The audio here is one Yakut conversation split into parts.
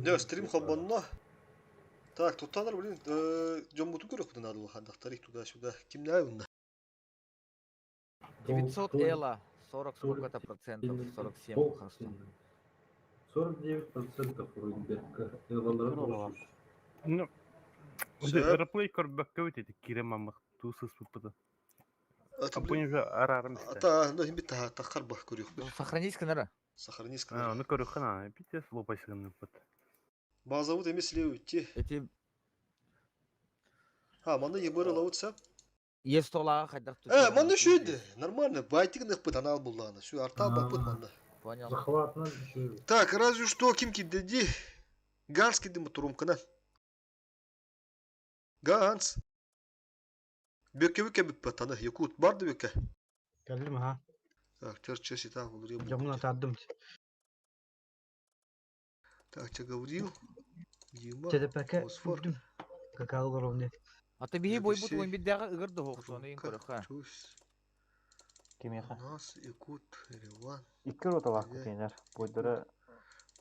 Дьэ, стрим холбонно. Так, тутталар, блин, дьоммутун көрүөхпүтүн наада улахандахтар туда-сюда. Кимнээ унна? 900 эла, 40 сколько-то процентов, 47 хастан. 49% вроде Элалары. Ну, Сөп. Реплей көрбөккө бит ити киирэн маммах туу сыспыппыты. Это, Компания блин, уже араарым истэ. ата, ну, хим бит тахар бах көрүөхпүт. Сохранись кынара. Сохранись А, кынар. ону көрүөххэ наада. Пиздец лопайсыгынныппыт. Базабыт эмес леути. Эти Ha, манна ебыры лаутса. Естолаға хайдах Э, манна шүйді. Нормально, байтигин ыппыт анал буллааны. Şu артал баппыт манна. Понял. Захватынан еще. Так, разве что ким кидеди. Ганс кидим турумкана. Ганс. Бөкке биппет аны. Якут барды бөкке. Кэллим аха. Так, терче сита булыр. Дьоҥҥун атаардым. Так, че Гаврил. Дима. ТДПК Фосфор. үрдүм. Какао ровне. А ты биһи бойбут Алексей. уон биддээҕи ыгыр да хоохсуону иин Румка, көрөххө. Чусь. Кимиэхэ? Нас, Якут, Ереван, Икки роталаах Бля. кутенер. Бойдара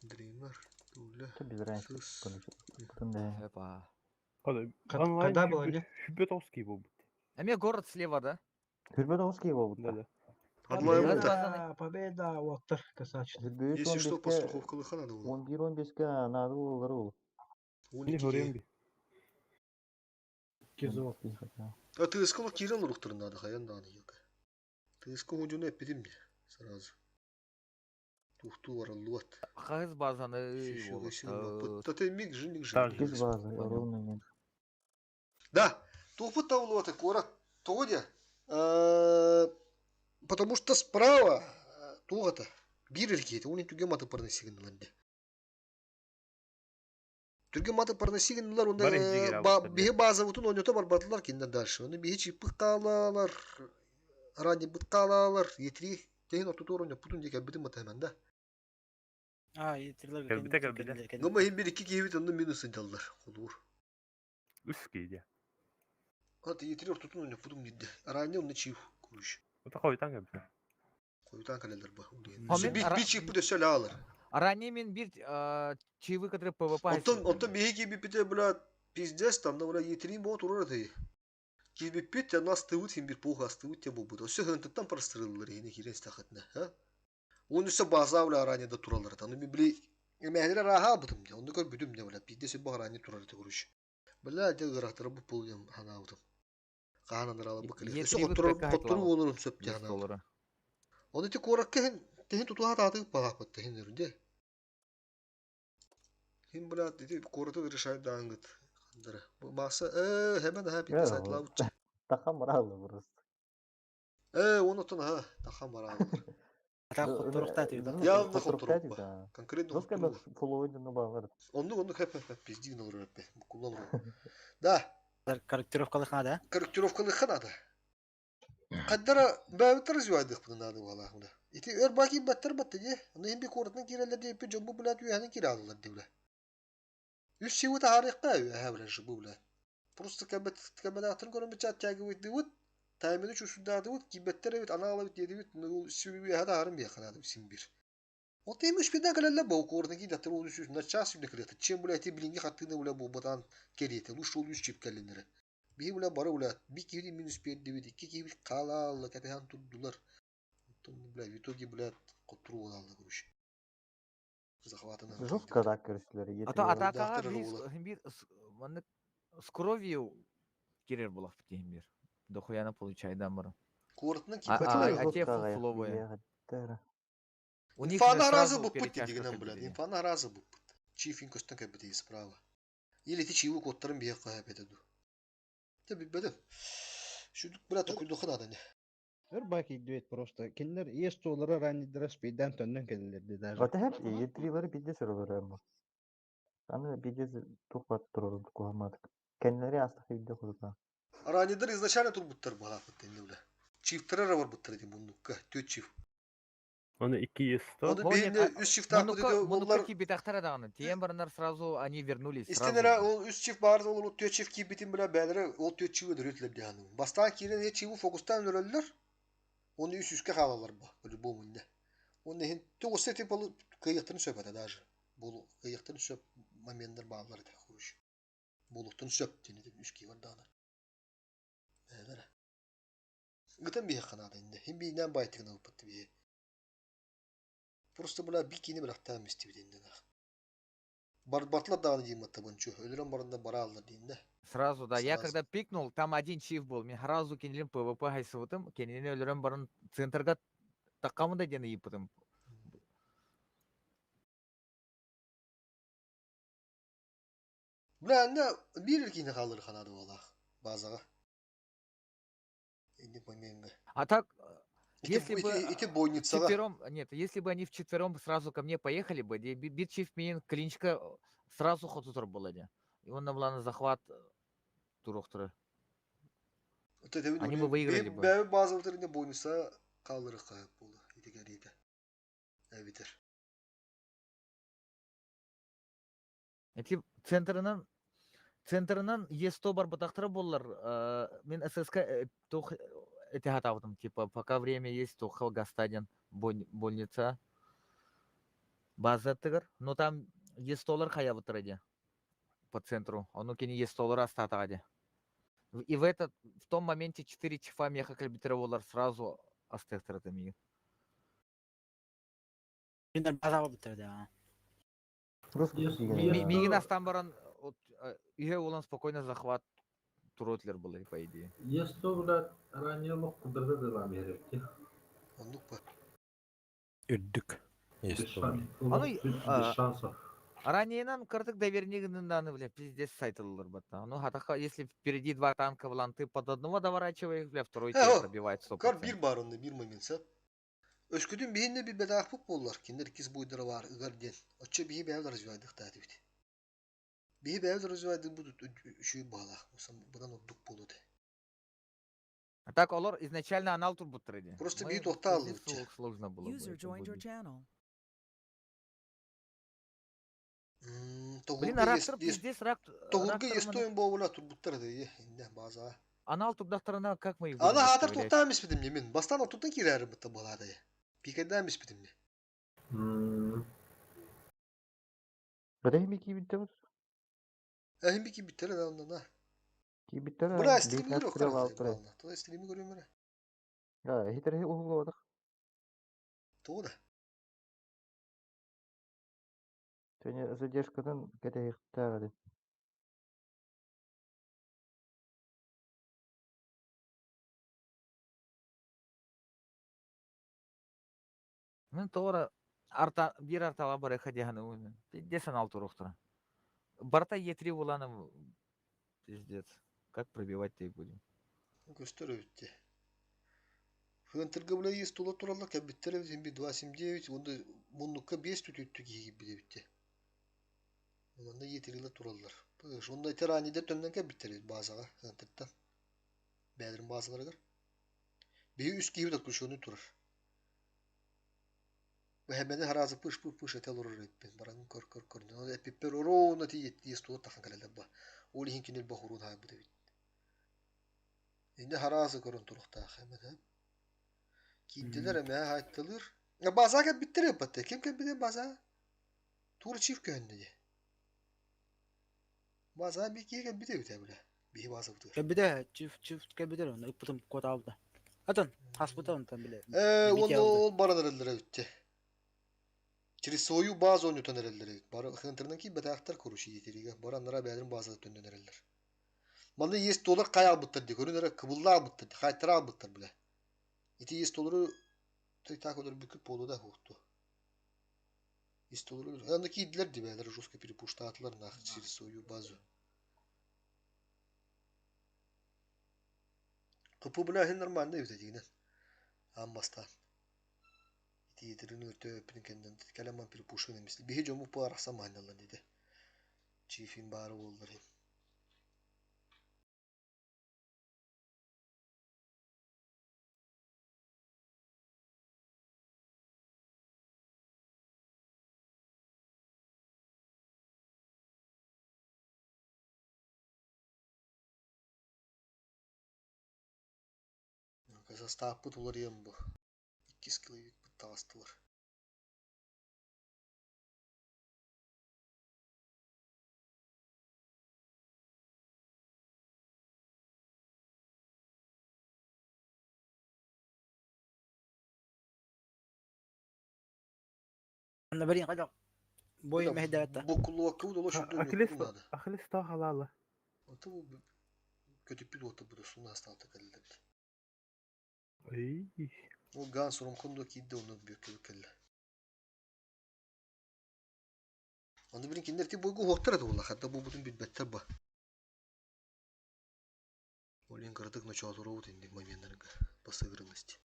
Дример, Туля, билэрэн Сыс. Эпа. Онлайн Когда было, не? Хүбетовский буолбут. Эме город слева, да? Хүрбетовский буолбут. Да, да. Адлай Победа! Мута. Победа! Уоттар, красавчик. Если что, подстраховка надо было. 11-15 наада буолар ол. Он Не икки. көрөм би. Кизо. А ты искал Кирилл Рухтер надо, хаян надо юка. Ты искал удюне пидим сразу. Тухту варалуат. Хаһыс базаны Да ты миг же, миг же. Так. Иккис база, ровно нет. Да, тухпут тавлуат кора тоде. Потому что справа тугата бирер кейт, он түге маты парнасигин Түрген маты парнасигинлар онда Бар инжигер абыттар, биһи базабытын ойното барбатылар кинден дальше. Оны биһи чиппыт каалалар, ранни быт каалалар, етри тehen ортотор ойно путун дека битин мата да. А, етерлер Кэлбитэ, кэлбитэ. Гыма хим бир икки киһибит онно минус ыдаллар. Холуур. Үс кейде. Аты етри ортотун ойно путун дидде. Ранни онно чип куруш. Ота хойтан кэлбитэ. Коютан калелер ба. Хомин Би би чип өсө алар. Ранее мен бир чивы, которые ПВП. Онтон биһи киһибиппите бля пиздец там бля етрин бо турар ты. Киһибиппит я нас тыбыт хим бир пуха астыбыт те бу. Өсө хынтыттан парастырылар хини кирен стахатна, ха? Он өсө база бля ранее да туралар. Аны ми били эмэхлер раха бутум де. Онду көр бүтүм де бля пиздец бу ранее турар те куруш. Бля де гырахтар бу пул ям хана бутум. Каанан рала бу кели. Өсө коттур коттур болорун сөп те хана. Оны те коракка хин техин тутуха тааты балак бат хин өрүнде. Хин бля деди кораты решает даңгыт. Хандара. Бу маса hemen ha bir сайтлап. Тахан баралы просто. Оны тон ha тахан баралы. Ата хотторухта түйді. Явно хотторук ба. Конкретно Жестко хотторук. фулловый балар. Онну онну хеп хеп пиздин olur хеп. Куллан Да, Корректировкалых надо. корректировкалык надо. Каддара бәбитер развивайдык буны надо була. Ити өр баки баттар батты де. Оны хим би корытны кирелер де пи жомбу булат үйәне кире алалар де була. Үс сиу тарихка үйә була жыбы була. Просто кәбет кәбет атын көрөн чат тәги бит дибут. Таймını чусудады бут кибеттер бит ана алып деди бит ну сиу үйә да арым якынады син бир. О темиш биден калалла бу корытны ки датыр ул үс на час үне кирет. Чем була ти билинги хаттыны була бу батан керете. Лучше ул үс чип келинере. Би була бары була би киви минус 5 дебит, икки киви калалла кәтәһән турдулар. Бля, в итоге, бля, коттуру алды, короче. Захватына. Жестко так көрүстүлөр. А то атакаға Дактар бир бир маны с кровью кирер булах битен бир. Дохуяна получай да мыр. Корытны А, кипәтиләр. а те фуловые. У них Инфана сразу разы бу пут перетяжка дигәннән, бля. кэлбитэ. Инфана разы бу пут. Чифин көстен кәбите справа. Или ти чиву коттарын бия кая бетеду. Те бибедем. Шүдүк бля токуйду ханада не. Өр баки идбет просто. Кинлер ес толары раннидера спейден төннөн келилерди даже. Ота хеп етрилери пиздец өрөлөр эми. Аны пиздец тухпат турар кухамадык. Кеннери астык үйдө курута. Ранидер изначально турбуттар бала бит бля. Чифтер бар буттар дим бундукка. Төт чиф. Оны 2 100. Оны О, нет, бейне а, үс чиф тапты Мунука, диде мунука олар кибитахтара даганы. Тиен барынар сразу они вернулись. сразу. Истенера ол үс чиф барды ол төт чиф кибитин бля бәлере ол төт чиф өдөрөтлөр дигән. Бастан кирен е чиву фокустан өрөллөр. Оны үс үскә калалар бу, по-любому инде. Оны хин тогысы тип ол кыйыктын сөп ата даже. Бул кыйыктын сөп моменттар бааллар этэ короче. Буолуохтун сөп диэн этим үс киһи бардаҕына. Бээлэрэ. Гытан биһиэххэ наада иннэ. Хин биинээн баайтыгын ылбыт биһи. Просто бля бикини бырахтаан истибит иннэ. Барбатлар даҕаны диин маттабынчу. Өлөрөн баранда барааллар дииннэ. Сразу, да. Я Сразу. когда пикнул, там один чиф был. Мен сразу кинилин ПВП хайсыбытым. Кинини өлөрөн баран центрга таккамы да диэн ыйыппытым. Бля, анна биир киини хаалыр ханаады буолаах. Базаҕа. Инник момеҥҥа. А так, Ити, если бы ити, ити бойницаҕа. вчетвером, нет, если бы они вчетвером сразу ко мне поехали бы, бир чиф миин клинчка сразу хотутар была де. И он на захват туруохтара. Они бы выиграли бы. Бэби базабытыр бойница хаалыры хаап буола. Ити кэриэтэ. Эбитер. Эти центрынан Е100 барбатахтара боллар, мен ССК тух эти хатабытым, типа, пока время есть, то Хелгастаден больница база тыгар, но там Е100-лар хаябыттар эди по центру, ону кини Е100-лар астатаға де. И в том моменте 4 чифа меха кальбитера боллар сразу астехтар это миги. Кинилер базаҕа бүттэр да. Мигин астан баран, үйе олан спокойно захват туротлер было, по идее. Е100, блядь, ранее лох кудырда дылам еректи. Оннук ба. Үрдүк. Без Е100. Аны, без шансов. Ранее картык довернигин бля, пиздец сайтылыр батта. Ну, хатаха, если впереди два танка влан, ты под одного доворачиваешь, бля, второй тебя пробивает 100%. Кар бир бар онда бир момент сап. Өскүтүн биһинне бир бедаахпыт буоллар, кинилэр иккис буйдара бар ыгар диэн. Оччо биһи бэйэбит развивайдык бит. Биһи бэйэбит развивайдык бу үчүгэй баалаах. Быдан ордук буолуо этэ. А так олор изначально анал турбуттар иди. Просто Мы биһи туохтааллыбыт пиздец чэ. сложно было бы User это joined your будет. channel. Блин, а рактор пиздец, Тоҕурга рактор естоин буолла турбуттар да инде база. Анал турдахтарына как мы их будем Ана хаатар выставлять? туохтаан испитим не мин. Бастан отуттан киирээрим бытта буолаада. Пикайдаан испитим не. Бэрэһими киибиттэр Эһин би киибиттэр да онна на. киибиттэр Бра стрими лейтенант көрүөх Стрел алтыры. Тоҕо стрими көрүөм эрэ. А, хитерхи уһулуодах. Тоҕо да. Төне задержкадан кэтэһиэхтээҕэ Мен тоҕо арта бир артала бары хадиһаны пиздец анал туруохтара. Барта Е3 буланым пиздец. Как пробивать-то их будем? Көстөр өбүттэ. Хыантырга била ес тула туралла кэбиттер эбит би 279 онда муннукка 5 түтүттү киһи бит. Онда етерила тураллар. Пыш, онда тираниде төннөн кэбиттер эбит базага хыантыртан. Бәдирин базаларыгар. Биһи үс киһи отключенный турар. Бу хэмэни харазы пыш пыш пыш этел урар эппин. Баран көр көр көр. Онда эппиппер ороона ти ес тула тахан кэлэлэр ба. Ол иһин кинил бахурун хаайбыт эбит. Инде харазы көрөн турухтаах хэмэн хэп. Кииддилер эмээ хаайтылыр. База кэбиттер эппатта. Ким кэбитер база? Тур чиф көһүннэ дии. База би киһи кэбитэ битэ билэ. Биһи база бутугар. Кэбитэ, чиф чиф кэбитэр оны ыппытым куотаабыта. Атын хаспыта онтон биле. Онно ол баран эрэллэр эбитте. Через свою базу ойнотон эрэллэр эбит. Бары хынтырынан ки бэтаахтар короче етериге. Бараннара бэйэлэрин базада төннөн эрэллэр. Манна есть доллар кай албыттар ди көрүн эрэ кыбылла албыттар ди хайтара албыттар билэ. Ити есть доллары так олар бүкүп болу да хукту. Есть доллары анда кийдилер ди бэйэлэр жестко перепуштаатылар нах через свою базу. Кыпы бля хин нормально эбит дигинен. Аммастан. Ити етерин өртө өпүнүн кенден калеман перепушын эмес. Биһи жому пу арахса маналар диде. Чифин бары болдур. Казастааппыт уларыйан бу. Иккис киловик быттаҕастылар. Анна бэрин хайдах бой мэһэйдээбэт да. Букулуокка удало шүрдүн Ахиллес надо. Ахиллес тоо халаала. Ото бу көтүппүт уота бу суна астаата кэллэбит. Эй. Ол ган сурумкун да киирде онно бүөккэ кэллэ. Аны билин кинилэр ти бойгу хуохтар этэ буолла, хатта бу бутун билбэттэр ба. Олин кыратык ночоотуруут инник моментларга по сыгранности.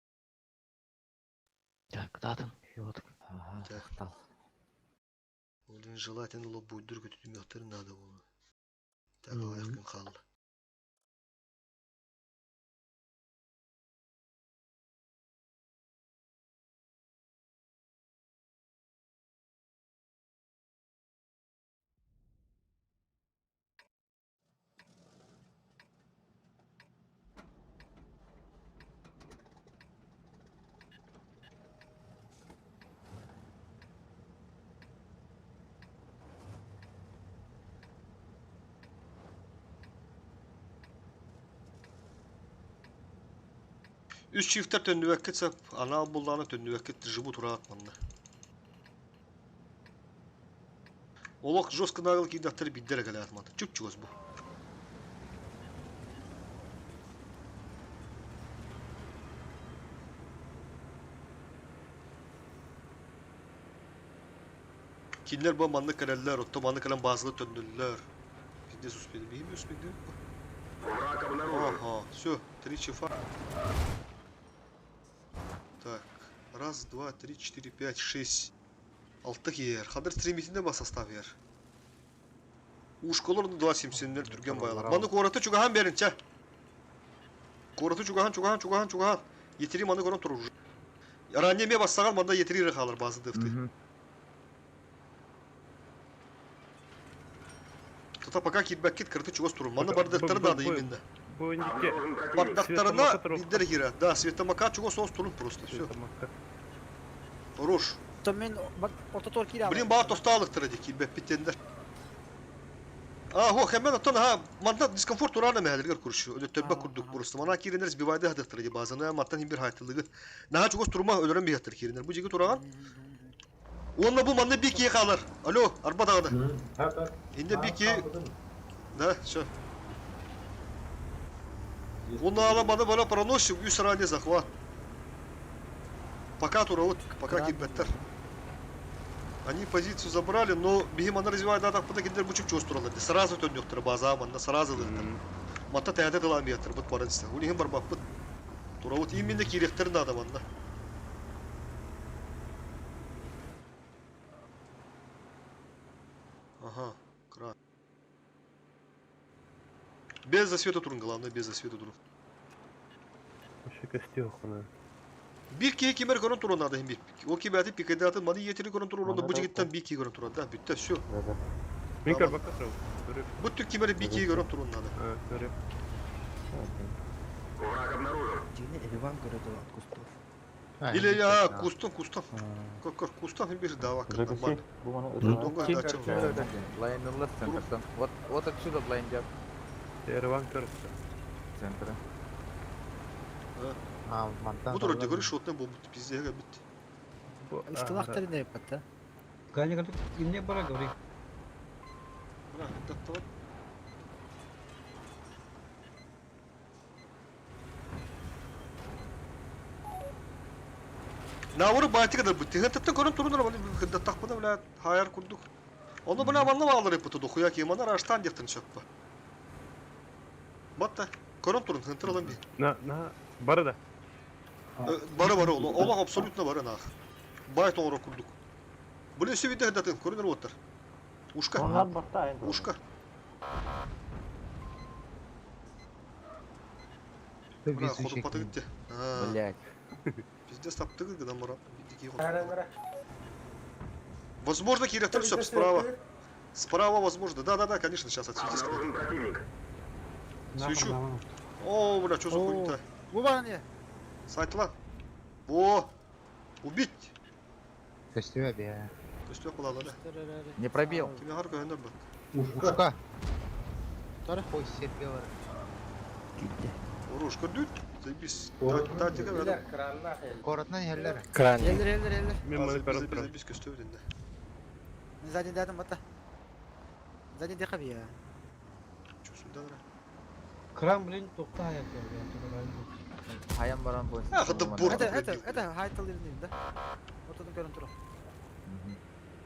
Так, кытаатын. Йотук. Ага, Так. махтал. Олин желательно лоббуйдур көтүтүмүөхтэрин надо болу. Так, Мгм. аҕыйах күн хаалла. Үс чифтер төннүбэккит сап, анал буллааны төннүбэккит живут ураат манна. Олох жестко нагыл киирдэхтэр биирдэр кэлээт манна. Чуп-чугас бу. Кинилэр бу маннык кэлэллэр, отто маннык кэлэн баазалы төннөллөр. Пиздец успели. Биһим успели. Ага, все, три чифа. Так, раз, два, три, четыре, пять, шесть. Алты ер. Хадыр стремительно ба состав ер. Ушколор 2.77 түрген байлар. Маны кораты чугахан берин ча. Кораты чугахан, чугахан, чугахан, чугахан. Етери маны көрөн турur. Ранеме бассаган манда етери халыр базы дыфты. Тута пока кирбәккит кырты чугас турur. Маны бардактары да именно. Бу индикке. Бардактарына биддер кира. Да, светомака чугас соос турун просто. Все. Хорош. То мен ортотор кире Блин, баар тостаалыктыр ди кирбәппиттендер. А, хо, hemen оттон ха, манда дискомфорт урана мәһәлергер күршү. Өлөттөрбө курдук просто. Мана киренер сбивайды хадыктыр ди базаны, маттан хим бир хайтылыгы. Наха чугас турма өлөрөн бихаттыр киренер. Бу жеги тураган. Онна бу манны бик калыр. Алло, арба дагы. Инде бик Да, все. Онна ала маны бала проносим, үс ранее захват. Пока тура вот, пока кирбеттер. Они позицию забрали, но бихим аны развивает да так киндер бучук чувствовали. Сразу төннөктөр база манда сразу лыктыр. Матта тәдә тыла метр бут барынсы. Улихим бар баппыт. Тура вот именно киректер надо манда. Ага, кран. Без засвета турун, главное, без засвета турун. Вообще костюх она. Bir киһи кимер көрөн турун надо бир. О кибәти пикедатын маны етери көрөн турун, онда бу жигиттен бир киһи көрөн турун, да, бүтте, все. Мен көрбөккө турабын. Көрүп. Бу түк кимер бир киһи көрөн турун надо. Көрүп. Дьиҥэ Эриван көрө от кустов. Или я кустон, кустон. Көр, көр, кустон бир давак нормально. Бу маны Донго дача. Лайнылар центрдан. Вот, вот отсюда блайндят. Эриван көрүптү. Центра. А, мантан. Бу туру дегөр шотны бу пиздеге бит. Ыстылахтар не патта. Ганя, и мне пора говори. Бра, таттабат. Навыры байтыга да бит. Хәтта көрөн турунар бали хәтта такпына бля хайар курдук. Оны бля манна алыр ипы дохуя ки мана раштан дектен чөппа. Батта көрөн турун хәтта алам би. На, на, бары да. Бары бары оло. Олох абсолютно бары нах. Байт оңро курдук. Били өсө виде хәтта көрөнөр оттар. Ушка. Оннар батта енді. Ушка. Бра, ходуп бата гитте. Блять. Пиздец таптыгы гына мара. Возможно, Киректор все справа. Справа, возможно. Да, да, да, конечно, сейчас отсветись. Свечу. О, бля, что за хуйня-то? Бу бана не? Сайтла. О! Убить! Көстүбэ бе. Көстүө кулала да. Не пробил. Кими харка өнөр бат. Ушка. Тора. Ой, серпелер. Уруш көрдүт. Заебись. Тактика бәрі. Коротнан хеллер. Эллер, эллер, эллер. Мен маны көрүп турам. Заебись көстүө битинде. Сзади дядом это. Сзади дыхави. Чё сюда нара? Крам, блин, тохта хаят я. Хайан баран бу. Ах, да борт Это, это, пробил. это, хайтал да? Вот он көрөн турар.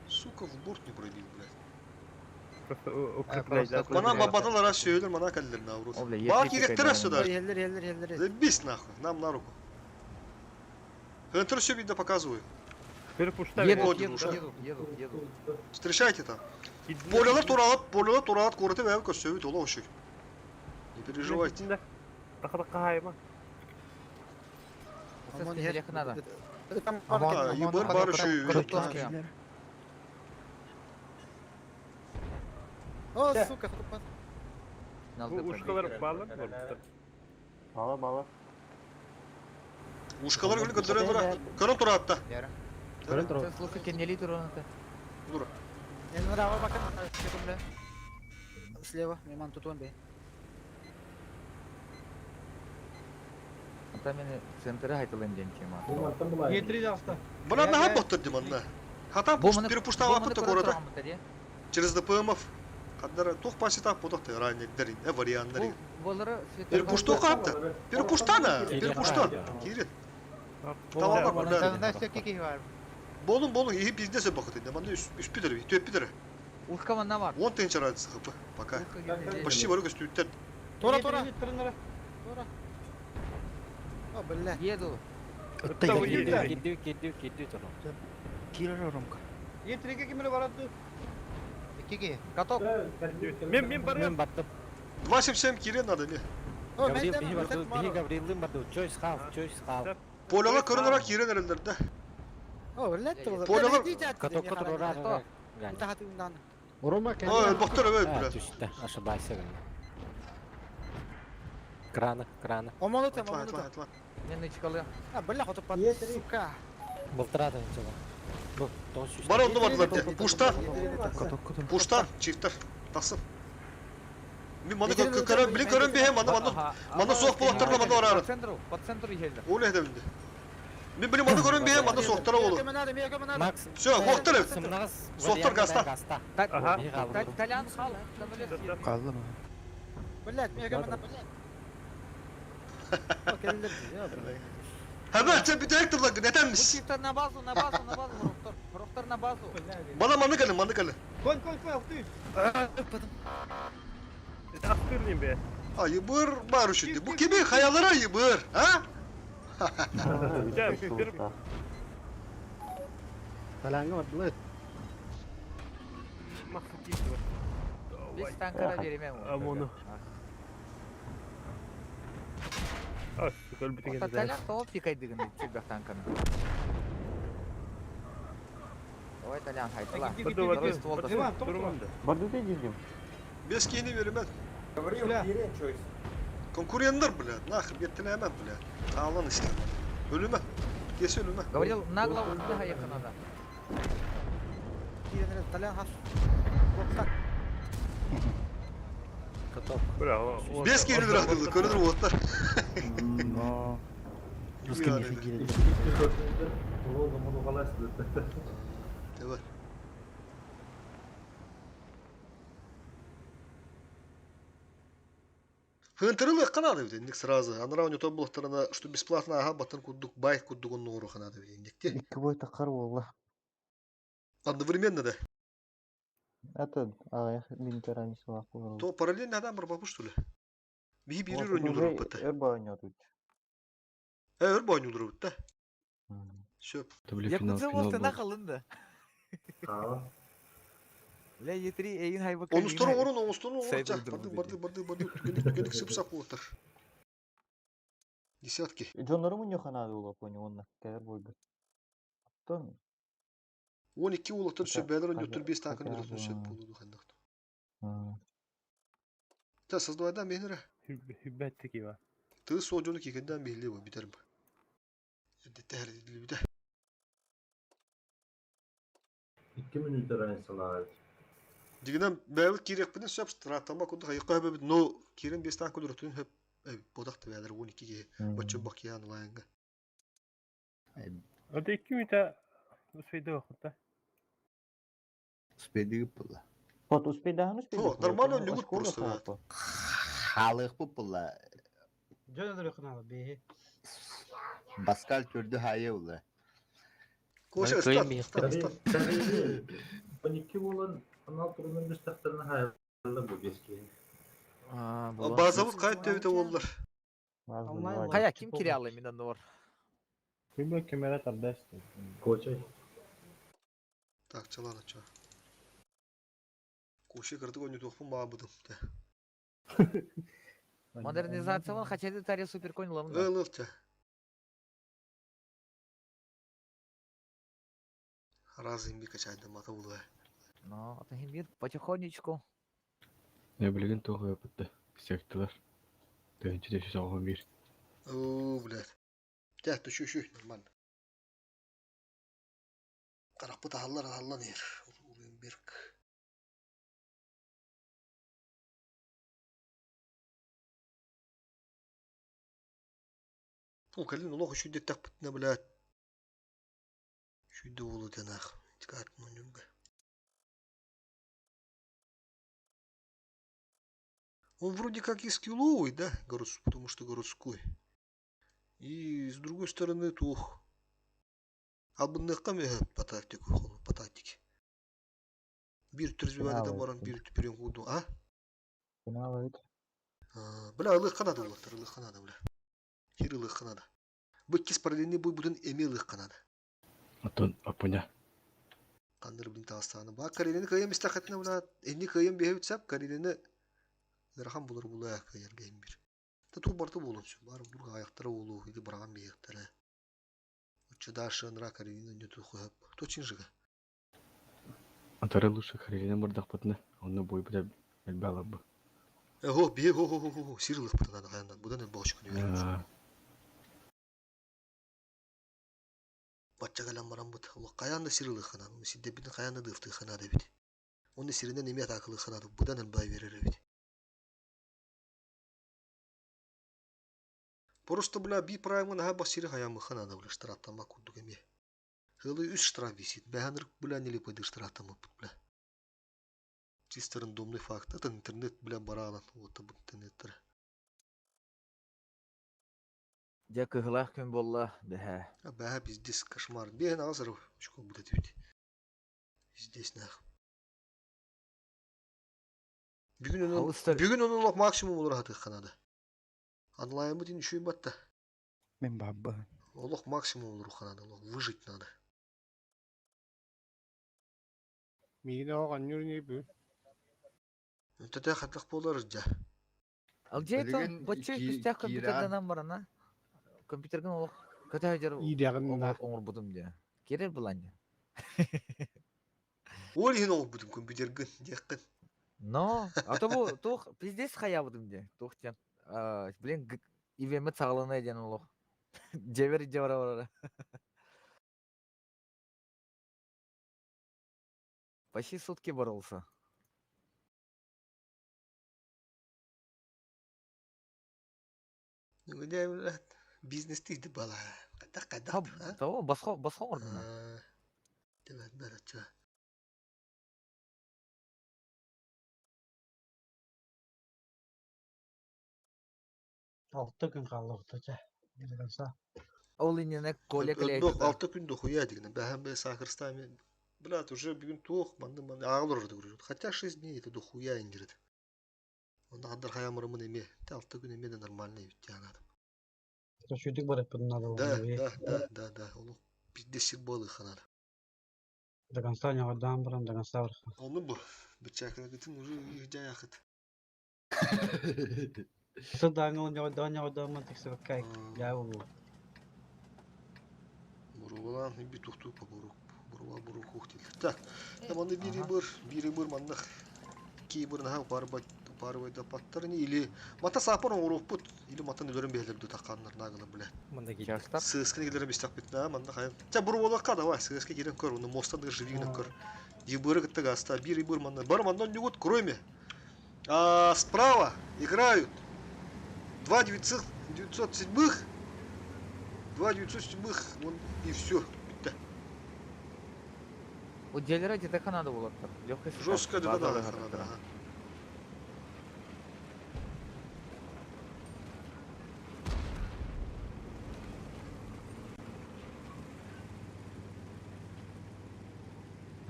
Сука, в борт не пробил, блядь. Просто укреплять, да? Мана бабаталар ас сөйлер, мана каллер на урут. О, бля, Бак Е3 керектер кайдан. сюда. Еллер, еллер, еллер. Забись нахуй, нам на руку. Хантер все видно показываю. Перепушта Едут, Вот, едут, душа. едут, едут, едут. Встречайте там. Полялар туралат, полялар туралат, кураты вәм көсөбүт ола ошуй. Не переживайте. Тахата кахайма. Омон надо. Там Амон, Да, Амон, ебыр бар ошуй. О, сука, хтопат. Ушкалар балар бар. Бала бала. Ушкалар гүлі көтөрө бара. Көрөн туратта. Көрөн турар. Сен слухай, кеннели туран это. Дура. Я нрава бакан, секунду. Слева, миман тут он бе. Ата мени центре хайталын ден тема. Бу мантан булай. Е3 алста. Бана наха боттор диманна. Хата перепуштава пыта города. Через ДПМов. Каддар тух пасита подохты ранее дерин, э вариант Болары Перепушту капты. Перепуштана, перепуштан. Кирит. Tamam bak burada. Санда все кики бар. Болун болун iyi пиздесе бакыт инде. Манда үч питер, төп питер. Ушка ванна бар. 10 тынча разница хп. Пока. Почти барык үстүттер. Тора, тора. Тора. О, бля. Еду. Кирдүү, кирдүү, кирдүү тур. Е3-ге ким эле барат? Кики. Каток. Мен мен барам. Мен баттым. 277 кире надо не. О, Гаврил, мен биһи барду, биһи Гаврилдин барду. Чойс хал, чойс хал. Поляла көрүнөрө кирен эрелдер да. О, бля, Поляла- Катокка турар. Рома Ой, бактар өбөт А, бля. түштү. Ошибайся. Краны, краны. Омону там, Атла, омону атла, там. атла. Мен нычкалы. А, бля, хтопат. Сука. Былтырады инче. Бу, тоғыз жүз. Бар онды бардылар де. Пушта, пушта, чифтер. Тақсын. Мен маны көрөн, билин көрөн бейм, маны маны маны соқ болаттарына маны По арарын. центру, по центру елді. Ол эдеминде. Мен билин маны көрөн бейм, маны соқтара олу. Макс. Все, оқтар. Сымнагыз. Соқтар гаста. Гаста. Ага. Толян хал. Калды ма? Блядь, мен көмө Hemen sen bir direktör lan, neden Bu çiftler на базу, на базу, на базу, Рохтар. Рохтар на базу. Bana manı kalın, manı kalın. Кой, кой, кой, алты. Астырнын бе. Ayıbır var şimdi. Bu kimin hayaları ayıbır, ha? Таланга бардылар. Максат кийди. Бес танкара беремем. Амону. А, өлбүтүн Ота Толян топ пикайдыгын чүлбэх танканы. Давай, Толян, хайтала. Второй ствол Диман, токтор. Барды дедим. Бес кийini verim Бля. Konkuryenler bile. Нахер беттелемem bile. Tağlan istemem. Ölüme. Kes ölüme. Говорил, нагло устыга yakın надо. Бля, Бес кийini bıraktırdı. Көрünür otlar. Но. Evet. Хынтырылы канады бит сразу. Анра у него было что бесплатно ага батын кудук байт кудук он нору ханады бит те. Икки бой такар болла. Одновременно да. Это, а, я минуту раньше лапу. То параллельно адам бар бабу что ли? Би бири рөнүлөр бит. Эр ойнодут. Э, өр ойнолор бит да. Все. Якутса болты нахалында. Бля, Е3 эйин хайбы Онустары орун, онустары орун. Сайт Барды, барды, барды, барды, түгенdik, түгенdik, сып-сап болуптар. Десятки. Джоннору му нюханады ула понял, он кәдер бойды. Тон 12 улуктар Хотя- сөп, бәлер хотя- 14 танкын хотя өрөтүн сөп бы- болуду хандак. Та создавайдан мехнere. Хүббәттики ба. Ты сожуну кикенден бихли бу битерим. Эдде бите. 2 минут разница Дигинен бәбит кирек бинен сөп стратама кунду хайыкка хөбөбүт но кирен 5 танкын өрөтүн хөп бодакты бәлер 12 ге. Бочо бакиян лайынга. Ада 2 минута успейді вакытта. Успейдыгып була. Вот успейдаһын О, успейдыгып. нормально ойнугут просто, блядь. Хаалыахпыт була. Дьон өлөрү биһи. Баскал төрдү хайа була. Коша, Кыйын ыстан, биһиктэр. ыстан, ыстан. 12 болан анал турунан бистахтарына хайалла бу беске. А, булан. Базабыт кайт төбүтэ буоллар. Онлайн Хайа, ким кире минен бар? Күбө кемере тардасты. Кочай. Так, чалана ча. Коша кырдык ойнутуохпун баабытым. Модернизациялан хотя бы таре суперконь лавна. Ыл ыл ча. Раз имби качайды мата булуа. Но, это мир потихонечку. Не билигин туох ыапытты. Сектилер. Тыһынчы дөсүс оҕо бир. О, блядь. Тя, түшү шү, нормально. Каракпыт ахаллар ахаллан ер. Уленберг. О, кэлин олох үшүйдэ тахпытына, блядь. Үшүйдэ буолу тэнах. Тикаатын онньурга. Он вроде как и скилловый, да, городс, потому что городской. И с другой стороны, туох. Албынныхха по тактику, по тактике. Биир түрзбивадыдан баран биир түпүрен кууду, а? Финал эбит. Бля, ылыхха надо булаттар, ылыхха надо, бля. Хир ылыхха надо. Бу иккис параллельный бой бутун эми ылыхха надо. Оттон аппуня. Ханныр блин таастааны. Ба Карелини кыйым истахатына бля, энни кыйым биһэбит сап, Карелини ырахан булар була кыйарга бир. Та ту барты болун все. Бар бурга аяктары болу, или бараган биэктері. Учуда шынра Карелини нету хуяп. Точин жига. Атары лучше харилинен бардахпытына. Онно бой бутэ элбэ бу. Хо, бие хо хо хо хо хо, сирлых бутан хаяндан. Будан эл бош күнү берем. Бачча калам баран бут. Ол каянда сирлых ханан. Сидде битин каянда дыфты хана дебит. Оны сиринен эме атакылы хана. Будан эл бай берер бит. Просто, бля, би праймын аха басири хаямы ханада, бля, штрафтама курдук эме. Хылы үс штраф висит. Бәханыр, бля, нелепый штрафтама, бля. Чисто рандомный факт. Это интернет, бля, баралан. Вот бу интернеттер. Дьэ кыһылаах күн буолла бэһэ. А бэһэ пиздец кошмар. Бэһэн азыр очко будет ведь. Здесь нах. Бүгүн onun Алыстар бүгүн onun лох максимум olur хаты ханада. Онлайн бутин еще и батта. Мен бабба. Олох максимум olur ханада. Олох выжить надо. Миигин оҕонньур не бу. Төтө хатлах болар жа. Алжето Билигин боччой күстэх киирэн компьютерданан барана. Компьютерген олох көтө Иидеҕин оҥорбутум дии. Керер буланья. Ол иһин ол бутун компьютергын диэххин. Но, а то бу туох пиздец хаябытым дии. Туох диэн. Блин, ивэммит саҕалана диэн олох. Дьэбэр дьэбара барара. Почти сутки боролся. Бизнес тиди бала. Кайда кайда. Та того басқа басқа ордуна. Тебет бәрача. Алты күн қалды ча. Билгенса. Ол иннене Коля Дох клеит. алты күн дохуя деген. Бәһәм бе сахарстами. Блядь, уже бүгүн туох манды манды ағылыр орды говорю. Хотя 6 дней это дохуя индирет. Онда хаддар хаямырымын эме. Те алты күн эме де нормально ведь надо. Сөйтүк бар этпин надо Да, болду. да, да, да, да. Ол пиздец сир болы ханада. До конца не отдам барам, до конца бар. Оны бу. Бычакына гытын уже их жаяхыт. Сыдаңыл не отдам, не отдам, тексеп кай. Я болу. Бурулан би тухту по бурук. Бурула бурук ухтил. Так, там аны бири бир, бири бир мандах кейбір наха барба барбайда паттарны или мата сапар оруп или матан өлөрүн бехлер ду такканнар нагыла бля. Мында кийди. Сыскын келерин бистак бит на манда хайын. Та бурулакка давай сыскы кирен көр, уну мостан да живигин көр. Ебыры кытты гаста, бири бир манда. Бар мандан нюгут кроме. А справа играют 2 907 2 907 вон и все. У дилера ДТХ надо было. Легкая Жестко ДТХ надо.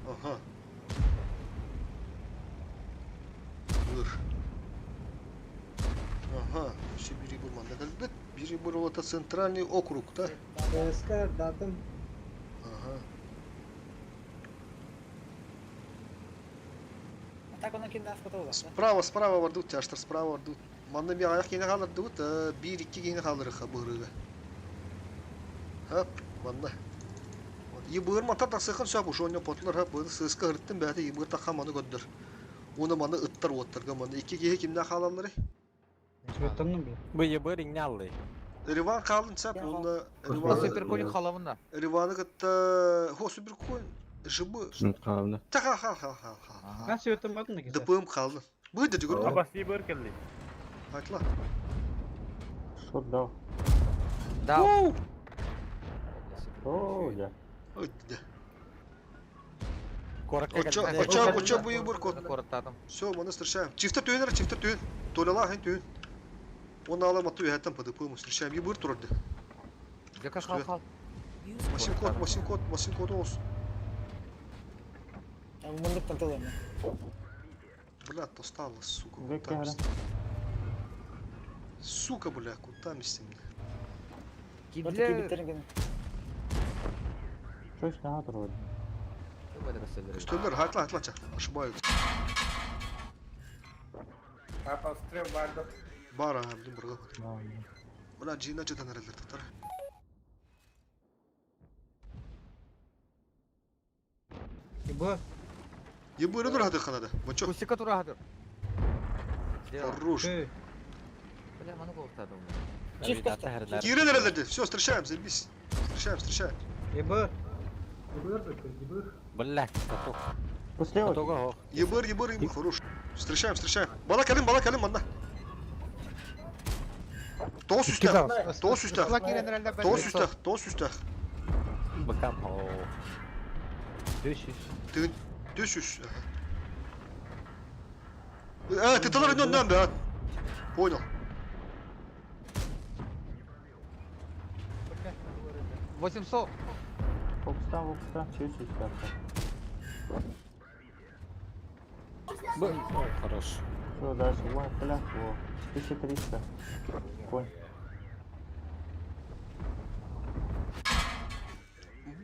Ага. Ыр. Ага, все бери бурманда кэлбит. Бири бур это центральный округ, да? СК датым. Ага. Так он кин даспата була. Справа, справа бардут, тяжтар справа бардут. Манна би аяк кene қалырдыбыт, бир икки кene қалырыха бұрыға. Хап, манна. Ебыр мата тақсықын сөп, уж ойна потлар, хап, бұны сысқа ырттын бәті ебыр таққа маны көддір. Оны маны ыттар оттырға маны. Икки кеhe кимден қалалары? Светанным бля. Бу ебыр иңняллы. Риван қалын сәп, оны... Суперконь халавында. Риваны кытта... Хо, суперконь жыбы... Қаламда. Та ха ха ха ха. Ben светан батын да ДПМ қалды. Быйды жүгір. Абас ебыр келди. Айтла. Что дал? Да. О, я. Ой, да. Коротко. Оча, оча, оча бу ебыр кот. Коротатым. Все, мы встречаем. Чифта түйін, чифта түйін. Толяла, хен түйін. Оны алам ату яттан по ДПМ встречаем. Ебыр турды. Дека хал хал. Масим кот, масим кот, масим кот олс. Мындык танталам. Бля, достала, сука. Бек Куда кара. Сука, бля, куда мистим? Кидле. Что с нахуй вроде? Үстөлөр, хатла, хатла, ча. Ошибаюсь. Папа стрел барды. Бар, ага, блин, бурга. Бля, джина читан эрелер татар. Ебы. Ебы өрөдөр хаты ханада. Бочо. Кусика тура хатыр. Хорош. Бля, маны ковтады. Кирен эрелерди. Все, встречаем, заебись. Встречаем, встречаем. Ебы. Бля, каток. После Каток. Ебыр, ебыр, ебыр, хорош. Встречаем, встречаем. Бала калим, бала калим, манна. Тоғыз үстәх, тоғыз үстәх, тоғыз үстәх, тоғыз үстәх. Бакам. О. 500. Тыгын, 500. Э, ты талар нön бе. Понял. 800. Фокста, фокста, чуть-чуть так. Б. Ой, хорош. Все, дальше, вон, бля, во, 1300. Конь.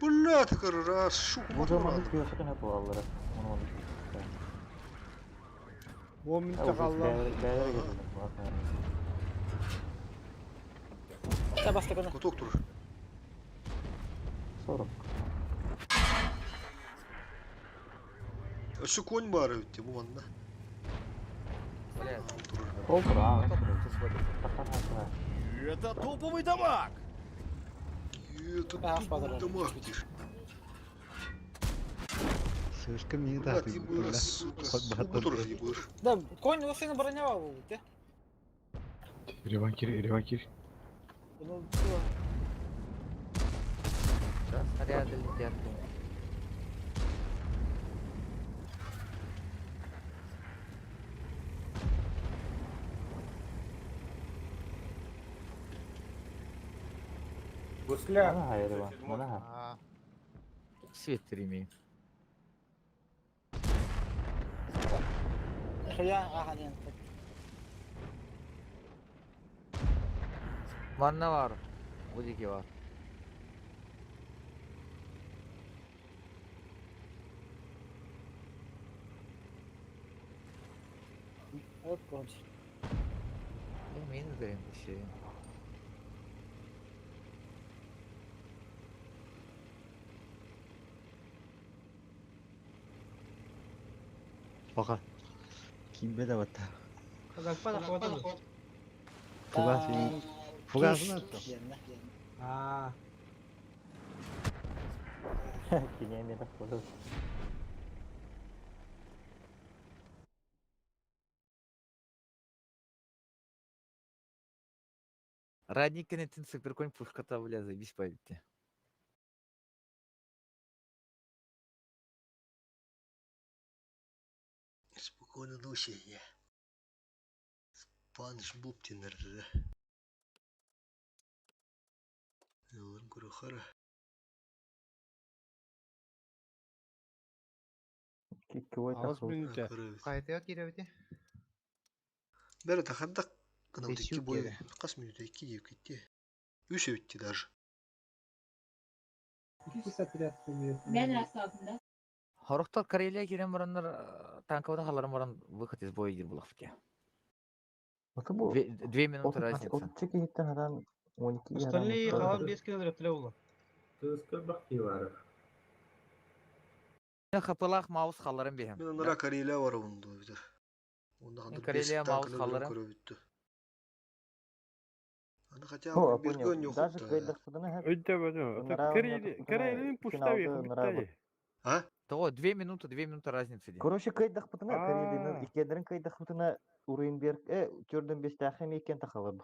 Бля, ты раз, шуку Уже маны күйөсө кene туаллары. Оны оны. О, мин тағалла. Бәлер келдим. Та баста кына. Куток тур. 40. Өсі конь бар өтте, бу манна. Бля. Олтура. Это топовый дамаг! Это топовый дамаг, тише. Слишком не Бля, так. ты бля, сука, сука, тур, ебыр. Да, конь осыны бронява бу, те. Риван кир, Риван кир. Ну, Сейчас снаряды летят. Гусля. Ага, Риван. Ага. Свет ремень. Я, ага, нет. Манна бар. Будики бар. Вот конч. Я мин берем еще. Пока. Кимбе да бата. Казакпа да хватит. Фугасы. Фугасына. А. Кинеме да хватит. Родник кенеттен суперконь пушката, бля, заебись поебте. Спокойной ночи, я. Спанч Боб теннерді. Оларын көрө. Икки ой Алыс тахсыбыт. минута. Кайтыга кииребити. Бәрі тахардақ гына Бесүү икки бой киирэ. қас минута икки деп кетті. Үш өтті даже. Хорохтор Карелия кирен бараннар танковда халарым баран выход из боя дир булах бите. Ото бу 2 минуты разница. 32 хиттен хадан 12 хадан. Остальные халан 5 километр өттүлэ була. Кыска бакти бар. Мен хапылах маус халарым бихем. Мен анара Карелия бар онда битер. Онда хандыр Карелия маус халлары. Көрө бүттү. Аны хотя О, бы бир понял. көн Даже йокут. кыйдахсыдына хеп. Өйдө бөдө. Нравы Карелин пуштави финалды. А? Того, 2 минуты, 2 минуты разницы. Ди. Короче, кыйдахпытына Карелинин Аа. иккедерин кыйдахпытына Уруйнберг төрдөн бестахы мекен тахалып.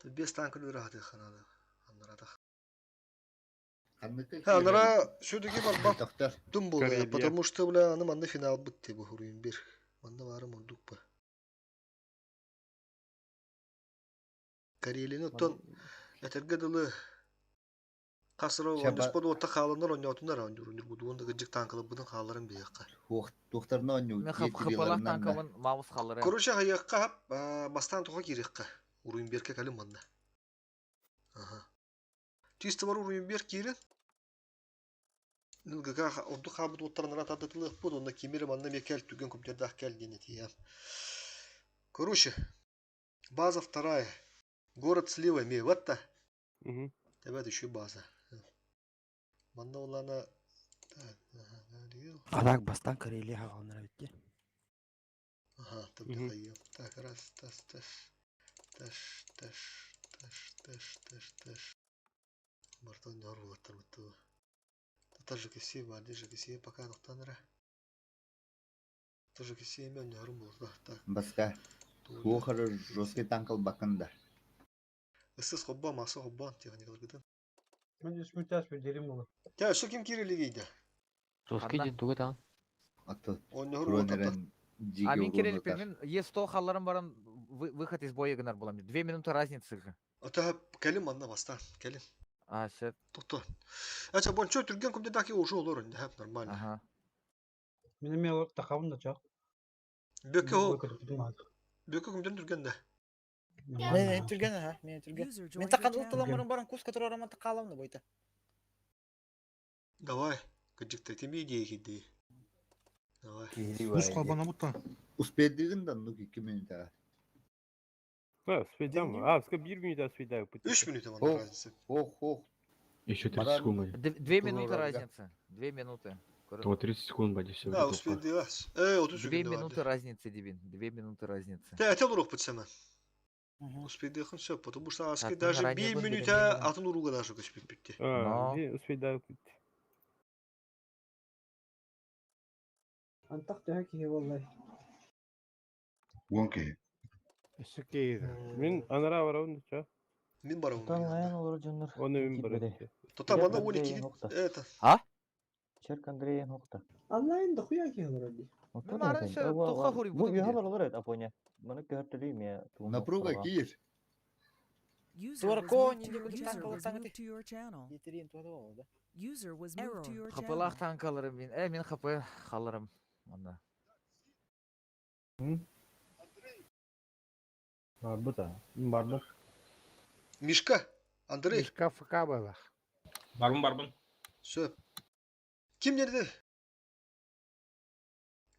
Бес танкын өрі ханады. Анарадах. Ханныка Ха, анара все-таки барбак Доктор. дум болды, Карелия. потому что, бля, аны манна финал бітті бу Уруйнберг. Манна бары мурдук ба. Карелини оттон этерге дылы Касыры Шаба- ондуспод отта хааланар оньотунар ондур бу онда гыжык танкылы будун хааларын биякка. Тухтарны оню. Мен хапылах танковын маус халары. Короче, хаякка бастан туха кирекка. Уруйнбергке калым манна. Ага. Чисто бар Уруйнберг кирен. Нылгыга орду хабыт оттарнара тадытылык буд, онда кимири манна мекел түген көптерде кел дене тия. Короче, база вторая. Город слева ме вот-то. Мгм. Тебет еще база. Манна улана. Так, ага, говорил. Адак бастан Карелия хагалнар битти. Ага, там Мгм. Так, раз, тас, таш, таш, таш, таш, таш, таш, таш. Бартон яр булаттар битти. Татар ЖКС бар, ди ЖКС пока токтанра. ЖКС мен ярым булды. Так. Баска. Хуохар жесткий танкал бакында. Issız хобба, маса хобба, техникалар гытын. Мен үс bir derim була. Я, что ким кирилигейді? Жесткий ден тугу таан. Аты Оннохор уотатта. Ронерен А мен жиге кирели мен Е100 халарым баран выход из боя гынар булам. 2 минуты разницы же. Ата кэлин манна баста, кэлин. А, все. Тохто. Ача бончо түрген көмде даки уже олор инде, хеп нормально. Ага. Мен эме тахабын да чак. Бөкө о, бөкө көмдөн түрген да. Мен түрген ха, мен түрген. Мен такан улталамырым баран кус которой роман такаламны бойта. Давай, кыжыкта теми идея киди. Давай. Үс Успедигин да ну 2 минута. А, свидам. А, ска 1 минута свидаю. 3 минута манна Ох, разница. ох, ох. Еще 30 Баран- секунд. бади. 2 минуты Туруорга. разница. 2 минуты. То 30 секунд бади все. Да, успеди. 30 Две секунды минуты разницы, Дибин. 2 минуты разницы. Те, этел урук битсеме. Успедихын все, потому что аски Так, мен даже ранее 1 был минута беременна. атын уруга даже көчпөп битти. А, Но. свидаю. Антак төһө киһи буоллай. Уон киһи. Мен анара барабын да ча. Мен барабын. Тан аян олор жоннор. Оны мен барабын. Тота манна Черк 12 Андреев хокта. это. А? Черк Андреев хокта. Онлайн да хуя киһи олорор ди. Мен арын ше тоха хури Бу будум ди. юхалар олор эт апоня. Маны көртөлүй ме. Напруга кир. Туара конь инде кудук танк алып Етерин туада болду. Хапылах танкаларым мен. Мен хп халарым. Онда. Бар да. Бардым. Мишка, Андрей. Мишка ФК была. Барбын, барбын. Все. Ким nerede?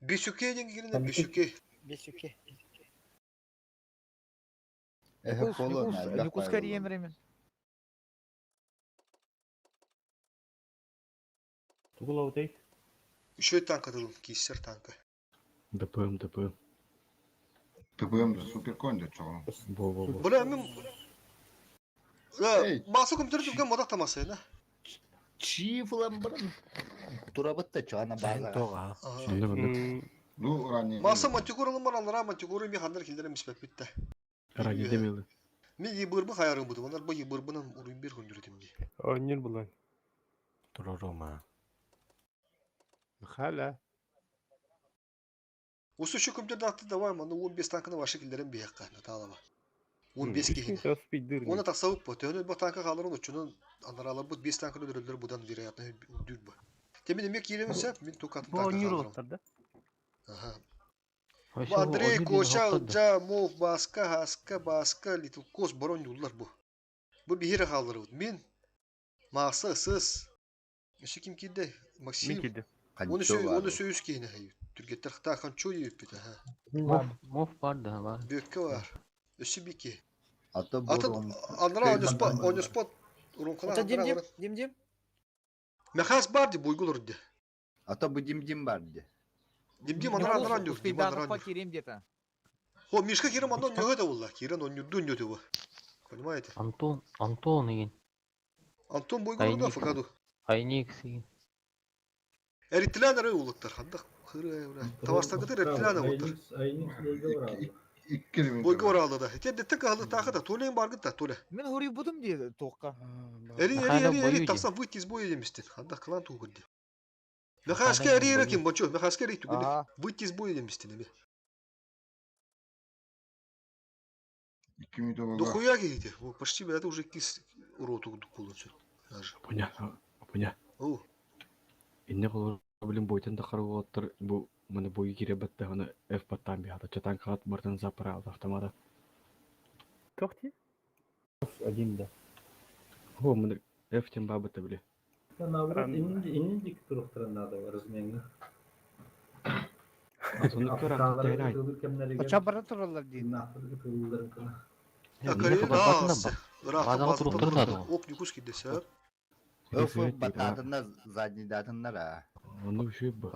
Бесюке деген кирин, Бесюке. Бесюке. Эхе Никус, поло Никус, на Никус карьемремен. Тугулау Еще танк атылым, киссер танка. ДПМ, ДПМ. ТПМ супер конь деп чоҕо. Бо, бо, бо. Бля, мен Да, маса көмтөрү түрген модак тамасы, да? Чифлан баран. Турабытта чана база. Онда бандык. Ну, ранее. Маса мантикор алым бар, алара мантикоры ми хандар килдерем испеп битте. Ради демелі. Мен ебырбы хаярым буду, анар бу ебырбынан уруйм бир хүндүрөтүм ди. Оннер булан. Турурума. Халя. Усу şu компьютердаахты давай манна 15 танканы ваша киллэрэн биһиэххэ Наталова. 15 киһини. Уонна тахсабыт бу. Төһөнү элбэх танка хааларын оччонон анарааларбыт 5 танканы өлөрөллөр будан вероятно үрдүүр бу. Те мин эмиэ киирэбин сөп, мин тук атын Бу танка оонньуур хааларым. уолаттар да? Аха. Бу Андрей, Коча, Ылдьа, Мов, Баска, Хаска, Баска, Литл Кос, Барон юллар бу. Бу биһири хаалларыбыт. Мин, Мааса, Сыс, Өссө ким киирдэ? Максим. Мин киирдим. Оны сүүс киһини хайы. Түргэттэр хта ханчо үйүппүт аха. Мов бар да бар. Бүөккэ бар. Өссө бики. Ата Атын анара онюспа онюспа урункана Ата дим дим дим дим. Мехас бар ди буйгул урди. Ата бу дим дим бар ди. Дим дим анара анара нюр. Дим анара нюр. Кирим где-то. Хо Мишка кирим андан нюхэ да булла. Кирен он нюрду нюрду бу. Понимаете? Антон, Антон игин. Антон буйгул да факаду. Айник сигин. Эриттилэн эрэ улуттар. Хандах хыры Тавастагытыр эриттилэн улуттар. Бойга баралды да. Ите деттек ахылы тахы да. Толен баргыт да, Толя. Мен хори будум ди тоққа. Эри, эри, эри, эри, тахсан выйти из боя демистен. Хандах клан тугырды. Мехаска эри эри ким бочо, мехаска эри тугырды. Выйти из боя демистен эми. Дохуя кихите. Почти это уже кис уроту кулунсу. Даже. Поня, поня. Оу. Инне холор блин бойтен да харготтар бу маны бойы кире бетте аны F баттан бихата чатан кат бартан запара автомата. Тохти? Один да. О, маны F тем бабыта били. Наоборот, инни дик туруктара надо разменга. Соны көр аттайрай. Оча бара туралар дейін. Оп, не куски десе. Öf бататыннар заднидатыннар а. Оны үші бу.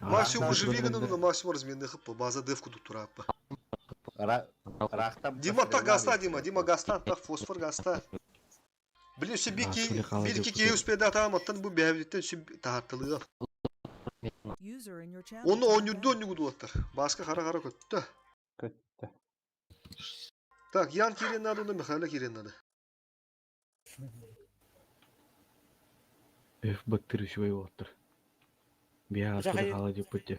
Максимум живиганы на максимум разменных хп, база девку дуктура аппа. Рахтам. Дима так гаста, Дима, Дима гаста, так фосфор гаста. Блин, все бики, бики ки успеда там, оттан бу бәбиттен все тартылы. Оны он юрду он югуду аттар. Баска хара хара көттө. Көттө. Так, Ян кирен надо, оны Михаила кирен надо. F баттыр үші оттар. Бия аскы хала деп бітте.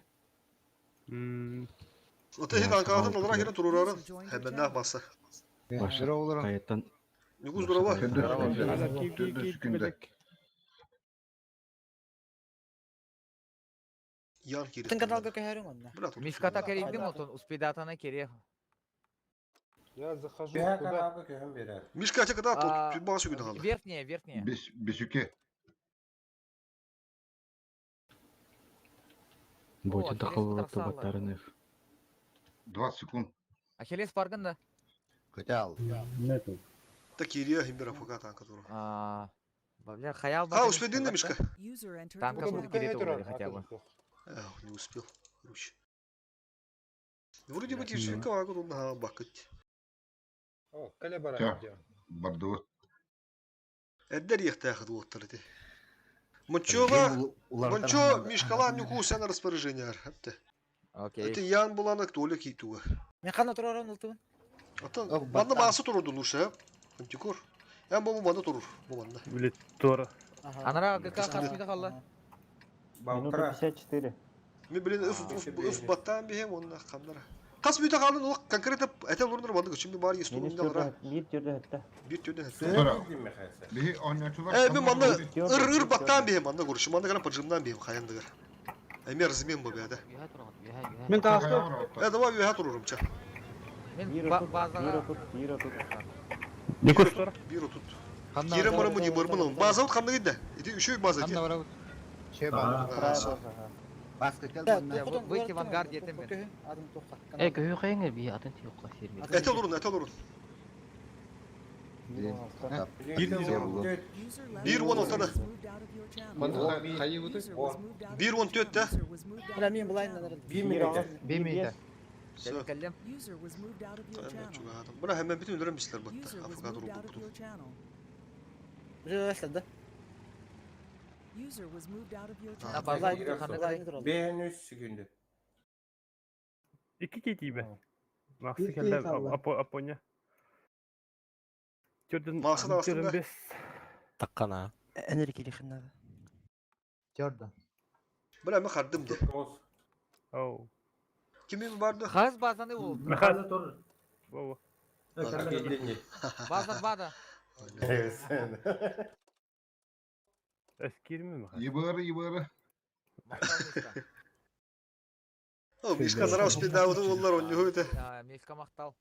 Ота хин анкаатын олара кирен турурарын. Хәмәннәх баса. Башы каяттан. Нигуз дурава. Ян кирен. Тын каналга көһөрүң онна. Мишката керейдим отон успедатана кере. Я захожу куда? Мишка те когда тут басы күдә калды. Верхняя, верхняя. Бес бесүке. Бойтен тақыл отты баттарын F. 20 секунд. Ахиллес баргын да. Көтә ал. Та кирия химбер афака танка туру. А, бля, хаял А, успедин да, Мишка? Танка будет кере хотя бы. Эх, не успел. Короче. Вроде бы тишика, а тут на бакать. О, кале бара. Бардуы. Эддер ехтахад уоттар эти. Мунчова, Мунчо, Мишкала нюку сен распоряжение. Окей. Это Ян буланак Толя китуа. Мен кана тураран ултубун. Ата, манна масы турурду лучше, Антикор. Эм бу манна турур, бу манна. Блин, Тора. Анара ГК хасмида халла. Минута 54. Мен блин ыф ыф ыф баттан бихем онна камнара. Кас бүйті қалын ол конкретно әтел орындар барды күчім бар есту орында бара. Bir түрді хәтта. Bir түрді хәтта. Бихи онячулар. Э, мен манна ыр ыр баттан бихем манна көрүш. Манна гана поджимнан бихем хаяндыгар. Эмер змен бу бәдә. Мен тағысты. Э, давай бихә турурум ча. Мен базаға. Bir otuz. Никос Тора. Bir otuz. Кирем барымы не бармын. База от ханды гидде. Иди үшөй база ди. Şey бар. Баска кел. Выйти в ангар детем мен. Э, көйі қайыңыр би атын тиоққа сермей. Әтел орын, әтел орын. Bir он ортада. Bir он төртте. Бля, мен былайынан Bir минута. Всё. Бuna hemen bütün öldüremişler battı. Afrika durup bu. Бир да. İki kiti be. Максы келді Апоня. Төрден Максы да астында. бес. Таққана. Энергия хиннада. Jordan. Бля, мен хардым де. Оу. Кимин барды? Хас базаны ол. Михаил тур. Во. База бада. Эскирми Михаил. Ебары, ебары. О, Мишка зара успедаабыты буоллар онньуһу этэ. Мишка махтал.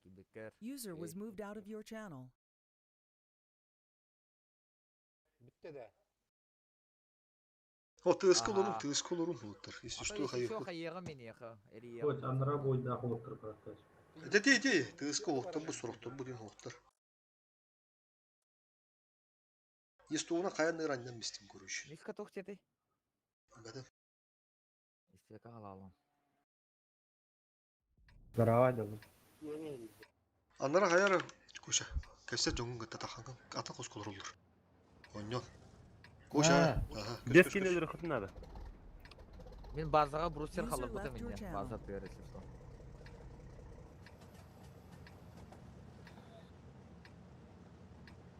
Кибикер. User was moved out of your channel. Бүтте да. О, тыаска олорун, тыаска олорун булуттар. Если что, хайыхпыт. Хайыга минеха. Хоть анара бойда холоттар бараттар. Эти, эти, тыаска олохтор бу сорохтор бу дин олохтор. Естуына каян ыраннан бистим көрүш. Мишка тохтеты. Бәдем. Истека алалым. Здорово, дедушка. Аннара хаяр куша. Кәсә жоңун гытта таханган ата косколор олор. Онньон. Куша. Ага. Без кинелер хытын надо. Мен базаға брустер User халып left бутым your инде. channel. База тыгыр, если что.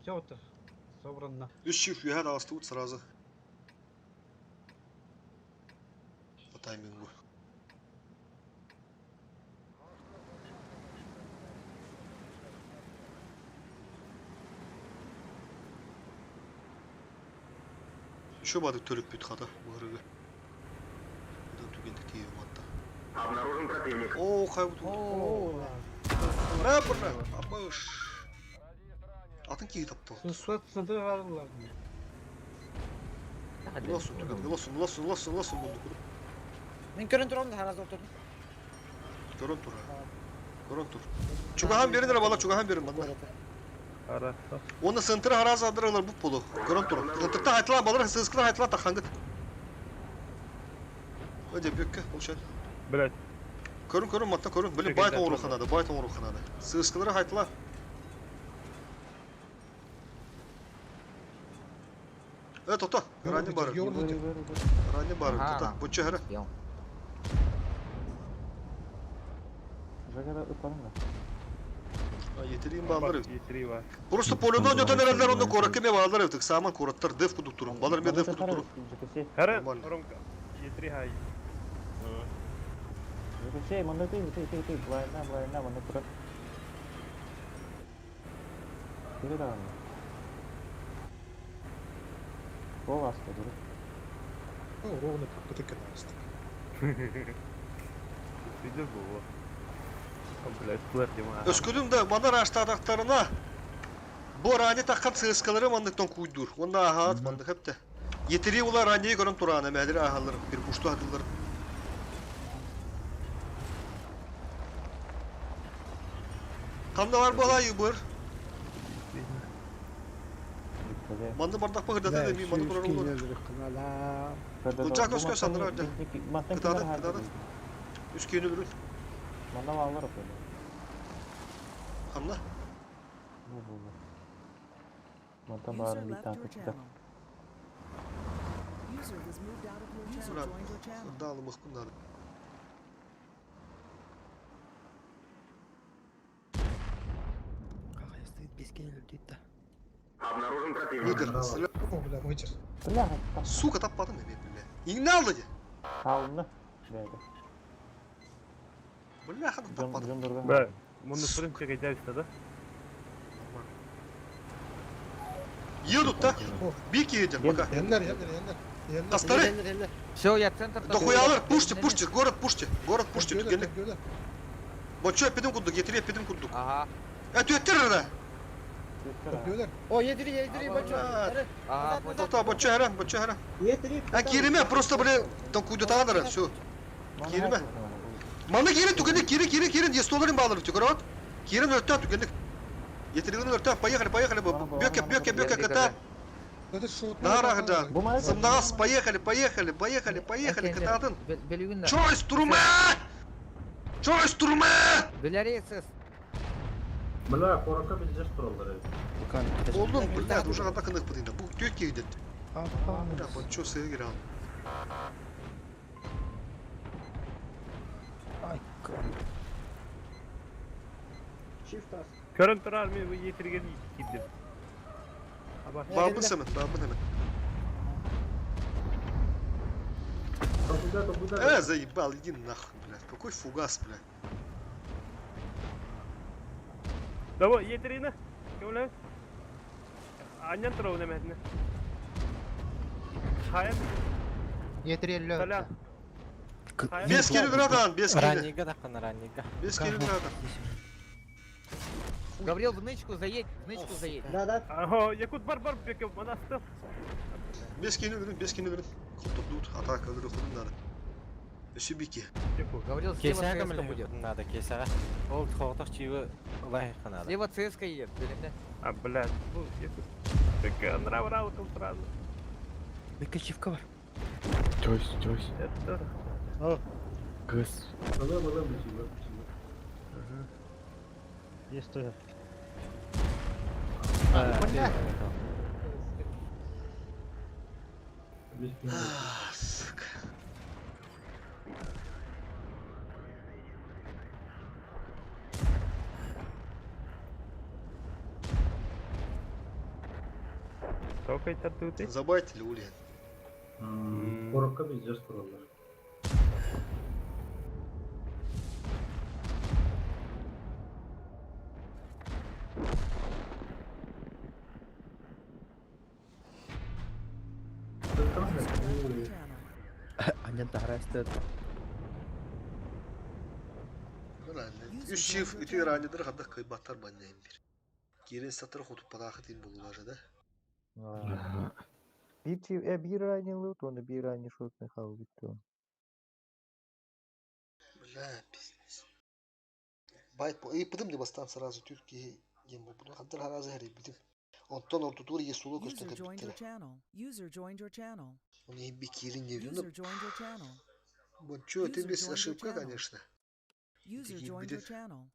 Все это собрано. Үс чиф юһәр астыбыт сразу. По таймингу. Еще бадык төлөп бүт хата бу Будан түгендик тие матта. Обнаружен противник. О, хай бут. Ура, бра. Абыш. Атын кии тапты. Суат сынды varlar. Лосун түген, лосун, лосун, лосун, лосун булду куру. Мен көрөн турам да харазы отурдум. Көрөн тур. Көрөн тур. Чугахан берин бала, чугахан берин бана. Хорошо. Оны сынтыры харазы адырылар буп болу. Көрөн тур. Сынтырта айтыла, балар сыскына айтыла тахангыт. Өде бөккө, болшан. Блять. Көрүн көрүн матта көрүн. Билин байт оңруханады, байт оңруханады. Сыскылары айтыла. Э, тоқта, рани бар. Рани бар, тоқта. Буча хара. Жагара ыпанна. Yeteriyim bağlar evet. Етери бар. Просто полюдон өтөн эрелер онда коракка ме bağlar evet. Саман кораттар деф кудук турун. Балар ме деф кудук турун. Хара, Нормально. Ромка. Етери хай. Жекесе, мында ты, ты, ты, ты, былайына, былайына, мында турат. Кире дагы. Ол асты дуру. Ну, ровно попытка настык. Видел было. Блять, флэр дима. Өскөдүм да манар аштадактарына бу рани таккан сыскалары мандыктан куйдур. Онда ахат мандык хепте. Yeteri ular raniye görün тураны мәдир ахалар bir пушту хадылар. Канда бар бала юбыр. Манды бардак багырдата да ми манды турар олар. Кылчак өскө сандыра да. Кытады, кытады. Үскені өлүн. Мында балалар өпөлө. Хамна. Бу бу бу. Мында User баарын left бит your атып channel. User was moved out of your channel. Joined your channel. Dağılım bunlar. Обнаружен противник. Выдер. О, бля, мытер. Бля, Сука таппадым мен бля. Иңне алды де. Алынды. Бәді. Бля, ханы таппадым. Бля, мұны фрын чекай да? Едут, да? Бики едем пока. Енлер, енлер, енлер. Енлер. Кастары. Все, я центр. Дохуялар, пушьте, пушьте, город пушьте, город пушьте, түгенлик. Бочо пидим кудук, етире пидим кудук. Ага. Э, түеттер ара. О, едири, едири, бочо. Тоқта, бочо хара, бочо хара. А кириме, просто, бля, там куйдутанара, все. Кириме. Маны кирин түгенлик, кирин, кирин, кирин, естоларын bağlarım, түгөрөт. Кирин өрттө түгенлик. Етиригин өрттө, поехали, поехали, бөке, бөке, бөке, ката. Нара, да. Сымдагас, поехали, поехали, поехали, поехали, кататын. Чойс, турма! Чойс, турма! Беляри СС. Бля, коракка билжеш тураллар. Oğlum, блядь, уже атака ных бутында. Бу түйт кийдет. Бля, вот чё сыграл. Көрін тұрар мен бұл етерген кидім. Бабын сымын, бабын hemen. Толкуйда, толкуйда. Заебал, иди нахуй, блядь. Какой фугас, блядь. Давай, Етерина. Кемле? Аннан тура неметне. Хайын. Етерелле. Толян. Хайын. Без кири братан, без кири. Раннига дахын, раннига. Без кири братан. Гаврил, в нычку заедь, в нычку заедь. Да, да. Ага, Якут бар бар беке манасты. Без кини берин, без кини берин. Хотурдут, атака өлөрө ходун надо. Өсү бики. Гаврил, слева Кесага ЦСК будет. надо, кесага. Ол хоғтақ чивы лайықы надо. Слева ЦСК едет, билимде. А, блядь, бу Якут. Беке нрав рав сразу. Бекке чивка бар. Чойс, чойс. Это. Кыз. Бала, бала, бычи, бычи. Есть тоже. Бля. Без кини. Сука. Только это тут. Забайтили ульян. Корокка биздес тураллар. Аннан тахарасты. Үс чиф үтү ранидыр хадда кыйбаттар баннайын бир. Кирин сатыр хотуп падахы тин болулажы да. Bir çift, e, bir aynı loot onu bir aynı shot ne kaldı bitti o. Бля, пиздец. Байт бу. Ыйпыдым деп бастан сразу Түркия ем бу. Буну хаддар харазы хери битим. Онтон ортутур есулу User көстөн joined your кепиттер. channel. User joined your channel. Оны би кирин User дебдим. joined your channel. Бу чё, ты User без joined your ошибка, channel. конечно. User Дигин joined your бидет. channel.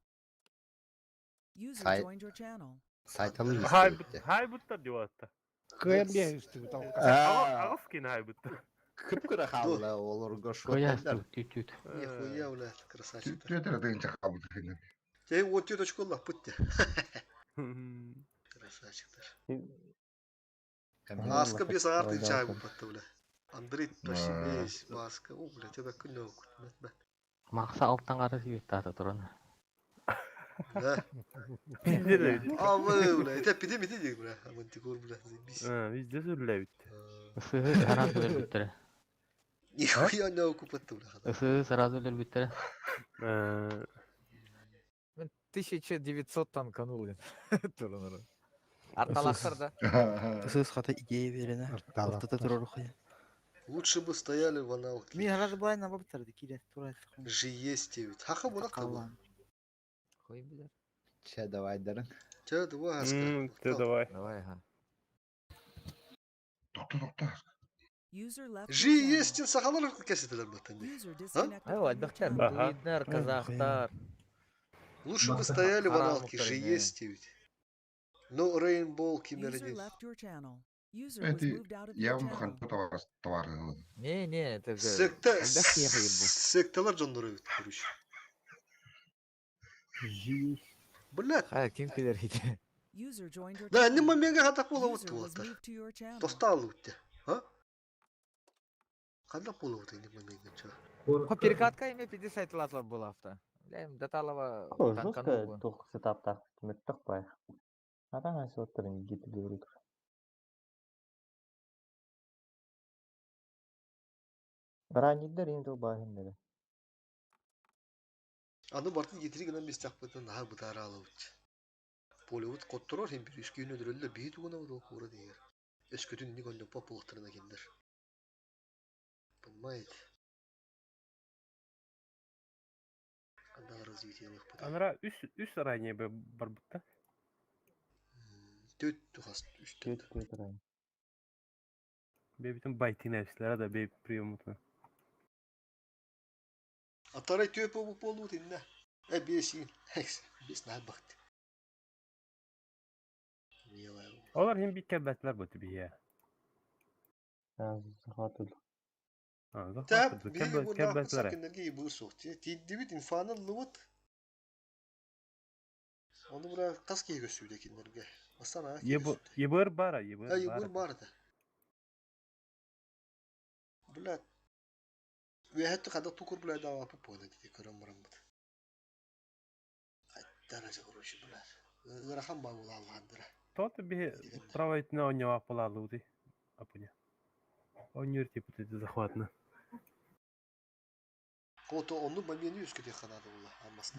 User Сай- joined your channel. Сайталы Хай истебитте. хай буттар деп атты. Кыйын бе үстү Аа, Агыс кин хай бутта. Кыпкыра халла олорго Кояс шоттар. тут, тут. Нихуя, блядь, красавчик. Төтер дыгынча кабыл хинер. Те вот теточку лап пытте. Красавчиктар. Аска без арты чай бу бля. Андрей почти весь маска. О, блядь, это күнөө күтмөт. Мақса алттан қара себепті тұраны. Да. А вы, бля, это пиди миди дейм, бля. Амантикор, бля, заебись. Везде сүрләбит. Ысыы сразу өлбүттөрө. Нихуя не окупатты, бля. Ысыы сразу өлбүттөрө. Мен 1900 танканул блин. Турунуру. Арталактар да. Ысыз хата идея берена. Ортата турар хуя. Лучше бы стояли в аналке. Мин харазы былай на бабтарды кире тура. Же есть ведь. Хаха бурак та Хуй билер. Че давай дарын. Че, давай, Аска. Ты давай. Давай, ага. Токто, токто. User left your Же channel. есть сахалар кесетелер баттан. User disconnected Ай, from your альбахтар, channel. дуиднер, казахтар. Лучше бы стояли в Харам аналке, же мухтарine. есть ведь. Но Рейнбол User кимерни. left your channel. User was Эти moved out of your явым channel. ханты товар товар. Не, не, это же. Секта, Альбахт ехай бу. секталар жондору бит, короче. Блядь. Хай, ким келер хите. User joined your Да, не channel. моменга хатак бола User утты was болаттар. moved to your channel. Тостал утты. А? Кандай бола утты не моменга чё? Хо перекатка эме 50 латлар была авто. Бля, даталова О, танканул жестко бу. тух сетаптах мөттөх бай. Атан асыоттарын гитлерик. Ранидер интел бахиннere. Аны бартын гетири гынан бес тақпытын наха бытара алыбыт. Полевуд котторор хем бир үскүйін өдірөлі бейі тугына ұды оқура дейгер. Өскөтін ник онды поп болықтырына кендер. Понимаете? Анда развитие лық Анра үс үс ранее бы бар бутта. Төт тухас үс төт. Төт ран. Бебитин байтин әпсилер да беб приемутuna. Атарай төп болуп болу тинне. Э бес ин. Бес на бакты. Милая. Олар hem bir кәбәтләр бу тибия. Захватыл. Тәп би бу нахы Кәбәтләр. сакыннарга бу соқты. Тиддибит инфаны лыбыт. Оны бура кас кие көсүдө киндерге. Астана. Ебыр ебыр бара, ебыр А бара. ебыр бар да. Блядь. Үөһэттэ хада тукур булайдаабаппыт буолла дии көрөн бараммыт. Хайдара же короче булар. Ыарахан баа буолааллаандыра. Тот би правайтына оññоа палалуути. Апуня. Оññор типа ты захватна. Ото оннук моменты үскөтүөх ханаада буолла аммаста.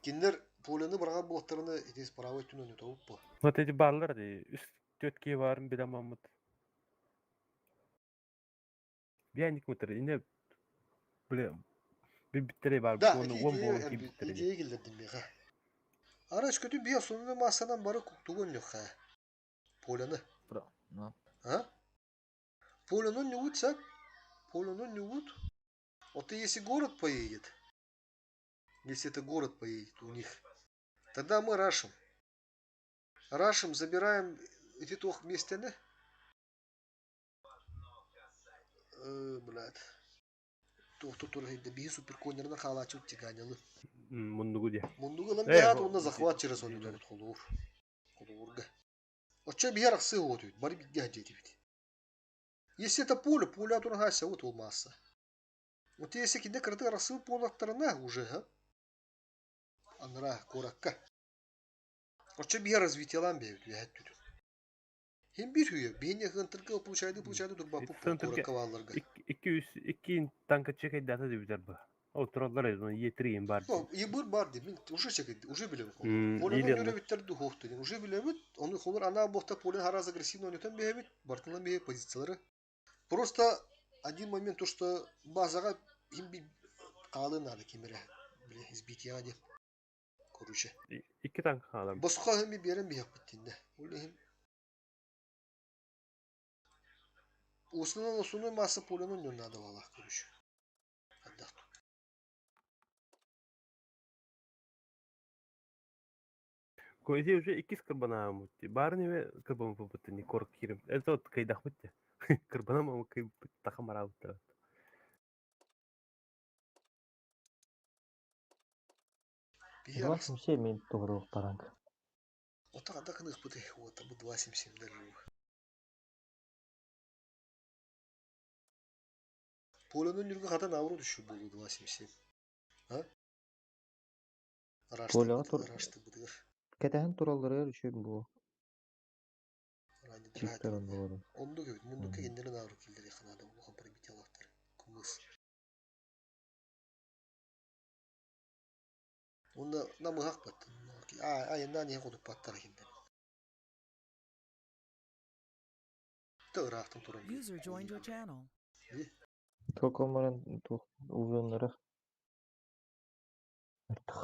Кинилэр полены быраҕар буоллахтарына ити справа өттүн ойнотобут бу. Вот эти баллар ди үс төрт барын билемаммыт. Биэник мутар ине биле бибиттере бар Да, оны ити он идея болон кибиттере. идея киллэрдим миэхэ. Ара өскөтүн биэ основной массанан бары куктугун ньухха. Поляны. Ну. А? Поляну ньугут сак. Поляну ньугут. Вот и если город поедет, если это город поедет у них, тогда мы рашим. Рашим, забираем эти тох местены. Блядь. Туох тут биһи суперконерна хаалааччы тиганялы. Мундугу ди. Мундугу ылан Э, биһаат уонна захват через он холуур. Холуурга. Оччо биһи арахсыы уотуйт, бары бигге дьиэтибит. Если это поле, поле атуран хася вот ол масса. Вот если кинде кыраты арахсыы полаттарына уже, ха? Анра коракка. Оччо биһи развитиялан бэйбит үһэт түтүн. Хим бир хүе, биһине хынтырга получайды, получайды турбаппы коракка бааларга. Икки үс икки танка чекай дата дебитер бу. О троллар эден Е3 бар. Ну, ебыр бар ди, мин уже чекай, уже билем. Поле Или нөрөбүттер духовты, уже билебит, оны холор ана бохта поле хараз агрессивно ойнотон бэбит, бартынан бэбит позициялары. Просто один момент то, что базага им би каалы надо кимере, бile избить я Короче. Икки танк хаалар. Босха хим би берем би япыттинде. Оле хим Основной основной масса полену не надо валах, короче. Отдохну. Койзи уже иккис кырбана мутти. Барын эбе кырбан бутты не корк кирим. Это вот кайдах бутти. Кырбана мамы кай тахамара бутты. 2,77 мен тугурук баранг. Ота анда кынык бут вот бу 2,77 дер. Поленун нүргө хатан авру түшү болу 2,77. А? Рашты Поляга тур. рашты бутыгыр. Кетehen тураллары үчүн бу. Рани Чиптер онда Онду көбүт, мундука кендерин авру килдери ханада улухан пробитиялактар. Кумыс. Онда намыхак бат. А, а, не хотуп баттар хиндер. Тыгырахтын туран. User joined your channel. Токомаран тух узуннары. Артык.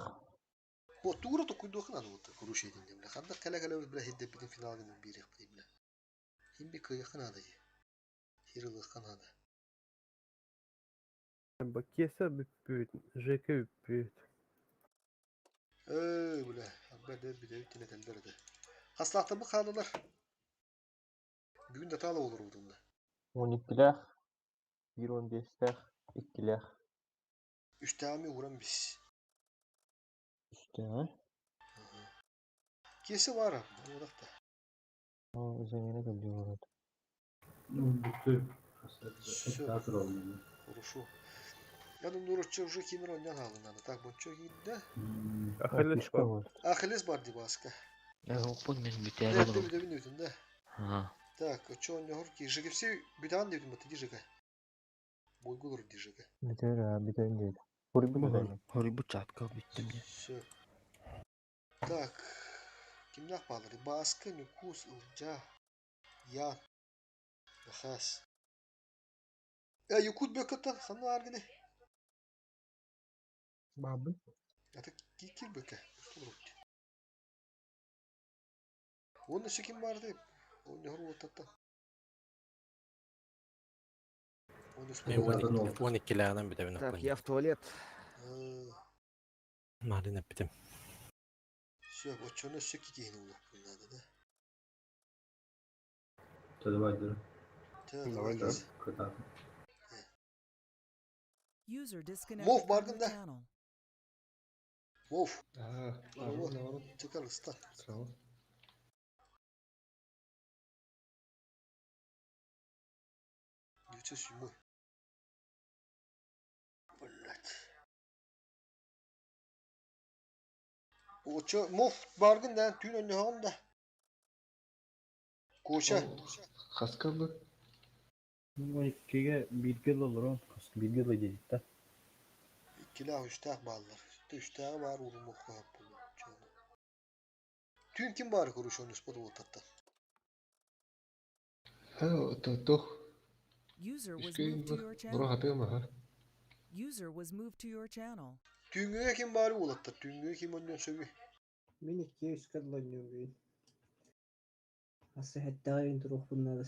Бу тугура токуйду ханада вот куруши динде биле. Ханда кала кала биле хидде битин финал гын бирих биле. Хим би кыя ханада. Хирылы ханада. Бакеса бүппүт, ЖК бүппүт. Э, биле, абба де биле тинетелдер де. Хаслахта бу халалар. Бүгүн да тала olur удунда. 12-лэх, 1.15-лэх, 2-лэх. Үстәми уран бис. Үстэ, а? Кеси бар, одакта. О, замена келди болот. Ну, бүттү. Всё. Хорошо. Я думаю, урочча уже кимер оннан алынады. Так, бончо кийде. Ахиллес бар. Ахиллес бар ди баска. Оппун мен бүтәр Эрте олорум. бүтө бүтүн да. Ага. Так, очо оннохор ки ЖКФС бүтән дип бит ЖК. Бойгулар ди ЖК. Бүтөр, бүтөр дейт. Хурбу да. Хорибу чатка бүттүм я. Всё. Так. Кимнах баалар? Баска, Нюкус, Ылжа, Ян, Нахас. Э, Якут бөкөттен ханна аргыны. Бабы. Ата кикир бөкө. Оны өссө ким барды? Оны хор отатта. Оны Мен 12-лэҕинэн бүтэбин Так, я в туалет. Марын эппитим. Все, очону өссө кикейин улук надо, да? Давай, да. Давай, да. Кытаат. User disconnected Мов from бардым your да. channel. Мов. А, Наоборот, Чекар, ста. Сразу. 907. Очо муф баргын да түүн өннөһөҕүн да. Куча. Хаска бу? 12-ге бииргэ олорон, бииргэ ылы да. Иккилээх үстээх бааллар. Үстээҕи баар уурумуохха Түүн ким баар короче он спот уолаттартан. Ха, туох. User was Үскэй moved to your бу channel. хатыам аха. User was moved to your channel. Түүҥҥүгэ ким баары уолаттар? Түүҥҥүгэ ким онньон сөбүй? Мин икки үскэ дылы Асы хэттэҕэ туруохпун наада.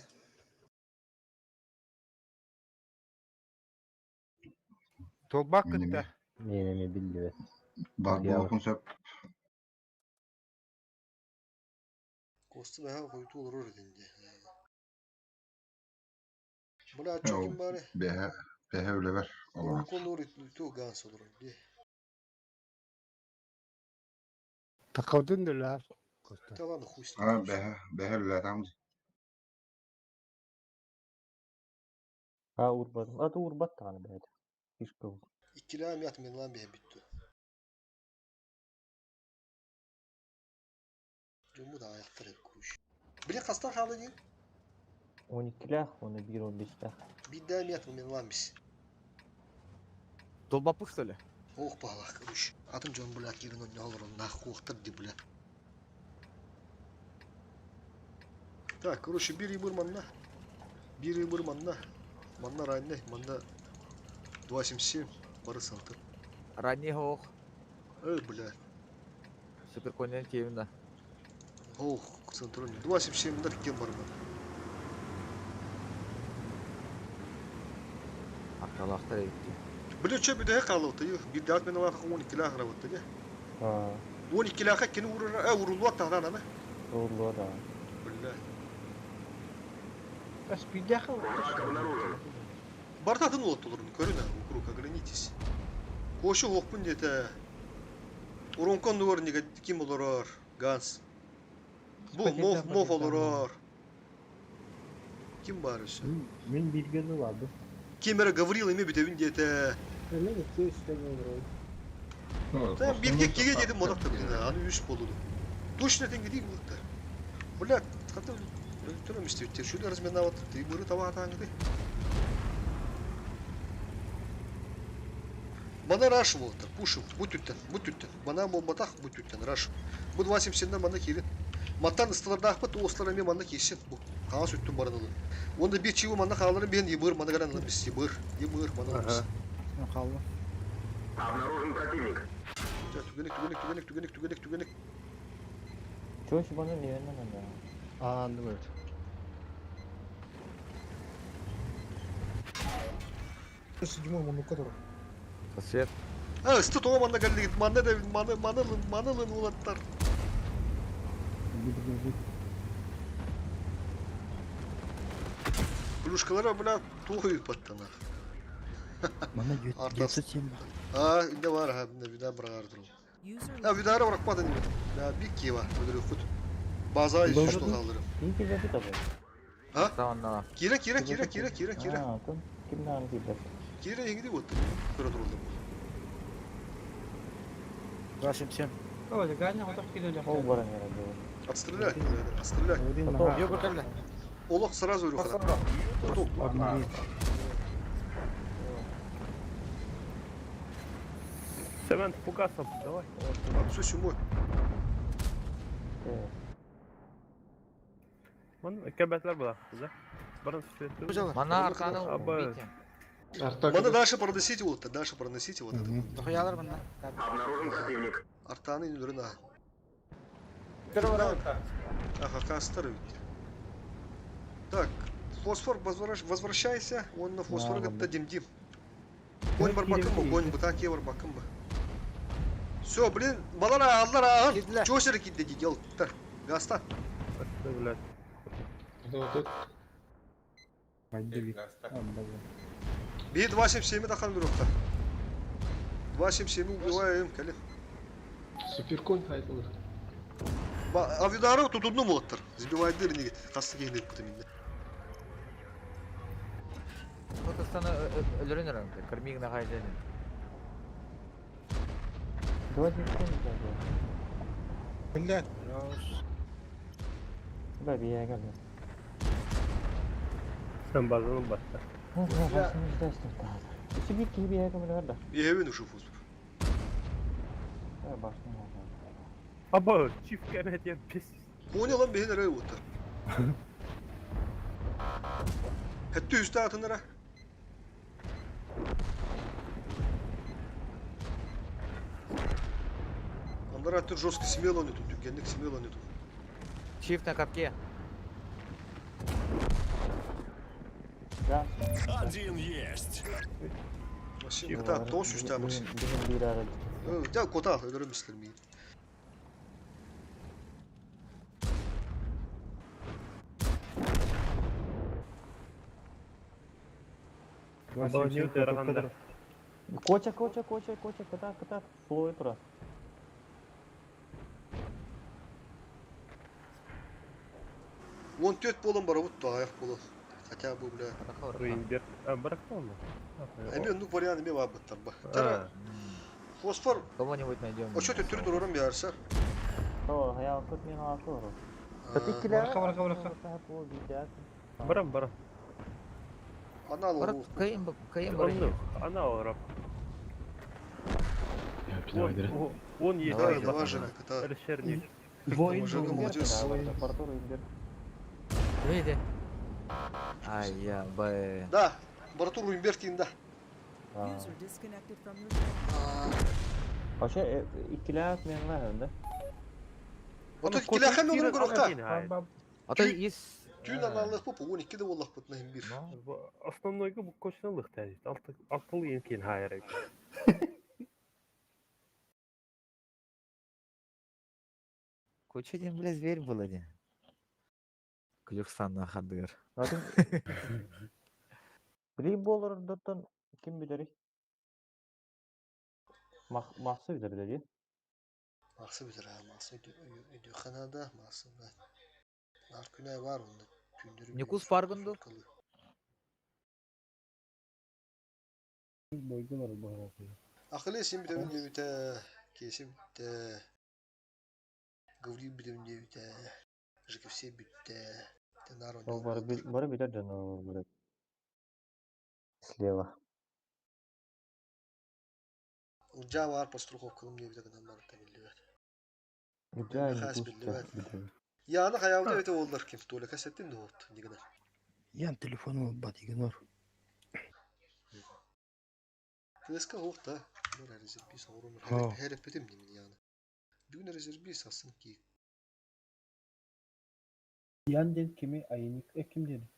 Толбак кытта. Мен эми биллибэт. Бар буолуохун сөп. Косту бэһэ хойутуу олорор этин дии. Бля, чо ким баары? Бэһэ, бэһэ үлэбэр олорор. Урукку олорор ганс олорор дии. Такаудын да Да ладно, хуй с ним. А, бэһэ, бэһэ үлэлээтам. А урбатым. А урбат даҕаны бэйэтэ. Фишка бу. Иккилээн мят минлан биһэ бүттү. Дьомму да аяқтар эбит короче. Били хастан хаалла диин? 12-лээх, оны 1 15-лээх. Биирдээ мят минлан бис. Долбаппыт что ли? Ох, палах, короче. Атын дьон, блядь, кирин онньо олорон, нах куохтар ди, блядь. Так, короче, бир ыбыр манна. Бир ыбыр манна. Манна ранний, манна 2.77, бары центр. Ранний ох. Эй, блядь. Супер конен именно. Ох, центр. 2.77 да кем бар манна. Аркалахтар эбитти. Бля, чё бүтэһэ хаалыбыта, бир даат мен алаха 12 лаах арабытта, де. А, 12 лааха кини урар, э, урулуат тахдан ана. урлуа да. Бля. Спидяха. Бартатын уоттуларын көрүнэ, вокруг оглянитесь. Кошу хохпун дете. Уронкон дугар неге ким олорор, Ганс. Бу моф моф олорор. Ким бар өсө? Мен бииргэ ылы Ким эре Гаврил эме бүтебин дете. Мен икки үскэ олорон. Та бирге кеге дедим модак та билин, аны үс болуду. Точно тенге дейм булыктар. Бля, ката өлтөрөм истебиттер. Шүле разменават, ты быры таба атаңды. Мана раш болуттар, пушим, бу түттен, бу түттен. Мана болбатах бу түттен, раш. Бу 2.77 мана кирин. Маттан ыстылардаахпыт, ослар эме манна кирсин. Бу қағаз үттін баран алын. Онда bir чивы манна қаларын бен ебыр, мана гаран алын біз, ебыр, ебыр, мана алын біз. Қалды. Обнаружен противник. Түгенек, түгенек, түгенек, түгенек, түгенек, түгенек. Чё баны неверно да. А, анды evet. Седьмой мунука тур. Свет. А, ысты тоға манна кәлді, манна да, маны, манылын, манылын улаттар. Плюшкалара, бля, туғы баттана. Мана Артас. 907. А, инде бар, ха, инде вида бырағар тұру. User А, видара бырақпады неме. Да, бик кева, өдірі құт. База Doğru. үш алырым. Ким килбэти табы? А? Саваннала. Кира, кира, кира, кира, кира, кира. А, тон ким нааны килбэт. Кира еңді отты. Көрі тұрылды. 2.77. Ой, Ганя хотох килеле. Ол баран яра Отстрелять, блядь, отстрелять. Йо, көркәлле. Олох сразу үрі Топ. Семен, фугасом, давай. Все, сюмой. Ман кәбәтләр була, да? Барын светле. Мана арканы Аба. убейте. Мана дальше проносите вот, дальше проносите вот это. Дохуялар мында. Обнаружен противник. Артаны нүрін а. Ага, кастер ведь. Так, фосфор, возвращайся. Он на фосфор Да, говорит, дим-дим. Конь барбакын ба, конь бытаке барбакын ба. Все, блин, балара, аллара, ағын. Кидле. Чего сері кидде дел? Так, гаста. Блядь. Тут Би 277 тахан дурукта. 277 убиваем, калин. суперконь айтылыр. Авидару тут одну молоттар. Сбивает дыр не касты кейін деп күтім енді. Вот астана өлөрөн өрөҥ, кырмиң нахайден. Два девятьсот да. Блядь. Бля, биһиэхэ кэллэ. Sen базаны баста. Үчү биир киһи биһиэхэ көмөлөһөр да. Биһэбин ушу фосфор. Э, башня. Аба, чиф кэмэт я бес. Понял он биһин эрэ уоттар. Хэттүү үстэ атынара. Андар аттыр жестко смело не тут, түргенник смело не тут. Чиф на катке. Да. Один есть. Максим, это тоғыз үстә Максим. Биһин биир арал. Дя кота өлөрө мислер миин. Аба, не өтө Коча, коча, коча, коча, кытаат, кытаат, слой тура. Он төт болон барабыт то аяқ болон. Хотя бы, бля. Руинберг. А, барахтон. Эми оннук вариант эми бабыттар ба. Тара фосфор Кого-нибудь найдем. Очо төттүрү дурорум биарса. О, я тут мен аласың. Бараха, бараха, бараха. Барам, барам. Анал Брат, ол. кайым кайым бар. Она орап. Давай, давай. Он есть. Давай, давай, Жека, это. Решерник. Воин Жека, был. молодец. Видите? Ай, я, б. Да, Баратур Руинберг да. User disconnected from your channel. Вообще, иккилээх мен лаһын да. Ото килэхэн олорун көрөккө. А то есть... Түүн аналлых бу 12 де боллах бут нахим бир. Основной бу кочналык тәжит. Алты алтылы енкен хайыр. Куча один, бля, зверь был один. Клюксан на хадыр. Били болордоттон ким билери? Махсы билер билери. Махсы билер, ha, Махсы үйдө ханада, Махсы да. Нар күнә бар онда. Түндөрү. Никус паргынду. Бойгулар бу. Акылы син битебин дебите, кесим битте. Гаврил битебин дебите. ЖКФС битте. Тенар Ол бары бары билер жана билет. Слева. Улжа бар поструховкалым дебите гынан бар табилбет. Үдә Хас билбет. Яны хаявда бите олдар ким толы касеттин дот дигена. Ян телефон алып игнор. ТСК хоқта. Бар резервис орун. Ха. Хәрәпетим димин яны. Бүгүн резервис асын ки. Ян ден кими айник эким деді.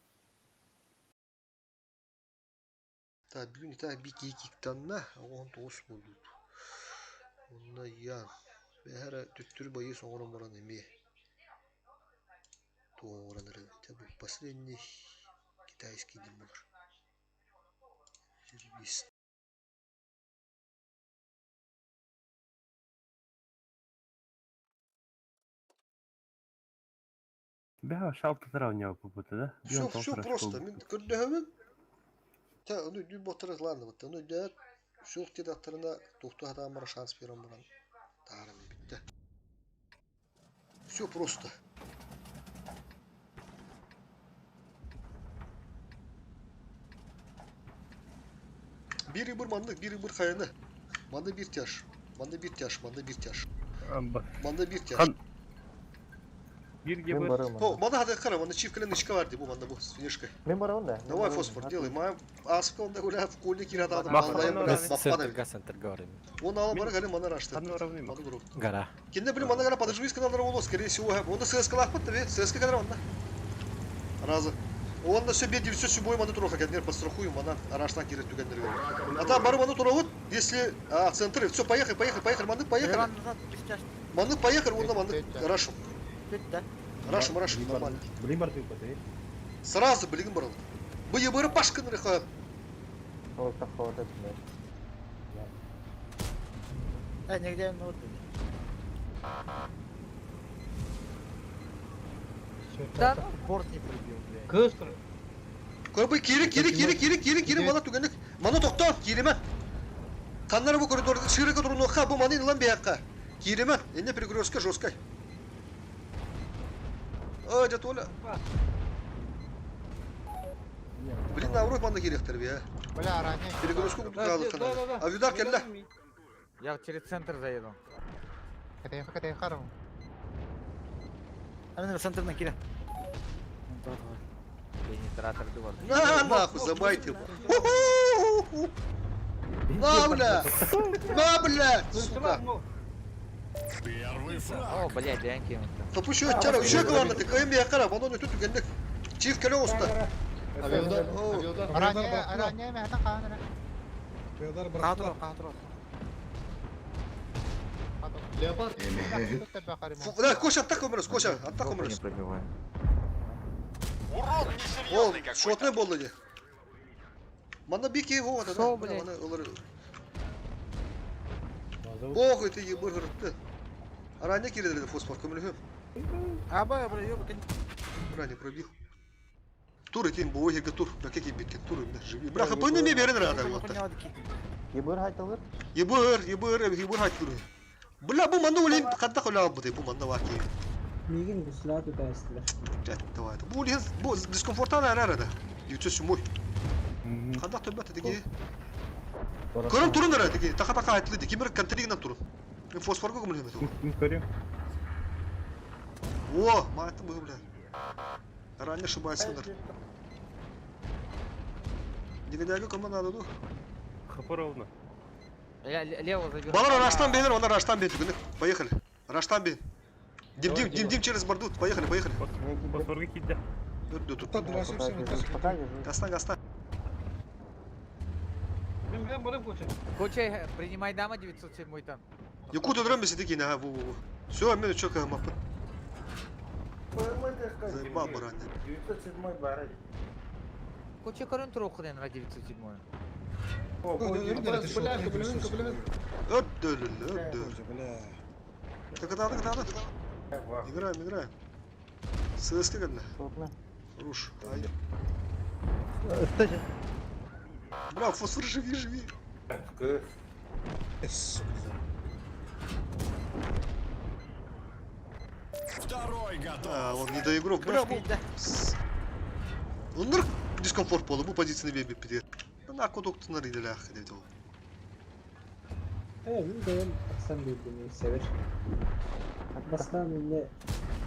Та бүгүн та би ки киктанна он тоғыз болду. Онна ян. Бәһәрә төттүр байы соңрон баран эми. Туоран рэ. Бу последний китайский дим булар. Резервист. Бә, шалты сравнивал попыты, да? Все, все просто. Мин көрдөһөбүн. Та, ну, дүү ботыры ладно, вот, ну, дә, все тедаттарына тохту хатамара шанс берем буран. Тарым битте. Все просто. Бири бір мандык, бири бір хаяны. Манда bir тяж. Манда bir тяж, манда bir тяж. Манда bir тяж. Хан. Бирге Мен бір. барамын. О, манда хады кара, манда чивкален нычка бар ди бу, манда бу с финишкой. Мен барамын да. Давай фосфор, делай. Мая асыпка онда гуля в коле кирада адам. Махман Малайым Равин. Центрга, центрга барым. Он ала бара гали мана рашты. Ханна равны. Мана дуру. Гора. Кинде билим мана гара подожди каналдара болос, скорее всего. Онда ССК лахпат тебе, ССК канал онда. Разы. Онда все беди, все любой мана туруха, кәднер подстрахуем, мана араштан кирет түгәннәргә. А там бары мана туравыт, если а, центры, все, поехали, поехали, поехали, маны поехали. Иван назад, сейчас. Маны поехали, онда маны рашим. Тут, да? Рашим, рашим, нормально. Блин, бар ты потай. Сразу билигин барабыт. Бу ебыры пашкын рыха. Ол таховат этме. Э, нигде ну вот. Да, ну, борт не пробил, блядь. Кыз Көрбөй кири кири кири кири кири кири мана түгәнлек. Мана токто, кириме. Каннары бу коридорда широко турну ха бу маны лан биякка. Кириме. Энне перекрестка жесткой. Aa, дьэ Толя. Блин, наоборот манна киириэхтэр бия. Бля, ранее. Перегрузку курдук хаалыахха Авидар кэллэ. Я через центр заеду. Кэтейха, кэтейха, ром. Амин центрдан кире. Пенетратор дувар. На, нахуй, забайтил. На, бля! На, бля! Сука! Первый О, фраг. блядь, дээн кинутта. Топу еще тара, еще главное, ты кайм я кара, вон он тут генник. Чиф келе оста. Авиудар, авиудар. Ранее, ранее, мехта хаанара. Каатро, каатро. Леопард. Да, Коша, атака умрес, Коша, атака Жопу не умрес. пробиваю. Урон Ол, несерьезный какой-то. шотный болды де. Мана бики его, да, Шо, да, блядь? мана олар. Похуй ты ебыр гыртты. Ранее кирилді фосфор көмілі. Аба, бля, ёб, Ранее пробил. Тур этим бой тур, бля, какие битки, тур, бля, живи. Бля, хп не берен рада, вот так. Ебыр хайталыр. Ебыр, ебыр, ебыр хат тур. Бля, бу манна улин хатта холя бу бу манна ваки. Мигин гуслаа тутаастылар. Блядь, давай. Бу лин, бу дискомфортан арара да. 907. Ханда төбәт теги. Көрөн турун ара теги. Така така айтлы кимер контригнан турун. Мен фосфорго көмүлөмөт. Мин көрүм. О, майтым бу бля. Ранее ошибайсыңдар. Дигедәге команда надо. ХП ровно. Я лево заберу. Балар раштан бейнер, она раштан бейн. Поехали. Раштан бейн. Дим дим дим дим через борду. Поехали, поехали. Фосфорга кидде. Тут тут. Пока держу. Гастан, гастан. Куча, принимай дама 907 там. Якут удрам беседи ага, во во во. Все, мен чё мапы. Заебал баран. 907 барай. Куча корон троху на 907. Öp öp Так, так, так, так. Играем, играем. ССК кэллэ. Хорош. Ай. Бля, фосфор, живи, живи. Второй готов. А, он не доигрок. Бля, бу... Оннур дискомфорт болу, бу позицияны бербеп битер. Наркотоктунар иделях деди ол. Э, мин бэйэм тахсан биэрдим север. Бастаан инне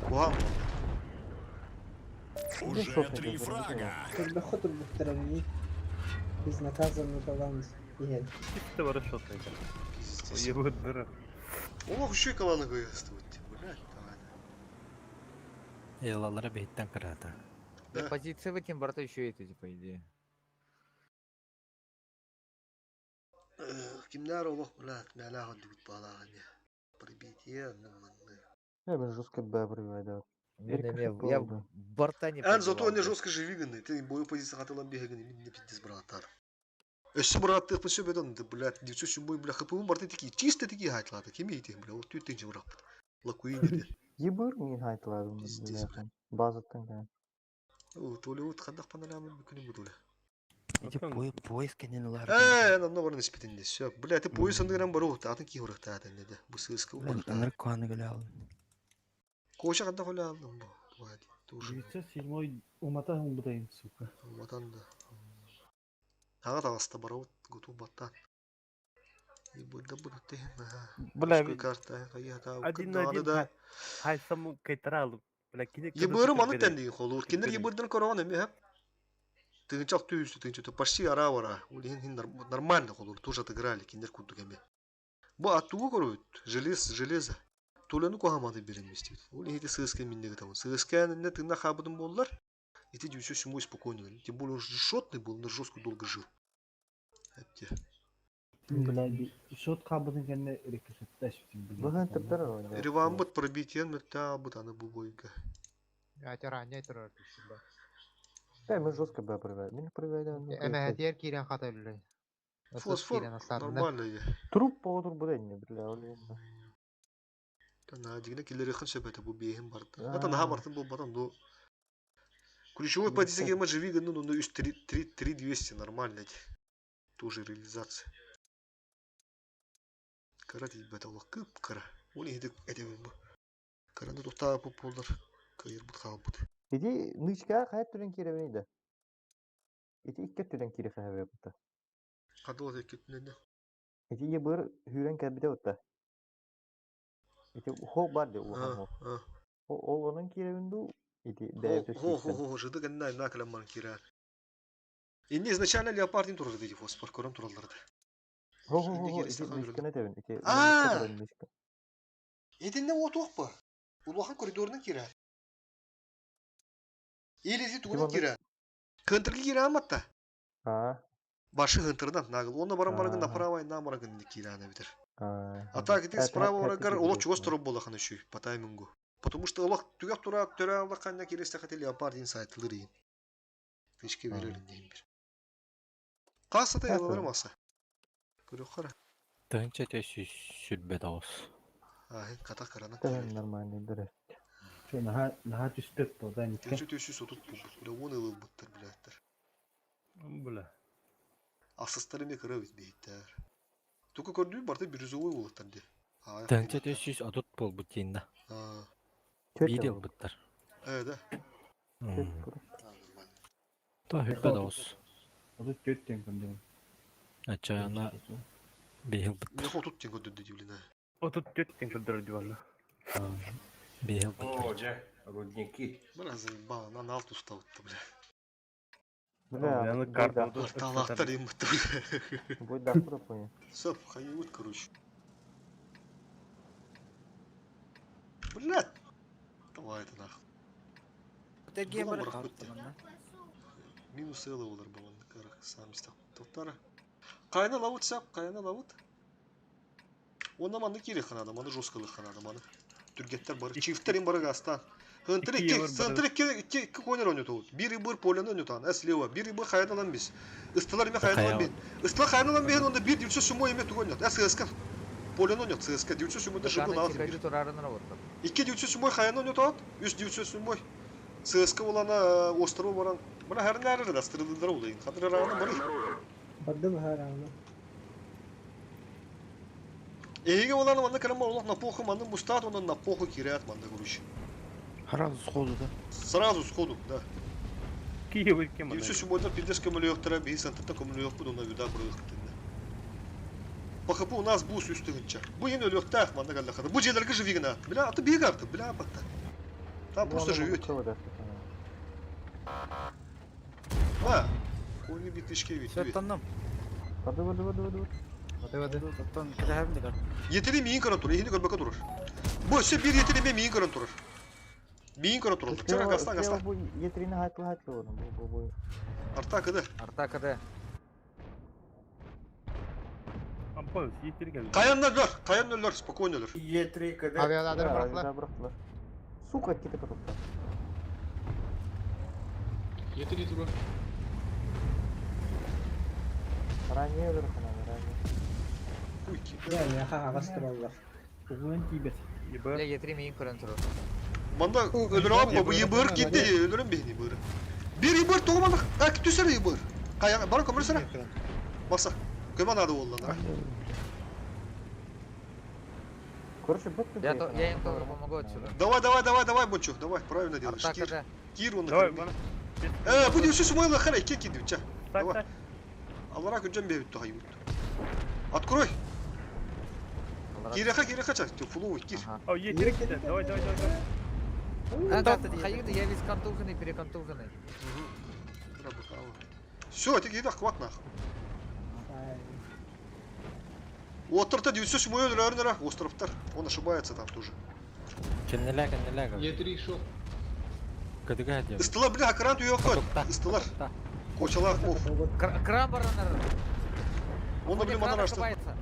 Вау. Уже три фрага. турбахха турбуттарани безнаказанно талант иһэн. Китте бары шотный. Ебы дыра. Ох, еще и колонна выставить. Блядь, давай. Ялалара бейттен кырата. Да. Позиция в этом борту еще это, по идее. Кимнәр олох, блядь, мялага дүгүт балаган. Прибитие, ну, манны. Я бы жестко Б пробиваю, Я борта не Эн зато они жестко живиганы. Ты бою позиция хатылан беганы, не пиздец, братар. Өссө брат, ты все бедон, ты, блядь, 907, бля, ХПУ борты такие, чисто такие гайтлады, кем эти, бля, вот тут ты же брат. Лакуини, Ебыр не хайталар. Пиздец, бля. База тыңда. О, толи вот хандах панорамы бүкүнү бутуле. Эти поиск не лар. Э, на новый спитинде. Все, бля, ты пояс андыран бару, атын ки урахта атын деди. Бу сыска урахта. Наркоаны гулял. Коша ханда холя алдым бу. Давай, тоже. 907 уматан умбутайын, сука. Уматан да. Ага, тагаста бару, готу баттан. И будет будет ты. Бля, карта, я та. Один на один. Да. Хай саму кайтралу. Бля, кине. Ебырым аны тәнди холур. Кинер ебырдан корона ми ха. Тыгынчак түйүстү, тыгынчак почти ара вара. Улин хин нормально холур, тоже отыграли, кинер курдук эми. Бу аттугу көрөбүт, желез, железо. Тулену кохамады берен местибит. Улин хити сыскан миннеги там. Сыскан не тына хабыдым боллар. И ты все сумой спокойно. Тем более он же шотный был, он жестко долго жил. Әпте. Бля, шот кабыдын кэннэ рикошетташ. Быһын тептер Ревамбыт пробитиен мөттә бут аны бу бойга. Я ранее турар. Э, мы жестко Б пробиваю. Мин пробиваю. Эмэхэтиэр киирэн хата үллэй. Фосфор нормально я. Труп по бу бля, олин. Тана дигне киллери хын сөбәтә бу бейхин барды. Это наха бартын бу батан ду. Ключевой позиция гема живи, ну, ну, 3, 3, 3 200 нормально. Тоже реализация. Кара дейт бәт Аллах кып кара. Ол еди әдеме бу. Караны тохтаа бу болар. Кыайырбыт хаалбыт. Ити нычка хайа түрен киирэбиний да? Ити икки өттүнэн киирэ хаһабыта. Хадыл икки өттүнэн да. Ити ебыр хүүрэн кэлбитэ бутта. Ити хо бар де улахан хо. Ол онон киирэбин дуу? Ити бэйэбит Хо хо хо жыды гэннэ на кэлэн баран киирэр. Инни изначально леопардин турар диди фосфор көрөн тураллар да. Хо хо хо ити нычканы этэбин. Ити Аа! Итиннэ уотуох ба. Улахан коридорынан киирэр. Или ити тугунан киирэр. Кынтыргы киирэн матта. Аа. Башы хынтырдан нагыл. Онно баран барагын направо на барагын киирэн эбитер. А так ити справа барагар олох чугас турар буолахан үчүй по таймингу. Потому что олох түгэх тура төрө аллаханна кииристэхэ леопард инсайтлыр иин. Тышки берер дейм бир. Кассата ялалары маса. Көрөх Тыһынча те сүрбэ тоҕус. Ахын ката карана. Тыһын нормальный дөрө. Чо наха наха түспөт болда никке. Тыһынча төсү сотут булбут. Бля он ылылбыттар билээттер. Бля. Асыстар эме кыра бит бейттер. Тука көрдүү барта бирюзовой болуттар ди. Тыһынча те сүүс отут буолбут диэн да. Биир ылбыттар. Э да. То хүрбэ тоҕус. 34 тен көндүм. Ачаана биир ылбыттар. Меха отут тен көрдүрдү дивлина. 34 тен көрдөрөр диванна. Биир ылбыттар. О, дьэ, рудники. Бля заебало, на алт усталытты бля. Бля, Яны карта Арталахтар им бля. Будет да, понял. Все, хайвуд, короче. Блядь. Давай это нахуй. Тергeye Булан барып бырах калды бітті. манна. Минус элы олар болан карах сам истак. Тоқтара. Кайна лавут сап, кайна лавут. Онна манны кире ханада, маны жесткалы ханада, маны. Түргеттер бары, чифтер им бары гастан. Хынтыр Ики икки, евр бары. сынтыр икки, икки, икки конер ойнату. Бир бир поляны ойнатан, эс лева, бир бир хайдан бис. Ыстылар име хайдан бин. Ыстылар хайдан бин, онда бир девче сумой име тугон эс СК. Поляны ойнат, ССК, девче сумой жыбы Дыканы нахуй. тикайды турарын работа. Икки девче сумой хайдан ойнатат, үч девче сумой. ЦСК болана острова баран. Мына хәрін әрі да стрелдер олайын. Хадыр рағаны бары. Барды бахараны. Эге оланы манда калам олох на поху манда мустат онан на поху кирят манда короче. Сразу сходу, да? Сразу сходу, да. Киев кем И все суббота пиздец көмөлөктөр бей сантта көмөлөк буду на вида бұрыктында. По ХП у нас бус үстүгүнчө. Бу эми өлөктөх манда галлахада. Бу жерлерге живигина. Бля, аты бег арты, бля батта. Там просто живете. Ма, кони битишке бит. Сөттанным. Воды, воды, воды, воды. Воды, воды. Оттон кэтэһэбин да көр. Yeteri miin көрөн турар, эхини көрбөккө турар. Бу өссө бир yeteri ме миин көрөн турар. Миин көрөн турар. Чара гастан гастан. Бу етрини хайтлы хайтлы оны. Бу бу бу. Арта кыды. Арта кыды. Ампан, съездили как Каяннар өлөр, каяннар өлөр, спокойно өлөр. Е3 КД. Авиаладар бырахтылар. Сука, кете катукта. Е3 тура. Ранее өлөр хананы, ранее. Я не ха астыраллар. Угун тибет. Бля, Е3 миин көрөн турар. Манда өлөр апа, бу ебыр китти, өлөрөм бейни быр. Бир ебыр тоғымандық, а күтүсөр ебыр. Каян, бара көмөр сара. Баса. Көмөн ады болланар. Короче, быт Я, то, я им тоже помогу отсюда. Давай, давай, давай, давай, Бончо, давай, правильно делаешь. Арта Кир, КД. Кир он Давай, накорми. Э, будем все сумой лахара, кеки дюча. Давай. Аллара күнжен бебит тухай Открой. Киреха, киреха, ча, ты фуловый, кир. О, Е3 КД, давай, давай, давай. А, да, Хаюда, я весь контуженный, переконтуженный. Все, ты кида, хват нах. Отырта девятьсот седьмой өлөр островтар. Он ошибается там тоже. Кеннеле, кеннеле. Е3 шел. Кыдыга дем. Ыстылар, бля, кран туйокот. Ыстылар. Кочалар, оф. Кран баранар. Он, блин, Кран манар ашты. ошибается.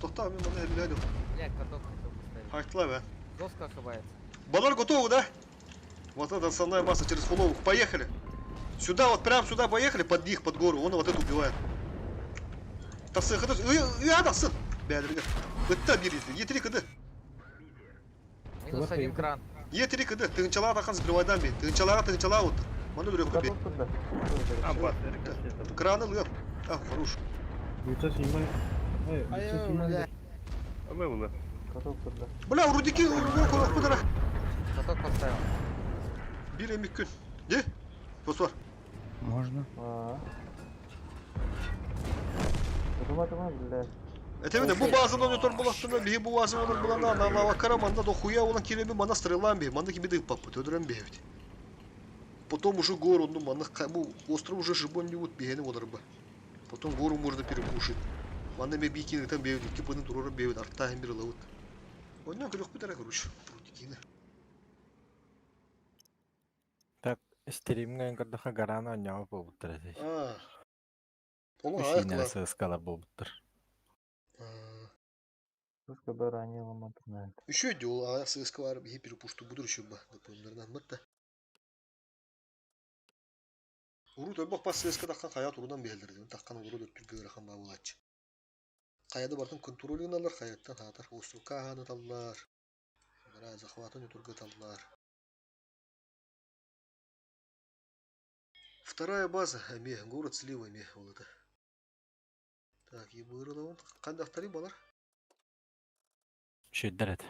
Тохта, мен мана хәлләдем. Бля, каток хотел поставить. Хайтлай, бә. Жестко ошибается. Балар готовы, да? Вот эта основная масса через фуловых. Поехали. Сюда, вот прям сюда поехали, под них, под гору. Он вот это убивает. Тасы, хаты, ы, сын. Бәдірге. Ытта бир ете. Е3 КД. Минус один кран. Е3 КД. Тыгынчалаға тақан сбривайдан бей. Тыгынчалаға, тыгынчалаға отыр. Маны үрек бей. Краны лып. А, хорош. 907. Ой, 907. Ама было. Бля, рудики, Каток поставил. Бир эмик күн. Не? Фосфор. Можно. Тума тума бля. Этебин бу базаны өтөр булаттына биһи бу базаны олор булана аналаваккара манна дохуя olan киреби манна стрелан би, манна кими дыппаппыт, өдөрөн биһэбит. Потом уже гору, ну манна бу остров уже жибон не вот биһэни олорба. Потом гору можно перепушить. Манна ме бикини там бэбит, икки пыны турора бэбит, арттаһын бир ылабыт. Оннан көрөхпүт эрэ короче, рудникины. Так, стримҥэ көрдөххө гарааны оонньообут буолбуттар этэ. А. Ол Үс аайы иинэ кылар. сыскалар буолбуттар. Пушка бы ранее ломать. Еще дел, а сыска бар биһи перепушту буду еще ба, допомнарынан матта. Урут өрбөх бас сыска таххан хайа турунан биһэллэр, таххан урут өттүргө ыарахан баа буолааччы. Хайада бартын контроль гыналлар, хайаттан хаатар, островка аһааныталлар, захватын өтүргө Вторая база, эме, город слева эме, ол это. Так, ебырылауын, қандақтары балар? Үчүгдэр этэ.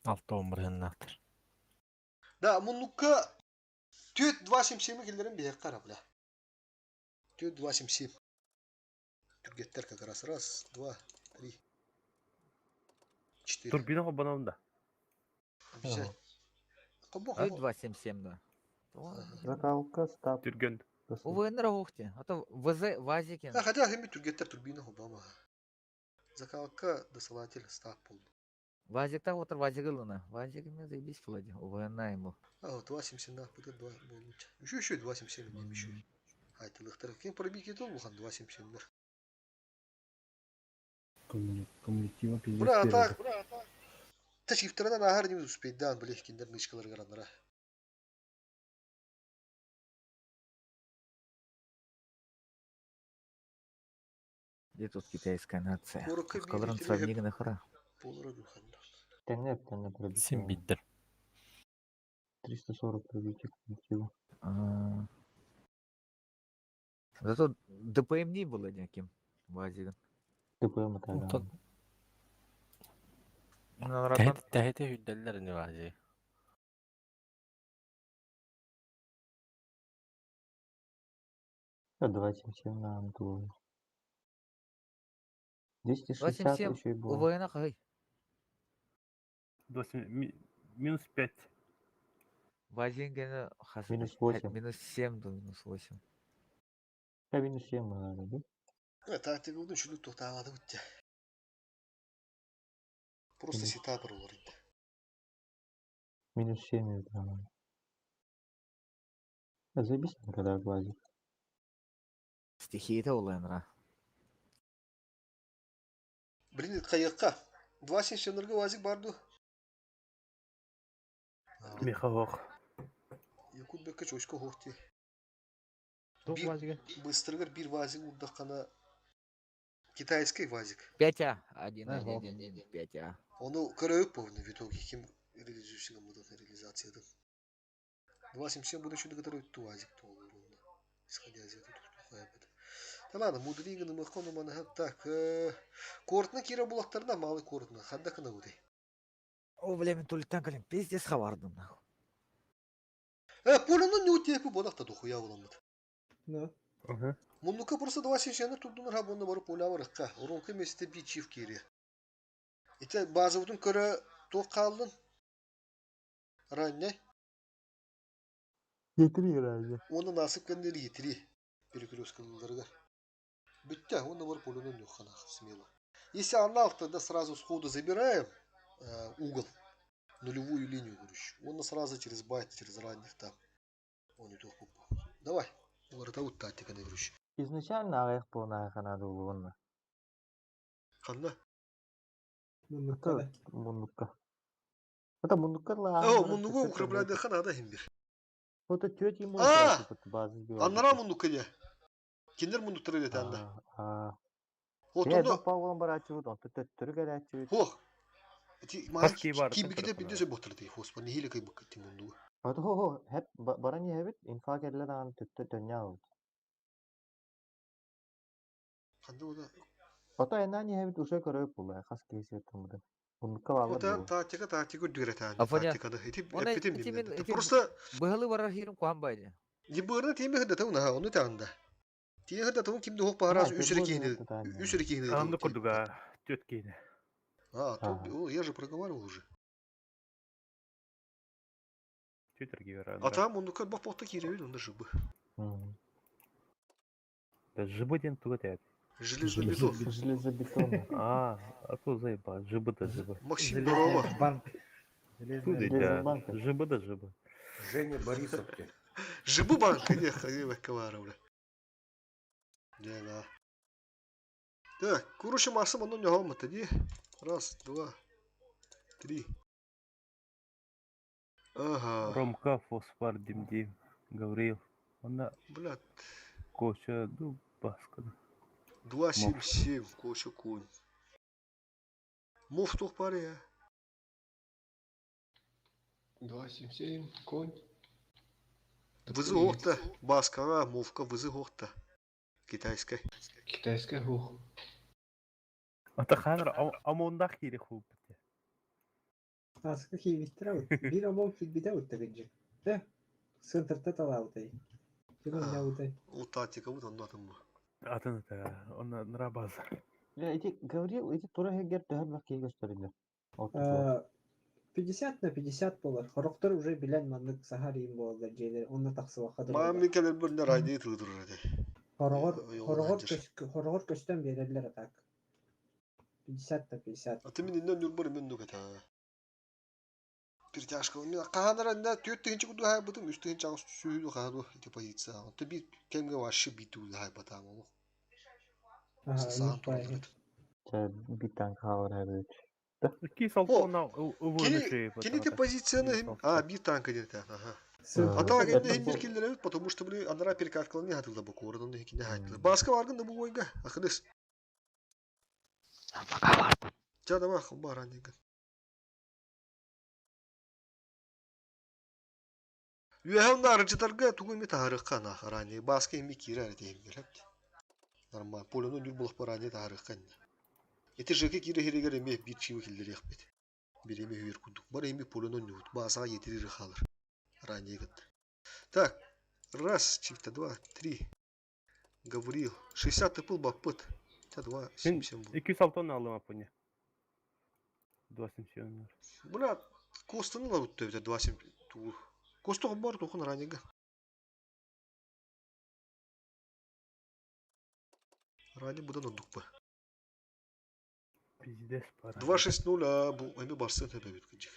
Алта он бырыһыннаахтар. Да, муннукка түт 277 киллерин биһек қара, бля. Түт 277. Түргеттер как раз. Раз, два, три, четыре. Турбина хоббанам да. Обязательно. Кобо, Ой, 277, да. Закалка, стап. Түрген. УВН ухте. А то ВЗ ВАЗики. А, хотя хеми түргеттер турбина хобама. Закалка досылатель стап болды. Вазик та отыр Вазик ылына. Вазик мне заебись вроде. УВН ему. А, вот 277 на, будет 2 болуча. Еще еще 277 не еще. Айтылықтар. Кем пробить ол бухан 277 Коммунитива пиздец. Бра, так. Тачифтерынан ахар не успеть, да, блин, киндер нычкалар гаранара. Где тут китайская нация? Коротко Колорон биир сравниг на хора. Полура духанна. Тенне, тенне пробитие. Син биддер. 340 пробитие кумулятива. А. Зато ДПМ не было никаким ВАЗиком. ДПМ это да. Тэһите хүрдэллэр ини бази. А 277 на Антуе. 260 277 еще и было. УВН хай. Минус 5. Вазик гена хас. Минус 8. Минус 7 до минус 8. А минус 7 надо, да? Тактика удun шүлүк тоқтағады өтті. Просто сетапер олар енді. Минус 7 это нормально. А заебись, когда глазик. Стихии это УЛН. Блин, қайыққа. 277 вазик барды. Михалох. Якут бекке чочко хоқти. Тух вазига? Быстрыгар бир вазик урдаққана китайский вазик. 5А. 1, Ага. 1, 1, 1, 5А. Оны көрөйік повны в итоге ким реализующий реализациядан. 277 буду еще который ту вазик то Исходя из этого, тут это. Да ладно, мудриганы махону манаха так. Кортна кира булактарына малы кортна. Хадда кына удай. О, бля, мен толиктан калем. Пиздец хавардым нахуй. Полюнун не утепи бодақта дохуя буламыт. Да. Муннука просто 277 турдунар ха бонна барып поля барыкка. Оронка месте би чиф кири. Ите базы бутун көрө тоқ қалдын. Ранне. Е3 разве? Оны насып кендери етири. Перекресткаларга. Бүтті, оны барып полюнун юхана смело. Если анал, тогда сразу сходу забираем угол, нулевую линию, короче. Он сразу через байт, через ранних там. Он не тоқ Давай. Олар это вот тактика, короче. Изначально аяқ болна надо было. Ханна. Это мундукка. Это мундукка ла. О, мундугу укрепляйды ханада химбир. Вот это тетя ему А! базы Аннара мундукка де. Киндер мундуктары дете анда. А. Вот Я онда. пауылын барачы, он тут түргәләчү. Хох. Хаски бар, Кибиките бидесе ботырды. Хоспа нехиле кай бакты мундугу. Вот хо хо, хеп барани хебит инфа келле дан түттө дөнья oldu. Ханда ода. Ото энани хебит уже көрөп була, хас кейсе тумды. Оннукка бааллар Отан буолуо. тактика тактика үрдүгэр Афоня, тактиканы. Ити оны эппитим ити мин димнен. ити Просто быһалы барар хирим куһан байды. Дибырны тиме хыдатың наха, оны тағында. Тиме хыдатың кимде хоқ А, бағарас үс это рекейні, вот это үс рекейні Анды курдуга төт кейне. А, то, о, я же проговаривал уже. Төт эргивер А там он как бах бахта киревин, он даже бы. Да жыбы ден туга тәт. Железобетон. Железобетон. А, а то заеба, жыбы да жыбы. Максим Здорово. Банк. Туда Железный да. банк. Жыбы да жыбы. Женя Борисовки. Жибы банк, не, хавива кавара, бля. Да, да. Так, короче, масым оно не гомот, тоді. Раз, два, три. Ага. Ромка фосфор димди. Гавриил. Она Бля, коча ду баска. 2, 7, 7, коча конь. Мов тух паре. 2, 7, 7, конь. Вызы горта, баскара, мовка, вызы горта. Китайская. Китайская хух. Ата ханыр амондах кире хуп. Аска хивиттер аут. Бир амон килбите аут тегинжи. Да. Центрта талаутай. Кимон яутай. Ол тактика вот онда там. Атын это, он нра базар. Я эти говорил, эти тура хегер төһөр бак кийгөстөрүлөр. Ортосу. 50 на 50 болар. Хорохтор уже билен маннык сахарин болар жейлер. Онна тахсыва хадыр. Мам келер бір не райды тұрдыр рады. Хорогор хорогор Йолдан хорогор көстөн берерлер атак. 50 на 50. А ты мен иннен нүр мен нүгет а. Перетяжка. Мен қағанара не төрт тегенче күді хай бытым, үш тегенче ағыс сүйді қағаду эти позиция. Онта би кемге вообще биту хай батам олу. Ага, Саған тұрдыр. Ча биттан хаалар хабыт. Ки салтона Кини кини те позицияны а би танка деді ага. Ссылка А так Это не бу- бир киллер потому что бли анара перекаткалны не хатылда бу кордон не кини хатылда. Баска баргын да бу ойга. Ахылыс. Ча давай хубар анеган. Үөһэ нарычытарга тугу эми таһарыкка нахарани баска эми киирэр диэм хепти. Нормально. Полюну нүр булах барани таһарыкка инне. Ити жеке кире хиригер эми бир чиви киллер яхпет. Бир эми хүйер кудук. Бар эми полюну нүт. Баса етирир халыр. Ранее гыт. Так. Раз, чифта, два, три. Гавриил. 60 тыпыл баппыт. Та два, семь, семь был. 200 алтон алым апыне. 277. Бля, Костаны лабыт төбөтө 2 7 туу. Костого бар тухун ранега. Рани будан ондукпа. Пиздец пара. 2-6-0, а бу эми барсын төбөбүт кынчык.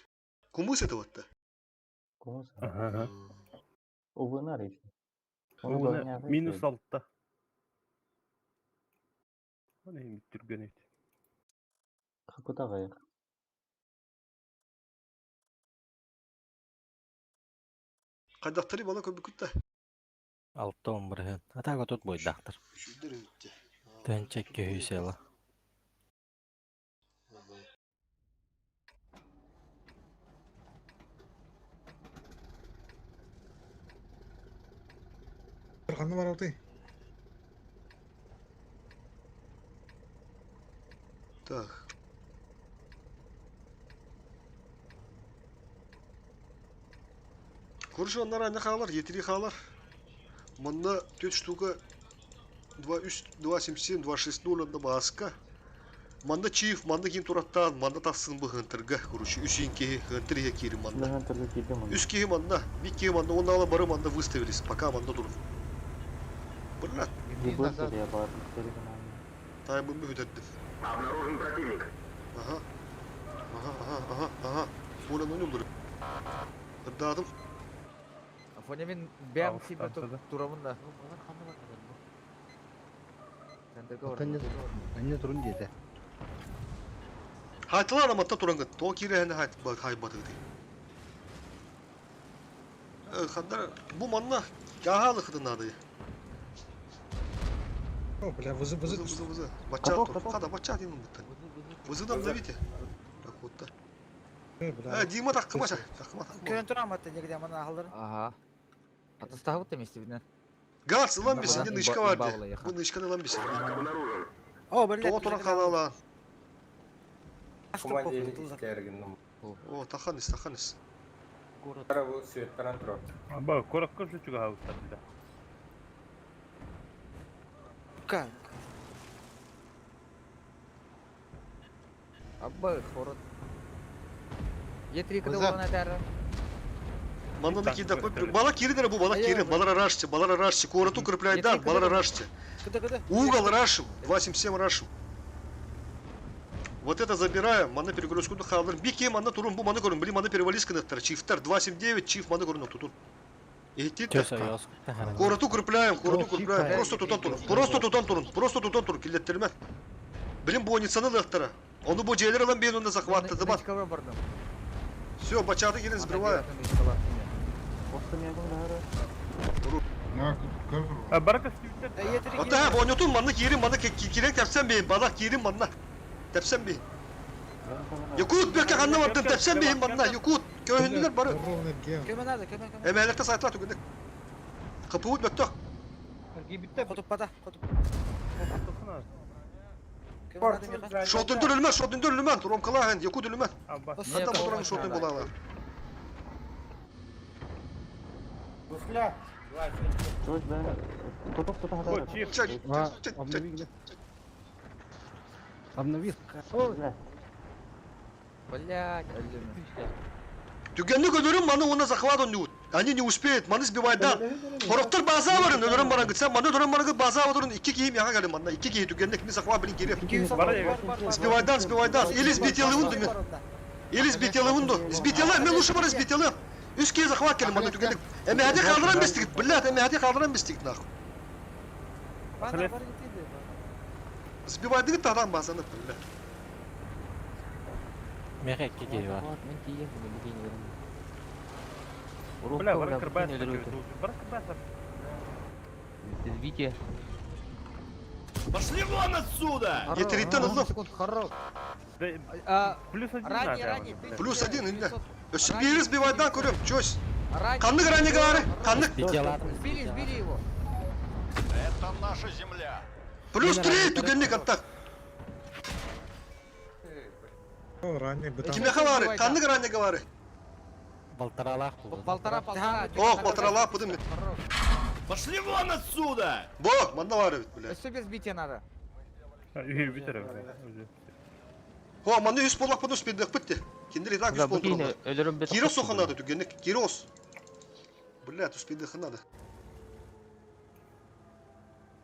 Кумыс это вот-то. Кумус. Ага. Увынар ити. Уна минус алтта. Оны эми түргөн эт. Хакута гайык. Кайдактары бала көбүкүт да. Алта он бирген. Атага тут бойдактыр. Шүлдер өттө. Төнчек көйсела. Ханна бар алты. Так. Короче, оннар аны халар, етири халар. Мында 4 штука 2 3 2 7 7 2 6 0 онда баска. Манда чиев, манда кин тураттан, манда тахсын бу хынтырга, короче, үс инки хынтыр кири манда. Лыган түргө кийди мында. Үс киһи манна, бир киһи манна, он ала бары манна выставились, пока манна турун. Бырат, Ебыр я бар. таймын үдердим. Обнаружен противник. Ага. Ага, ага, ага, ага. Оля ну нюлдыр. Дадым. Афоня мен бәм Алыс сибе станцияда. турамын да. Центрге Атын не турун диэте. Хайтылар аматта турангыт. То кире хәне хайт ба хай батыгды. Хандар бу манна яхалы хыдынады. О, бля, вызы, Вызы, вызы. вызы, вызы. Бача Каток, тур. каток. Хада бача деймін буттан. Вызыдан давите. Так вот та. Э, бля. Э, Дима таккыма ча. Таккыма, таккыма. Көрөн турам атта негде мана ахылыр. Ага. Атыстағы бітті месте біден. Газ, ылан бесин, Бабла, нычка бар бабла де. яха. Бу нычканы ылан бесин. О, берле. Тоға туран қалала. О, тахан ис, тахан ис. Аба, коракка чугаһабыттар да. Ка. Абба, хорот. Е3 кыда болан атары. Манна да киирдэ бала киирдэ бу бала киирин, балара раште, балара раште, корату укрепляйдан, балара раште. Кыда кыда. Угол рашим, 277 рашим. Вот это забираем, маны перегрузку халыр. Бике маны турун бу маны көрүн, били маны перевалис кынаттар. Чифтар 279, чиф маны көрүн тутун. Корату укрепляем, корату укрепляем. Просто тутан турун, просто тутан турун, просто тутан турун, киллеттерме. Билим бойницаны лыктара. Оны бу жээлер алан бейін онда захваттады ба. Все, бачаты келин сбриваю. Ата, бонютун манны киирин, манны кирен тепсен бейін, бала киирин манна. Тепсен бейін. Якут бөкке ханна бардым, тепсен бейін манна, Якут. Көһүндүлөр бары. Көмө надо, көмө көмө. Эмээлерте сайтла түгүндүк. Капуут бөттө. Хотуп бата, хотуп. Шотундур үлмән, шотундур үлмән, Ромкалаһын, Якут үлмән. Хатта мотуран шотун булалар. Обнови. Блять, өлүм. Түгенни өлөрүм маны оны захват он Они не успеют, маны сбивать да. Хороктор база барын, өлөрүм баран гытса, маны өлөрүм баран база барын, iki кийим яга келим манна, iki кийим түгенник ми захват билин керек. Сбивайдан, сбивайдан, или сбител унду мен. Или сбител унду. Сбител, мен лучше бар сбител. Үч кийим захват келим манна түгенник. Эми хади калдырам бестик, блядь, эми хади калдырам бестик нахуй. Сбивайды адам базаны, блядь. Меха кеге бар. Бля, барак кырбас. Барак кырбас. Извите. Пошли вон отсюда! Етериттен ыллым. Хорош. Плюс один Ранее, ранее. Плюс один, инде. Өсүп бери сбивайдан көрөм, чөс. Каннык ранее гары, каннык. Сбили, сбили его. Это наша земля. Плюс три, түгенник аттак. Кимеха бары, каннык ранее гары. Полтора Полтора, полтора. Ох, полтора лап, будем. Пошли вон отсюда! Бо, манна бары бит, блядь. Супер сбитие надо. О, манны үс болак буну спиддек битти. Киндер и так үс болду. Кирос соханады түгенник, Кирос. Блядь, успиддек надо.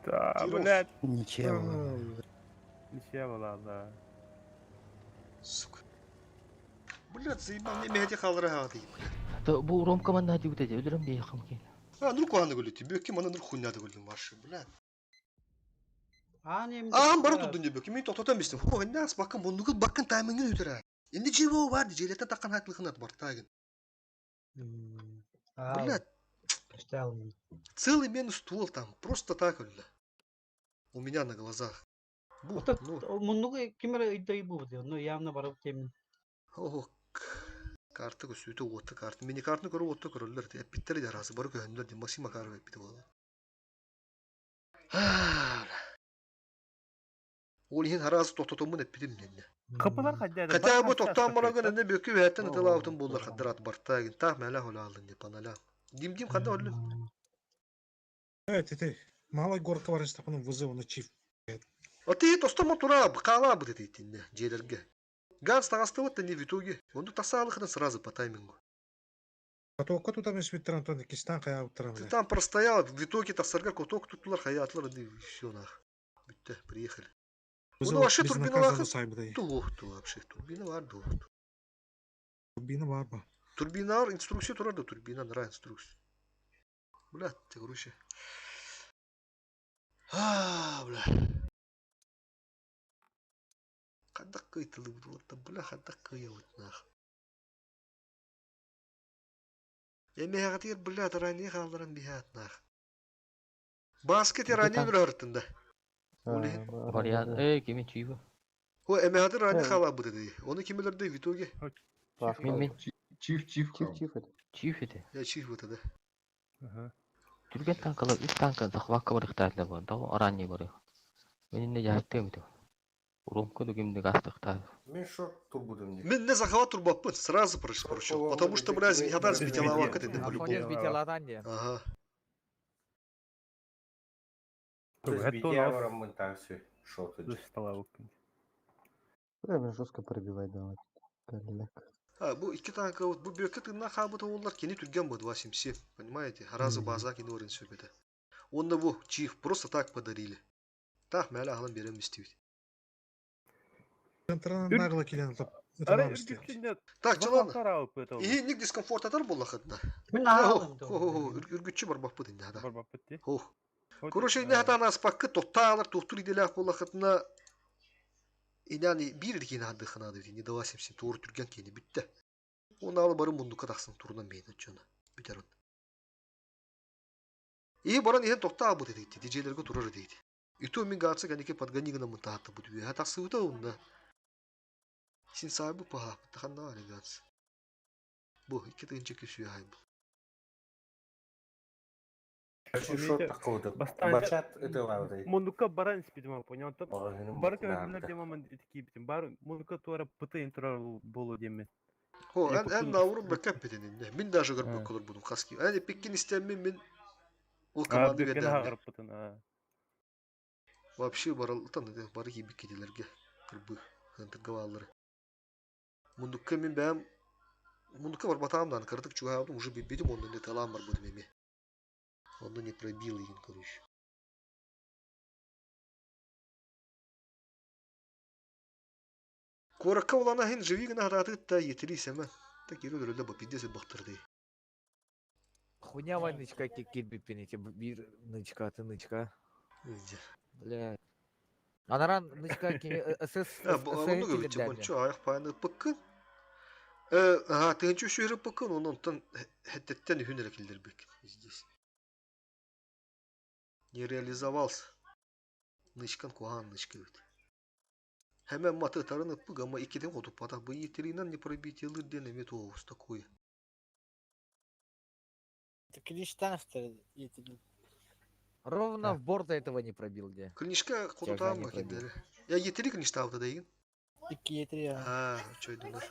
Да, блядь. Ничего. Ничего, ладно. Сука. Блядь, заебал, не мегаде халры хады, блядь. Бу Ромка манна дип үтәде, өлөрөм бей хам кен. А, нур куаны гөлү, бөкки мана нур хуйнады гөлү маршы, блядь. Аам бары тудун деп, мен токтотон бистим. Хо, нас бакын бундугул бакын таймингин өтөрө. Инди жибо бар, желетен таккан хатлыгын бар тагын. Блядь. Целый минус ствол там, просто так, бля. У меня на глазах. Бу, муннугу кимер өйдөй бу, но явно барып темин. Ох, карта көсүтө отты карта. Мени картны көрүп отты көрөлөр. Эпиттер жарасы бар көндөр ди Максим Макаров эпити болот. Ол иһин хараас токтотоммун эппитим ненне. Капылар хадда. Хотя бы токтоон барагын энне бөкү бэттен ытылаабытын боллар хаддарат бартаагын таах мэлэ холаалын деп аналя. Дим-дим хадда оллун. Э, ты, малая горка бар истапаны вызов на чиф. А ты тостомо тура каалаа быт этинне жээлерге. Ганс тагастыбыт не в итоге. Онду тасаалыхына сразу по таймингу. А то кот там свиттер Антон Кистан кая утрам. Ты там простоял, в итоге тасарга коток туттулар хаятлар и все нах. Бүтте, приехали. Ну вообще турбина лахы. Туохту вообще, турбина бар дуохту. Турбина бар ба. Турбина бар, инструкция турар да турбина нра инструкция. Бля, ты короче. А, бля. Хадак кыйтылы буду, бля, хадак кыйылыт нах. Эми хагатыр, бля, тарани халдыран бихат нах. Баскет рани бир да. Вариант, э, кими чиба. О, эми хатыр рани хала буду. Оны кимелерде в итоге? Мен мен. Чиф, чиф, чиф, чиф это. Чиф это. Я чиф это, да. Түрген танкалар үч танка захватка барыктаатла бу. Дагы ранний бар. Мен инде жаһаттым бит. Урумку дугимдик астыктаа. Мен шорт турбудум не. Мен не захват турбаппын, сразу прошу, потому что, блядь, Вихадар сбитела это по-любому. Сбитела де. Ага. Прям жестко пробивать давай. Калляк. А, бу икки танка вот бу бүөккэ тыыннаах хаалбыта буоллар кини түргэн бу 2.77, понимаете? Разы база кини орын сөбөтө. Онно бу чиф просто так подарили. Так мәлі ахлан берем истибит. Центрынан нагло килен Ара Так, чалан. И ник дискомфорт атар болла хытна. Мен аалым. Үргүтчү барбаппыт инде хада. Барбаппыт ди. Хох. Короче, инде хата аспаккы тоттаалар тухтур иделях болла хытна. Инани бир иркин хадды ханады не дала семсин тур түрген кени бүтте. Оны алы бары мундука тахсын турунан бейін чона. Бүтер он. И баран иһен тохта абут дейт. Диджейлерге турар дейт. И то мен гаца канеке подгонигана мутаата бут. Ха тахсыбыта онда. Син сабы паха таханна али гац. Бу икки тыгынча күсү хай бу. Бачат это лаудай. Мундука баран спидма понял. Бар көмөр демамын кибитим. Бар мундука туара пыты интурар болу деме. Хо, эн эн наурум бекеп битин. Мин даже көрбөк колор буну хаски. Эн пиккин истеммин мин ол команда берди. Вообще баралтан бары кибик кетелерге кырбы хантыргавалары. Мундукка мин бәм мундукка бар батамдан кырдык чугабым уже бибидим онда не талам бар будем эме. Онда не пробил еген, короче. Коракка улана хин живи гына хататы та етери сәмә. Так ерө дөрөлдө бу пиздец бактырды. Хуйня ваннычка кирбиппин эти бир нычка, ты нычка. Бля. Анаран нычка кими СС Оны көрүчү бончу аяк пайны пыккын. Э, ага, тыгынчы шүйрі пыккын, онун хеттеттен үхүн эрекилдербек здесь. Не реализовался. Нычкан кухан нычка бит. Hemen matı tarını пыг ama ikiden kodup patak bu yeterinden не пробить елыр ден тоғыз такое. Клиштанов-то етили. Ровно в борт этого не пробил где. Клинишка кодутам макендери. Я етери клиништа алды дейін. Икки етери я. А, чой думар.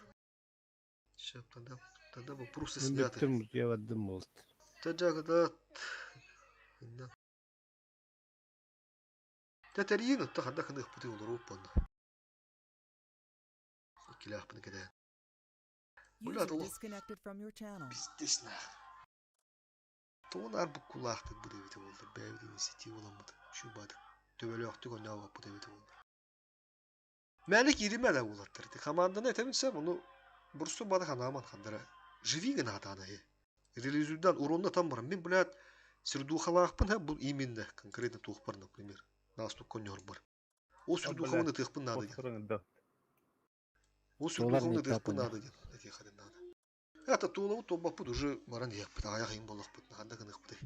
Сейчас тогда, тогда вопросы сняты. Бүттüm жевадым болду. Тажагда. Тәтәрин отта ханда ханы пути олар оппан. Киләхпін кеде. Бля, User disconnected from your channel. Пиздец нах. Туон арбы кулахтык бу дебите болду. Бәбидин сити оламыды. Шу бадык. Төбөлөктүк ойнап бу дебите болду. Мәлик ириме да булаттыр. Команданы этеминсе буну бурсу бадык анаман хандара. Живи гына атаны. Реализуйдан уронна там барам. Мен блядь сердухалаахпын ха бул именно конкретно тух бар, например. Настук конёр бар. О сердухалны тыхпын надо. О сердухалны тыхпын надо. Этихадын надо. Это туолабыт туолбаппыт уже баран диэхпит аҕайах иҥ буоллахпыт ханна гыныахпытый.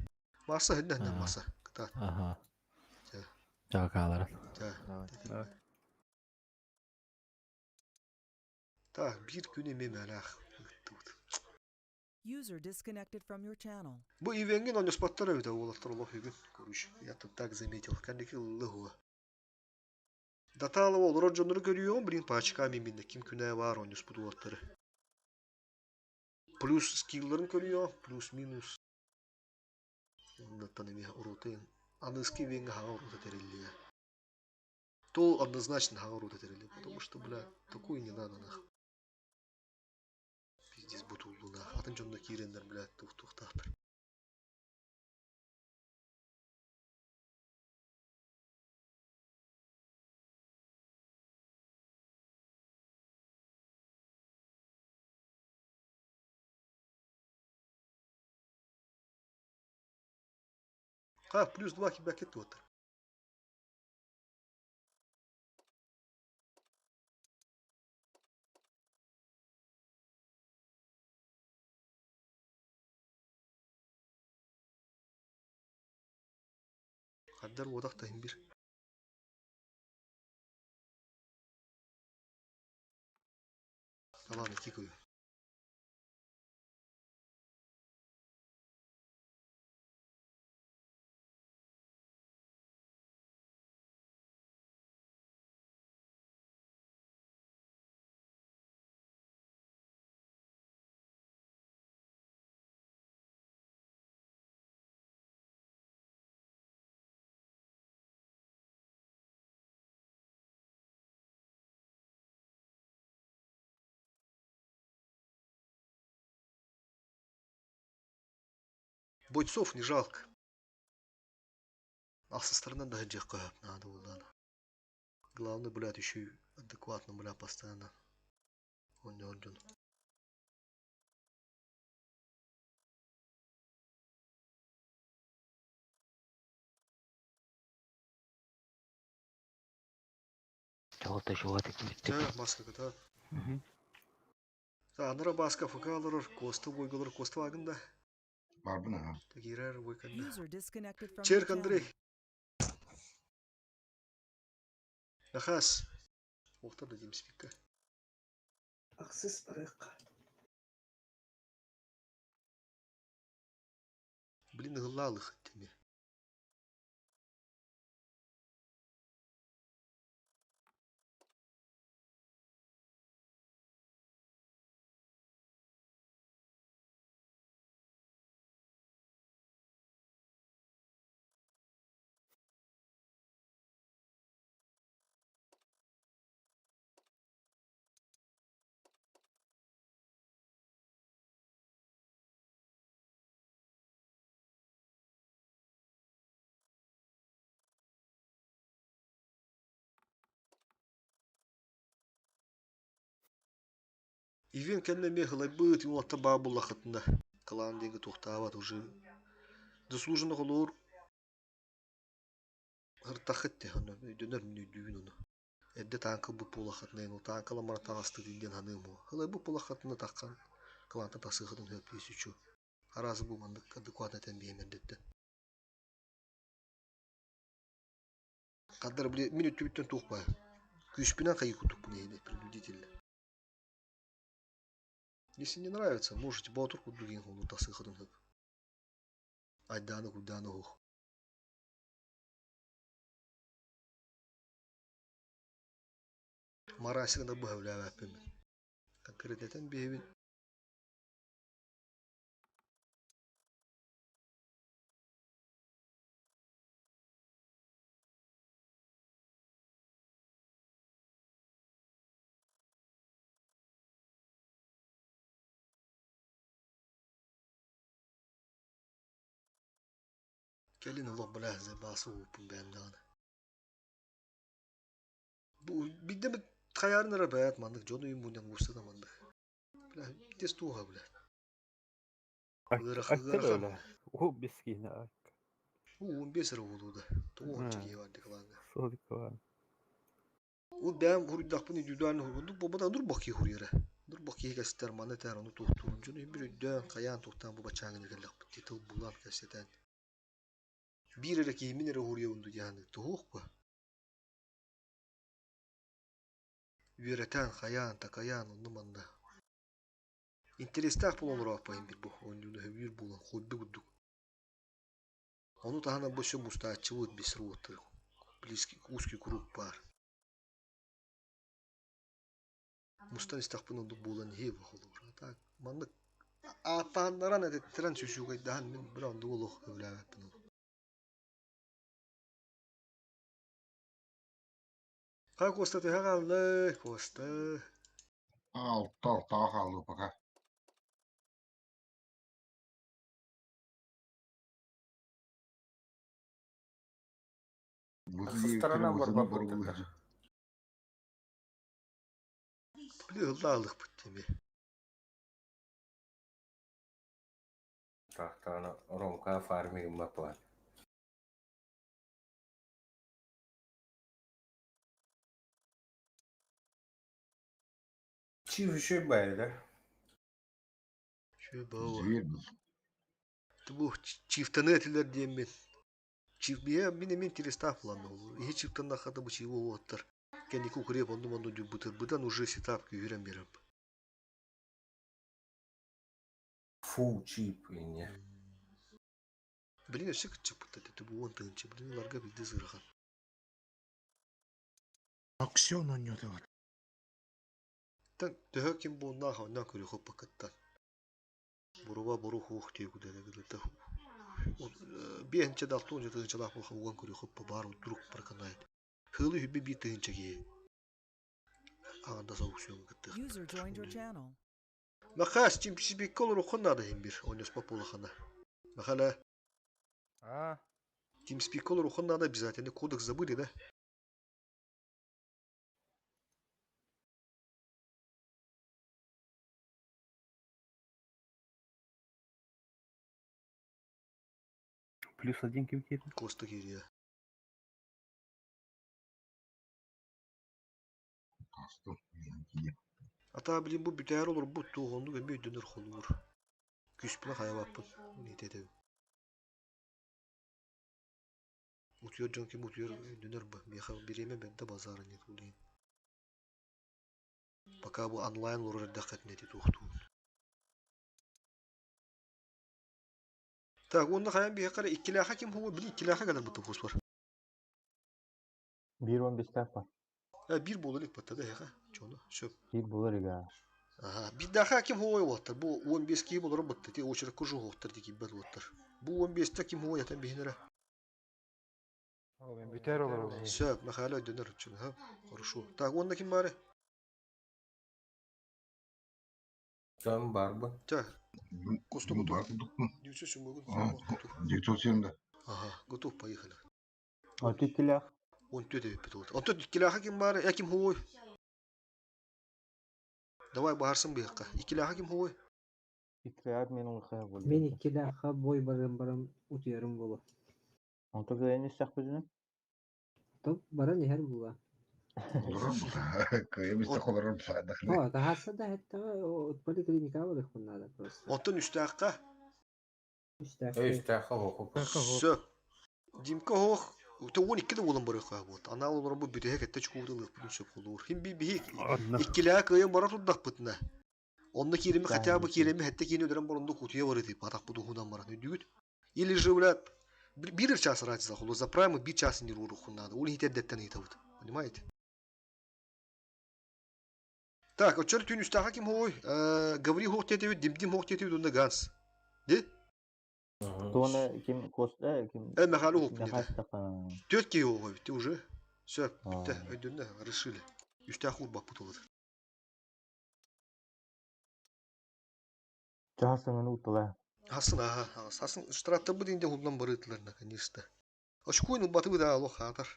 Маса хиннэ хиннэ маса кытаат. Ага. Чакалар. Ча. Так, биир күн эмиэ мэлээх ыыттыбыт. User disconnected from your channel. Бу ивеҥҥин онньоспоттор эбитэ уолаттар олох үгүн короче. Я тут так заметил. Кэнники ыллыһуа. Датаалаба олорор дьоннору көрүөҕүм блин пачками миннэ ким күнээ баар онньоспут уолаттары. Плюс скилларын көрүө, плюс-минус. Оннаттан эмиэ урутын. Аныски венге хаҥа урута тэриллиэ. То однозначно хаҥа урута тэриллиэ, потому что, бля, такое не надо нах. Пиздец бутулду нах. Атын дьонно кииреннер, бля, тух-тухтаахтар. А, плюс 2 кибакет туоттар. Хаддар уодах таһын бир. Талан ики көйө. Бойцов не жалко. Ахсыстарынан да сылдьыахха сөп наада буоллаҕына. Главное, блядь, еще и адекватно, бля, постоянно оонньоон дьону. Чоҕото чугатык Чэ, маскакыта. Анара Бааска ФК олорор, Куоста буойга олорор, Куоста баагын да? Барбын аха. Киирэр буойканна. User disconnected from your Черк Андрей. channel. Нахас. Уохтар да диэмспиккэ. Ахсыс барыахха. Блин, ыһыллаалых тими. Ивен кэннэ эмиэ һылайбыт уолаттар баар буоллаххытына, кылаан диэки туохтаабат уже заслуженно холуур ыртаххыт дии онно өйдөнөр мин өйдүүбүн ону. Эрдэ тааҥка ылбыт буоллаххытына эн ол таанкалан баран таҕыстыгын диэн саныам буо. Һылайбыт буоллаххытына таххан кылаантан тахсыаххытын сөп если чё. Араас бу маннык адекватно этэн биэм эрдэттэн. Хаддар били мин өттүбүттэн туох баар. Күүспүнэн хайыы курдукпун эһини принудительно. Если не нравится, можете боотур курдук иһин холлуу тахсыаххытын сөп. Айдааны куйдааны оһох. Марасигы да быһа үлээбэппин мин. Конкретнетэн биэбин. Кэлин олох бля забаасы ууппун бэйэм даҕаны. Бу биирдэ эмит хайаарын эрэ бэйэт маннык дьон уйун мунньан уурса да маннык. Бля тес туоха бля. Ыарахан Акка ыарахан. да О бескине акка. Уу 15 эрэ буолуо да. Тоҕуонча киһи бар декалаанга. Содикова. Ол бэйэм хуруйдахпын индивидуально хуруйдук буолбатах нур киһи хуруйара. Нур киһи кэстэр маны этэр ону туохтуурун дьону биир өйдөөн хайаан туохтаан бу бачааҥҥын кэллэхпит дии тыл булан кэпсэтэн. Биир эрэ киһи мин эрэ уһуруйабын дуу диэханык туһуох ба. Үөрэтэн, хайаан, такайаан, онну манна. Интэриэстээх буолан олорооппайын бир бу оонньууну сөбүүр буолан хобби курдук. Ону таһынан бу өссө мустааччыбыт бесруоттар близкий узкий круг баар. Мустан истэхпинэ оннук буолан иһиэ холобура. А так маннык ааттаһыннаран этиттэрэн сүсүүкэйдэһэн мин бile оннук олох сөбүлээбэппин ол. Хай Куоста төһө хааллай, Куоста? Алта алтаҕа хаалла пока. Сыстарынан Вызовы барбаппыт барбыт. Били ыллаалыкпыт дии Тахтаана Ромка фармигыммат план. Чив еще байда. Үчүгэй баҕа. Зверь был. Бу чифтаны этилэр диэммин. Чиф бие мин эмиэ интерестээх планна ол. Иһи чифтаннаххата бу чивы уоттар. Кэнники укреп онну манну дьуббутырбытан уже сетап күүһүрэн биэрэм. Фу чип инне. Билин өссө кыччаппыт этэ бу уон тыһыынча билин ыларга билди сыарахан. Аукцион оонньоото бар. Тан төһө ким буоннаах онноо көрүөхү пакыттан. Буруба буру хуох диэкудэлэгилэтэ биэһинчэ да алтуонча тыһыынчалаах буолха уган көрүөхү баар удрук барканайт. Хылы хүбби биир тыһыынча киһи. Аҕандас аукцион User кыттыахтар. joined your channel. Махаас чимчисибиккэ олоруоххун наада иһин бир, онньоспот буолахана. Махала. А, TeamSpeak олоруоххун надо обязательно. Кодекс забыли, да? Плюс один ким киирдэ. Коста киириэ. Ата блин бу бүтээр олорбут туох оннук эмиэ өйдөнөр холуур. Күүспүнэ хайабаппын. Нитэтэбин. Утуйар дьон ким утуйар өйдөнөр бу. Миэхэ бириэмэ бэрдэ базара нет улейн. Пока бу онлайн олорор эрдэххитинэ ити туохтуун. Так, уонна хайан биһиэхэ эрэ иккилээхэ ким хугу били иккилээхэ кэлэр бутта фосфор. Биир он бестээх ба. Э, биир буола илик батта да эһэхэ. Чону, сөп. Биир буолар ига. Ага, биирдээхэ ким хуой уоттар. Бу 15 киһи болоро батта ти очеракка жуһуохтар ди киирбэт уоттар. Бу 15-те ким хуой ятан биһинэрэ. Ол мен бүтэр олорор. Сөп, Михаил өйдөнөр үчүн, ха. Хорошо. Так, уонна ким баары? Там барбы. Так, Костя готов. 907 готов. 970. Ага, готов, поехали. А ты иккилээх. Он төт эбиппит вот. Онтон иккилээхэ ким баары? Э, ким хуой? Давай баһарсын быһыахха. Иккилээхэ ким хуой? Иккилээх мен улахая буолла. Мин иккилээххэ бой баран баран утуйарым буолуо. Онто кыайан истэхпитинэ? То баран иһэр буолуо. Кыайа бистэх олорор О, таһаарса да эттэҕэ поликлиникаҕа барыахпын наада просто. Онтон үстээххэ? Үстээххэ. Үстээххэ оһох. Сөп. Димка оһох 12 да буолан барыахха буолт. Анаал олорон бу бүтэһик этте чукуутун ылыахпытын сөп холуур. Хим би биһи иккилээх кыайан бара турдахпытына. Онно киирими хотя бы киирими хэтте киини өлөрөн баран онно кутуйа барыты атахпыт уһунан баран өйдүүгүт. Или же, блядь, биир час разница холу за праймы биир час не урухун надо. Ол иһитердеттен ыйытабыт. Понимаете? Так, оччор түүн үстээхэ ким хуой? Гаври хуох диэтибит, Димдим хуох диэтибит, уонна Ганс. Ди? Туона ким Коста ким Э, Михаил хуох Түөрт киһи хуох эбит уже. Сөп, бүттэ, өйдөннө, решили. Үстээх уурбаппыт олор. Чаһасыңын уттала. Хасын, аха, хасын, штрафтарбыт инде хуллан барыытылар, наконец-то. Очкуйн убатыбыт аа, хаатар.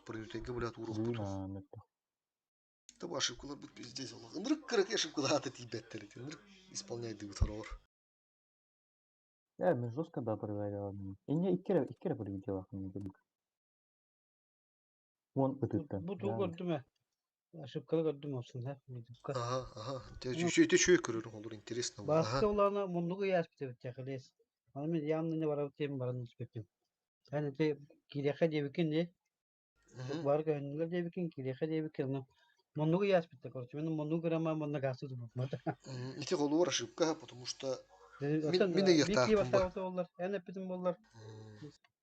Продютенге, блядь, уруохпут. Таба ошибкалар бут пиздец олох. Ынырык кырак ошибкалаата тиийбэттэр ити. Ынырык исполняйдыбыт хороҕор. Э, мен жестко да проверял. Инне икки эрэ проверила. Вон ытыттан. Бу тугу көрдүм ээ. Ошибканы көрдүм olsun ha. Ага, ага. Те чүй көрөрүң олор интересно. Басты улана муннугу яспыт эбит тяхылес. Аны мен явно не барабыт тем баран успеппин. Эн эти кириэхэ диэбиккин дии. Бар көһүннүлэр диэбиккин, кириэхэ диэбиккин. Ну, муннугу яспыт короче. Мен муннугу көрөмө мунна гасы туппат. Ити холуор ошибка, потому что Мин мин ыйыахтаахпын бу. Боллар, эн эппитим боллар.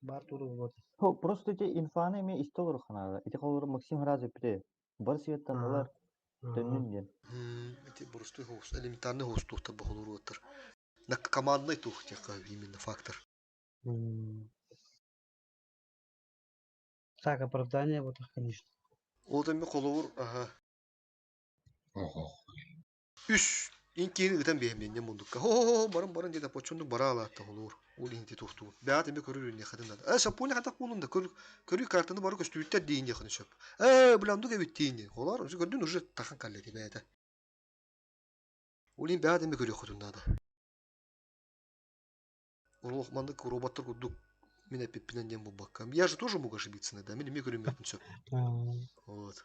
Бар туру болот. Хо, просто эти инфаны эме исте олор ханада. Ити холор Максим разы пите. Бар светтан алар төннүн диэн. Ити простой хоус, элементарный хоус туохтар бохолуруоттар. На командный туох тиэххэ именно фактор. Так, оправдание вот конечно. Ол эми холовур, ага. Үс инкиини ытан биэһэмниэнньэ мундукка. Хо-хо-хо, баран баран диэт апочуннук бара алаатта холуур. Ол иһинти туохтуун. Бэҕэт эми көрөр үнньэхэтин надо. Э, саппуони хатах буолун да, көр, көрүү картаны бары көстүүттэр дииньэхини сөп. Э, бля, ондук эбит дииньэ. Холоор, уже көрдүн уже тахан каллети бэйэтэ. Ол иһин бэҕэт эми көрүөххүтүн наада. Оруох маннык роботтар курдук мин эппиппинэн диэн буолбакка. Я же тоже мог ошибиться иногда. Мин эмиэ көрүммэппин сөп. Вот.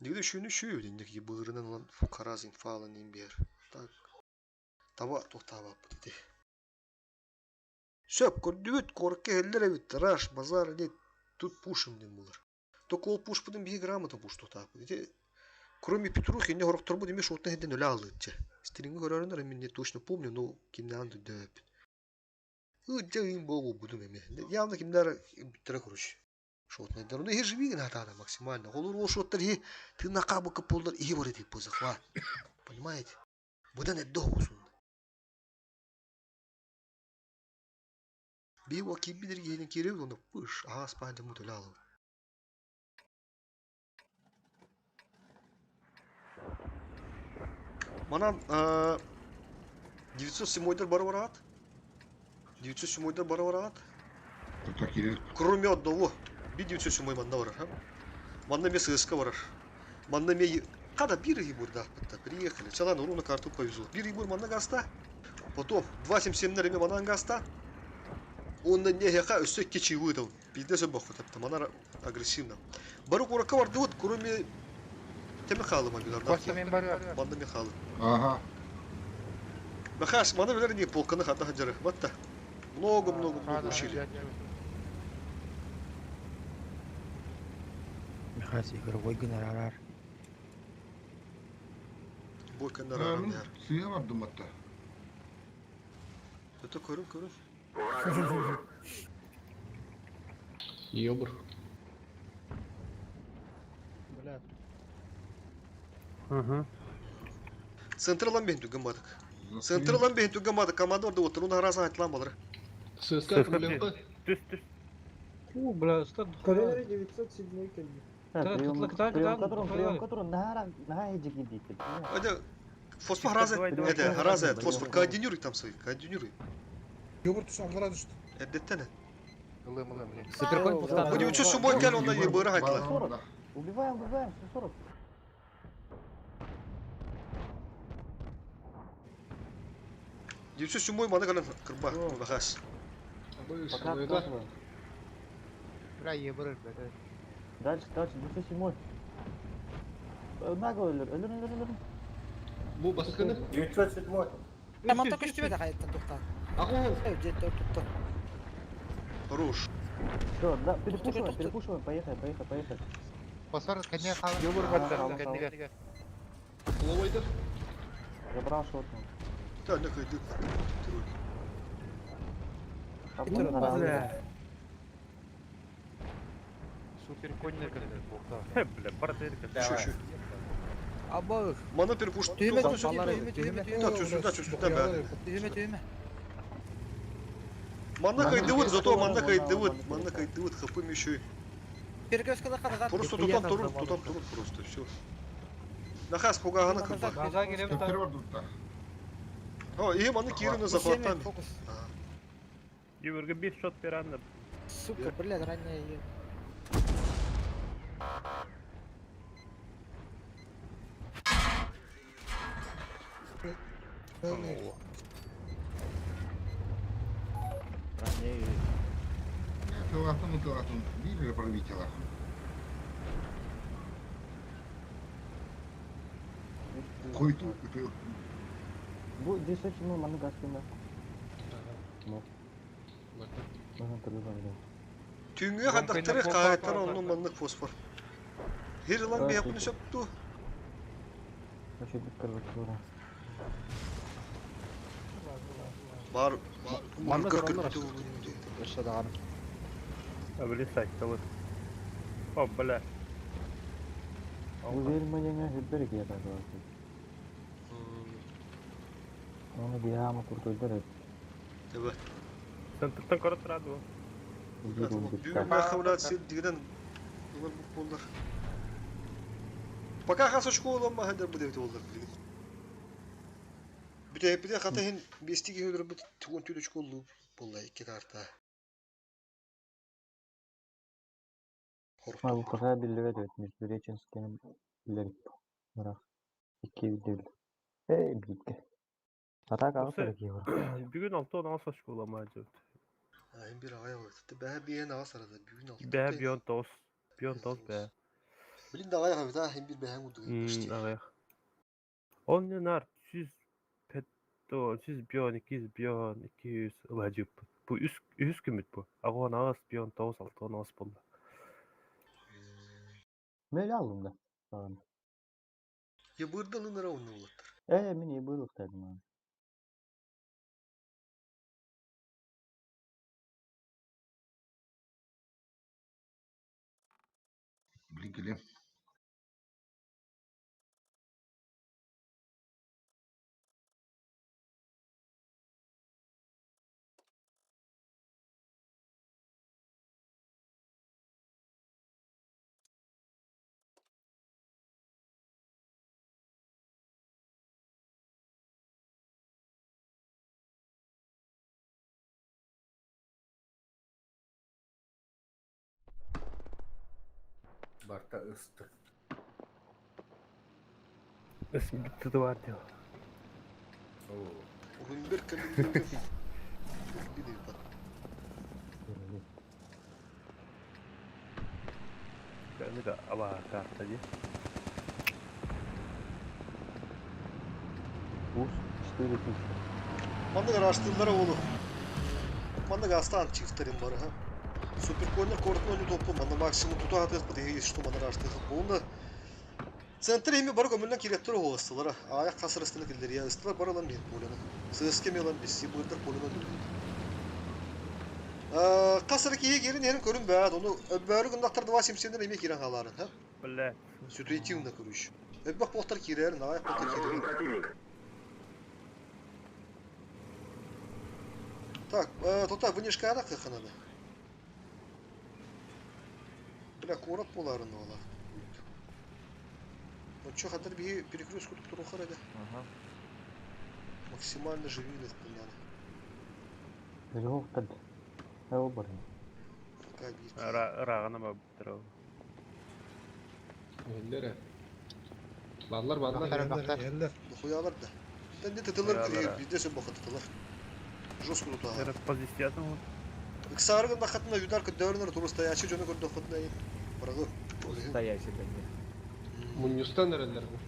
Нигде шүүнү шүү динник быырынан ылан фукараз инфалан биэр. Так. Таба туохтаабаппыт ити. Сөп, көрдүбүт, куоракка иһэллэр эбит, раш, базар, нет, тут пушим диэн буолар. Только ол пушпутун биһи грамота пуштуохтаахпыт. Ити кроме Петрухи, инне хорохторбут эмиэ шоттан иһинтэн өлө аалыытча. Стриҥҥэ көрөөрүнэр мин не точно помню, но кимнээҕин өйдөөбөппүн. Ыддьа ыйым буолбутум эмиэ. Явно кимнээр бүттэрэ короче. Шотнайдар. Ну, иһи живи гына максимально. Холур ол шоттар иһи тыыннаахха быкка буоллар иһи бар этик захват. Понимаете? Быдан эрдэ оҕусун. Би о кибидер генин кире оны пыш, ага спан дему төлалы. Манан 907-дер бары барат. 907-дер бары барат. Кроме одного. Би 907 манна барар, ха? Манна ме ССК барар. Манна ме Когда бир ебур да, приехали. Чалан руна карту повезло. Бир ебур манна гаста. Потом 277 реме манан гаста. Он на не яха өссө кечи выдал. Пиздец бог вот манара агрессивно. Бару курака барды вот, кроме Теме халы мобилар. Коста мен барар. Манна Михалы. Ага. Махаш, мана билер не полканы хата хаджары. Батта. Много-много-много учили. Михас игровой гонорар. Бой гонорар. Сыя бар думатта. Это көрүм, көрүм. Ёбр. Бля. Угу. Центрлан бен түгін бадык. Центрлан бен түгін бадык. Команда орда отыр. Оны арасан айтылан балыр. ССК проблемка. Түс, түс. Фу, бля, ста... Коллеги 907 келди. Прием, который на эджики дикет. Это фосфор разы, это разы, фосфор координируй там свои, координируй. Йогурт ушаклара түштү. Эдеттене. Ылым, ылым, блин. Суперконь пустан. Бу 907 кел онда ебыры айтылар. Убиваем, убиваем, 140. 907 маны калан кырба, бахас. Пока откатываем. Бля, ебырыр, бля. Дальше, дальше, 907. Нагло өлөр, өлөр, өлөр, өлөр. Бу баскыны. 907. Tamam так көстүбөт агайттан тукта. Агон. Жетти тукту. Хорош. Все, да, перепушиваем, перепушиваем, поехали, поехали, поехали. Посор, коня хала. Ёбур Ага, баттар. Ловайдер. Забрал шотну. Да, не кайды. Супер конь на коня. Бля, бартер. Şu şu. Абы. Мана перепуш. Түймө, түймө, түймө, Да, чөсү, да, чөсү, да, бә. Түймө, түймө. Манна кайдывыт, зато манна кайдывыт, манна кайдывыт, хапым еще. Перекресткада караган. Просто тутам турун, тутам турун просто, все. Нахас пугагана кырба. Көптөр бар дутта. О, и маны кирина захватами. Юрга бир шот пиранна. Сука, блядь, ранее ее. Тылатын, тылатын. Бир пробитила. Койду. Бу 907 маны гаспина. Түнгө хадактары кайттар онун маннык фосфор. Хирлан бе якын сөптү. Бар Манна кырк тураннар. кырк Өссө даганы. Облисать, вот. О, бля. Бу верманеңе хүббер кията Оны бияма куртойдар эт. Тэбэ. Центртан көрө турады. Бүгүн махавлат сен дигенен улар бу болдар. Пока хас школа махадыр бу деп болдар билген. Бите бите хата хин бестиги хөдөр бу тугун түйдө школу болла эки карта. Ма бу пока биллебет эт. Междуреченскийни билер. Бирок икки билдир. Эй, битке. Атака алып керек Бүгүн алты он школа мажут. Айын бир агай бар. Бәһә биен ага сарада бүгүн алты. Бә бион тос. Бион тос бә. Билин да агай габита хин бир бәһәң уду. Агай. Он не нар 100 петто 100 бион 200 бион 200 ылажып. Бу үс күмүт бу. Агон агас бион тос алты он ас болду. Мен алдым да. Я бырдан ынара онны булаттар. Э, мен ебырлык дедим. Блин, келем. Барта ыстык. Ыс bitti var diyor. Уһун бер кэлин Bir bak. Bende de ama kartta diye. Buz 4000. Маннык араштыыллара уолу. Маннык астаан чифтерин бары ха. Суперконнер кортун ойну топпу манна максимум тута хатыахпыт иһи что манна араштыахыт буолна. Центр ими бары көмүллэн кириэттэр оһуостылара. Аяк хасырыстыны киллэриэ ыстылар бары ылан биһин полюну. Сыаска эми ылан бисси быырдар полюну дүлүн. Хасыры киһи киирин иһин көрүн бөөт, ону өббөөрү гыннахтар два симсенер эми киирэн хаалаарын ха. Бля. Ситуативно көрүш. Өббөх буохтар киирэр, аяк буохтар киирэр. Так, тута вынешкана кыхананы. Бля, курат боларын ола. Вот что, хатыр би перекрестку тут турухар эде. Ага. Максимально живили надо. Жоқ тад. Ол бар. Пока бит. Рағына ба бітір ол. Ellere. Ballar ballar. Бахтар, бахтар. Eller. Дохуялар да. Да не тытылар, Хуялар. бидесе боха тытылар. Жестко тут ага. Позициятын вот. Иксаргын да хатына юдар көдөрнөр турустоячы жөнө көрдө хатына. Барагы. Стоящий да не. Муньюстан эрелер бу.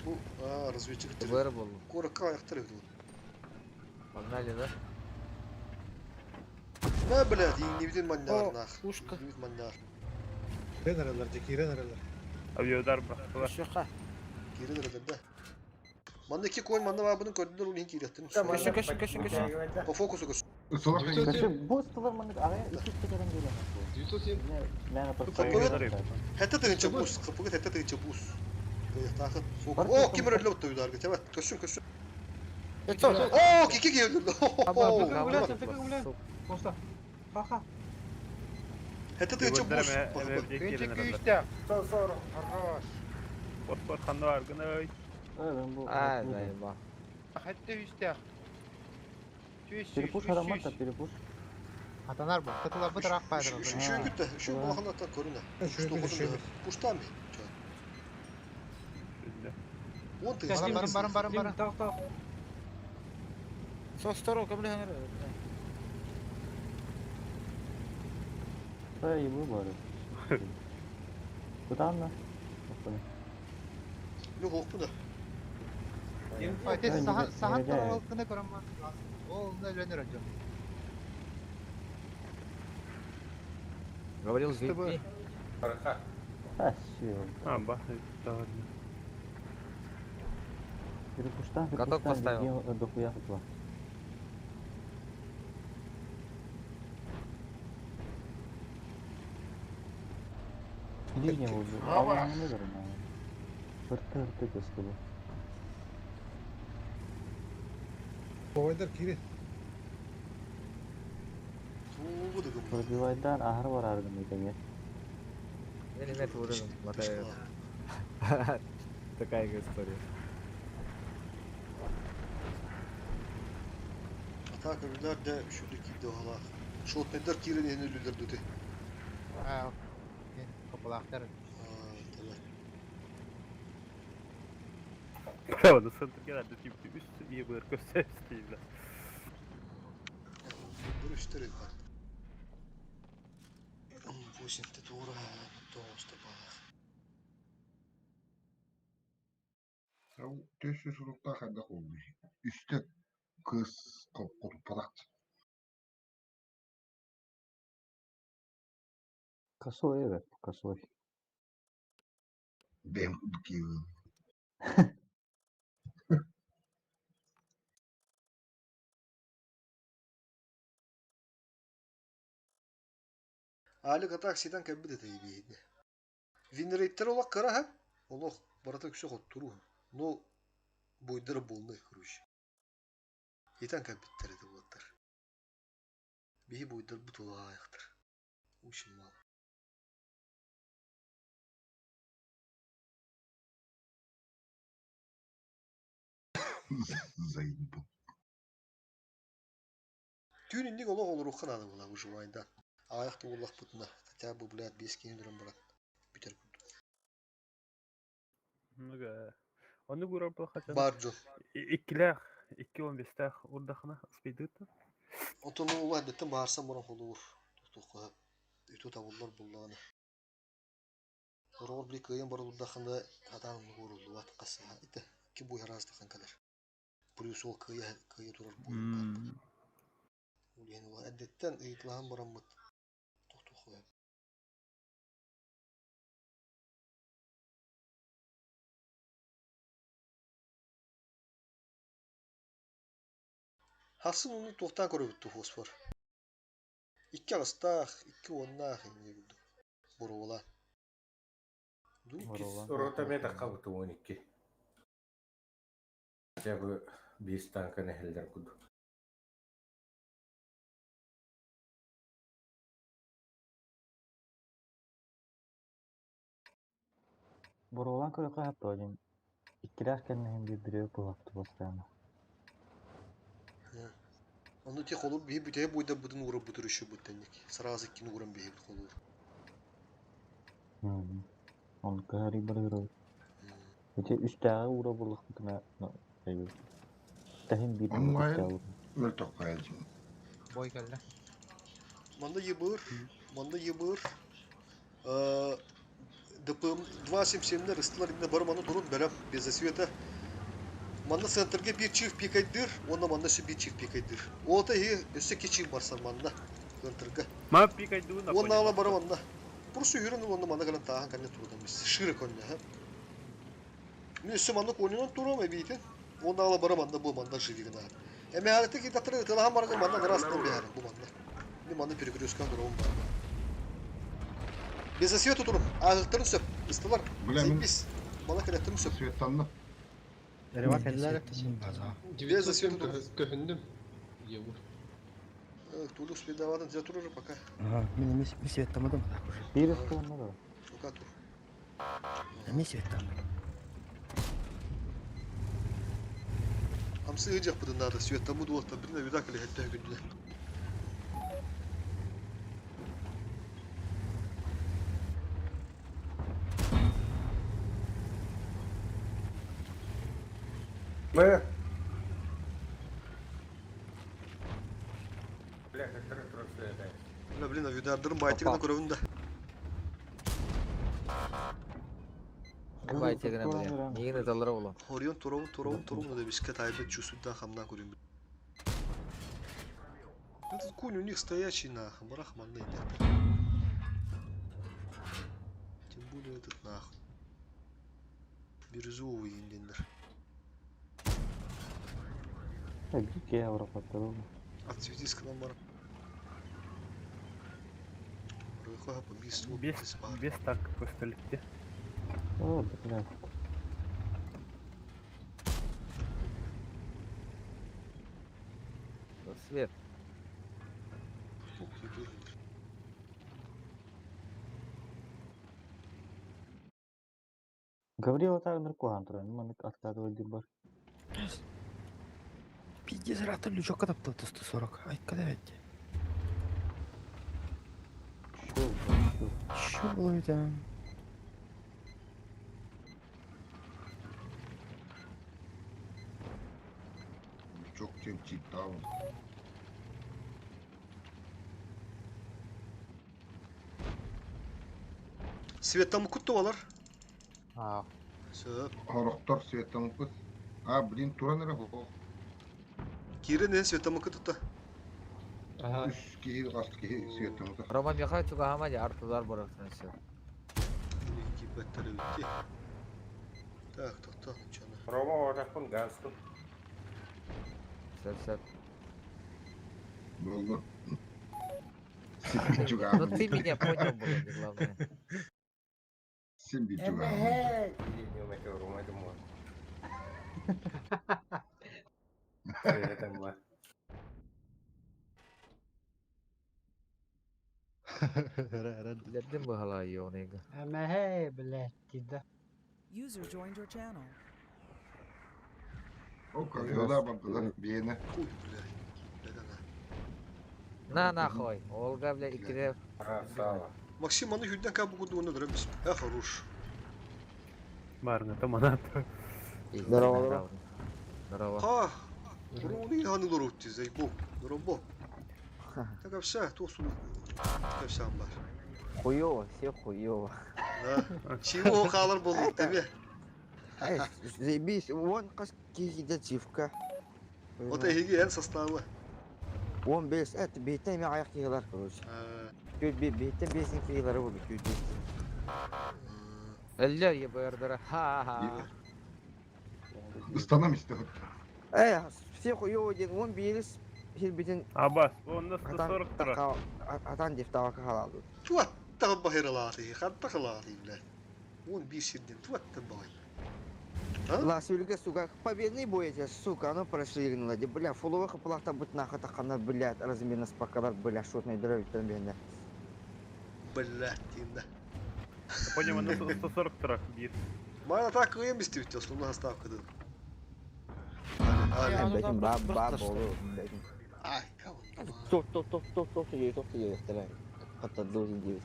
Бу а разведчик. ТВР был. Коракка аяктар өтү. Погнали, да? На, блядь, и не виден маннар О, нах. пушка. Не виден маннар. Кирен эрелер, же кирен эрелер. Авиаудар бұрақтылар. Шуха. Кирен эрелер да. Манна iki koyun manna var bunun gördüler onu kiretten. Көшө, көшө, көшө, көшө. По фокусу көс. Көшө бу стылар маннык агай iki тегерен келен. 907. Мен Кыпыгыт хәтта тыгынча бус, кыпыгыт хәтта тыгынча бус. Тахыт фокус. О, ким өрлө отты ударга. Тебет, көшүн, көшүн. О, кики келди. Коста. Ха-ха. Хәтта тыгынча бус. Күнче күйісті. Сор, хорош. Бос ханна бар гына. А, заеба. Хәтта үсті. Түс, Перепуш арамат перепуш. Атанар бу. Татылар бу тарақ пайдыр. Şu күттә, şu балаханаттан көрүнә. Пуштами. Он ты. Барым, барым, барым, барым, барым. Тақ, тақ. Состору көмле ханар. Да, ебу бар. Куда Ну, хокпу да. Сахан сахан таралкыны көрөм. Ол не ленер жок. Говорил, живи. Бараха. А, ба, да. Перепуштан, Каток поставил. Дохуя хутла. Ближнего уже. А он не верно. Рты, рты көстү. Бабайдар кирен. Пробивайдан ахыр бар аргын итеге. Я не знаю, уже мотаю. Такая история. Атака үләр дә шүлі киде ала. Шотнайдар кирен ені үлілер дөте. Аа. Копалактар. Право, центр келеді, типа, үсті ие бөр көсте істейді. Бір үстер бар. Восемь тура, тоғызда балах. Төссө сурукта ханда холбуй. Үстө кыз коппалак. Косой evet, косой. Бэм киви. Али катак сидан кәббит эте бейді. Винрейттер олақ кыра ха? Олох барата күші хоттуру. Но бойдыр болны короче. Итан кәббиттер эте болаттар. Бейі бойдыр бұтула аяқтыр. Очень мало. Заебал. Түүн инник олох олоруққа нады була выживайдан. Аҕыйах да буоллахпытына, хотя бы, блядь, биэс киһи өлөрөн баран бүтэр курдук. Оннук Оннук урар буолхатын. Бар дьон. Иккилээх, 2.15-тээх урдахына спидыта. Онтон ол эрдэттэн баарсан баран холуур. Туохха үтүө табыллар буллаҕына. Сороҕор били кыайан баран урдахына хатаан оннук ууруллубат хасыһа. Ити икки буй араастахан кэлэр. Плюс ол кыайа кыайа турар буойун баар. Ол иһин ол эрдэттэн ыйыталаһан бараммыт тохтуохха Хассын уну туохтаан көрөбүт дуу фосфор? Икки аҕыстаах, икки уоннаах инньэ курдук. Боруобалаан. Дуу? Иккис рота эмиэ таххабыт 12. Хотя бы биир танка нэһиллэр курдук. Боруолаан көрүөххэ сөп диэн иккилээх кэнниһин биир бүрүө куһаҕа бастаана. Ону ти холур биһи бүтэһи буйдарбытын уурарбытыр үчү бутенник. Сразу иккини ууран биһибит холур. Оны кыһарый барыгырабыт. Ити үстээҕи уура буллахпытына Таһын биир Онлайн мөлтөх хайдьын. Бой кэллэ. Манна ебыр, манна ебыр. ДПМ 277-лер ыстылар инне бары маны турун бэлэм без засвета. Манна центрге биир чиф пикайдыр, уонна манна өссө биир чиф пикайдыр. Ота иһи өссө икки чиф барсар манна центрга. Ма пикайдуун Уонна ала бары манна. Просто үүрэн уонна манна кэлэн тааһан кэннэ турдан бис. Шире коння. Мин өссө манна конюнан турам эбиитин. Уонна ала бары манна бу манна живи гына. Эмэһэлэти китаттары ытылаһан барга манна нырастан биһэр бу манна. Мин манна перекресткан турабым бар. Без засвета турум. Ааһыктарын сөп. Ыстылар. Бля, мин Заебись. Мана кэлэттим сөп. светтанна. Рева кэллэр. Без засвета 907 турум. көһүндүм. Ебур. Тулу спидавадан за турur пока. Ага, мен эмес ми светтамадым так уже. Биир ыстуонна да. Пока тур. Эми светтамадым. Амсы ыжах надо. Света буду вот блин, видак или хэтте күндү. Б. Бля, как трансляция. Бля, блин, видардырым байтигына көрөбүн да. Байтигына, бля. Миигин ыталлара буолуо. Орион туробун, туробун, туробун да биске тайбет чувствует хамнан көрүм. Этот конь у них стоячий нахуй, барах манна идет. Тем более этот нахуй. Бирюзовый индендер. Биир аврапаттар. Отцветись к нам бар. Без, без так көстөлүктө. О, бля. Свет. Гаврила тагыныр кухан туран, маны откадывать бар. Пиздец, рата лючок таптал 140. Ай, когда это? Что было это? Лючок тем чип даун. Светтан кутtu алар. Аа. Сөп. Хорохтор светтан кут. А, блин, туран эрэ хо. Кирен светтан кутта. Үс киһи хас киһи светтан кут. Рома Михайлович чугаһама дии артылар барар все. Кибеттер өтти. Так, тоқтон, чана. Рома отақпын ганстын. Сөп сөп. Болды. Ну ты меня понял было, не главное. Сен бир чугаамын. Рома думаю. Это ма. Билэрдим быһала йоныга. Эмэһэ, блядь, тида. User joined your channel. О, ковёла бардылар, биэне. Хуй, блядь. Блядь, она. На нахуй. Олга, бля, иккиде. Красава. Максим аны хүрден кабы курду оны дөрөмүс. Э, хорош. Барына таманат. Здорово, здорово. Здорово. Ха. Уруну ханылар өттү, зайбо. Здорово. Так все, тосун. Кепсәм бар. Хуёво, все хуёво. Да. Чего халар болду тебе? Эй, заебись, вон қас кихиде цивка. Вот эһиги эн составы. Он бес, это бейтен ми аяқ кихилар, короче. Күт бе бейтен бесин кихилары болды, күт бес. Эллер ебердер. Ха-ха. Ыстанам исте. Эй, все хуёво ден, он бирис, хил битин. Абас, он на 140 тұра. Атан деп табака халалды. Туатта бахыралааты, хатта халааты, блядь. Он бир сирден, туатта бай. Лас Вильга, сука, победный бой эти, сука, оно прошли, бля, фуловых плахта быть нахуй тахана, блядь, размерно спакалар, бля, шотный драйв там, бля. Блядь, тинда. Понял, на 140 тұра бир. Мана так кыйым истебит, основная ставка да. Ба, ба, болу, блядь. Ай, кого. Тоқ, тоқ, тоқ, тоқ, тоқ, тоқ, тоқ, тоқ, Хатта должен девять,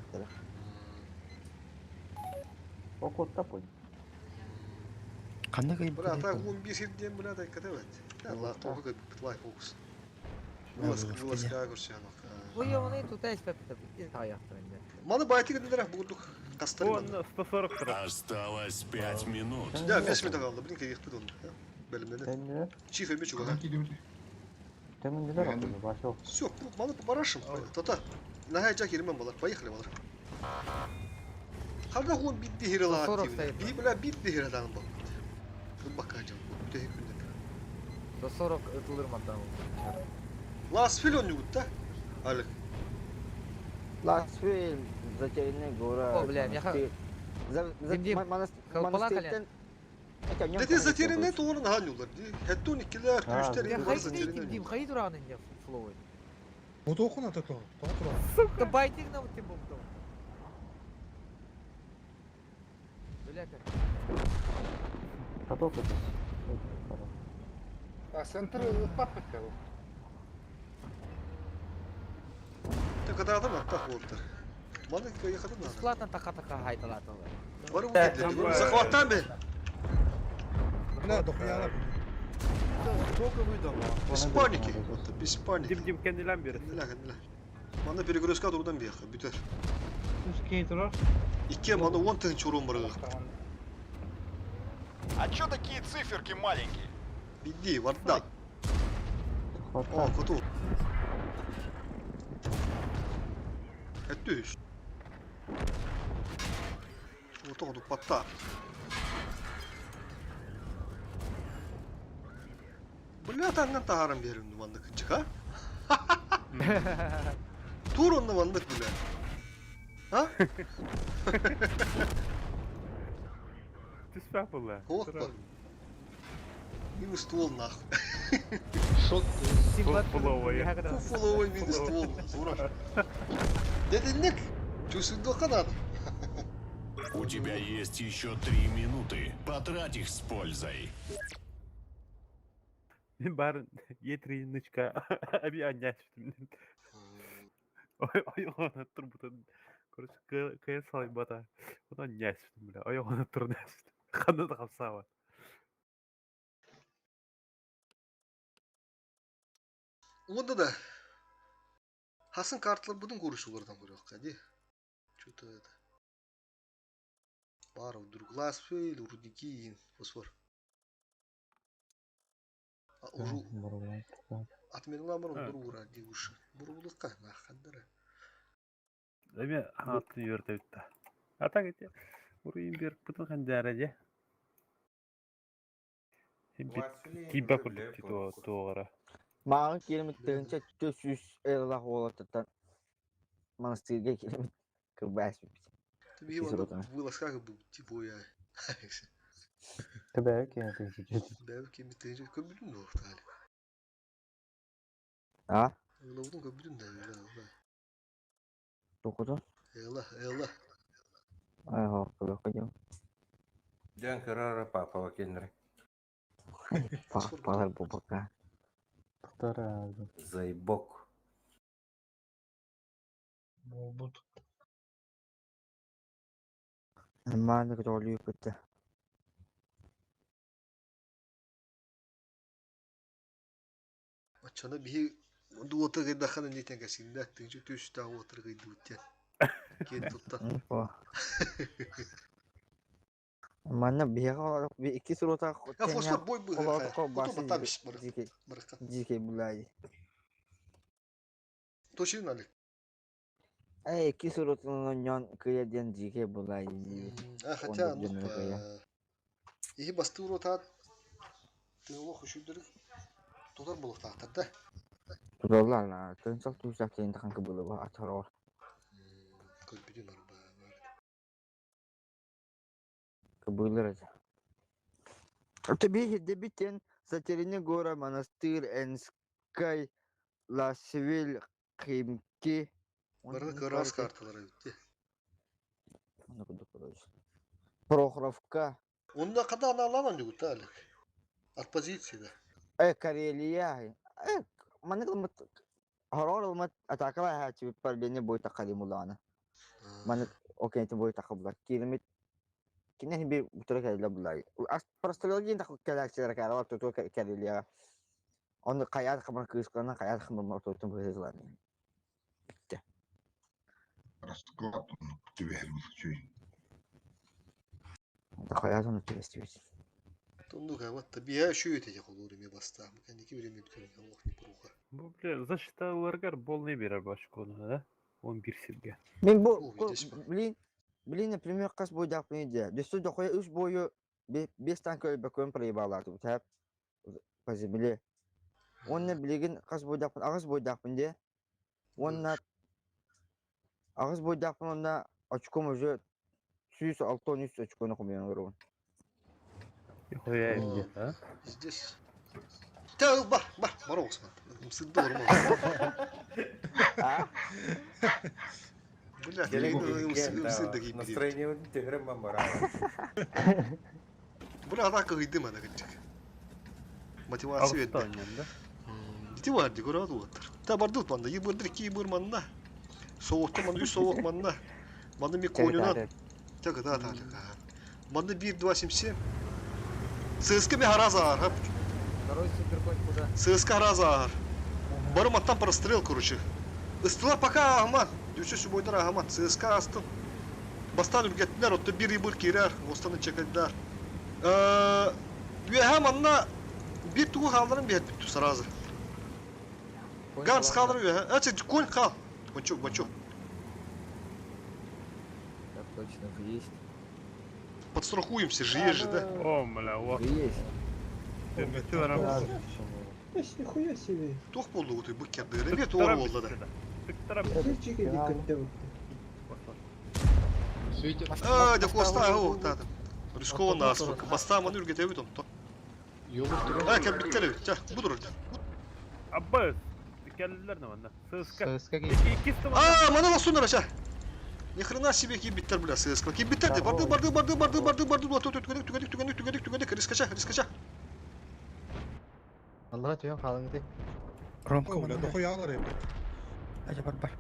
Окотта понял. Қандай қайып Бля, так он бир сирден, бля, так катабат. Да, тоқы лайк фокус. Вылазка көрсөнок. Ой, оны тут эспепте. Аяқтыр инде. Маны байты гендер бугундук. Кастар. Он 140 тұра. Осталось 5 минут. Да, 5 минут қалды. Блин, керек бит оны. Бәлемнен. Чих эме чуга. Все, маны барашым. Тата. Нахай жак ермен балар. Поехали балар. Харда он битти хирала. Би бля битти хирадан бал. Бакажам. Бүтэ күндө. 140 ытылыр маттан. Лас фил он югут да? Алик. Лас фильм, затерянный город. О, бля, меха- За, Дим, Дим, монастырьтен... Дети затерянный тоғырын хан юлар. Хеттон иккилер, күштер, Я бар хайт затерянный. Дим, хайт уран инде флоуы. Вот охуна такого, то Сука, байтик на вот тем болду. Бля, как. А центр папка. Так адам аттах болдур. Маны кайхадын надо. Бесплатно така-така хайталаты. Бар бу кетти. Захваттан бе. Бля, дохуя. Сколько выдало? Без паники. Вот без паники. Дим, Дим, кендилен бер. Кендилен, кендилен. Маны перегрузка турдан бияха, бүтер. Үскей турар. Икке маны 10 тыгынчы урун бар. А чё такие циферки маленькие? Бидди, варда. О, коту. Эттүш. Отоғду патта. Бля, таңнан тағарым берімді мандық кынчык, а? Тур онны мандык, бля. А? Түспәк бұла. Ох, ба. Минус ствол нахуй. Шот Фуловый. Фуловый минус ствол. Ураш. Дединник. Чувствую канат. У тебя есть еще 3 минуты. Потрать их с пользой. Мен барын етринычка аби аняш. Ой, ой, оны тұр бұтын. Короче, кая салай бата. Оны аняш, бля. Ой, оны тұр няш. Қанда да қапсаба. Онда да. Хасын карталар бұдың көрішулардан көрек қади. Что-то это. Бар, вдруг Ласфейл, рудники, фосфор. А ужу атменла мұрын бұрура дегуші. Бұрулыққа нахандыра. Эме атын үйөртө бүтті. Ата кете. Урыйын беріп бұтын қандары де. Киба күрдік тоғыра. Маған келімет тігінші 400 эллах олатыттан монастырьге келімет кырбас бит. Тебе его вылазка был типа я. Бәбі кемі тегінші көбүдүн да ортали. А? Ылабудун көбүдүн да ла. Тоқыды? Эла, эла. Ай, хоқ, көбі Дян Карара папа кеннер. Папалар бу пока. Заебок. Буолбут. Нормально көтөҕүллүү кытта. Оччону биһи уоту гыйдаххана нитен кэсиннэ тыынчы түстаах уоту гыйдыбыт диэн. Киэн туттан. Манна биһиэхэ олорох икки сурута Я фосфор бой быһыха. Олоотоко Куту басы батабис бары. дикий Барыкка. дикий булай. Точно налик. Эй, икки сурутун ньон кыйа диэн дикий булай. А хотя ну Иһи бастыыр отаат тыылох үшүддөрү тутар булуктаахтар да. Туталлар, тынсал туусак диэн тахан кыбылыба атарор. Көрбүтүм арба. Кыбылыр это. Это дебитен Сатерини гора, монастырь, Энскай, Ласвиль, Химки. Барыны кыраас карталара бүттэ. Прохоровка. Онда када аналанан жүгүтэ алек. От позиции да. Э, Карелия. Э, маны кылмыт хорор ылмат атакала хачы парбени бой такали мулана. Маны окей бой такабла. Киримит кине бир бутура кэллэ булай. Прострелгин так кэлэкчилер кэлэ туту Карелия. Он каят хамар кыыскана каят хамар тутун быһыылар. Расклад түбэһэр үчүгэй. Каят оны түбэстибит. Тонну каватта бия шүйөтө жаколор эме баста. Кеники бир эме бүтүн Аллах не буруга. Бу бля защиталаргар полный берер башкону, да? 11 сирге. Мен бу блин, блин, например, кас бойдак блин Дөстө дохуя үс бою бес танк өлбөкөн проебаларды тап по земле. Онна билигин кас бойдакпын, агыс бойдакпын де. Онна агыс бойдакпын, онна очком уже 106 очкону кумуян көрөбүн. Хуя инде, а? Здесь. Та бар, бар, бар Осман. Сыдды бар. Бля, сыдды Настроение тегерем бара. Бля, атака гыйды мана кытчык. Мотивация берди. да? Дити бар, ди көрөт уоттар. Та бардыт манда, ебырдыр ки ебыр манна. Соғытты манда, үс соғыт манна. Манда ми конюнан. Так, да, да, да. Манда 1, 2, 7, 7. ЦСК ми хараза ар. Второй суперконь куда? ЦСК хараза ар. Барым аттан прострел, короче. Ыстылар пока ахман. Дүші сүбойдар ахман. ЦСК астын. Бастан үргеттілер, отты bir ебыр кирер. Останы чекеддер. Үеха манна bir тугу халдарын бет бүттү сразу. Ганс халдыр үеха. Ачы конь хал. Бачу, бачу. Так точно, есть. Подстрахуемся же, есть же, да? О, бля, вот. Есть. Нихуя себе. Тох болду вот бу керди. Ребят, ор болду да. Чики диккетте бутты. А, да коста, о, та. Рискованно аспак. Баста маны үргете бит он. А, кем биттер бит. Ча, буdur. Аббас, келдилер не ЦСКА. ЦСКА А, маны басундар аша. Ни хрена себе кибиттер, бля, ЦСКА. Кибиттер де, барды, барды, барды, барды, барды, барды, барды, түгедик, түгедик, түгедик, түгедик, түгедик, рискача, рискача. Аллара түйен қалың ди. Ромка, бля, дохуя алар эбит. Ажа бар бар.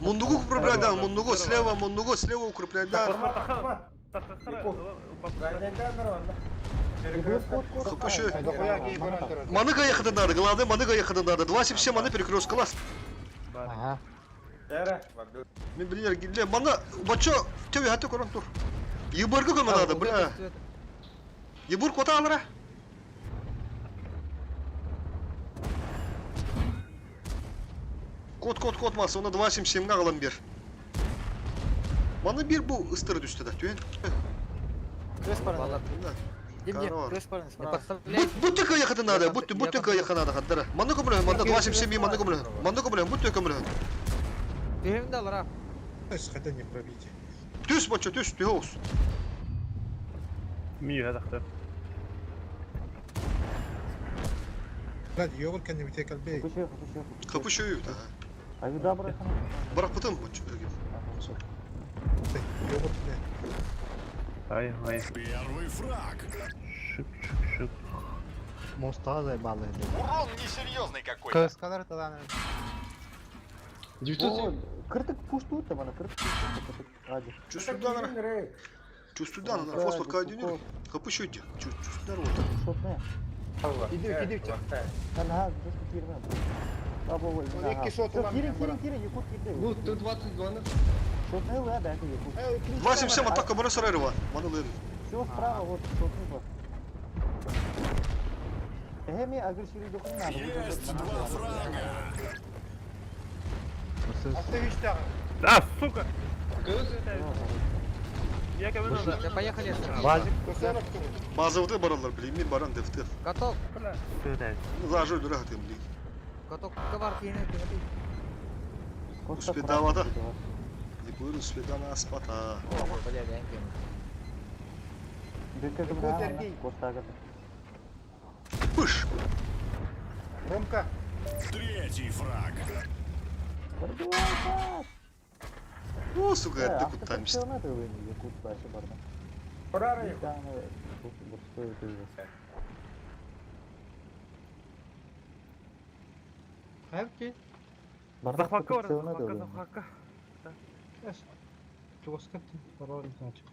Мундугу укрепляй, да, мундугу слева, мундугу слева укрепляй, да. Хапышы. Маныга ехать надо, главное, маныга ехать надо. 277 маны перекрестка, класс. Ага. Мен билер гилле, мана, бачо, төбе хаты көрөн тур. Ебыргы көмө надо, бля. Ебыр кота алара. Кот, кот, кот маса, оны 277 галам бер. Маны бир бу ыстыры түстө да, түен. Крест баран. Каравар. Крест баран. Будь только ехать надо, будь будь только ехать надо, хаддара. Маны көмөлө, манда 277 маны көмөлө. Маны көмөлө, будь только көмөлө. Түһүм да алара. Хотя не пробить. Түс бачо, түс, түс. Мия тахта. Блядь, ёбар кәне бите калбей. Капышы үйт, ага. Барак бытым бачо. Ёбар, блядь. Ай, ай. Первый фраг. Шик, шик, шик. Моста заебалы. Урон несерьезный какой-то. КСКлар таланы. 907. Кыртык пуштуут да мана, кыртык пуштуут Ади. Чувствудан. Чувствудан, она фосфор кайдюнер. Хапыщу иди. Чувствудан вот. Шотная. Иди, иди, иди. Ага, жестко кирмен. Икки шот улам Кирин, мен кирин, баран. кирин, якут кирде. Бу 122 на. Шотная ла, да, это якут. 277 атака бара сарайрова. Маны лын. Все справа, вот, шотный бар. Эми агрессивный документ надо. Есть два фрага. Алты үч тағы. А, сука! Я кому надо? Да, поехали. Базик. Базовды баралар, блин, мен баран дефте. Каток. Зажу дүрә хатым, блин. Каток бар кейіне Успедавада. Либо успедана аспата. Бля, я не Пыш! Ромка. Третий фраг. О, сука, это кутамист. Хайпти. Захватка бар, захватка, захватка. Чугаскапты, пароль значит.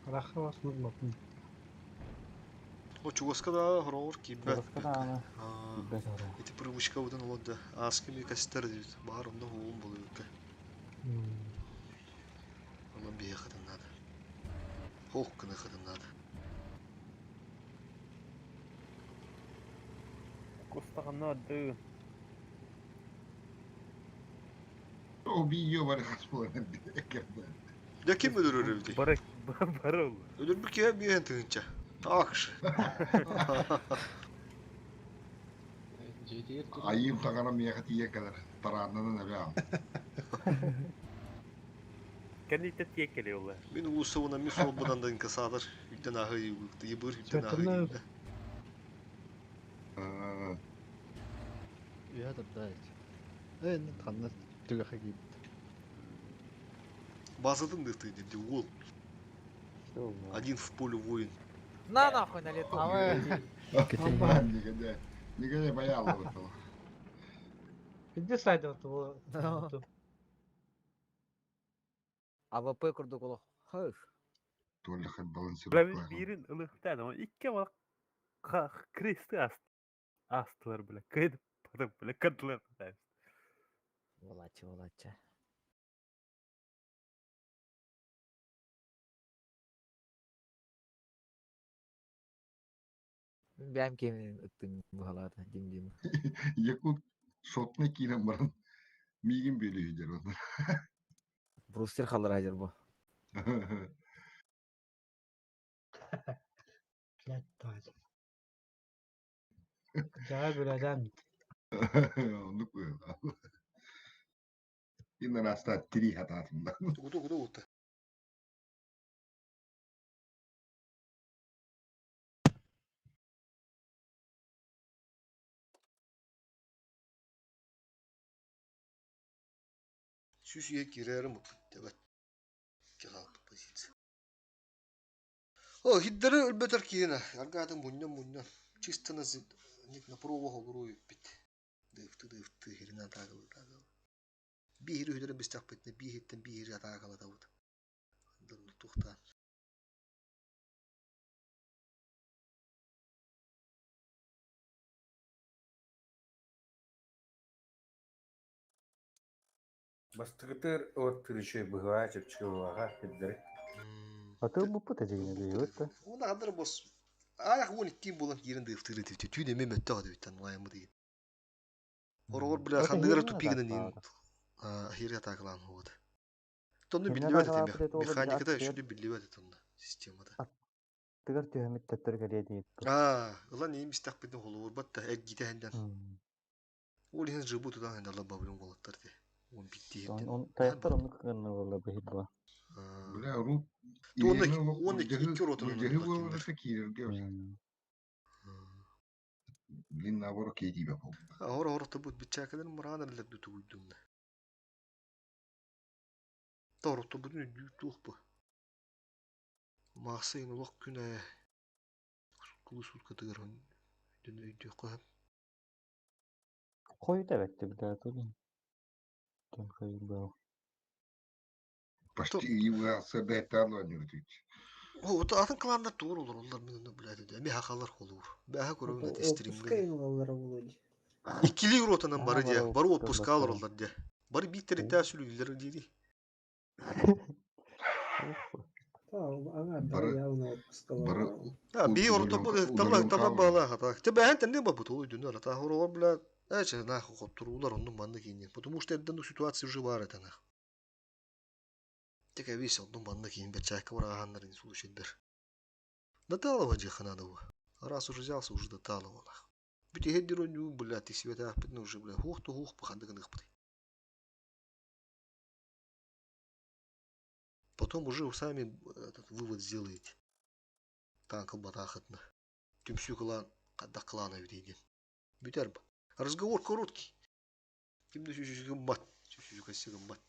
Раха вас нурбатын. О, чугаска да, хорор кибет. Эти привычка вот он да. Аскими кастер дейт. Бар онда хоон болуют. Онан бияхатын надо. Хох кынахатын надо. Кустагана ды. Убийё бар хаспуан. Я ким өлөрөр эбити? Бары, бары ол. Өлөрбү кие биен тыгынча. Акш. Айым тагара мияха тие калар. Тараннан эбе. Кәнитте тиекеле ол. Мен улусуна мен свободан да инкассатор. Үйтен ахы ебыр, үйтен ахы. Я да Э, ханна түгәхә кип. Базадын дыхты деп уол. Один в поле воин. На нахуй на лету. Никогда, никогда боялся этого. Где сайт вот АВП курдук олох. Хыш. Только хоть Бля, балансировка. мен бирин ылыктан, он икке бала кресты аст. Астылар, бля, кайд потом, бля, кадлар. Волача, волача. Бәм кемин ыттым бұғалады, дим-дим. Якут шотны кирен баран. Мигин бөлі жүдер оны. Брустер халыр ажыр бұ. Блядь, давай. Жага бөләдән. Оны көй. Инна наста три хататында. Куду куду ута. Сүсүйе кирерим деп. Калып позиция. О, хиддери өлбөтөр киена. Аргатын муннан муннан. Чисто на ник на прово холуру бит. Дыфты дыфты хирина тагыл тагыл. Бихири хүдөрө бистак битне бихиттен бихири атагала давыт. Дын тухта. Бастыгытыр от тырышы быға чепчуаға хиддери. Атыл бу пыта дегене дейбит да. Уна кадыр бос. Аяк вон ким болан кирин дыфтыры типти. Түйне мен өттө гады биттен лаймы деген. Орогор бля хандыгара тупигинен ин. Хири атакалан вот. Тонну билибет этим. Механикада шүлү билибет этим системада. Тыгар түһәмит төттөр кэлиэ диит. А, ылан эми истак бидин холур батта эггите хенден. Ол хен жыбу тудан хен алла бабылын болаттар де. Он битти хенден. Он таяктар онну кыгынна болла бихит була. Бля, ру. Он икки ротун. Блин, наоборот, кейти бе пол. Ора ора табут бичакалар мурана билер дуту гүйдүмдө. Тору табут нүдүү бу. Махсын улак күнэ кулу сутка тыгырын дүнө үйдө кыһап. Хойут эбетти билээ тулин. Почти являлся беталонюрдить. О, вот атын кланнар тугур олороллор мин онно блядь, эми хахалар холуур. Бэһэ көрөбүн эти Отпуска стримҥэ. ылаллара буолуо дии. Иккилии ротанан Аа, бары бары дии, бары отпуска отпуска ылбаттар. олороллор дии. Бары биир тэрилтээх сүлүүллэр диири. Аҥаардара Бары явно отпускалар бары А, бии орто удален ыкталла хаалан. баала хата. Те бэһэн тэнни бабыт ол өйдөнөр ата хороҕор бля эче нахуй хоттуруулар оннун манны кииннин. Потому что эрден ситуация уже бар это нах. Тек весь оннун манны киин бечайка бараганнарын случайдар. До дьиэхэ надо было. Раз уже взялся, уже до Талова нах. Бүтэһэр онньуу, бля, ты сибэтээхпитин уже, бля, хуох то хуох паханды гыныхпыт. Потом уже сами этот вывод сделаете. Танк батахытна. Түмсүү кылаан, хаддах кылаана бүтейден. Бүтэр ба. Разговор короткий. Кимде сүүсү гыммат. Сүүсү кассы гыммат.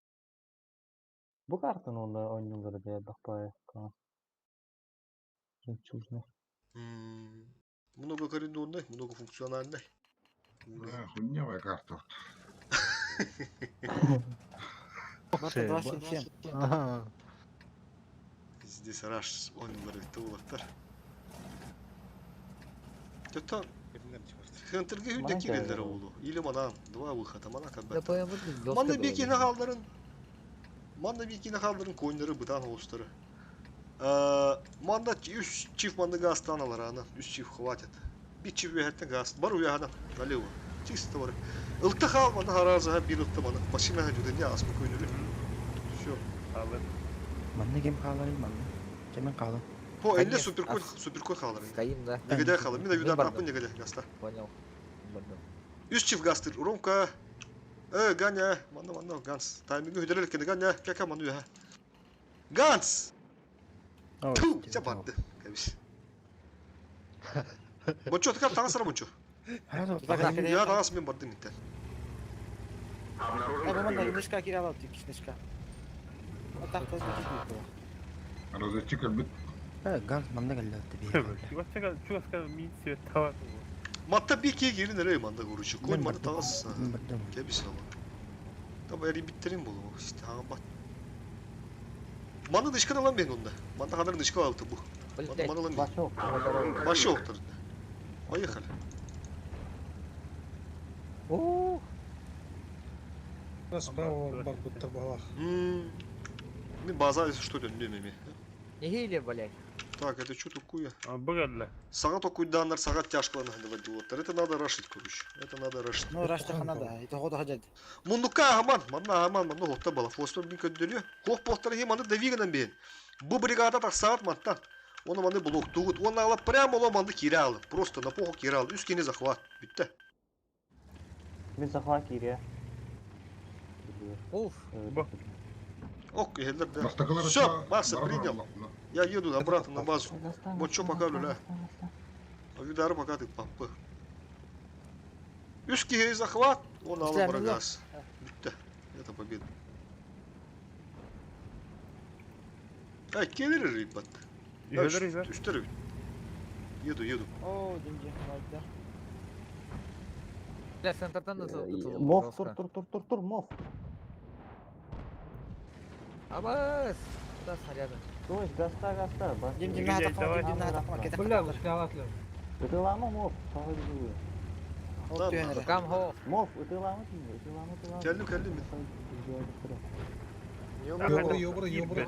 Бу картаны онда ойнулары бэйдахпай. Жемчужный. Много коридорный, много функциональный. Да, хуйнявая карта. Марта 277. Ага. Здесь раш ойнулары туулаттар. Төттөн Хентерге Мана хүндэ киреллер кэлэр. уулу. Или мана два выхода, мана Да каббаттар. поэмы Манна бикини хаалларын Манна бикини хаалларын койнары бытан оустары. Манда үс чиф манны газ алар ана. Үс чиф хватит. Bir чиф үһәттен газ. Бар уяһана налево. Чисто бар. Ылта хаал мана хараза бир ылта мана. Машина жүден я асмы көйнүрү. Все. Алын. Манна ким хааларый манна? Кемен хаалар? По Да элле нет, суперкой а суперкой хаалар. Стоим, да. Негеде хаалар. Мин Мен аюдан бардым. апын негеде гаста. Понял. Бардым. Үс чиф гастыр. Ромка. Э, Ганя, манна манна Ганс. Тайминги хүдерел кene Ганя, кака ману я. Ганс! Ту, ча барды. Кабис. Бочо такар таңасара бочо. Я таңас мен бардым инте. Э, бу манна инешка кире алат тик инешка. Атак таз бит. Разведчик бит. Ганс манна кэллэ бии. Чугаска чугаска мин свет тавар. Матта bir кие келин эре манда короче. Кой Мен манда бардым. таңас. Мен бардым. Кабис ала. Таба эри биттерин болу. İşte ага бат. Манда дышкан алам мен онда. Манда ханар дышка алты бу. Манда манда алам мен. Башок. Башок. Поехали. О, Справа бар будто балах. Мен база что дөн мен. Не гейли, блядь. Так, это что такое? Быгадла. Сага токуйданнар сага тяжкаланы хандывар Это надо рашить, короче. Это надо рашить. Ну, рашта ханада. Это хода хаджад. Мундука аман, манна аман, манна хопта бала. Фостор бин көддөрү. Хоп похтар хи маны давиган бен. Бу бригада так саат маттан. Оны маны блок тугут. Он ала прямо оло манды киралы. Просто на поху киралы. Үскени захват. Бүтті. Мен захват кире. Уф. Ок, елдер да. Бастакылар Все, Макса принял. Я еду обратно на базу. Вот что пока, люля. А видары пока ты папы. Үски захват, он ала барагас. Бүтті. Это победа. Ай, келер ребят. Үйелер, үйелер. Үстер. Еду, еду. О, деньги, да. Бля, центртан Мов, тур, тур, тур, тур, тур, мов. Абас! Куда снаряды? То есть гаста, гаста. бас- Дим, дим, на атака, дим, на атака, Бля, ушли Ытылама мов, сага жүгү. Кам хо. Мов, ытылама тиме, ытылама, ытылама. Келдим, келдим. Ёбр, ёбр, ёбр.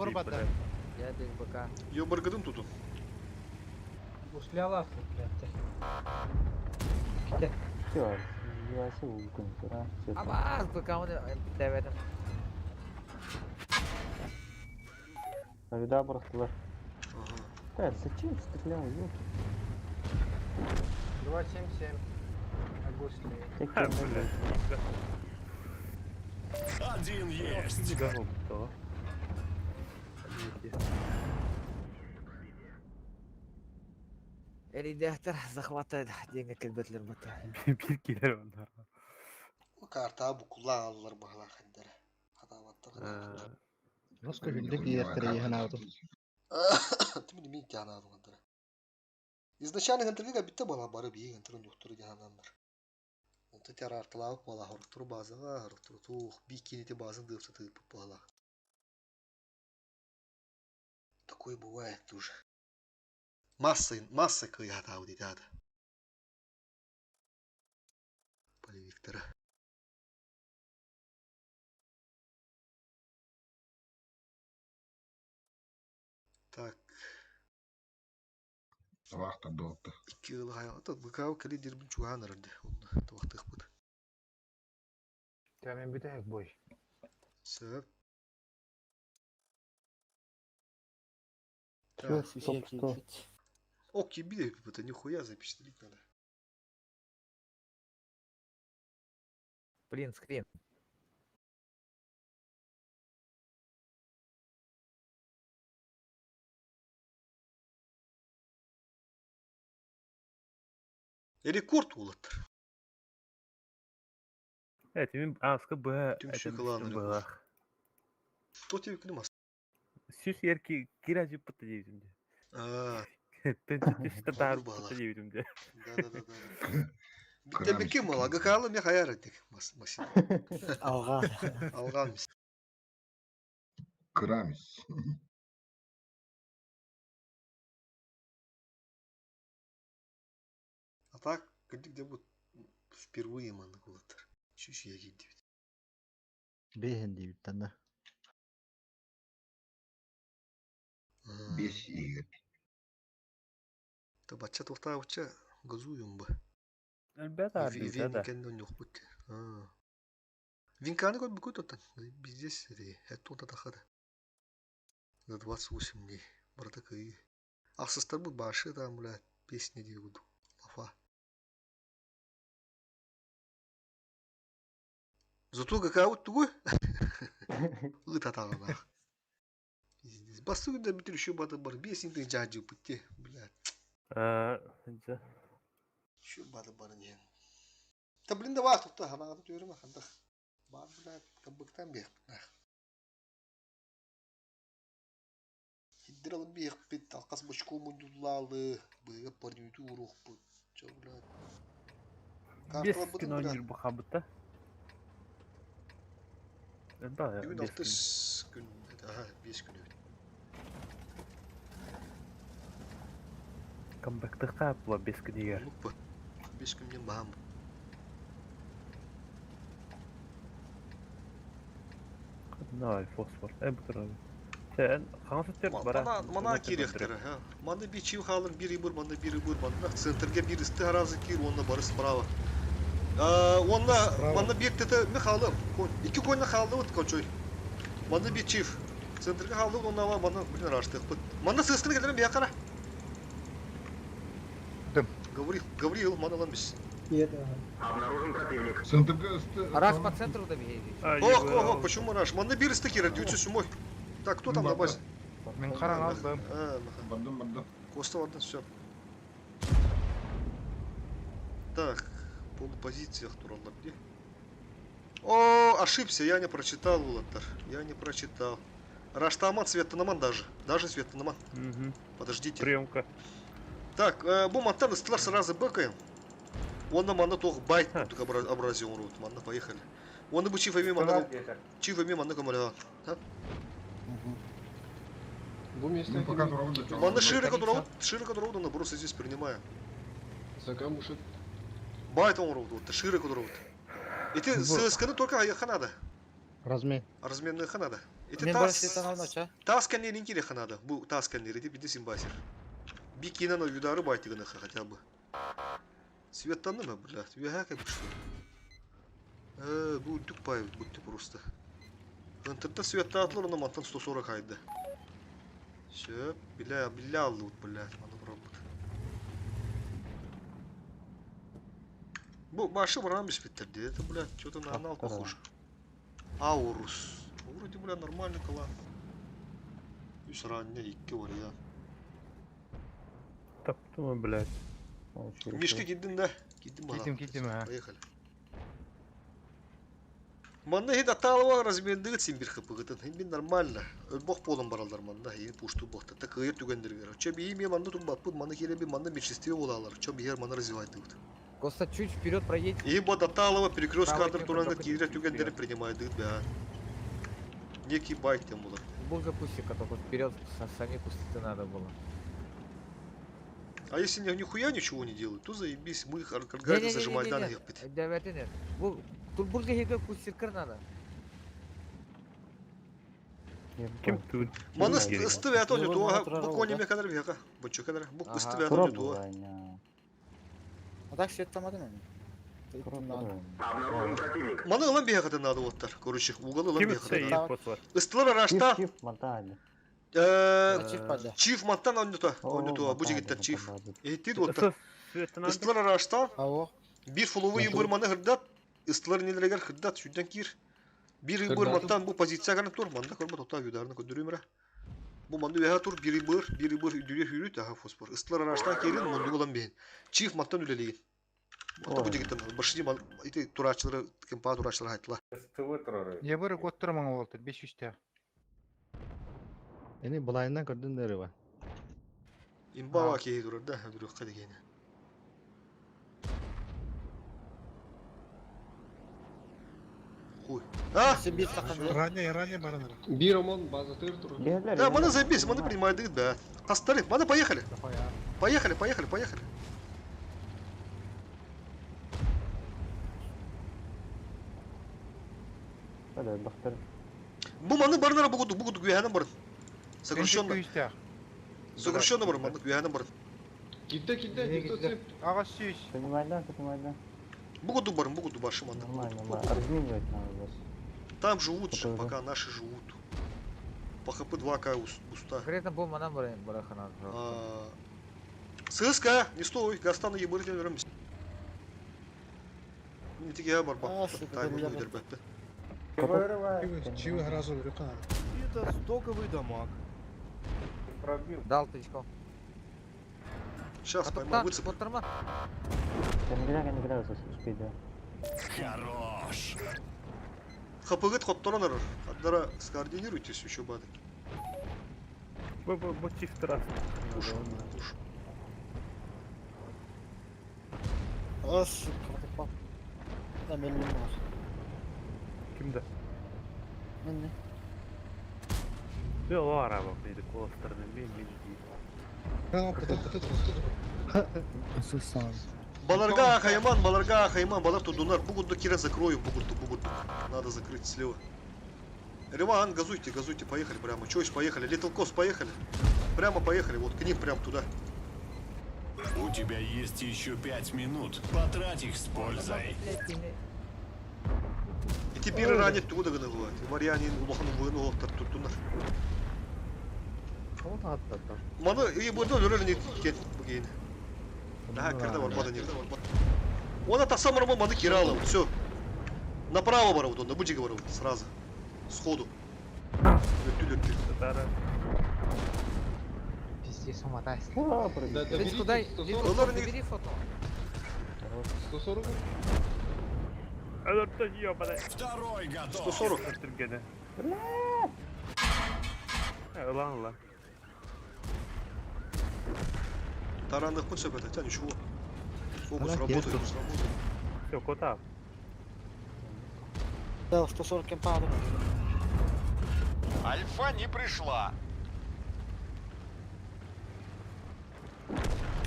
Я без БК. Ёбр гыдым туту. Ушли аласлы, блядь. Ките. Все, юасы үлкөн, тура. Абас, БК он деведим. Авида бырахтылар. Да, зачем стрелял, ёпта? 277. Агусли. Один есть. Эридехтер захватает деньги келбетлер бата. Бир келер ондар. Карта бу кулланалар бахала хандара. Хатабаттар. Роско хүндэ киэртэр иһэн Тимин мин кяна хандара. Изначально хандарга битте бала бары бии хандрын доктор жаханандар. Онто терартылаабыт буолаа, хорохтору базаҕа, хорохтору туох, бикинити базын дыапса тыыппыт буолаа. Такое бывает тоже. Масса, масса кыйаатаабыт итаата. Полевиктара. Так. Табаахтар дуолта. Икки ыалы хайаҕата быкаабы кэлии дирбин чугаһаан эрэрди. Онно табахтыахпыт. Кәмен бүтэһик бой. Сөп. Все, Так. стоп, сто. Ок, ебили, это нихуя запечатлеть надо. Блин, скрин. Рекорд уолаттар. Evet, мен аска б Түмсүү кылаан рекорд. То тебе күнүм ас. Сүс ерки кира жыппыт дейбитим де. Аа. Түстө таар Оннук баалаах. дейбитим де. Да да да да. Битте ким мала гакалы ме хаяр этик Максим. Алган. Алган мис. Кырамис. А так, где будет впервые маннык уолаттар. Чүш яги дебит. Бэһэн диэбиттэн да. Бес иһигэр. Та бачча тухтаабычча газуем бы. Элбет ардыта да. Винкен нохпут. Винканы кот бүкөт оттан. Биздес это тахада. За 28 дней. Бардак и. Ахсыстар бут башы там, бля, песни дегуду. Лафа. Зато какая вот тугой. Ытатаҕалаах. Пиздец. Бастыгы да бүтүр еще бата бар. Бес интын жаажы бутте, бля. Аа, жа. Еще бата бар не. Та блин давай тут та хана тут өрөмө хандах. Бар бля, кабыктан бек. Хиддирал бек бит алкас бочку мундулалы, быга парнюту урух бут. Чо бля. Бес Картала күн бутын бля. ойныр бу хабытта. Элбет. Бүгүн алтыс күн, ага, 5 күн өтүп. Камбэктыка була бес күн егер. Оннук бу. 5 күннен баһам. Давай, фосфор. Э, бу туралы. Сен хаңсы тер бара. Мана мана керектер, ха. Маны би чив халын бир ибур, маны бир ибур, маны центрге бир исти харазы кир, онна бары справа. Онна маны бир тете ми халым. Iki койна халды вот кончой. Маны би чив. Центрге халды онна ва маны блин раштык. Маны сыскын келдерем бия кара. Дым. Гаврил, Гаврил, маны лан бис. Обнаружен противник. Центрга ысты... Раз по центру да бегай. Ох, ох, ох, почему раш? Маны бир исти кир, 907. Так, кто там на базе? Мен қаран алдым. Бардым, бардым. Коста ладно, все. Так, полупозициях тураллар где? О, ошибся, я не прочитал, Улаттар. Я не прочитал. Раштаман, Светанаман даже. Даже Светанаман. Угу. Подождите. Приемка. Так, бу мантан истылар сразу бэкаем. Он нам манна тох байт курдук образил рут. Манна поехали. Он бы чиф эми манна чиф эми манна камаля. Бу место Ну, пока турабын да Манна широко турабыт, широко турабыт, он просто здесь принимаю. Закамушит. Байт он рут, вот широко турабыт. Эти ССК только аяха надо. Размен. Разменная ханада. Эти Мен бар тас светан алнача. тас кеннерин кире ханада. Бу тас кеннери деп биде симбасер. Бикинен юдары байтыгына хотя бы. Светтанны ма, блядь? Вяха как бы что. Бу дүк пай будто просто. Интернетте светта атлар, она мантан 140 айды. Все, бля, бля, лут, блядь, маны пробуд. Бу башы барам беспеттерди. Это, блядь, что-то на анал похоже. Аурус. Вроде, бля, нормальный клан. Үс ранне икки бар я. Таптым, блядь. Мишка киддин да? Киддин бана. Киддим, киддим, а. Поехали. Манна хит аталова размердыгыт син бир хыпыгытын. Хин нормально. Өлбох полон баралдар манна. Хин пушту бохта. Так ыйыр түгендергер. Чө би ми манна тумбаппыт, манна хире би манна меньшинстве болалар. Чө бихер манна развивать дыбыт. Коста чуть вперед проедь. Ибо Даталова перекрестка Правый адыр темп туранга только киирэр чуть түгэннэри вперед. принимайдыгыт бээн. Некий байк тем булар. Был же кустика, только вперед сами кусты надо было. А если нихуя ничего не делают, то заебись, мы их аркаргайды зажимайдан Не-не-не-не-не. их Давайте нет. Бу турбурга хига кустикар надо. Ким тут? Маны ыстыбы ато не туа, бу кони ме кадar бияка. Бу чөкәдер, бу ыстыбы ато не туа. А так свет там один. Обнаружен противник. Маны ылан бияка надо оттар. Короче, угол ылан Ким бияка це надо. посвар? Ыстылар арашта. Чиф паде. Чиф маттан оннута, оннута, бу жигиттер чиф. Эттид оттар. Ыстылар арашта. Бир фуловый бир маны хырдат, ыстылар нелерегер хырдат, сүдден кир. Бир бир маттан бу позиция гана тур, манда көрбө тота юдарны көдүрүмрө. Бу манды веха тур, бир бир, бир бир үдүрө хүрүт, аха фосфор. Ыстылар араштан келин, мунду улан бейин. Чиф маттан үлелеген. Ата бу жигиттер башни ити турачылары, кемпа турачылары айтла. Я бары коттыр маңа болтыр, 500 те. Эни булайынан көрдүн дери ба. Имбава кейи турар да, бирок кадегени. Хуй. А! Ранее, ранее бараныр. Бир омон база тыр тур. Да, маны забейся, маны принимает, да. Кастары, маны поехали. Поехали, поехали, поехали. Бу маны барнара бугуду, бугуду гүйәнен барын. Сокращенно. Сокращенно барын, маны гүйәнен барын. Китте, китте, китте. Ага, сүйіс. Бугуду барын, бугуду башы маны. Там живут же, пока наши живут. По хп 2К уста. Конкретно бу манан барахана. ССК, не стой, Гастана ебыртен веремся. Не тиге барба. Чивы гразу рюка надо. Это стоковый дамаг. Дал тычку. Сейчас поймал, выцеп. Хорош. ХПГ хотторон арар. Аддара скоординируйтесь еще бады. Бу чиф трасс. Уж, уж. Ас, картопа. Да, мен бар. Кимде? Мен не? Бу араба дейді колостарны мен мен дейді. Баларга Хайман, Баларга Хайман, Балар Тудунар. Бугуду Кира закрою, Бугуду, Бугуду. Надо закрыть слева. Риван, газуйте, газуйте, поехали прямо. Чойс, поехали. Литл Кос, поехали. Прямо поехали, вот к ним прям туда. У тебя есть еще 5 минут. Потрать их с пользой. И теперь ранит туда гнывает. Варьянин, улахан выну, тартутунар. Маны и буду өрөлүн кен бугейн. Да, кирде бар, бада не. Она та самая маны кирала, все. Направо бар вот он, на бучига бар вот, сразу. Сходу. Өттү, өттү. Пиздец, умотайся. Да, Личку дай, 140. забери фото. 140. Второй готов. 140. Ылан ылан. Таранных путь это, хотя ничего. Фокус работает, работает. Все, кота. Да, 140 кемпа Альфа не пришла.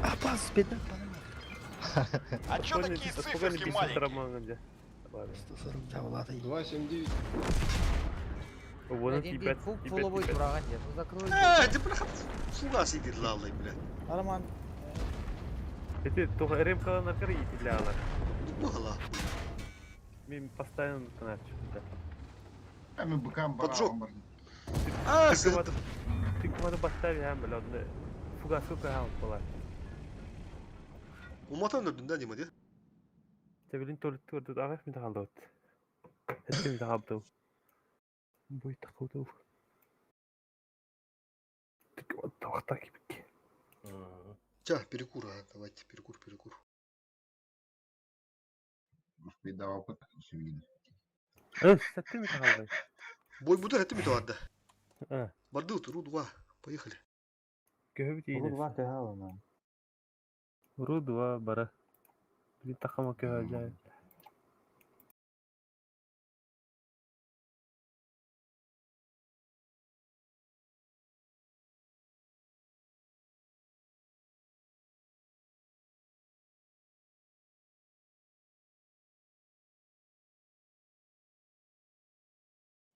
Апас, беда, А чё такие циферки маленькие? 140 2,79. Вон Один тебя, фу, тебя, фуловой тебя. ураган нет. Ну закрой. Э, ты бля, фугас иди лалай, бля. Арман. Эти только ремкалар итилялар. Могла. Мен постоянно тыначы. Эми быкам Поджог. барабан бар. А, Ты куда постави, а, бля, фугасы каган була. Уматан өрдүн да неме де? Тебилин толук көрдү, агаш мен калды вот. Эттим да калды. Бой такылды. Тик вот тохта кибик. Ча, перекур, а, давайте, перекур, перекур. Успей давал севин. Э, сәттим калды. Бой бутер это метуарда. А. Барды ру 2, поехали. Көбүт ийнес. Ру 2 бара. Тахама көһө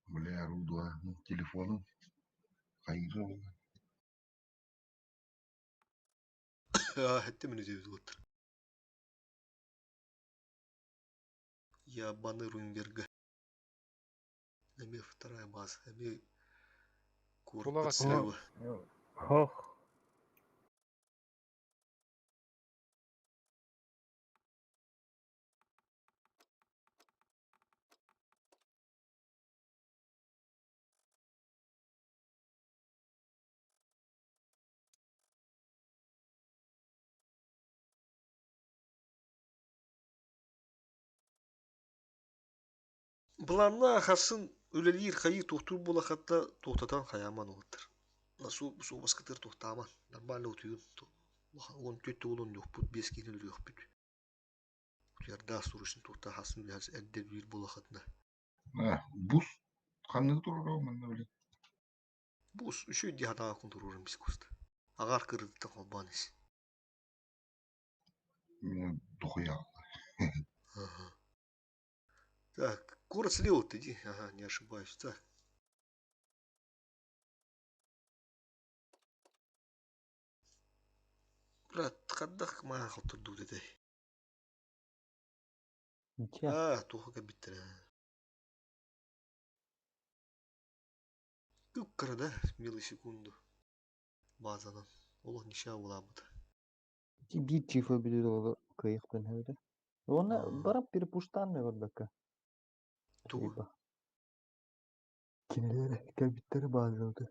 Бля, орудуа, телефоном. Хайыра Хэтте минут вот. Я баны Рунберга. Эми вторая база. Эми Кулага слева. Хох. Быланна хасын үлелир хайы тухтур була хатта тухтатан хаяман олаттар. Насу суобаскытыр тухтааман. Нормально утуйун. Он төттө болон юхпут, бес кейин юхпут. Утуярда сурушын тухта хасын үләс әдде бир була хатна. Бус ханныгы турар манна биле. Бус үшө дихатага кун турурун бис куста. Агар кырдыта холбанис. Меня дохуя. Ага. Так, город слева ты иди. Ага, не ошибаюсь. Так. Брат, хаддах маа хотурду деді. А, туха кабиттер. Күккара да, милый секунду. Базанан. Олох ниша улабыт. Бир чифа билер олар кыйыктан хәбәдә. Оны барап бир пуштан не барбакка. Тугу. Кинелер кәбиттер базылды.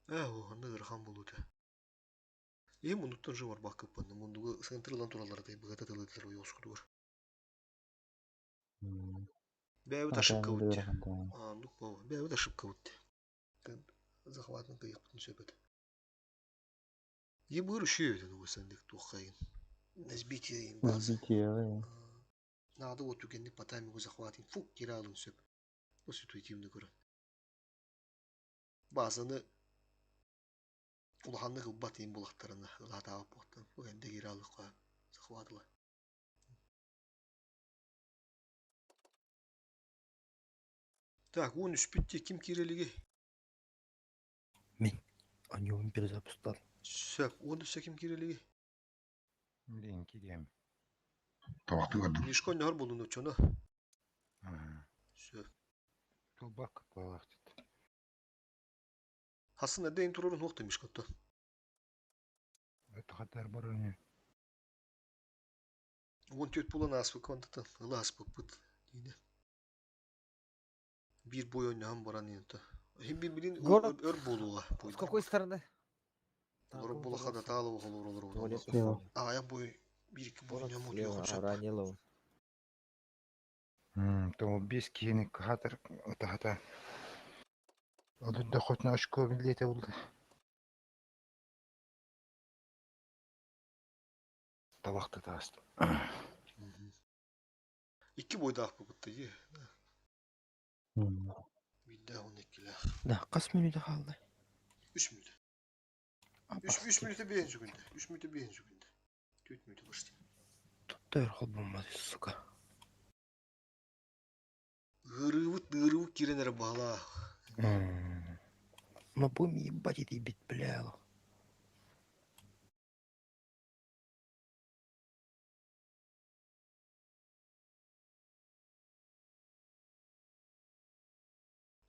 Э, о, анда ырхан болуты. Е, мунуттан же бар бакып панны. Мундугу центрлан туралар да быгата тылыдылар ойоскудур. Бәбит ошибка бутте. А, ну, баба, бәбит ошибка бутте. Захватны кыйыктын сөбөт. Е, быр үшө өтен осандык тухайын. Сбитие им базы. Сбитие, Надо вот түгенник по таймингу захватин. Фук, киралын сөп. Бу ситуативны көрөн. Базаны улаханны кылбат им булактарына ылатаап буктан. Бу энде киралык захватыла. Так, он үспүтте ким кирелиги? Мен. Аньон перезапустал. Сөп, он үсө ким кирелиги? Блин, кирем. Табакты көрдүм. Мишко нөр болуну чоно. Сөп. Тулбак балак дит. Хасын эдейин турурун хукту Мишкотто. Это хатар бар өне. Он төт булан аспы контатын, ыла аспы пыт. Дине. Бир бой ойнахан баран инта. Хим бир билин Город өр болуга. С какой стороны? Олор була хада таалы олор олор Туалет олор. А я бой бир iki бой ойнамы Слева, Ранилова. То бес киһини хатар хата. Одун да хотна очко билете булды. Табакты тааст. Икки бойда акпы бутты е. Бидде он экиле. Да, кас минута қалды. 3 минут. 3 минута бейинчи күндө. 3 минута бейинчи күндө. 4 минута почти. Туттар хол болмады, сука. Ырыбыт, ырыбыт киренер бала. Мы будем ебать эти бит, бля.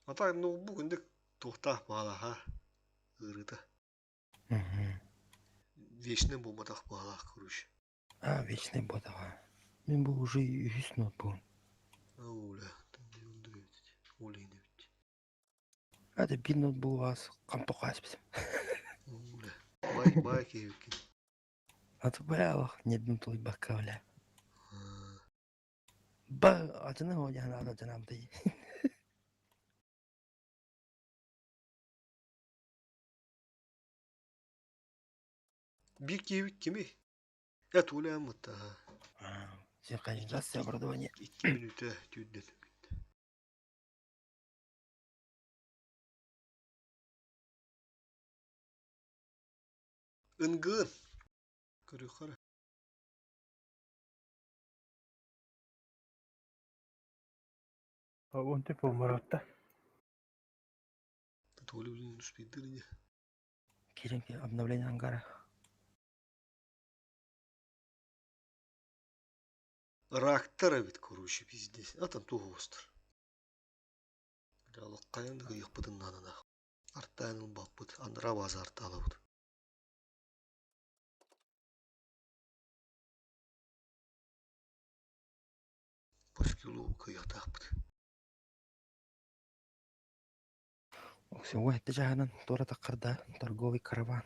А так, ну, бүгүндүк тухта бала, ха. Ырыта. Вечный болматах бала, короче. А, вечный ботаға. Мен бұл уже үхіс ноутбук. Оля, Оля не бит. Это bir ноутбук вас кампоқас бізім. Оля. Бай, бай кейбекин. А то бля, не дым той бакка, бля. Ба, ачына хо жана ата жанам тай. Бир кейбик кими? Э, тулааммыт. Синхронизация оборудования. 2 мүнүүтэ түүрдэн. Ынгын. Көрүхара. Он типа маратта. Толи блин успейдырыне. Киринки обновление ангара. Рактар бит, короче, пиздец. А там тугу остр. Бля, локкайын ыйыкпытын нанана. Арттайын баппыт, андыра база арталабыт. Паскилу кыйыктаакпыт. Оксиуа этте жаһанан туора таххарда торговый караван.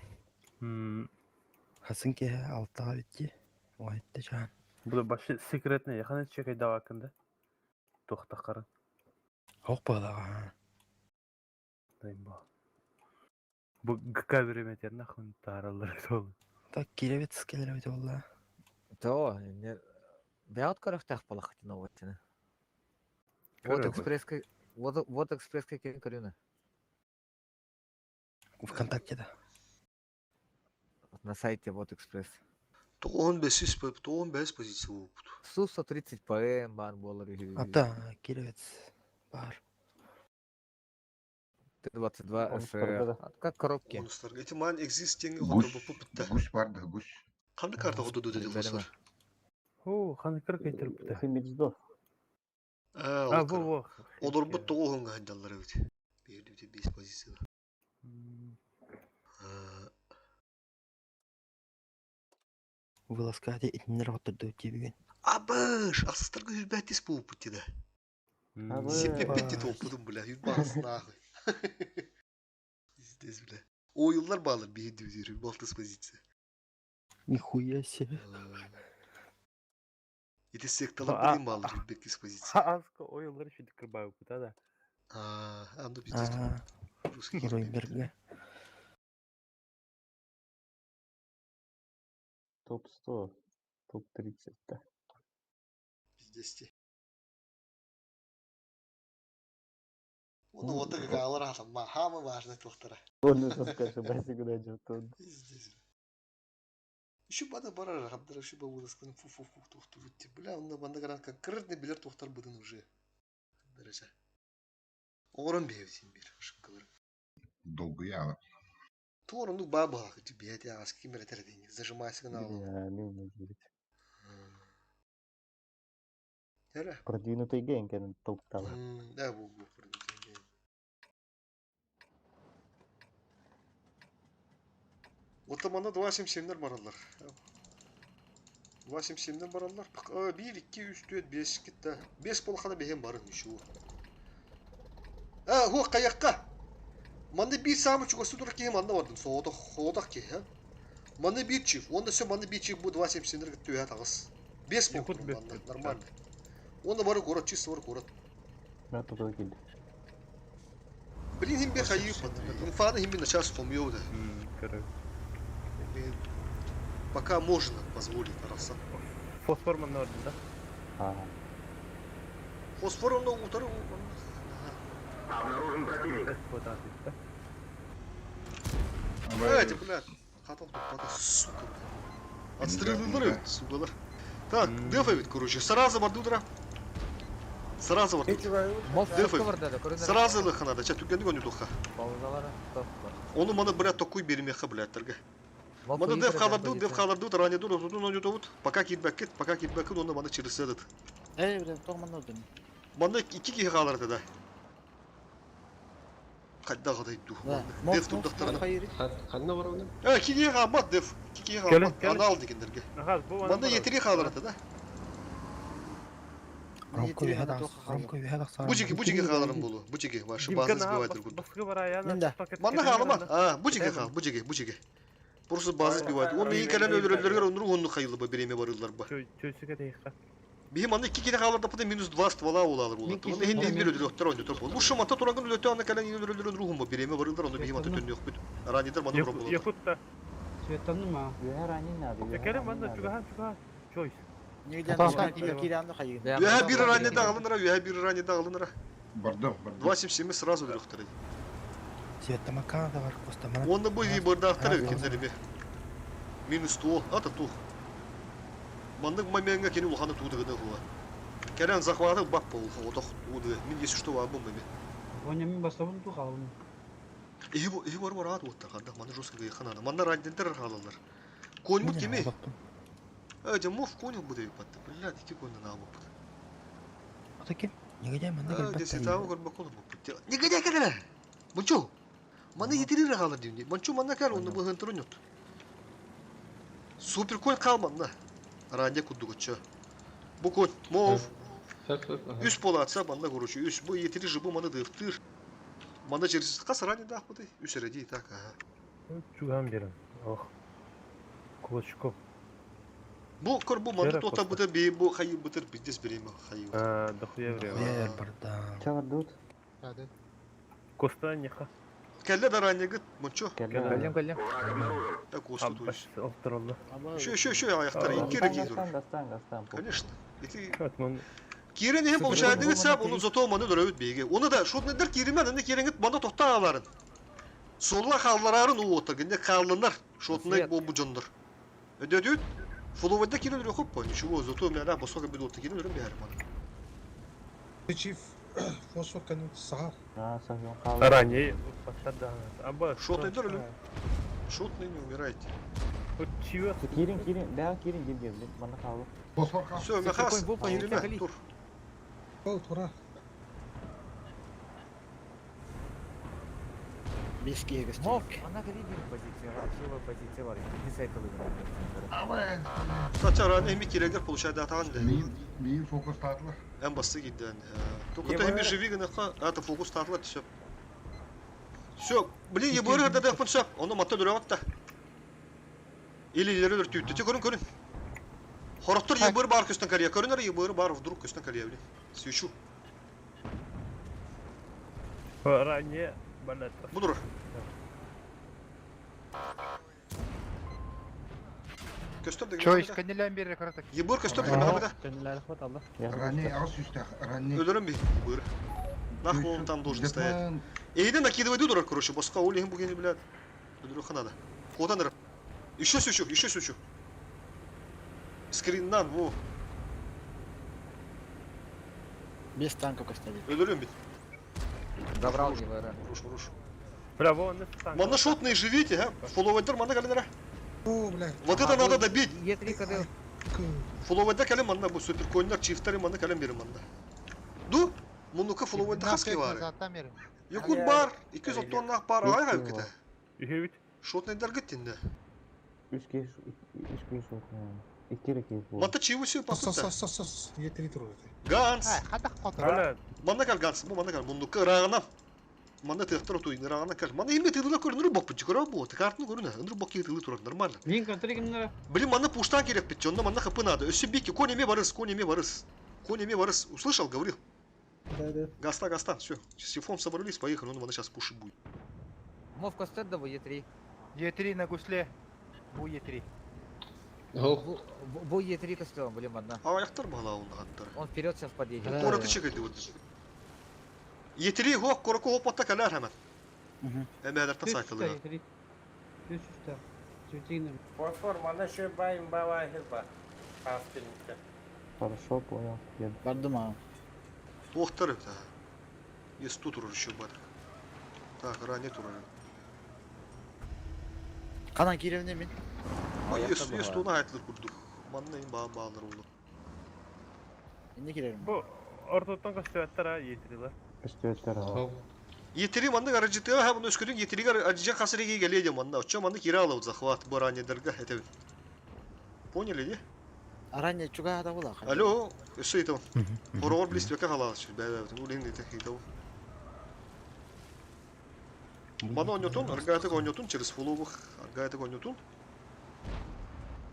Хасын киһи алтаҕа битти. Уһайтта жаһан. Бу башы секретный, яханы чекай давакында. Тохтақарын. Ох балаға. Дайба. Бу ГК береметер нахуй таралар сол. Так киребет скелеребет олла. То, не... Бәят көрөхтәх балахтин оваттина. Вот Көрөбүт. экспресска, вот вот экспресска кен көрүнө. Вконтакте да. На сайте вот экспресс. 95 позиция болупут. Су 130 ПМ бар болар. Ата киребет бар. Т-22 Он СР. старда. Как коробки. Онустар. Эти ман existing Гусь, хотор бу гусь бар да, гусь. Қандай карта хотор деди Бәрі хосар? О, ханы кырк айтыр бу. Химицдо. А, А, во, во. Олор бу тоҕу хонга ханжаллар эбит. Бир бит 5 позиция. Вылазка итиннер оттырды тибиген. Абыш, асыстарга хүрбәттис болуп битти да. Сеппеппетти топпудум бля, хүрбағыс нахуй. Пиздец, бля. О yıllar bağlar bir diyor, балтыс позиция. Нихуя себе. Ити секталар билин bağlar хүрбәттис позиция. Азка ойылар үшін кырбай бу да. А, анда пиздец. Русский Ройберге. Топ-100. Топ-30, да. Пиздец. Оны оты галар атам, хамы важный тухтара. Он уже скажет, баси куда идет он. Пиздец. Еще бада барар, хабдара еще ба вылазканы фу фу фу тухту битти. Бля, онда банда гаран конкретный билер тухтар будын уже. Дәрәжә. Оғырын бейбітин бир, ошибкалар. Долгуяла. Торунду баба, тебе я аски меретердин, зажимайся на Я не знаю. Эре. Продвинутый гейм, когда топ-тал. Да, бу бу продвинутый гейм. Отаманда 2.77-лер баралар. 2.77-лер баралар. 1, 2, 3, 4, 5 кетті. 5 болқана беген барын еще. А, хо, қаяққа. Манда bir самы чугасы тура кейм анда бардым. Соодақ, хоодақ кей, ha? Манда bir чиф. Онда все манда bir чиф бу 2.77-лер кетті өйә тағыз. 5 болқана манда, нормально. Онда бары город, чисто бары город. На туда киди. Блин, хим бе хайы пат. Инфаны хим на час хомьёу да. Пока можно позволить раса. Фосфор манна ордун да? Ага. Фосфор онда утары Обнаружен противник. Эти, блядь. Хатал тут, сука, блядь. Отстрелили, сука, Так, дефай короче. Сразу бардудра. Сразу бардудра. Дефай. Сразу лыха надо. Ча түгенди гоню туха. Оны мана, блядь, такой бермеха, блядь, торга. Мана деф халарду, деф халарду, ранее дур, тут он тут. Пока китбэк кит, пока китбэк кит, оны мана через этот. Эй, блядь, тоғман ордun. Мана iki кихи халарды да. Кайда гадай ду. Деф турдактарына. Ханна бар оны? Э, кики хамат деф. Кики хамат. Анал дегендерге. Манда етери халарды да. Ромко вихадах, Ромко вихадах сарам. Бучики, бучики халарым болу. Бучики, ваши базы сбивать друг друга. Баскы бар аяна. Манда халама. А, бучики хал, бучики, бучики. Просто базы сбивать. Он и калем өлөрөлөр, он ругун хайылы ба береме барылар ба. Чөйсүгө дейха. Бихим аны iki kere хааларда потом минус 2 ствола улалар улат. Оны хинди бир өлөрөктөр ойнотор бол. Ушу мата турагын өлөтө аны кален өлөрөлөр ругун ба береме барылар, оны бихим аты түн yok бүт. Ранидер маны бро болот. Якутта. Светтанным а. Үөһэ ранний надо, үөһэ Кэлин ранний манна надо. чугаһан чугаһан. Чойс. Үөһэ биир ранний даҕалынара, үөһэ биир ранний даҕалынара. Бардым, бардым. 2.77 сразу өлөрүөхтэрэй. Светтамакка да бар, Костамана. Уонна бу выбордаахтар кинилэр эми. Минус 100, ата тух. Маннык моментга кини улаханы туудыгына хуа. Кэрэн захваты бап бол отох тууды. Мин если что бабым эми. Оня мин басабын ту халабын. Иһи бу иһи бар бар ат уоттар хандах маны жестко гыйхан ана. Манна рандендер халалар. Коньмут кими? Э, мов конь бу деп батты. Блядь, ики конь на бу. Ата ким? Негодяй манна Э, кэлбэт десятау көрбөк болом бу. Негодяй кэлэ. Мунчу. Маны етирир халар дейм. Мунчу манна кэл оны бу хынтырын yok. Супер конь калман на. Ранде кудугучча. Бу конь мов. Үс полатса манна короче үс. Бу етири жыбы маны дыфтыр. Мана через кас ранде дах буды. Үс эреди так ага. Чугаһан берин. Ох. Кулачков. Бу кор бу маны Вера тота Коста. бытыр би бу хайы бытыр пиздец берем хайы. А, дохуя время. Чабардут. Коста неха. Кэллэ да ранее гыт мунчу. Кэллем, кэллем. Так осты то есть. Олтырылды. Еще еще еще аяқтар икки реки Гастан, гастан, гастан. Конечно. Ити Катман. Кирен hem получайды сап, onu зато маны дөрөбүт беге. Оны да шотнедер киримен, аны киренгит маны тохта аларын. Солла халларарын уоттар, генде халланар. Шотнек бу бу жондор. Өдөдүт. Фуловада кирен рөхөп по, ничего, зато мена босога бит отта кирен өрөм бәрі маны. Чиф фосфор канын сахар. А, сахар қалды. Ранее. Постарда. Аба. Шотнедер өлүм. Шотный не умирайте. Вот чего? Кирин, кирин, бә кирин деп деп, манна қалды. Все, мехас, кириме, тур. Ол тура. Мов, она говорит, позиция, вообще позиция бар. Не сайт Сача раны эми кирегер получайды атаган да. Мин фокус татлы. Эм басты гидден. Только то эми живи гына ата фокус татлы все. Все, блин, ебыры да да все. Оны матта дөрөп Или илери өртүттү. Те көрүн көрүн. Хороттор ебыр бар көстөн калия. Көрүнөр ебыр бар вдруг көстөн калия, блин. Свечу. Ранее. Блядь. Будур. Көстөр деген. Чойс, кэннилээн биэрэ карата. Ебыр көстөр деген бада. Ранний ағыс үстәх, ранний. Өлөрөм би ебыр. Нахуй он там должен стоять. Эйден накидывай дудура, короче, боска олихин бугени, блядь. Өлөрө надо. Кодан Еще свечу, еще свечу. Скриннан, во. Без танка костели. Өлөрөм бит. Забрал его, да. Хорош, хорош. Бля, вон на танк. Мана шотные живите, а? Фуловайдер мана калинера. О, бля. Вот это надо добить. Е3 КД. Фуловайдер калем манна бу супер коиннар чифтери манна калем берем манна. Ду? Мунука фуловайдер хаски бар. Якут бар, 200 тоннах бар, ай гай кете. Үһүбүт. Шотный дергеттинде. Үш кеш, үш кеш оқы. Икки рекей бу. Мата чиву сүй Сос, папыта. сос, сос, сос. Етири тура. Ганс. Хатах хотор. Бля, Манна кал Ганс, бу манна кал мунука рагана. Манна тыктыр отуй рагана кал. Манна име тылына көрүнүр бок бит көрө бу. Картны көрүнө. Өнүр бок тылы турар нормально. Блин, контри кимнер? Блин, манна пуштан керек бит. Онда манна хп надо. Өсө бики конь эме барыс, конь эме барыс. Конь эме барыс. Услышал, говорил. Да, да. Гаста, гаста, все. Сифон собрались, поехали, он манна сейчас пушить будет. Мов костер да Е3. Е3 на гусле. Бу Е3. Бу Е3 костер, блин, одна. А аяктар бала он хаттар. Он вперед сейчас подъедет. Короту чекайды вот. Етири хоқ, кораку хоқ батта калар hemen. Эме сайтылы. Үс үстә. Светигин. Фосфор, мана шö байым баба хилба. Хастинникте. Хорошо, понял. Еду. Бардым а. Тоқтар да. Есть тут еще бар. Так, ранее турар. Канан киревне мин. Есть, есть туна айтылыр курдук. Манна им баа баалар олу. Инне кирерим. Бу ортоттон көстөбөттөр а етирилер. Көстөбөттөр а. Етири манны гаражитыга ха буну өскөрүн етири гаража касыреге келеди манна. Очо манны кира алып захват бу ранее дерге это. Поняли, не? Ранее чуга да була. Алло, өсө итем. Хорогор близ бека халас. Бә бә, улин ите итем. Мана ойнотун, аргайтык ойнотун через фуловых, аргайтык ойнотун.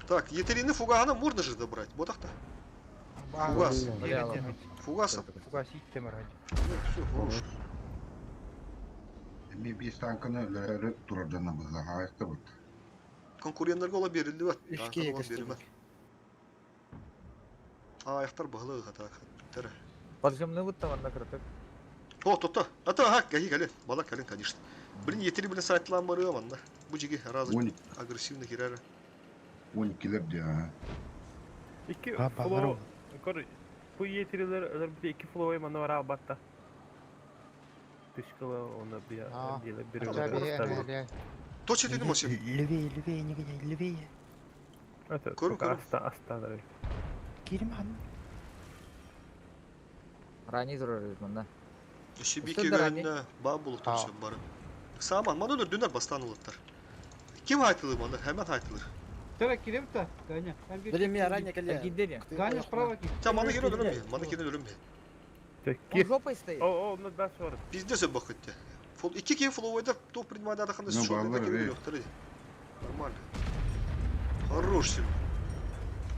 Так, етерини фуганы можно же добрать. Вот так-то. Фугас. Фугас. Фугас иттем ранее. Все, хорош. Ми бис танканы өлөрө турар жана бызга аяктар бут. Конкурентларга ола берилди Үс Танка киһи ола көстүбүт. берилбет. Аяқтар баһылы хата. Тәрі. Поджимны бутта манна кыртык. О, тота. Ата, ага, кәли, кәли. Бала кәлин, конечно. Блин, етери білін сайтлан барыға манна. Бу жиги разы агрессивно кирәрі. 12-лер де, а. Икки А, флоу... Кор... Бу етерилер өлөр бите икки флоу манна бара батта. Тышкала оны бия А, деле бир хотя бы я, Точно ты не можешь. Левее, левее, не гоняй, левее. Это Көрү, только көрү. аста аста Кирман. Рани турар манна. Шибики Өстөн да рани. гөннө ба булуп турсун бары. Саман, мана өлөр бастан улуттар. Ким айтылыр мана? Hemen айтылыр. Тара кирем та, Ганя. Там бир- Блин, мен ранее кэллэ. Гиддени. Ганя справа ки. Та мана кирен өлүм, мана кирен өлүм. Он жопой стоит. О, о, ну да, сор. Пиздец бакытты. Фол iki кем флоуайда топ принимает да ханда Ну, шо баллар, да эй. кирен Нормально. Хорош сен.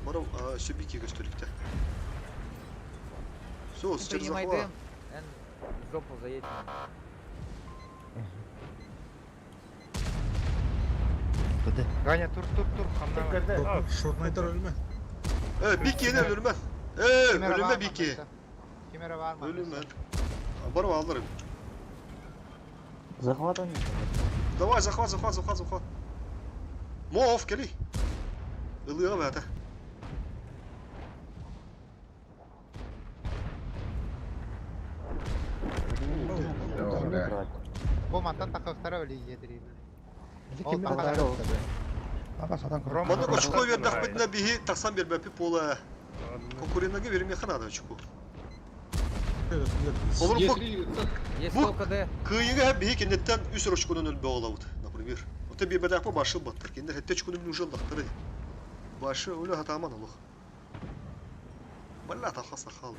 Бара шибики көстөрүктө. Все, Ты через принимай захват. дым, эн в жопу заедь. Ганя, тур, тур, тур, хамнама. Шорнайтар өлмө. Э, бики ене өлүмө. Э, Кемера өлүмө бар бики. ма, Кемера бар ма? Өлүмө. Барып алыр. Захват они. Давай, захват, захват, захват, захват. Мов, кели. Ылыга бата. Бу мантан тақықтара өлі едірейді. Ага, сатан көр. Мана очко бердак битне биһи таксан бербепи пола. Конкурентге бермей ханада очко. Олар бу Есть бу только Д. кыйыга биһи кенеттен үс очконун өлбө олабыт, например. Ота бир бу башы баттыр. Кенде хетте очконун уже лактыры. Башы өлө хатаман олох. Балла тахаса хал.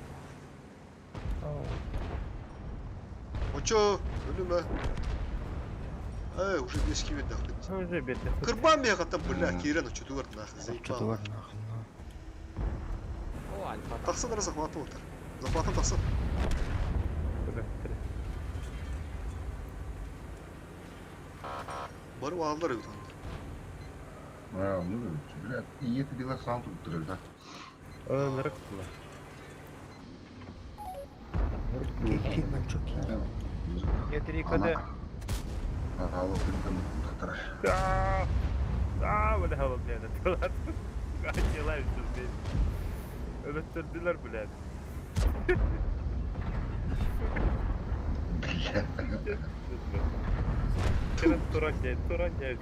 Очо өлүмө. Э, уже бес кибет дахты. Уже бетте. Кырбан мега там, бля, кирен очутугар нахуй, заебал. Чутугар нахуй. О, альфа. Тахсан раз захваты отыр. Захватым тахсан. Барып алdılar evet onda. А, ну, блядь, и это дела сам тут да. Өлөр кыла. Кирман чоки. Е3 КД. Алло, ты А, а, бля, хала, блядь. Ай, блядь. Өлөттөрдүлөр, блядь. Кирен туран дед, туран дед.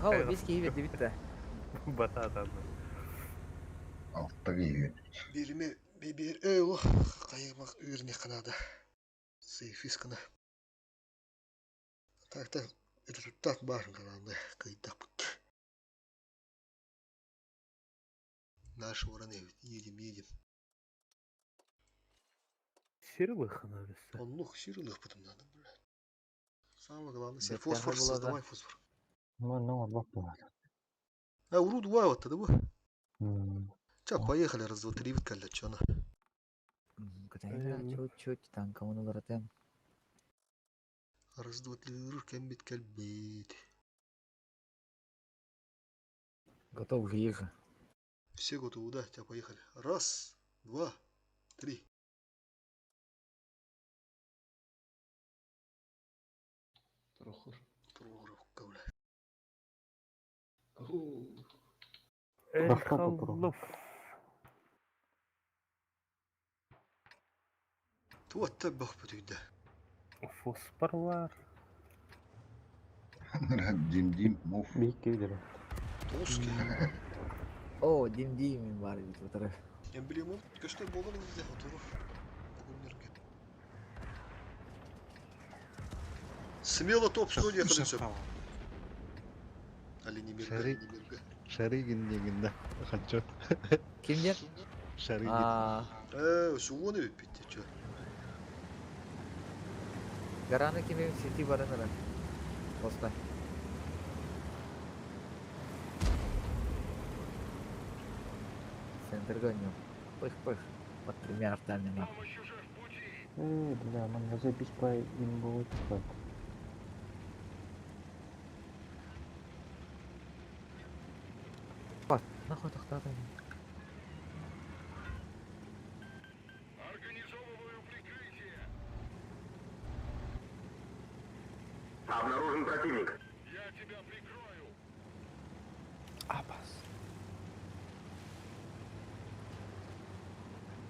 Хау, бес киһи берди битте. Батата. Алтта келген. Берime bir ey о кайымак үйрүнө канада. Сейфис кына. Так так результат бар канада кыйдак бут. Наш оран едем едем. Сирлых надо. Оннух сирлых потом надо, блядь. Самое главное, Беттяхы фосфор булады. создавай фосфор. Ну, ну, бак А, уру два вот тогда. Ча, поехали, раз, два, три, вот, чё на. Чуть-чуть танка он уларатым. Раз, два, три, кембит, кельбит. Готов уже езжу. Все готовы, да, тебя поехали. Раз, два, три. Прохор. Прохоровка, бля. Эль Туат бах бүтүйдө. Фосфорлар. Дим Дим, муф. Тоски. О, Дим Дим бар бит отыры. Эмблема көстөр болор бизде отуруп. Бүгүндөргө. Смело топ 100 ехали все. Али не мерга, Шарик. не мерга. Шарыгин деген да. Хочу. Кимден? Шарыгин. А, Суоны битти, чё. Гараны кимем сети барыныры. Поста. Центр гоню. Пых-пых. Под тремя артами. Э, бля, нам запись по имбовый так. Нахуй тохтоото. Обнаружен противник. Абас.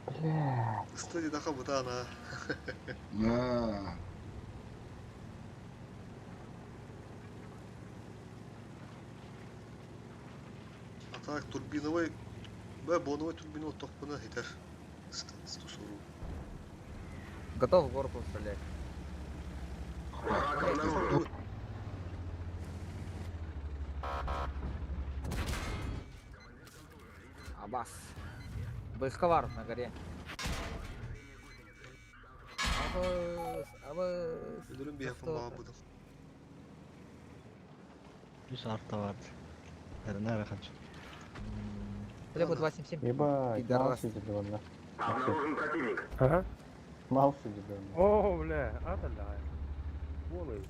Бля. Кстати, даха бутана. На. А так турбиновый, б боновый турбину тохпуна хитер. 140. Готов в горку стрелять. Враг обнаружен. Абас. Бысковар на горе. Абыс, абыс. Өлөрүм бия фонбаға будым. Үс арта барды. Эрнер ханчы. Бля, вот 277. Ебать, мал Пидорас. сидит онда. Обнаружен противник. Ага. Мал сидит онда. О, бля, ата да. Волы.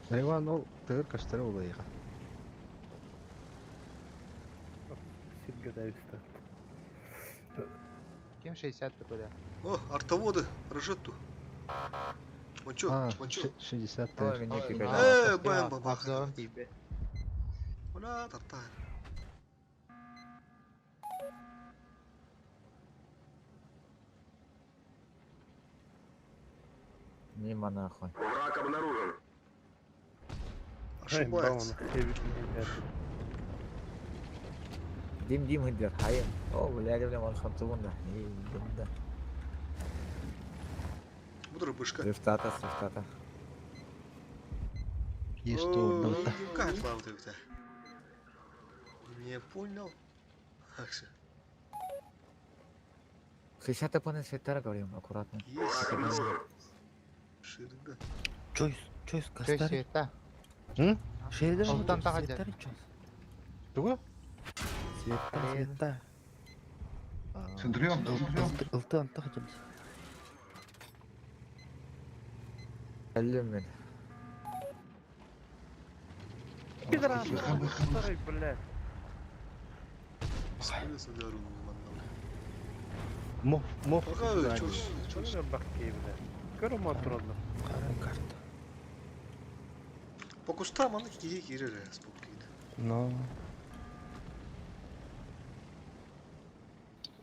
Айван ол тыгыр каштары олайға. Сирге дависта. Ким 60 такой, да? О, артоводы, рожетту. Мончо, А, мончо. 60 Ой, тыр. не Э, бэм бабах. Обзором тебе. Бля, тарта. Мимо нахуй. Враг обнаружен. Ошибается. Дим Дим хыдыр, хайын. О, бля, бля, он хантугун да. И, дим да. Буду рыбышка. Срифтата, срифтата. Есть что О, Как слава ты Не понял. Аксы. 60 оппонент Светара говорим, аккуратно. Есть. Враг обнаружен. Ширга. Чойс, чойс, Чё кастари. света? М? Шейдер, Алтан тағадыр. Светари чойс. Тугу? Света, света. Центурион, центурион. Ылты антах дьабыс. Әлем мен. Пидорас, старый, бля. Спилился для руны, манна. Мох, мох. Ага, чё, чё, Чё бакки, бля. Көрө мотронно. Кара карта. По кустам аны киги кирер спокойно. Но.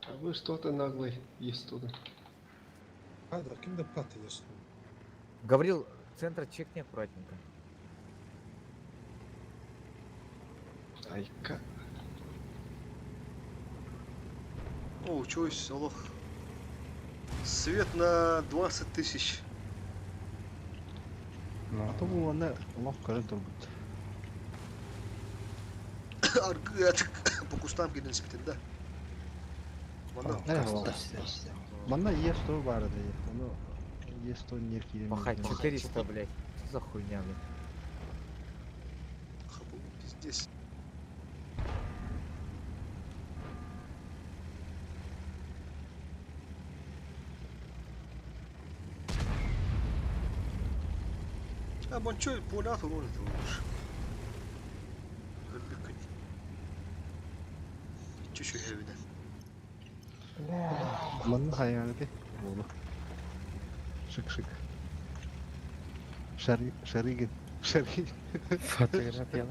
А вы что-то наглый есть туда. А, да, ким да паты есть. Гаврил, центр чекни аккуратненько. Айка. О, чё, олох. Свет на 20 тысяч. А то бу аны лох көрөн турбут. Аргы по кустам кирен спитен, да? Манна. Манна Е100 бар да. Ону Е100 не кирен. Пахать, 400, блядь. Что за хуйня, блядь? Хабу, пиздец. А бончо поля турон это лучше. Чуть-чуть хевиде. Манна хайаны Болу. Шик-шик. Шари, шаригин. Шаригин. Фотография.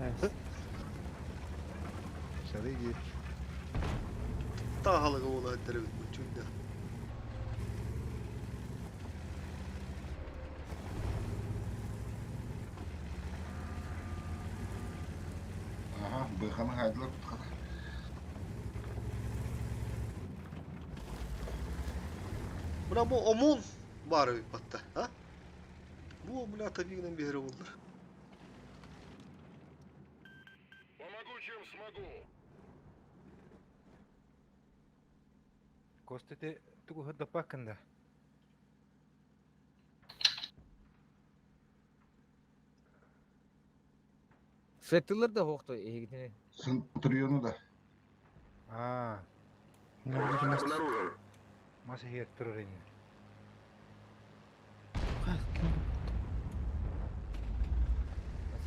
Шаригин. Тахалыга ола деревит бончо да. Ага, быханы хайдылар тұтқады. Мына бу ОМОН бар батта, а? Бу бля табигинен бери болдур. Помогу, чем смогу. Костя, ты тугу хадапакында. Светилер да хоқты, егітіне. Центуриону да. А, Враг обнаружен. маса хер турар ини.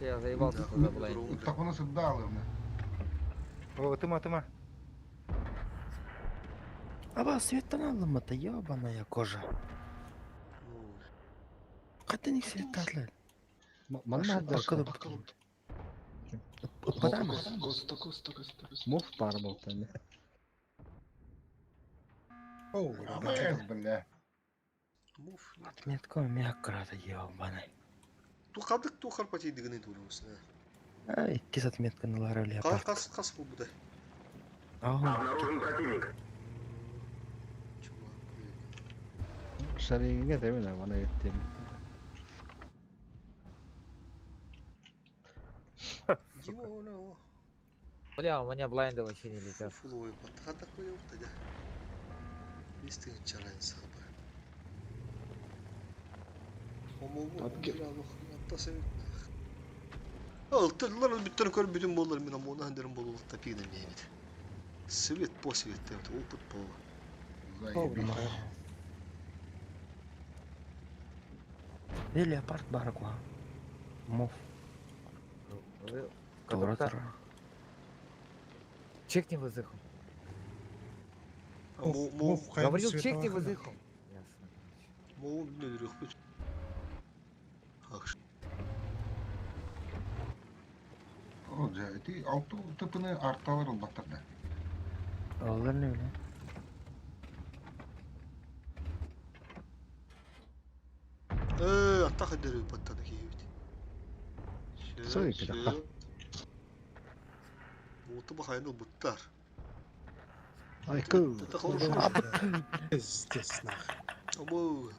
Я заебался туда, блядь. Уттақпана сырдалы. О, тыма, тыма. Аба, светтан алымата, ебаная кожа. Қайтан светтатлар? Манна Ыппатама. Коста, коста, коста, коста. Муф бар болтаны. Оу, Бля. Муф. Отметка мяккарата ебаный. Ту хадык ту харпати дигини дулуусна. А, иккис отметканалар Кас леопард. кас кас бу буда. Ага. Обнаружен противник. Шаригиге тебен мана еттем. Бля, у меня блайнды вообще не летят. Фуловый патха такой вот да. Истин чарайн саба. Алтылар бүттен көр бүтүн болар мен амона хандерин болулук тапигин эмнебит. Свет по свет деп опыт по. Заебись. Э, леопард бар куа. Муф. Тура тура. Чекни вызыху. Муф, Говорил, чекни вызыху. Ясно. Мо не дөрөх бит. Акш. О, дьэ, ити алты тыпыны арталар ылбаттар да. Олар не биле. Э, атта хандер паттаны кийбит. Сой кидаха. Мууту бахайны буттар. Айкы. Это хорошо. Пиздец, нах. Обо.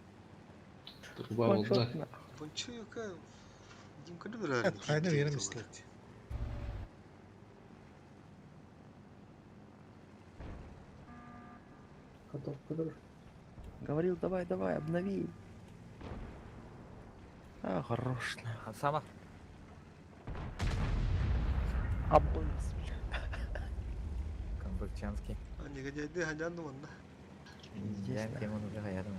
Труба болда. Пончуюка. Димка добирает. Хайны верим слать. Говорил, давай, давай, обнови. А, хорош на. Сама. Абыз, Камбыкчанский. А негодяй да ханян ванна. Я тему уже хаядым.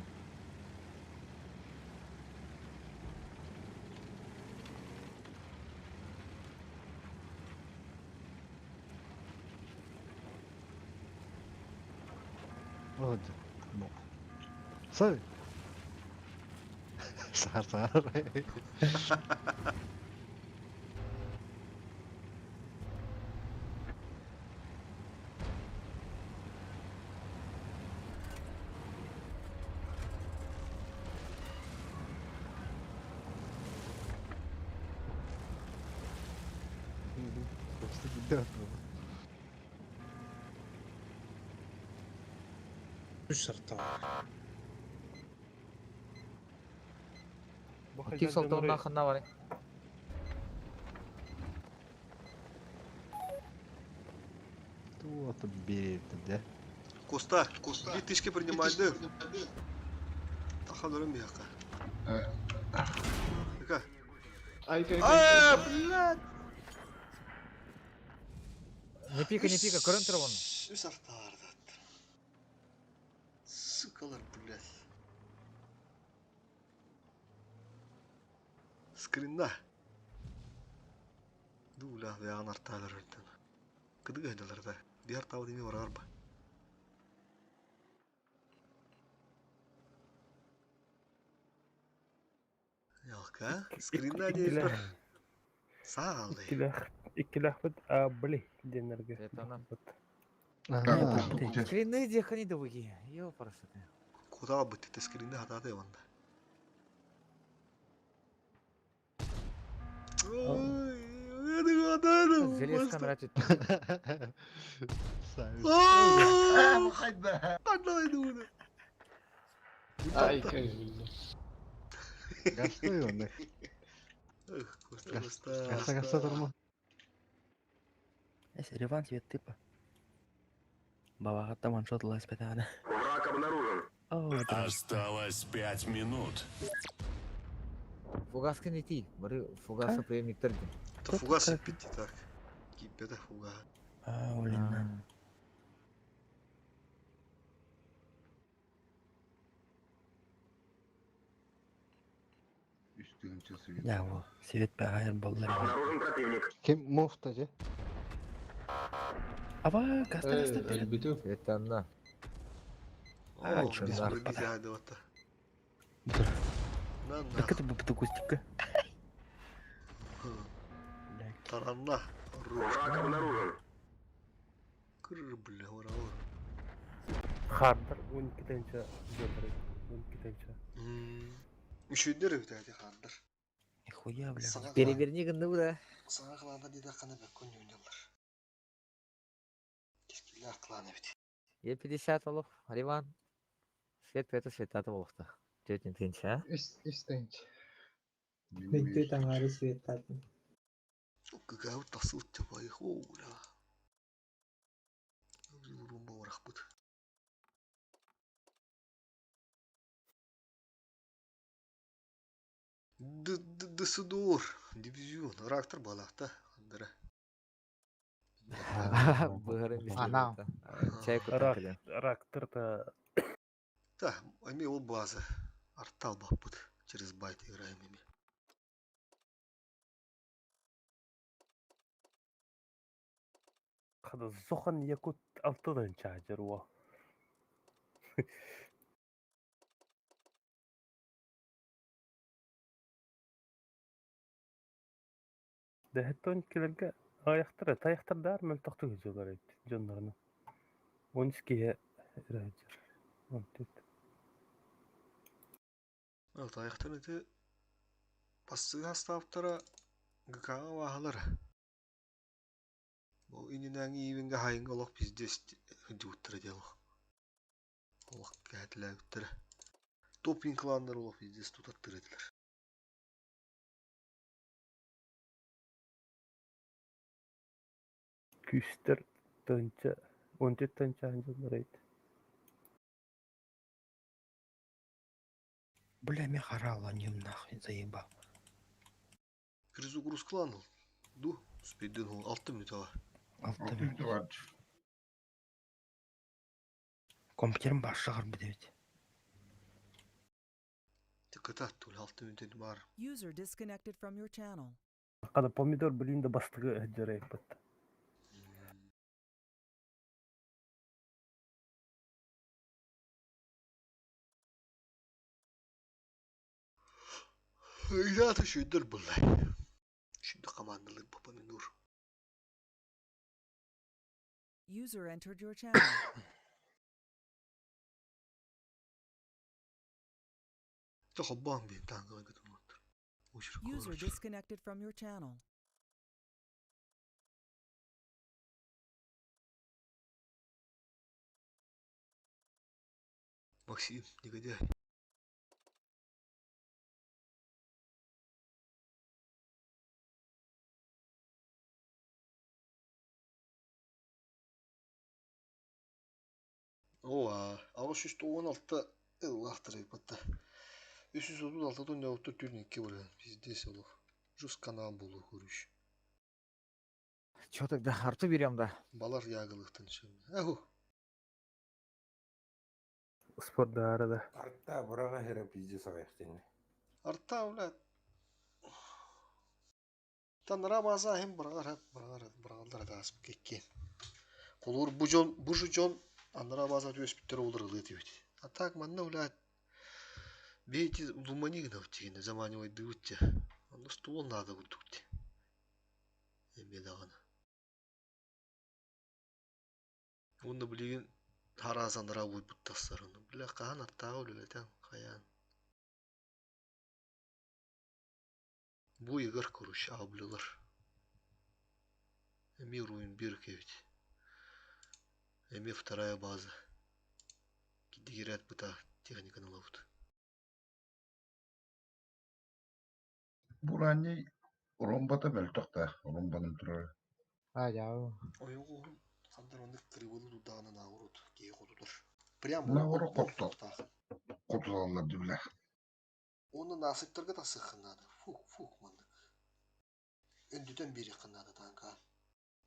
Вот. Сой. Сар сар. Просто беда. Үш сарта. Тик солтонна ханна бар. Вот бери да. Коста, Коста. Две тысячи принимай, да. Тахан өрөм яка. Яка. Ай, кай, А, блядь. Не пика, не пика, көрін тұр оны. Үс артар да. Сукалар, блядь. Скринна. Дула, вян арталар өртен. Кыдык айдалар да. Бир тау деме барар ба. Ялка, скринна дейбір. Саалы. Иккилэхпит абли денерге. Скрины дехани довыги. Ёпарасоты. Куда бы ты скринна хататы ванда. Железка нравится. Ай, кай. Гастой он. Гаса гаса турма. Эс, реванш вет типа. Бабаға таман шот лас бетана. Враг обнаружен. Осталось 5 минут. Фугаска не ти. Бары фугаса преемниктер дин. Это фугас пить так. Кипета фуга. А, блин. Да, во, свет пағайыр болдар. Обнаружен противник. Ким муфта же? Аба, гаста гаста Э, өлбүтүм. Светанна. А, О, чё без нахуй. пробития На Так это бы кустика. Таранна. Враг обнаружен. Кыр, бля, ура, ура. Хардар 12 тенча жондар. 12 тенча. Үшөйдөр эбит эти хаардар. Нихуя, бля. Саҥа Переверни гынны да. Саҥа клана диде хана бөккөн ойноллар. Кескиллер клан эбит. Е50 олох, Риван. Свет пета светата болохта. Тетин тынча, а? Үс үс тыһыынча. Мен таңары светтатын. Кыгаабыт тахсыбыт деп айых оула. Румба барахпыт. Дсдор дивизион рактор балахта андара. Быгырын Анау. Чай кутан Рактор та Да, эми ол база. Артал баппыт. Через байт играем ими. хада зохан якут алтыдан чажыр уа. Дэхэттон килерге аяқтар таяқтар мөл тохту жолар эт жоннорну. 12 ирajыр. 14. Ал таяқтан эти пассыга ставтара ГК вахалар. Бу ининәң иивинге хайынга олох пиздец дьуттара дело. Олох кәтләүттара. Топин кланнар олох пиздец тутаттыр этилер. Күстер тынча 14 тынча жолар эт. Бля, меня харала нем нахуй заебал. Перезагрузка ол. Ду, спиден ол 6 минут ала. Алты минут бар. Компьютерім баш шығар бітебет. Тыкыта тул 6 минут бар. User disconnected from your channel. Када помидор блин да бастыгы жырай бат. Ыйдаата шүйдер буллай. Шүйді командалык бу помидор. User entered your channel. Та хоббаан бин таанга гытымат. User disconnected from your channel. Максим, негодяй. Оа, 616 ыллахтыр батта. 336 тонна отто түрін 2 болан. Пиздец олох. Жус канал болу көрүш. Чё тогда, арту берем, да? Балар ягылыктан шым. Аху. Спорт да арада. Арта бұрага хера пиздец аяқтен. Арта блядь. Танра база хем барагар барагар барагалдар да асып кеккен. Колур бу жон бу жон анра база түөспүттер олар ылы дебит. А так манна блядь. Бейти луманигнов тигене заманивай дыбытте. Аны стол надо курдукте. Эме даганы. Онны билеген харазанра буттасарыны. Бля каан аттага үлелетен каян. Бу игр короче аблылар. Эми руин бир кебит. Эми вторая база. Кидигерет бута техниканы лавут. Бурани ромбата мөлтөк та, ромбаным турар. А, жау. Ойогу хандар оны кырыбылы дудааны наурут кей хотутар. Прям Науру котту. Котулалар дибиле. Оны насыптарга да сыхынады. Фук, фук мандык. Өндүтөн бири кынады танка.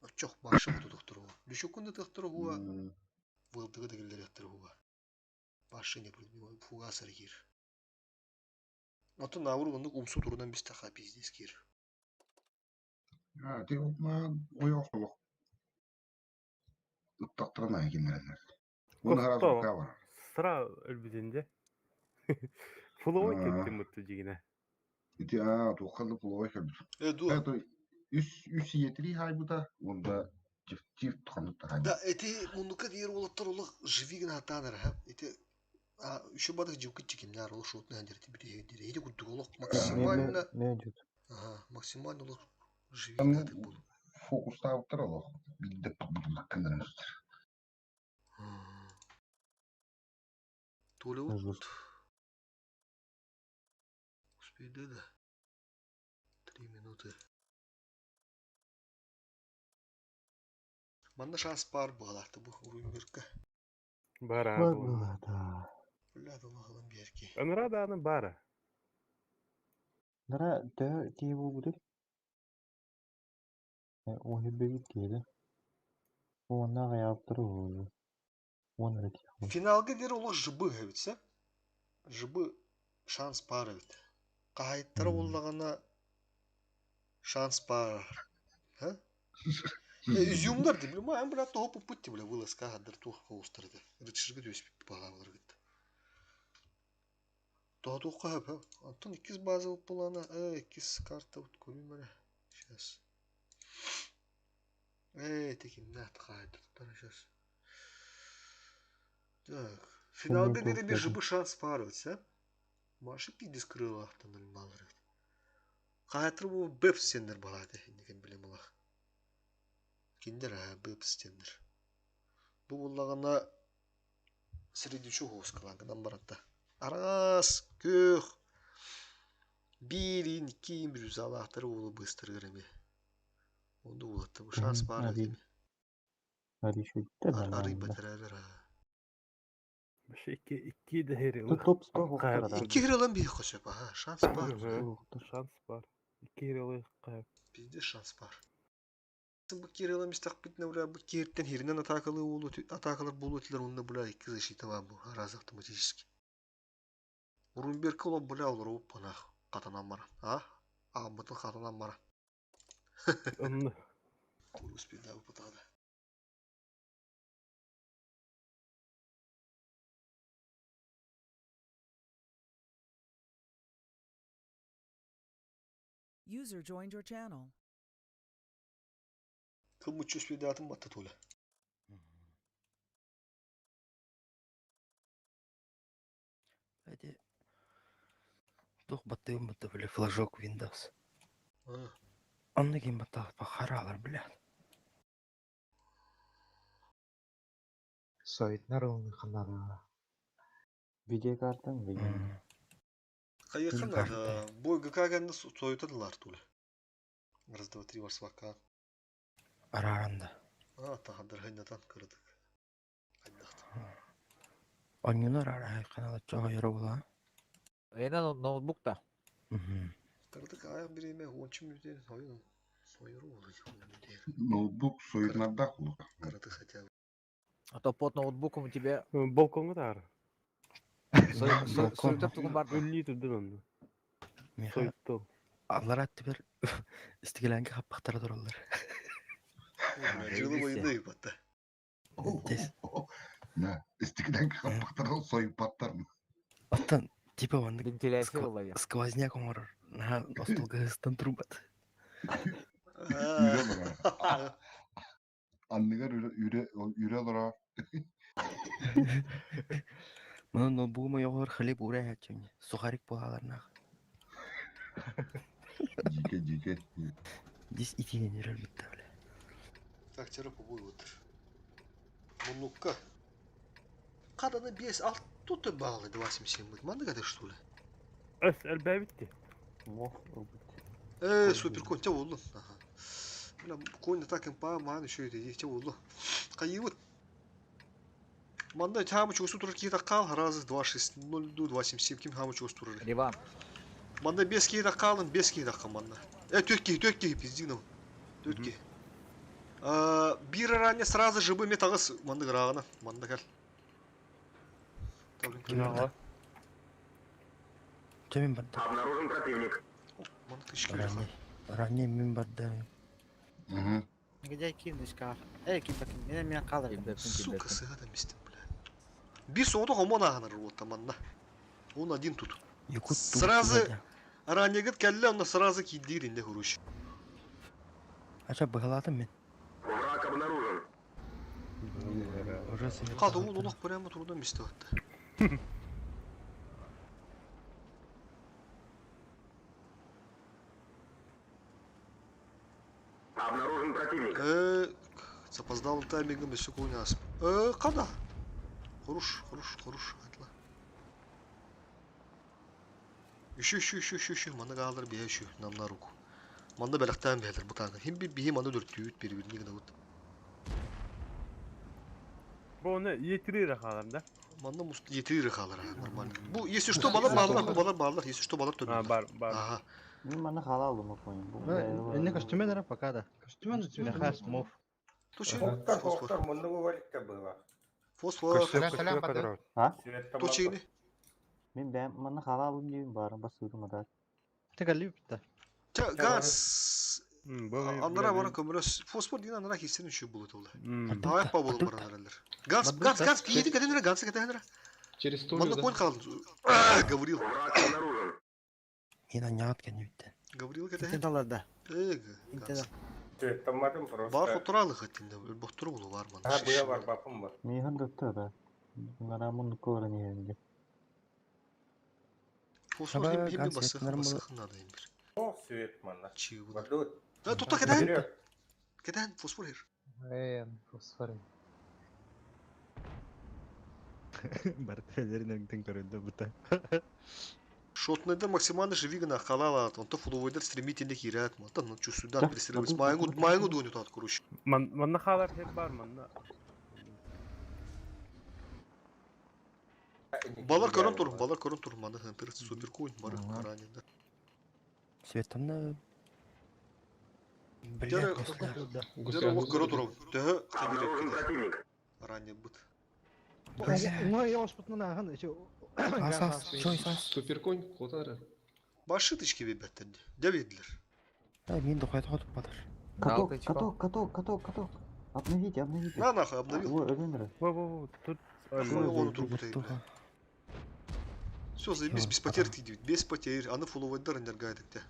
Очок башы хотудуктур хуа. Лүшөкүндө тыктыр хуа. Вылдыгы дегелер яттыр хуа. Башы не пробивай, фуга саргир. Аты науру онук умсу турунан биз таха пиздец кир. А, ти ма ойок олох. Ыттахтарына киллэрэллэр. Уонна хараас Костова. быкаа барар. Сра өлбүтүн дьэ. Фуловой кэлбитин бутtu дьигинэ. Ити аа туохха да фуловой кэлбит. Э дуо. Это үс иетри хаайбыта уонна чиф ханнык Да, хаайбыт. эти муннукка диир уолаттар олох живи гына хатаан эрэ. Ити еще бадых дьивкит чикимнэр олох шутна хандерти бүтүһүндири. Ити курдук олох максимально Мэ дьүт. Ага, максимально олох живи гына хатык болу. Фокустаабыттар олох. Биирдэ кыннарар. Толливуд. Успейды да. 3 минуты. Манна шанс бар буолаахты бу уруйбырка. Бара Бар бу. была, да. Бля, долагалан берки. Ынра дааны бара. Нара төһө киһи буолбутуй? Уһүббэбит киһи. Уонна аҕыйаабыттара уһу. Уон эрэ киһи буолбут. Финалга диэри олох жыбы эбитсэ. Жыбы шанс бар эбит. Хаһайыттара буоллаҕына шанс бар. Ха? Изюмдар ди, бля, маан бля того пупутти, бля, вылазка хаддар туох хоустар ди. Рычажга түспүт баҕалар гытта. Того туохха хөп, Антон иккис база булана, иккис карта вот көрүм эрэ. Сейчас. Текимнэ хаайтар сейчас. Так, финалга диэри бир жыбы шанс бар эбит, а? Машы пидис крылахтан малыр. Хаайтыр бу бэп сендер балады, инникен билем алах. Киндер а бэп стендер. Бу буллагана средичу хоскалангынан баратта. Арас, көх, бирин, ким bir алахтар уулу быстыр гыреме. Онду улатты бу шанс бар эбит. Ари шүттэ Арый нормально. батыралар. Вообще икки дeheri. Тут топ 100 хоқтар да. Икки хиралан бии хосөп, аха, шанс бар. Шанс бар. Икки хиралы кайып. Пиздец шанс бар. Бу кирилла мистак битне бля бу киртен хиринен атакалы уулу атакалар болу тилер онда бля икки защита бар бу раз автоматически. Урунберке оло бля олар оп панах катанан баран. А? Амбытын катанан баран. Онны. Успейда упатады. User joined your channel. Кылмыччы успейдатын батты толя. Эти тух баттыгын батты бля флажок Windows. Онны ким батта пахаралар бля. Сойтнар ылны ханара. Видеокартаң деген. Кайыкын бой ГК-гәнне сойтадылар толя. Раз, два, три, варсвака. Араранда. А, тахадыр хайнатан кырдык. Оннюнар арай канала чого йоро була. Эна ноутбукта. Кырдык аяк биреме ончу мүтен сойун. Сойру болу. Ноутбук союнарда кулук. Кырдык хотя бы. А то под ноутбуком у тебя Балконга таар. суетап тугун бар. Үлли түрдөн онны. Миха. Сойтто. Аллар атты бер истигеләнге хаппактара тураллар. Жылы бойында ипатта. На, истигден каппактар сойупаттар. Оттан типа ванны Вентиляция была. сквозняк оңорор. На остолга ыстан турбат. Үрө лора. Анныгар үрө үрө лора. Мына ноутбугума йогор хлеб урай хачым. Сухарик болалар нах. Жике жике. Дис итиген жүрөр битте бля. Так, тера побой отыр. Мунукка. Каданы 5, 6 тут баллы 2,77 будет. Манда гадыр что ли? Өс әлбәбитти. Супер конь, те улу. Ага. Бля, конь так импа, ман еще это, те улу. Кайы Манда хамыч усу турар кита кал, раз, 2, 6, 0, 2, 7, 7, ким хамыч усу турар. Риван. Манда 5 кита калын, 5 кита кал манда. Төрт ки, пиздинов. Төрт ки. Бир ранее сразу же бы метагыс манда грагана, манда кал. Чемин барды. Обнаружен противник. Манда тысяча Ранее, ранее мин барды. Где киирдишкаар? Эй, киирбэккин. Мен мен хаалар. Сука, сыгата мистим, бля. Бир соҕотох омон ааһынар уота манна. Он один тут. Якут Сразу ранегыт кэллэ, онно сразу киирдиир инде хуруш. Ача быһалаатым мен. Враг обнаружен. Уже свет. Хат ол олох прямо турда мисте атты. Обнаружен противник. Запоздалым таймингом өссө куунаас. Када? Хорош, хорош, хорош. Атла. Еще, еще, еще, еще, еще. Манна гаалар бие еще нам на руку. Манна бэлэхтээн биһэлэр бутааны. Хим би биһи маны дүртүүт бир-бирни гынабыт. Бу оны етири хаалар да? Манна муст етири хаалар нормально. Бу если что балар баалар, бу балар баалар, если что балар А, төлөдүлэр. бар, бар. Ага. Мен маны хала алдым понял. Энне костюмен ара пока да. Костюмен Меха смов. Тучи. Хоқтар, хоқтар, мұны бываликка было. Фосфор. Сәлем, сәлем, Батыр. А? Тучини. Мен бәм маны хала алдым дейм барын басырым ада. Тек алып да. Ча газ. Аннара бара көмөрөс. Фосфор деген аннара хиссен үшү болот ол. Давай па болу баран аралар. Газ, газ, газ, кийди кетенре, газ кетенре. Через Толю, Манна да? конь калды. Гаврил. Враг обнаружен. Мен аняат кәнүттен. Гаврил Интен кетен. таларда. Э, Интен. Тамадым просто. Бар хотуралы хаттинде, ботуру болу бар ман. А, буя бар, бапым бар. Мейхан датта да. Мана муну көрін енді. Фосфор Аба, хим хим газ басых, етнер басых надо им бир. О, свет манна. Чигу. Бардут. Да, тута кетен. Кетен фосфор хер. Эн, фосфор. Бартелерин тен көрөндө бута. Шотныйда максимально живигна халала, он то фуловойдер стремительно хирят, мата ну чу сюда преследовать. Майгу, майгу доню тат короче. Манна хаалар хеп бар, манна. Балар көрөн тур, балар көрөн тур, маны хантыр супер конь, бары ранен да. Светамна. Дәрі Бля, гуслар. Дәрі олық көрө тур. Төһө Обнаружен противник. Ранен быт. Ну, я оспутна ахан еще. Ас, ас, чой, ас. Суперконь, Котара. Башытычки бебеттен. Девидлер. Ай, мен дохайт хотуп батыр. Каток, каток, каток, каток, каток. Обновите, обновите. На нахуй обновил. Во, Эльвинра. Во, во, во, тут... Оны турбутай. Все, заебись, без потерь ты идет, без потерь. Аны фуловойдер энергайдык те.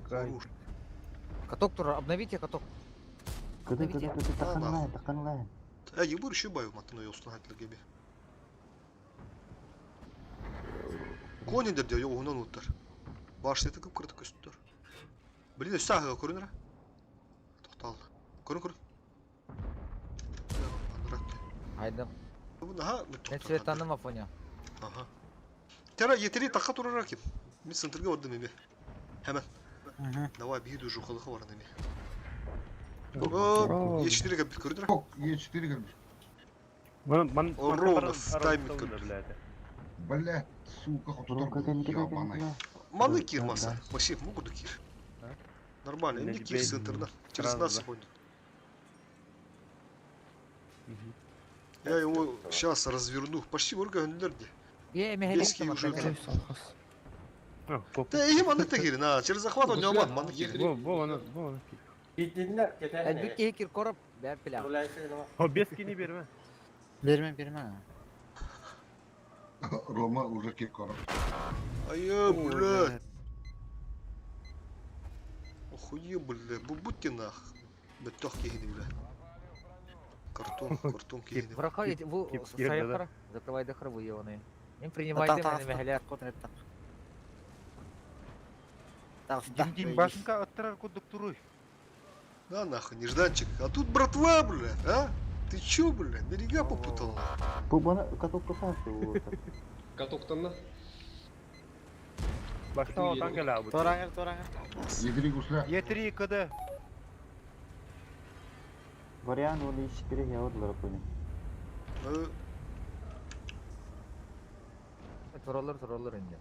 Хорош. Каток тур, обновите каток. Кыды, кыды, кыды, тақанлайн, тақанлайн. Э, ебыр еще баю маттын ойостун хаттылар геби. Конендер де йоғынан уттар. Башты тыкып кырды көстүр. Блин, өстө ага көрүнөр. Токталды. Көрүн көрүн. Айдым. Аха, Мен светаным Афоня. Ага. Тера етери такка турар ким. Мен центрге бардым эме. Hemen. Давай бир душу халыхы бар эме. О, Е4 кәп көрдүр. Е4 кәп. Ман, Ровно в тайминг көрдүр. Бля, сука, хотур. Ебаный. Маны кир маса. Максим, могут кир. Нормально, не кир центрда. Через нас ходит. Я его сейчас разверну. Почти орга гөндөрдү. Е, Бески уже. Да, и маны тегир, на, через захват он не обман, маны кир. Бо, бо, аны, бо, аны. Китиннер, кетен. Әлбик кир корып, бәр пиля. О, бескини берме. Берме, берме. Рома уже кикоров. Ай, бля. Охуе, бля, будьте нах. Беттох кихини, бля. Картон, картон кихини. Проходите, вы кип, да. закрывай дахар выёваны. Им принимайте Та, на мехлер. Дим, дим, башенка оттарар кудук туруй. На нахуй, нежданчик. А тут братва, бля, а? Ты чё, бля, берега попутал? Бу бана каток каток. Катоктан на. Башта отан келе абы. Тораңыр, тораңыр. Е3 гусля. Е3 КД. Вариант оны Е4 я понял. Туралар, туралар инде.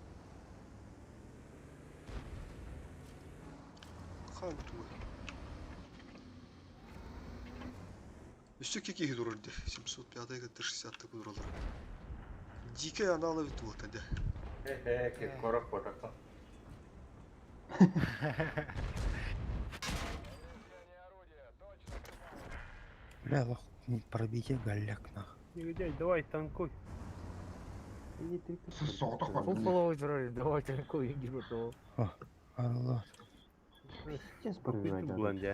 Хан туй. Үстü кеки durur de. 705 га 60 dururlar. Дикая анала бит вот да. Э, кикоров потакта. Бля, лох, пробитие галляк нах. Негодяй, давай танкуй. Соҕотох Фул половой тролль, давай танкуй, иди готово. Аллах. Сейчас пробивать Булан дьэ.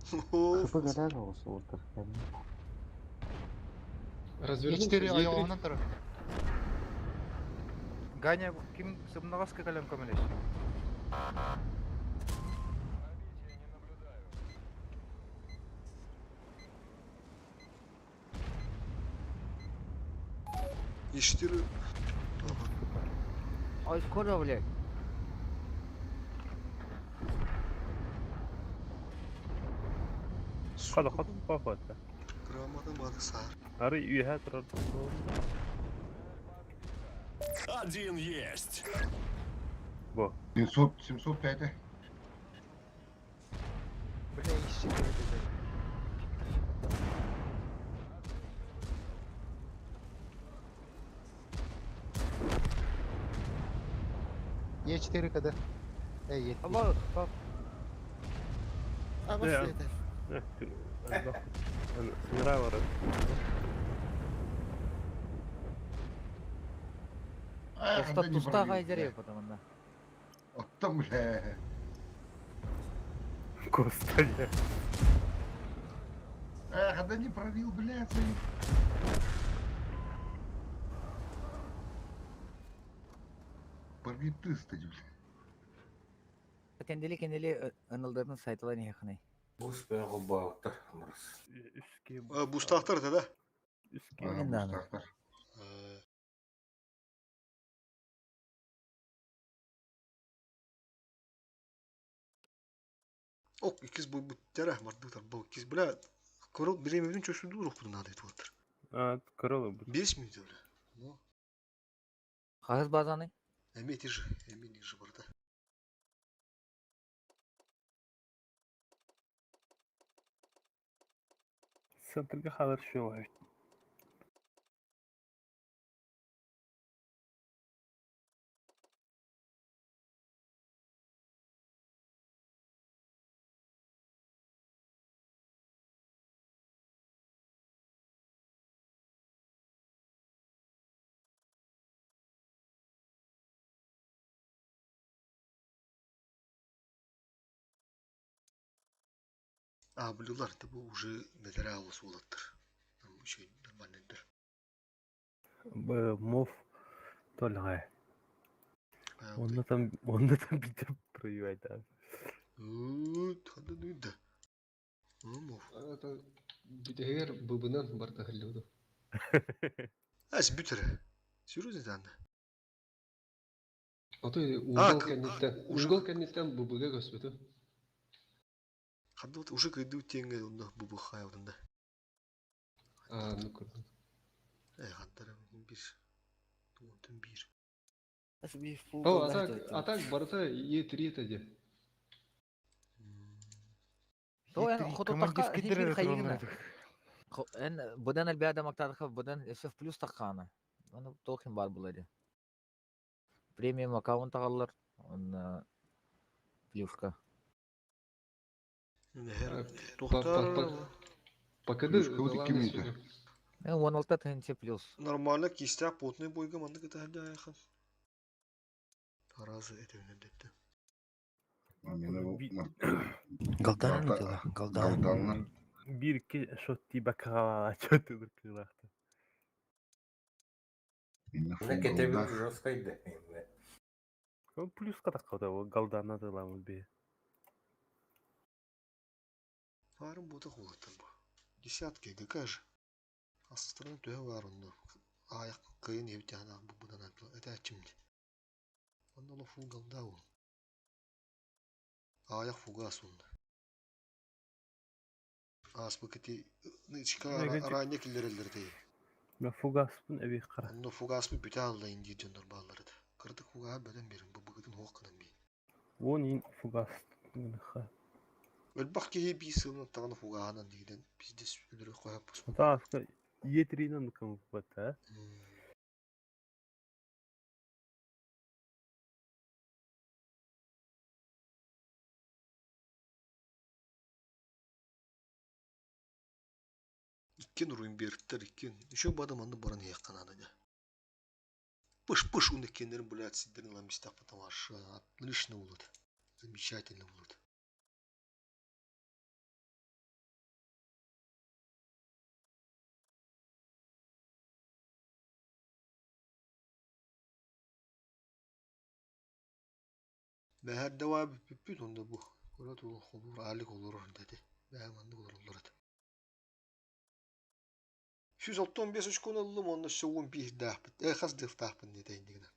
ХП гадага olsa Развернулся. Е4 Е3. айоғынан тұры. Ганя, ким сымнағас кәлем көмелеш? Е4. Ой, скоро, блядь. Хада хатып пахватта. Грамота бады саар. Ары үйе турар. Один есть. Бо. 700, 705. Бля, ищи көмелеш. Е4 кд. Эй, Е3. Аллах, пап. А, Да. бас это. Сынгыра бар. Туста туста гайдер потому да. Оттон, бля. Коста, бля. Эх, да не пробил, блядь. Порви ты, стать, бля. Кендели кендели ынылдарын сайтылар не ханай. Бус бэҕэ баалтар мырыс. Үске. Бустахтар да? Үске. А, бустахтар. Ок, иккис бу буттара мардытар бу иккис бля. Корол биремебин чөсүндү урук буну надо айтып атыр. А, королу бу. 5 минут бля. Ну, Хагыз базаны? эми же, эми ниже барда. Центрге халар шо бар. А, блюлар, это бу уже материал суулаттыр. Еще нормальныйдыр. Мов толгай. Онда там, онда там битеп проювай да. Ханда да. Мов. Это бүтәгәр быбынан барта хәлләүдө. Ас бүтер. Серьезно да? Аты А, угол кәннеттән, угол кәннеттән быбыга көспөтө. Ханда вот уже кайду теңге онда бу хаялдында. А, ну көрдүм. Э, хандара бир. Туонтун бир. О, атак, атак барта Е3 таде. То эн Е3 хототака командир хин бир кидерер хайыгына. туралар. Эн будан албиада мактарха будан эсэф плюс таккана. Аны тохин бар булады. Премиум аккаунт агаллар. Он плюшка. Тохтар. Пока Плюшка вот икки минута. Э, 16 тынча плюс. Нормально кистя потный бойга манды кыта хәлдә Таразы это өнөндетти. Галдан дела, Галдан. Галданнан. Бир ки шот тиба калала чөтүдүр кылакты. Мына кетебин жесткой да. Плюс катак да галданна дыламын би. Фарым бота хулаттар бу. Десятки ГК же. Астырын төһө бар онда. Аяк кыйын евтяна бу будан атла. Это чимди. Онда ло фул галда ул. Аяк фугас онда. Ас бу кити нычка ранье киллерелдер дей. Мен фугаспын эби кара. Онда фугас бу бүтә алда инди дьоннор баллары да. Кырдык фуга бөдөн берин бу бугытын хоқкынан би. Вон ин фугас ха. Өлбак киһи би сылын тагын фугаанан дигден пиздец өлөрө кояп бус. Тааска Е3-нан кым бата. Иккин Руимбергтэр иккин. Еще бада манны баран иһиэххэ наада дьэ. Пыш-пыш уонна иккиэннэрин блядь сирдэрин ылан истэхпит вообще отлично будет. Замечательно будет. Бэһэр давай бүппүт онно бу. Курат холуур аалик олорор дати. Бэһэ маннык олороллор этэ. 165 очкону ыллым, онно өссө 11-дээхпит. Э, хас дьылтаахпын диэтэ иннигинэ.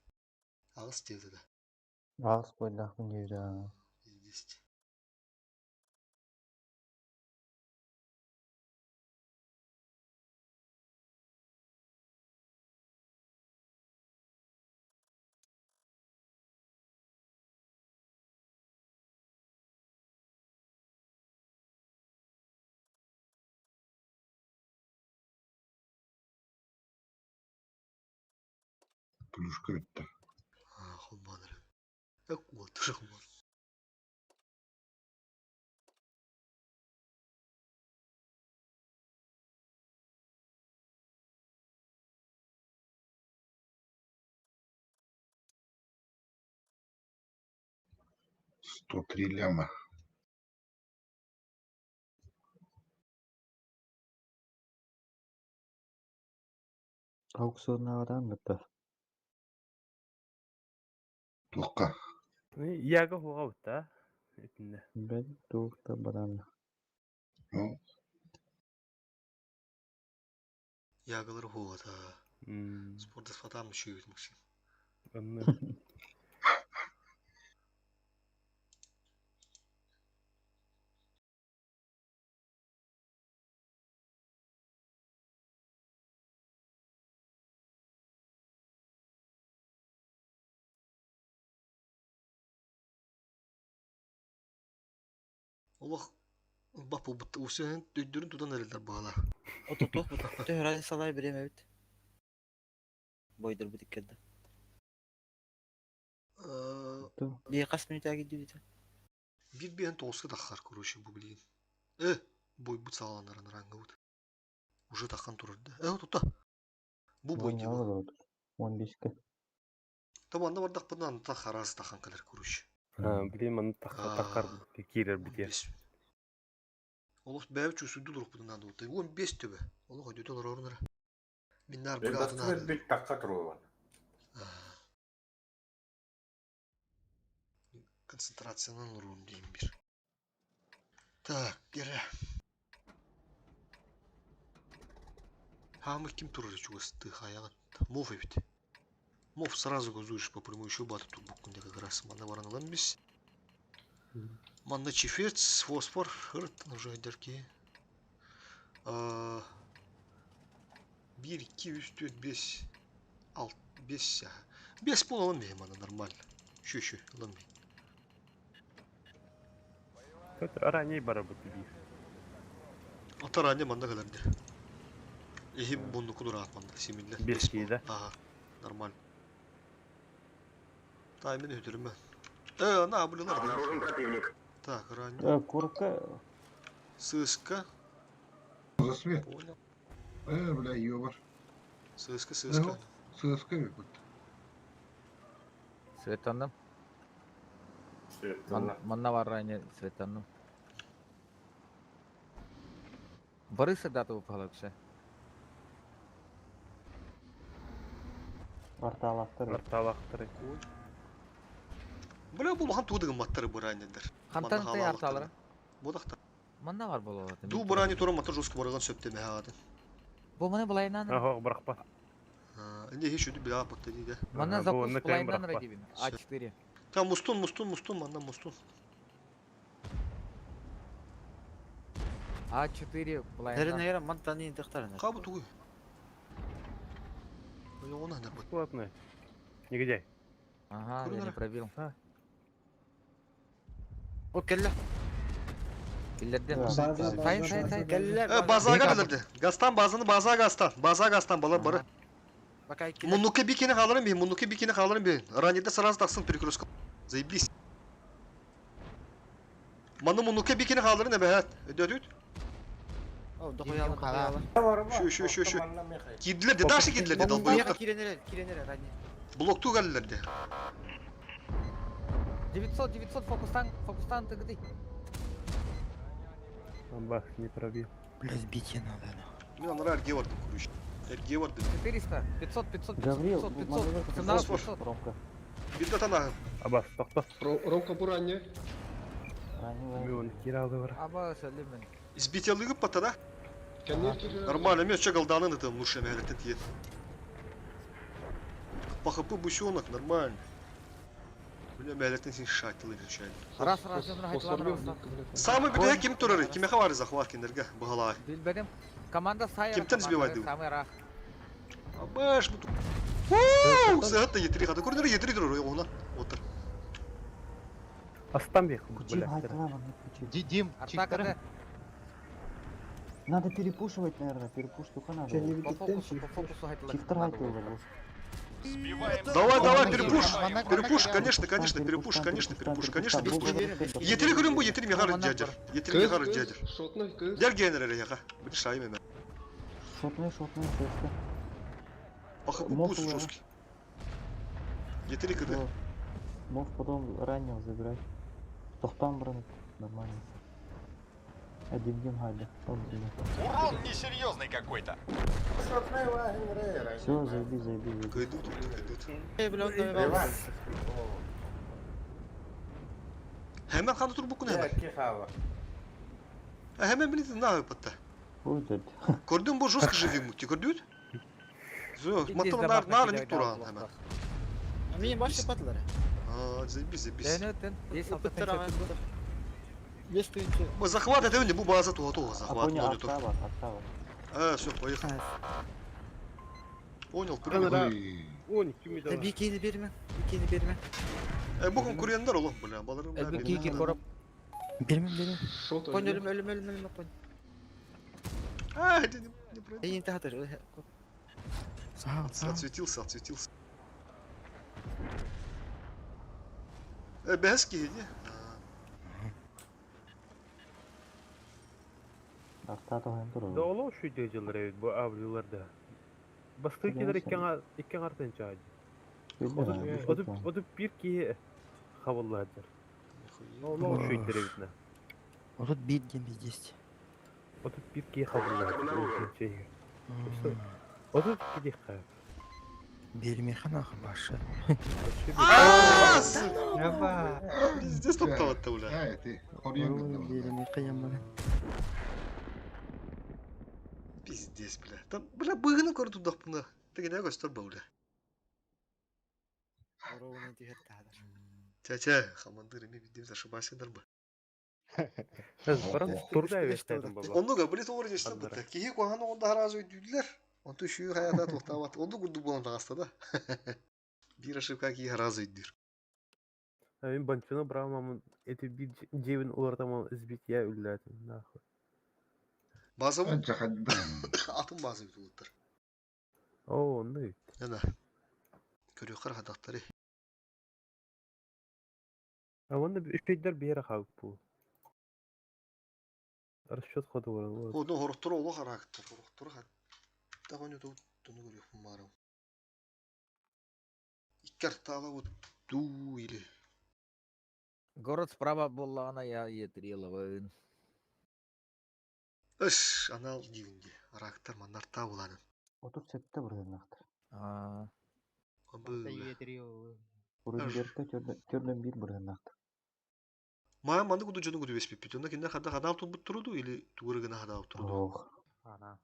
Аҕыс диэбитэ да. Аҕыс буойдаахпын диэбитэ. Пиздец. Плюшка бүттэ. Аа, холбоон эрэ. Эк уолтур холбоон. 103 ляма. Аукционнааҕытаан гытта. Туохха? Яга хуоҕа бутта итиннэ. Бэл туох да баран. Ну, Ягалары хуоҕата. Спорт фатам үшүйүт Максим. Онно. Олох бап буолбут усуһун өйдөрүн тутан эрэллэр баҕалар. Отутуох бут. Төһөрөн салай бириэмэбит. Бойдорбут иккэрдэ. Бии хас мүнүүтэ киирдибит? Биир биэһин тоҕуска тахсар, короче, бу билигин. Э, бойбут саҕаланарын рангыбыт. Уже таххан турар да. Э, тута. Бу бой дии бу. 15-ке. Там анна бардахпытына анта хараас тахан кэлэр, короче. Блин, манна таххар киирэр битиэ. Олох бэйэбит чувствуйду турукпутун наада буолта. 15 төбө. Олох өйдөтө олорорун эрэ. Миннаар быгаатын Элбэхтик өлбүт тахха туруоран. Концентрациянан олоруум диэн бир. Так, кэрэ. Хаамы ким турар чугастыы хайаҕыт? Мов эбит. Мов сразу газуешь по прямой еще баты турбуккун де как раз манна баран ылан бис. Манна чифец, фосфор, ырыттан уже дерки. 1, 2, 3, 4, 5, 6, 5, 5 пол ылан бэйэ манна нормально. Еще еще ылан бэйэ. Ранее барабыт биир. Ата ранее манна кэлэрде. Эһим муннуку дураат манна симиллер. Бес киилэ. Ага, нормально. Таймин үтүрүмэ. Э, на, блин, Обнаружен противник. Так, ранее. Курка. Сыска. За свет. Понял. Э, бля, ёбар. Сыска, сыска. Сыска бит. Светанным. Манна бар ранее светанным. Барыса дату выпала вообще. Арталахтар. Арталахтар. Бля, бу улахан туудыгын маттары буранедер. Хантан тай арталара? Бодахта. Манна бар болот. Ду бурани туран маттар жестко барган сөптеме хагатын. Бу маны булайнан. Ага, брахпа. Инде хеш үдү била бутта диде. Манна закус булайнан радибин. А4. Там мустун, мустун, мустун, манна мустун. А4 булайнан. Нэрэ нэрэ мантан ин тахтарына. Кабы тугуй. Ойоҕун анар бут. Бесплатно. Негодяй. Ага, я не пробил. О, кэллэ. Киллерден. База, Сайын, база, сайын, база. сайын. Кэллэ. Э, базага кэллерде. Гастан базаны база гастан. База гастан балар бары. Бакай киллер. Муннуке бикини халарын бин, муннуке бикини халарын бин. Ранеде сразу тахсын перекрестка. Заебись. Манны муннуке бикини халарын эбэхэт. Өдөтүт. О, дохуяла, дохуяла. Еще, еще, еще, еще. Киирдилэр де, дальше киирдилэр де, долбоебтар. Киирэн эрэр, киирэн эрэр, ранее. Блоктуу кэллилэр де. 900, 900, фокустан, фокустан тыгды. Бах, не пробил. Бля, сбить я надо, нахуй. Мен анара эрге бардым, короче. Эрге бардым. 400, 500, 500, 500, Гаврил, 500, 500, цена 500. Ромка. Бирде танагым. Абас, тохто. Ромка буранье. Мион киралы бар. Аба, сәлемен. Избитие лыгып бата да? Нормально, мен чак алданын это лучше мәлектен тиет. По хп бусенок нормально. Бля, мәлектен син шатил изучали. Раз, раз, раз, Самый бля, ким турары, киме хавары захват киндерге, бағалай. Билбедим. Команда сайра. Кимтен сбивать дыл? Самый рах. Абаш, бу. Уу, сәгать етри хата. Көрдүр етри турар, оғына. Отыр. Астан бек, Кучи, Дим, Артак Надо перепушивать, наверное, перепуш только надо. По фокусу, по фокусу хайтла. Чифтер хайтла. Давай, давай, перепуш. Перепуш, конечно, конечно, перепуш, конечно, перепуш, конечно, перепуш. Етри көрүн бу, етри мехар дядер. Етри мехар дядер. Шотной кыз. Дер генерале яга. Бир шайым эме. Шотный, шотный, шотный. Пахы бус жесткий. Етри кырды. Мог потом раннего забирать. Тохтан брат, нормально. Один день хайда. Урон несерьезный какой-то. Все, зайди, зайди, зайди. Кайдут, кайдут. Hemen kanı tur bukun hemen. Hemen beni ne yapıp hatta. Gördün bu жестко живи мути, gördün? Матон нар нар ник туран hemen. Мин баш патлар. А, заебись, заебись. Бес Захват это не бу база туга туга захват. А понял, оттава, А, все, поехали. Понял, принял. Он, кими да. Бикини берме, бикини берме. Э, бу конкуренттер олох, бля, баларым. Бикини корып. Берме, берме. Кон ölüm, ölüm, ölüm, ölüm, кон. А, это не пройду. Эй, интахатыр. Отсветился, отсветился. Э, бәски, иди. Да оло şu дежелер evet bu avlularda. Басты келер иккен артын чайды. Оду bir ki хавалладыр. Оло şu деревитне. Вот тут бит дем здесь. Оду bir ki хавалладыр. Оду киди хав. Бермехана башы. Пиздец топталатты, бля. А, ты Бермехана Пиздец, бля. Там, бля, быгыны көрді тудақ бұны. Тегене көстөр бля. Ча-ча, хамандыр, эми бидем ошибайся дарба. Оннуга, блин, олар жештен бітті. Кихи қуағаны онда харазы өйдүлер. Онту шүйі хаята тоқтабат. Онду күрді болан тағаста да. Бир ошибка кихи харазы өйдүр. Мен банчуна брамамын, эти бир жебин олар избит я үлләтим, нахуй. База bu. Atın bazı bir tuluttur. О, ну. Да. Көрөкөр хадактары. А онда үчөйдөр бери калып бу. Расчет ходу бар. О, ну хороттор оло характер, хороттор хат. Тагын юту туну көрөк марым. Иккер тала вот ду или. Город справа боллана я етриловын. Ыш, анал дивинде. Арактар маннарта буланын. Отур сетте бұрын нақтыр. А. Урын берді төрден bir бұрын нақтыр. Маа манды куду жону куду беспеп бит. Онда кинде хада хадал тубут туруду или тугуры гына хадал туруду. Ох. Ана.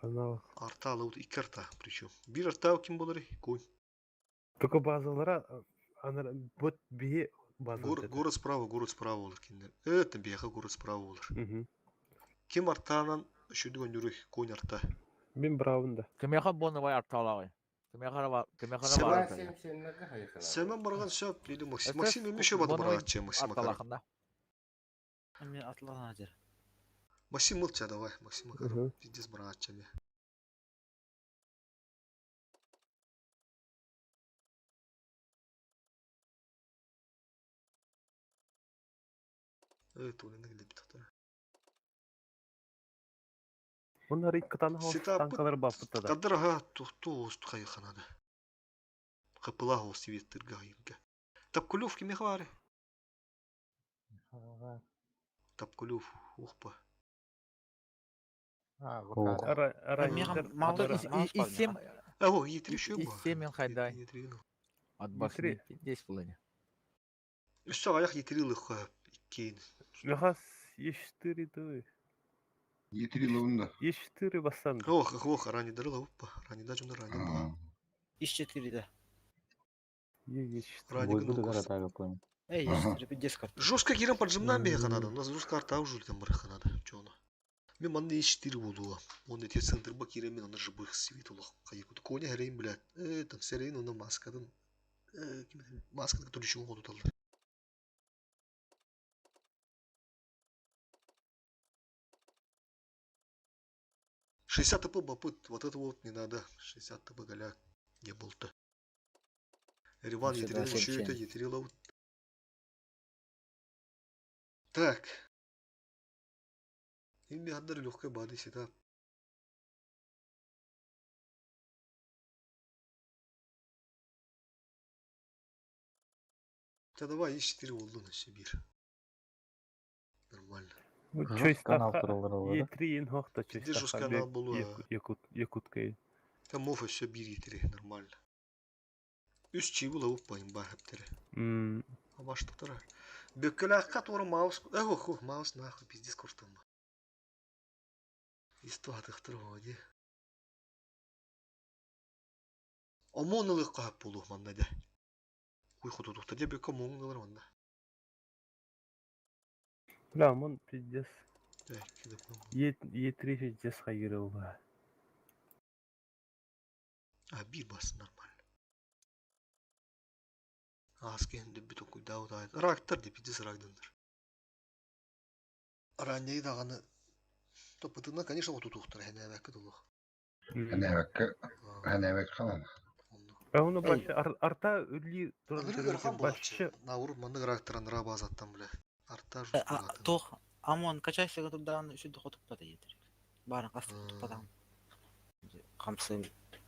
Анал. Арта алып iki арта причем. Бир арта ким болар? Конь. Только базалара анар бот бие база. Город справа, город справа болар киндер. Это бияха город справа болар. Ким артанан үшүдүгөн жүрүк конь арта. Мен бравын да. Кимеха боновай арталавай. Кимеха кимеха бар. Семен барган сөп или Максим. Максим эми еще бады барган Максим. Арталахында. Мен атлана жер. Максим молча давай, Максим Макаров. Пиздец барган Э, туны нигде бит. Он арый кытан хос Сетаппыт танкалар баппыта да. Кадыр аха тухту усту хайыханада. Кыпыла хос светтырга хайынга. Тапкулев кими хвары? Тапкулев ухпа. И семь... Аго, Е3 еще И семь хайдай. От башни 10 плане. Өссө аяқ Е3 лыха иккейн. Мехас Е4 дой. Е3 лывында. Е4 басан. Ох, ох, рани дырыла уппа. Рани да жонда рани була. Ис 4 да. Е4. Рани Эй, Е4 пиздец карта. Жестко кирен поджимнан бе ханада. У нас жестко карта уже там бар ханада. Чона. Мен манны Е4 болуа. Он эти центр ба кирен мен аны жыбых свит улах. Кайы кут коня херейн блядь. Там серейн оны маскадан. Маскадан который чего ходу талдар. 60 ТП бапыт, вот это вот не надо. 60 ТП голяк не был-то. Риван Всегда Етерил еще это 77. Етерила. Так. Ими отдали легкой бады сюда. Да давай, Е4 волну на Сибирь. Нормально. Канал туралар олар. Е3 ин хохта Пиздец жестко канал был, а. Якуткай. Там мофа все бири три, нормально. Үс чиbu лавуп байым бахаптыры. Абаштыктыра. Бөккөләккә туры маус, эх, ох, маус нахуй, пиздец куртым. Исто атыктыр води. Омонылык кап болу манда да. Уй худудукта де бөккө моңнылар манда. Бля, мон пиздец. Так, киде Е3 пиздец хайырылды. А бир бас нормально. Аскен де бит окуй дау да. Рактар де пиздец рагдындар. Ранней даганы топытына, конечно, вот тут хәнәбәкке дулух. Хәнәбәккә, хәнәбәк халан. А оны башы арта үрли Аныры ырхан булачы. Наур маны рактаран раба азаттан бля. Арта Тох, Амон, качайся турдан үсүдү хотуп бата етер. Барын кастык тупадан. Камсын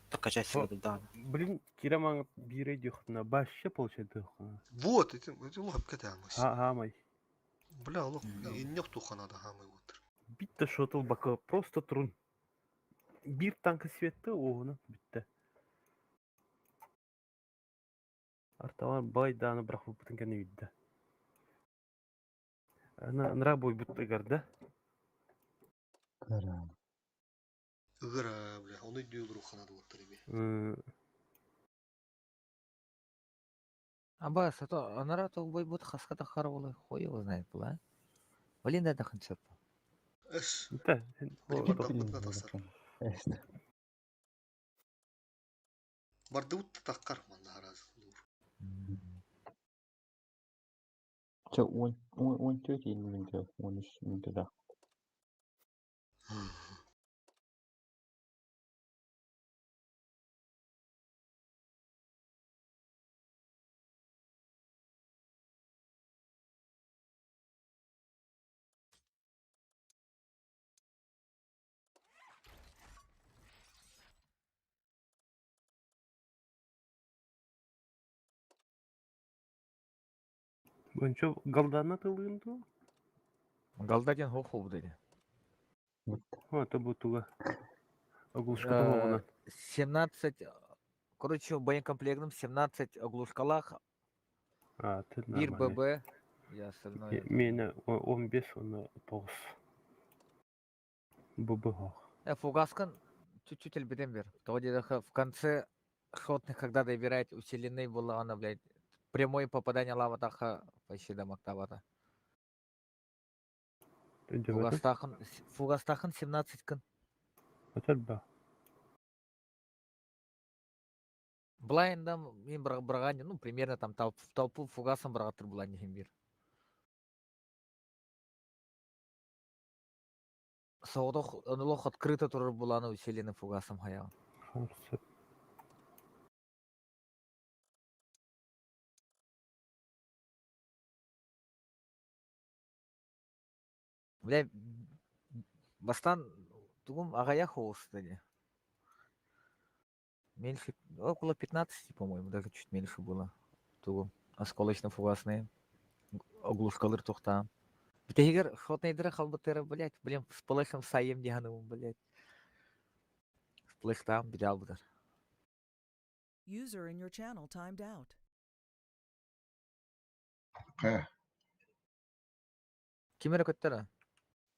качайся турдан. Блин, кираман бире дюхна, башы получает дюхна. Вот, это лох катамыс. Хамай. Бля, лох, иннех тухана да хамай вот. Битте шотыл бака, просто трун. Бир танка светті, оғына бітті. Арталар байданы бірақ бұтын кәне видді. Ана нра бой бутты гарда. Ыгыра, бля, оны дүйел рухана да вот реме. Абас, а то анара то бой бут хаската харвалы, хуй его знает, была. Блин, да ханчап. Эс. Да. Бардыбыт таккар манна хараз. Ча, 14 минутта, 13 минутта. Ончо галдана тылынду? Галдаден хоху dedi. О, это бутуга. Оглушка того 17, короче, боекомплектом 17 оглушкалах, А, ты бир нормальный. ББ, я остальное. Мене 15, оны 9. ББ. Фугаскан чуть-чуть эльбеден бер. Того в конце шотных, когда добирать усиленный была она, блядь, прямое попадание лава таха почти до мактабата. Фугастахан, фугастахан 17 кын. Өтөлбө. Блайндам мен брагани, ну примерно там толпу фугасом брагатыр була бир. Саудох, лох открыто турur буланы усиленный фугасом хаял. Бля, бастан Тугум аҕыйах оҕуста дии. Меньше, около 15, по-моему, даже чуть меньше было. Тугу осколочно-фугасные. Оглушкалыр тухтаан. Бүтэһигэр шотнайдара халбыттара, блядь, блин, с плэшем сайым диһаныбын, блядь. Сплэштаан бүтэ албытар. User in your channel timed out. Хэ. Ким эрэ көттөрө?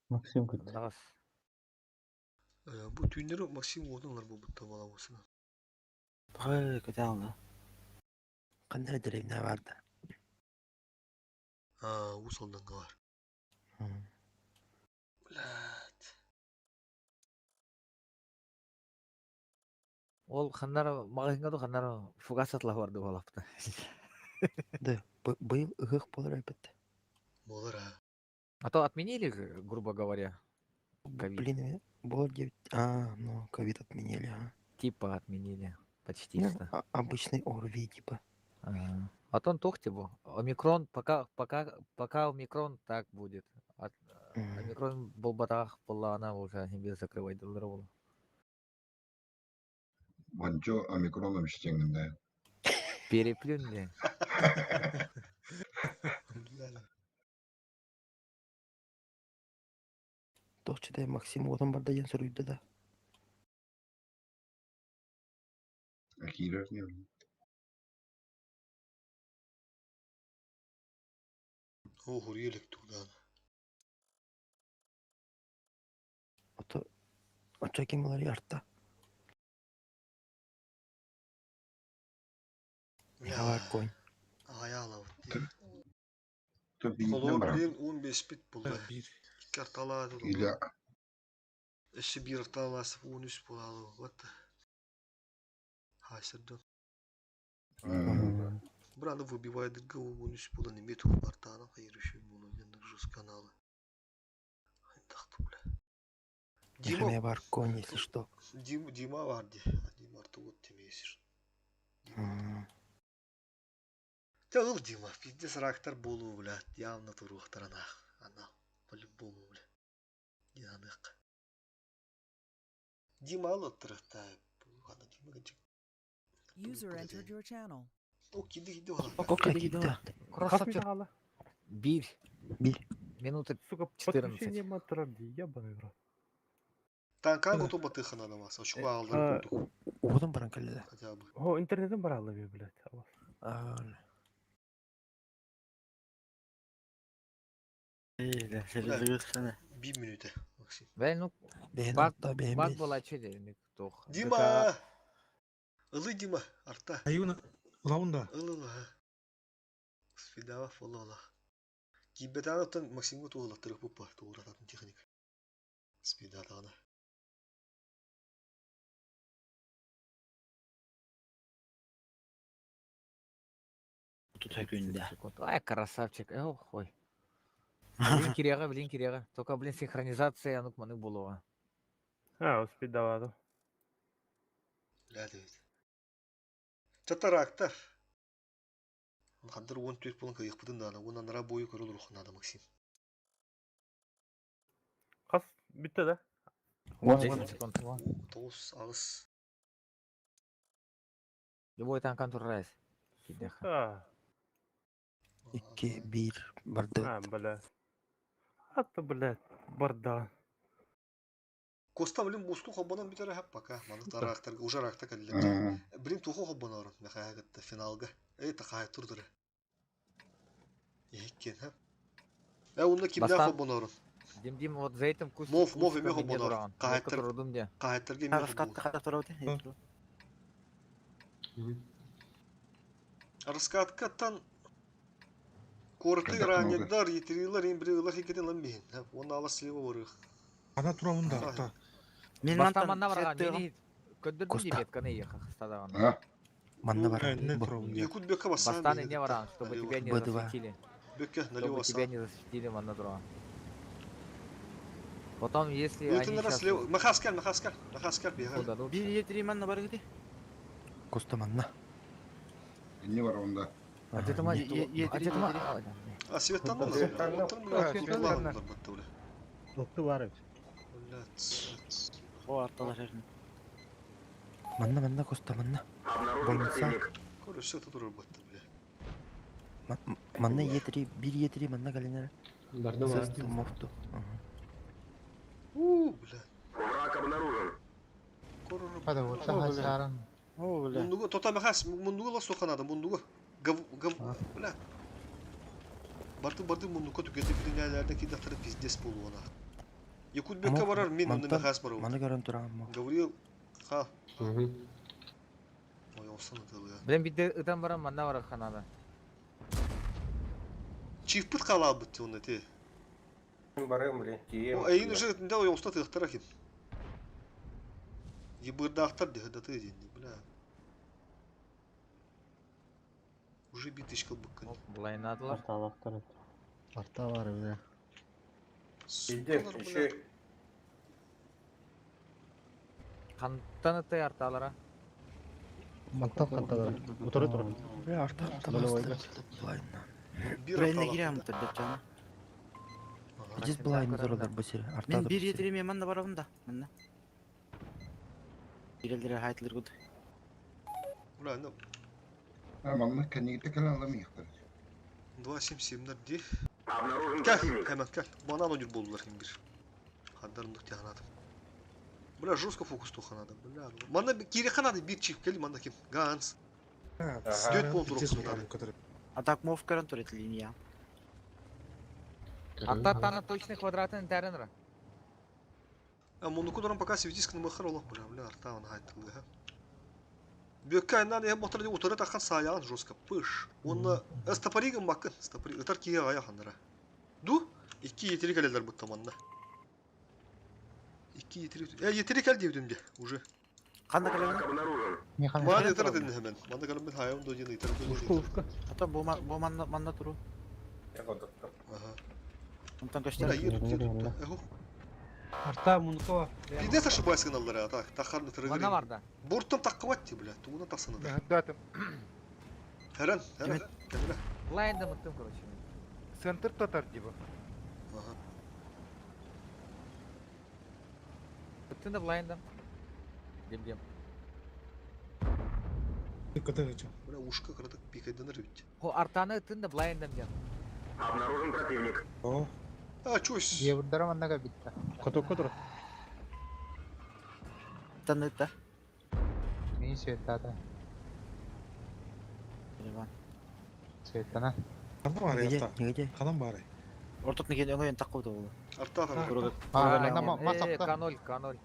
Максим көттө. Наҕас. Бу түүннэри Максим уотун ылар буолбуттар балабысына. Баҕа көтө Ханна эрэ дэриэбинэ баар да. Аа, Уус Алданга бар. Блядь. Ол ханнара маҕаһыыҥҥа ду ханнара фугас атлаһа барда буолапта. Да, быйыл ыһыах буолар эбит. Буолар аа. А то отменили же, грубо говоря, ковид. Блин, было 9... А, ну, ковид отменили, а. Типа отменили, почти Ну, что. обычный ОРВИ, типа. Ага. А то он тохтибу. Омикрон пока пока пока омикрон так будет. Омикрон болбатах была она уже без закрывать долларову. Ванчо омикроном щенгин, да. Переплюнь Тохчудай Максим уотун барда диэн суруйда да. Киирэр не О, хуриелек тугдан. Ото очо ким булар ярта. Михалар конь. Аяла Холор блин, 15 бит булды. Икки арталаады. Или Өссө биир арталаасып 13 буолаалы вот. Хайсырдын. Браны выбивает ГУ 13 буолан эме тугу артаана хайырышы буолу ден жус каналы. Тахты бля. Дима бар конь, если что. Дим, Дима бар ди. Дима арты вот темесир. Тыл Дима, пиздец рактар болу, бля, явно туруохтаранах. Анал, по-любому, бля. Дианык. Дима алыттырыхта. Ана Дима гычык. User entered your channel. О, киди киди О, киди киди. Красавчик. Бир. Бир. Минута Сука, 14. подключение мотора, ебаный в рот. Танкан готов батыхана на вас. Очко алдыр курдук. Уотун баран кэллэ. Хотя бы. О, интернетин баралла би, блядь. Bir минута, Максим. Бля, ну, Бэйэн баг, отта, бэйэн баг бэс. была че тух. Дима! Ылы Дима, арта. Аюна, лаунда. Ылы ылы. Свидава фолола. Кибетаныттан Максимга туолаттырых пуппа, туурататын техник. Спидатана. Тут күндә. Ай, красавчик. Эх, ой. Блин, кирега, блин, кирега. Только, блин, синхронизация, ну, маны булуга. А, успеть даваду. Ля дейт. Чатарактар. Хандыр 14 болын кыйык бутын дана. Онан ара бойы көрөл рухынады Максим. Хас, битте да? 10 секунд. 9 агыс. Любой танкан туррайс. Кидеха. А, Икки, бир, барды. а, бля. А то, блядь, барда. Коста блин буску хоббонон битере хап пока. Маны тарактар уже ракта кэллер. Блин тухо хоббонор. Мехагатта финалга. Эй тахай турдуры. Ехкен ха. Э онда кимден Бастан. хоббонор? Дим Дим вот за этим кус. Мов мов эме кустом ине хоббонор. тураган. Кахаттар. Турдум де. Кахаттарга эме хоббонор. Раскаткаттан Корты ранедар, етерилар, эмбрилар хикетен ламбин. Оны ала слева барых. Ана туравында арта. Мен Бастан мантан манна барган. сеттыгым. Мени көддүрдүм диметканы ехах стадаган. А? Манна бар. Якут бека басан. Бастан не варан, чтобы тебя не Б2. засветили. Бека налево Чтобы тебя асан. не засветили манна тураган. Потом, если они Өтін сейчас слева. Махаскал, махаскал, махаскал бега. удадутся. Бир етри манна бар гиди. Коста манна. Не бар онда. А где ты мать? А где ты мать? А светтан Светтан, Оттан бля, Светтан. турлар батты бля. Топту бар эбит. Блядь. О, арталар эрин. Манна, манна, Коста, манна. Обнаружен Больница. противник. Короче, это турар батты, бля. Манна Е3, бир Е3, манна калинер. Барды бар. Сесту, мофту. У, бля. Враг обнаружен. Хада вот сахаран. О, бля. Мундугу, тота махас, мундугу лас суханада, мундугу. Гав, гав, бля. Барды барды мундуку түгети билинелерде ки дактары пиздец болуына. Якутбекке барар, мен онда махас барар. Маны көрөн турам. Гавриил, ха. Ой, олсана дылы. Блин, бидде ытан баран манна барар ханада. Чиф пыт калабыт оны те. Барым, блин, тием. Эйин уже да ой уста тыктара ким. Ебырдактар дехда ты ден, бля. Уже битышка быккан. Блайнадылар. Арта бар бля. Пиздец, еще Хантан ытай арталара. Мантан канталар. Утары тур. Бля, арта арта Долевойга. Блайна. Брайна кирем түрдө жана. Здесь блайн туралар бу сире. Арта. Мен бир етиреме манна барабын да. Манна. Бирелдер хайтылыр гуд. Бля, ну Манна кэннигите кэлэн аламыйхтар. 277 ди. Обнаружен Кел, противник. hemen кел. Банан ойнур болдулар ким бир. Хаддарындык тяханады. Бля, жестко фокус туханады. Бля. Манда кире ханады бир чип кел, манда ким. Ганс. Дөт болду рук. Атак мов көрөн турат линия. Арта тана точный квадратын тәренра. А мунуку доран пока светиск на махар олох бля, бля, арта он хайтылды, ха. Бөккә айнан я мотор утыры тахан саян жестко пыш. Он стопоригом бакын, стопори, ытар кие ая хандара. Ду, икки етери келелер бутта манна. Икки етери, етери кел дебдим уже. Кандай Враг калемин? обнаружен. Мана ытар дедим hemen. Мана калым мен хаям до ден ытар до Ушка, ушка. Ата бу бу манна манна туру. Я готов. Ага. Онтан Бля, көчтөр. едут, едут. Эхо. Арта мунукова. Пиздец ошибайся гыналлар, так, тахарны Манна тырыгыры. барда. Борттан таккыбат ти, бля, тугуна тахсаны да. Датым. Хәрән, хәрән, кәмилә. Блайнда мыттым, короче. Центр татар диба. Ага. Быттым да блайнда. Дем дем. Бля, ушка кырдык пикайдан рыбить. Хо артаны ыттын да блайндам дем. Обнаружен противник. А, чось. Ебырдара маннага битта. Коту котур. Таныта. Мин светата. Иван. Светана. Канан бар Неге, неге. Канан бар. Орток неген өңөйөн таккы болду. Арта там. А, ана масапта. К0, К0.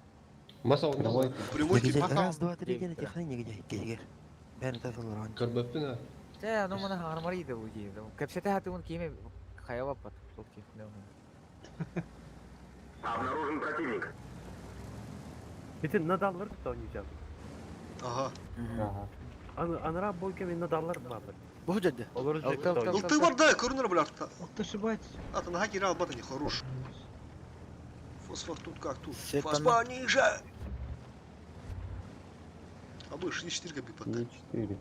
Маса онда. Прямой Неге, тип. раз, два, три, ден, тихо, неге, кегер. Бәрін таталар. Көрбөппүн а. Те, ну мана хармари да буги. Кепсете хаты он киме хаява пат. Толки. Обнаружен противник. Ити надаллар кытта ойнайжам. Ага. Анара бойка мен надаллар баабыр. Бу жерде. Олар Алты, алты, Ылты бар да, көрүнөр бля арта. Ох, ошибаетесь. А, на хакере албата не хорош. Фосфор тут как тут. Светана. Фосфор ниже. А бы 64 габи патта. Е4.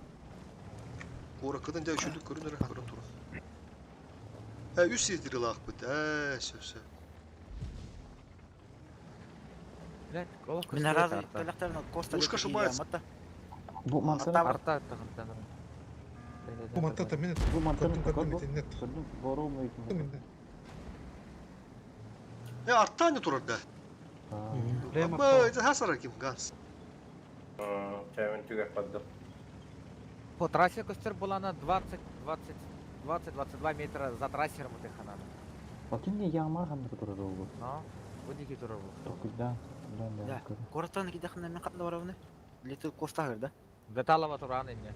Ора кыдан дя үшүдү көрүнөр көрүн тур. Э, үс сиздири лак бит. Э, все, все. Блядь, олох Мен аразы калактарына Коста. Ушка ошибается. Бу мантан Арта тахантан. Бу мантата мен бу мантан көрдүм көрдүм интернет. Көрдүм, бору Көрдүм Э, арта не турар да. Прямо Ба, это хасара ким ганс. Чаймен түгәк барды. По трассе костер была на 20, 20, 20, 22 метра за трассером ты ханада. Атын не яма ханды турар болду. Но, будики турар был. Токуйда. Да, да. Да. Коротан кидахна мен катна барабын. Летил Коста да. Деталова тураны не.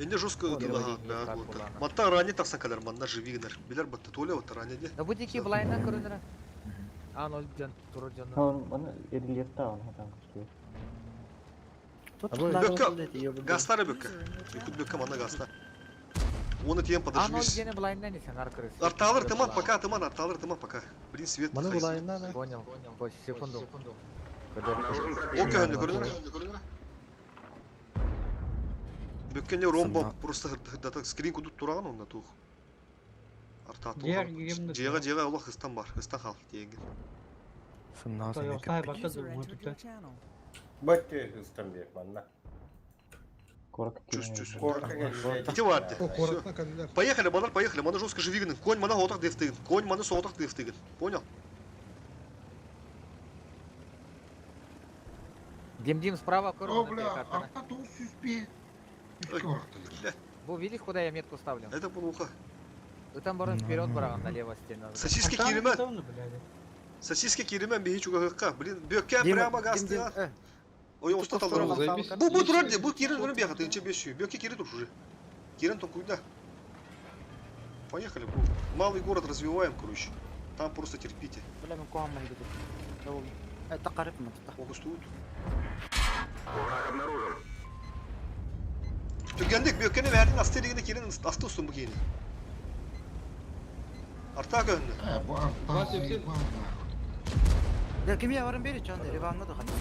Энде жестко О, дела, давай, да, так вот. булана. Матта ране тахсан калар, манна живигнер. Билер батта толя вот ране де. Да будики блайндан көрүнөр. А, ноль жан, турар жан. Он аны рельефта он там көстү. Бөккә, гастары бөккә. Якут бөккә манна гаста. Оны тием А, ноль подожмись. жени блайндан не сен аркырыс. Арталар тыман пока, тыман, арталар тыман пока. Блин, свет. Маны хайсы. булайыннан. Понял, понял. Секунду. Обнаружен О противник. көһүндү көрүнөр. Бөккәне ромба просто хырдата скрин кудут тураган онда тух. Арта тух. Жер кемді Жега жега Аллах хыстан бар, хыстан хал дегенген. Сымнаҕас эмиэ Тоёстай көппүт. батта User да entered your мутута. channel. Бөттө ыстан бир манна. Корак Чус, чус. Корка кэллэ. Ити баар О, куораттан кэллилэр. Поехали, балар, поехали. Маны жестко живигнын. Конь мана отах дефтыгын. Конь маны соотах дефтыгын. Понял? Дим Дим справа О, корона бля, картана. арта тоғыз жүз бе. Үске барақтыр. Бу видишь, куда я метку ставлю? Это плохо. Вы там баран вперед баран налево стена. Сосиски Там киримен. давно, блядь. Сосиски киримен бейі чугахыққа. Блин, бөкке Дима, прямо Дим, Дим, гасты. э. Ой, он что сторону заебись. Бу, бу турар, бу кирин турар бияха, тынча бешью. Бөкке кири тур уже. Кирин то куда? Поехали, бу. Малый город развиваем, короче. Там просто терпите. Бля, мен куам махиды тут. Это қарып ма тут. Огустуут. Враг обнаружен. Түгендик бөккені бәрін асты дегенде кирин асты ұстын bu кейini. Арта көнді. Ә, bu арта 277. заебал, нахуй. Да ким я барым бери чанды, реванна да хады.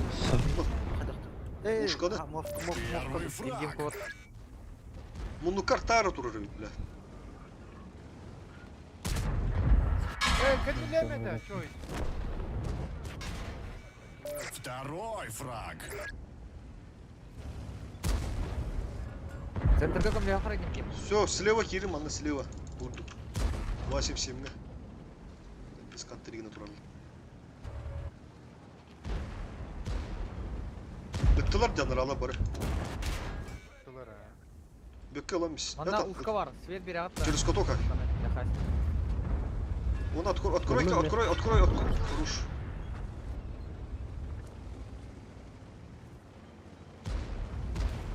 Хады. Ушканы. Мов, мов, Первый мов. Дим Дим фраг. код. Муннукар тара турар бит, бля. Э, кэллилэмэ чой. Второй фраг. Центр каком я Дим Дим. Все, слева кирим, ана слева. Бурдук. 277 ме. Без контри натурально. Бөктелер жаныр ала бары. Бөкке аламыз. Мана ушка бар, свет берет. Через каток. Он открой, открой, открой, открой, открой. Хорош.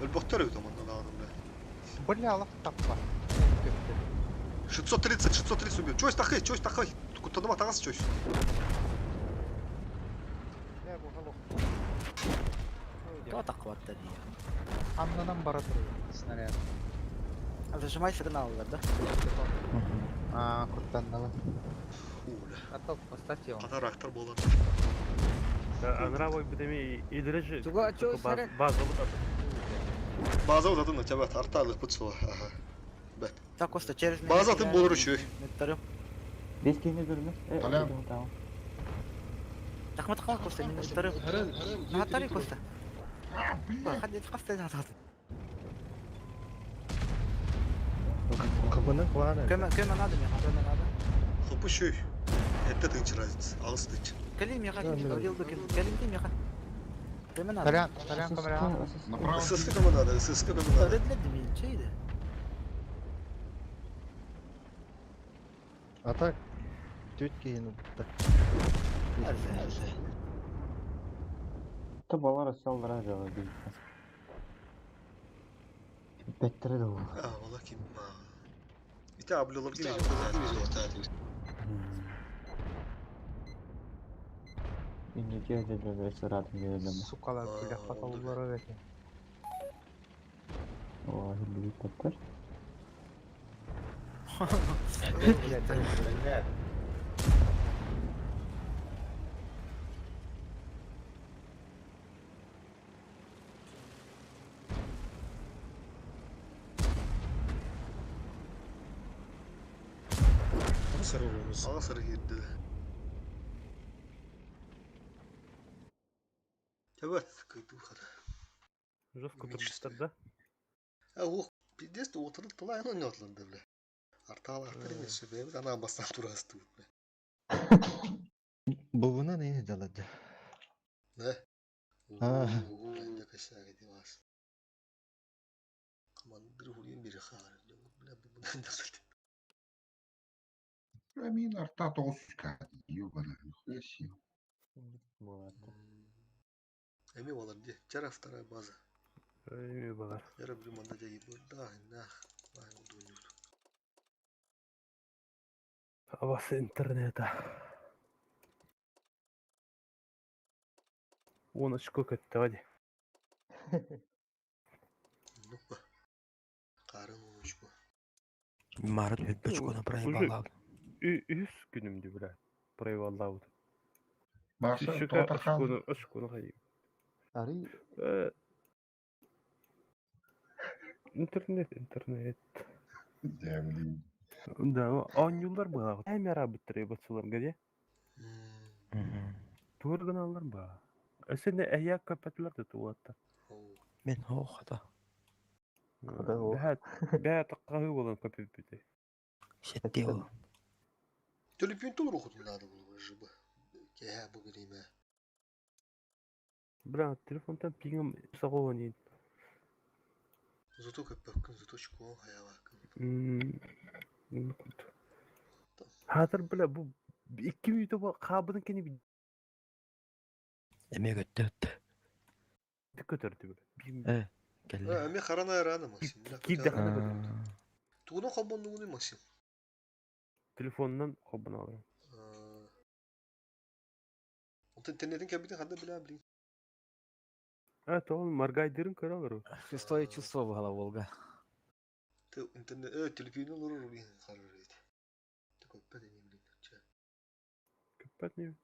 Өлбөктөр өтө мында дагы бля. Бля, алах таппа. 630, 630 убил. Чось тахай, чось тахай. Куттаныма тагас чось. Бля, бу халох. То тақватта дия. Аннанан бара турар снаряд. Зажимай сигналлар, да? А, куттаннала. Фу, бля. Каток поставьте его. Катар актар болар. Анра бой битеми идрежи. Туга, чё, сарай? База бут База узатын чабат арталык бут сула. Ага. Бет. Так, Коста, через База атын болор үчү. Меттарым. Бес киһини көрүмэ. Э, Толян. Тахмат қал Коста, мен меттарым. Харан, харан. Нахаттари Коста. А, блядь. Хадди Коста нахаттари. Кыбының кылааны. Көмө көмө надо меха, көмө надо. Хопу шүй. Этте тынч разница. Алыс тынч. Кэлим меха, Гаврил Дукин. Кэлим ти меха. Көмө надо. Толян, Толян камера. Направо. ССК кому надо, ССК кому надо. Редлет мен чейdi. А так, түт киһини бутта. Та балар салдыра жала бил. Беттер да ол. А, вала ким. Ите аблылар ким. Иннеке өдөлөр сыратын берелем. Сукалар, бля, хаталылар экен. О, хилли беттер. Блядь. Сарылуымыз. Ага сары кирди. Чабат, кыйту хата. Жестко турбуттар да. А, ох, пиздец, отырып тулай аны ойнотланды, бля. Артал артыр емес, бля, ана бастан турасты, бля. Бубунан эни далады. Да? А. Бля, кошак, димас. Командир хулин бери хар, бля, бубунан далады. Мин арта тоғыз жүз кәді. Ёбана, нихуя себе. Эми олар де, чара вторая база. Эми балар. Я люблю манда дяги, да, нах, нах, удунют. Абасы интернета. Он очко көттө вади. Ну-ка. Қарын очко. Марат өтпөчкөнө проебаллаабыт. Үс күнүмдү бля. Проебаллаабыт. Башы, Шука тота хал. очкону очкону хайы. Ари Интернет, интернет. Да, блин. Да, оонньуулар буолаҕыт. Эми арабыттар бацыларга де. Туор гыналлар ба. Өссө эһиэк көппөтүлэр да туоттар. Мен хоо хата. Хата ол. Бэһэ бэһэ таққаһыы болан көпүппүтэ. Сетти ол. Төлөпүөн толору надо было жыбы. Кэһэ бу бириме. Бля, телефонтан пингом саҕоонин. Зато көппөккүн, зато чукуон хаябаккын. Хаатыр бля бу 2 минута хаабытын кени бит Эмиэ көттө өттө. көтөрдү бля. Э, кэллэ. Эми харана рано Максим. Киирдэххинэ көтөрдү. Тугунан холбоннугунуй Максим? Телефонунан холбоналар. Онтон интернетин кэлбитин ханна билээ билин. А, то он моргайдырын көрө олору. Шестое чувство было Волга. Ты интернет, э, телефону олорор билин харар ет. Көппөт эни билин. Чэ. Көппөт не?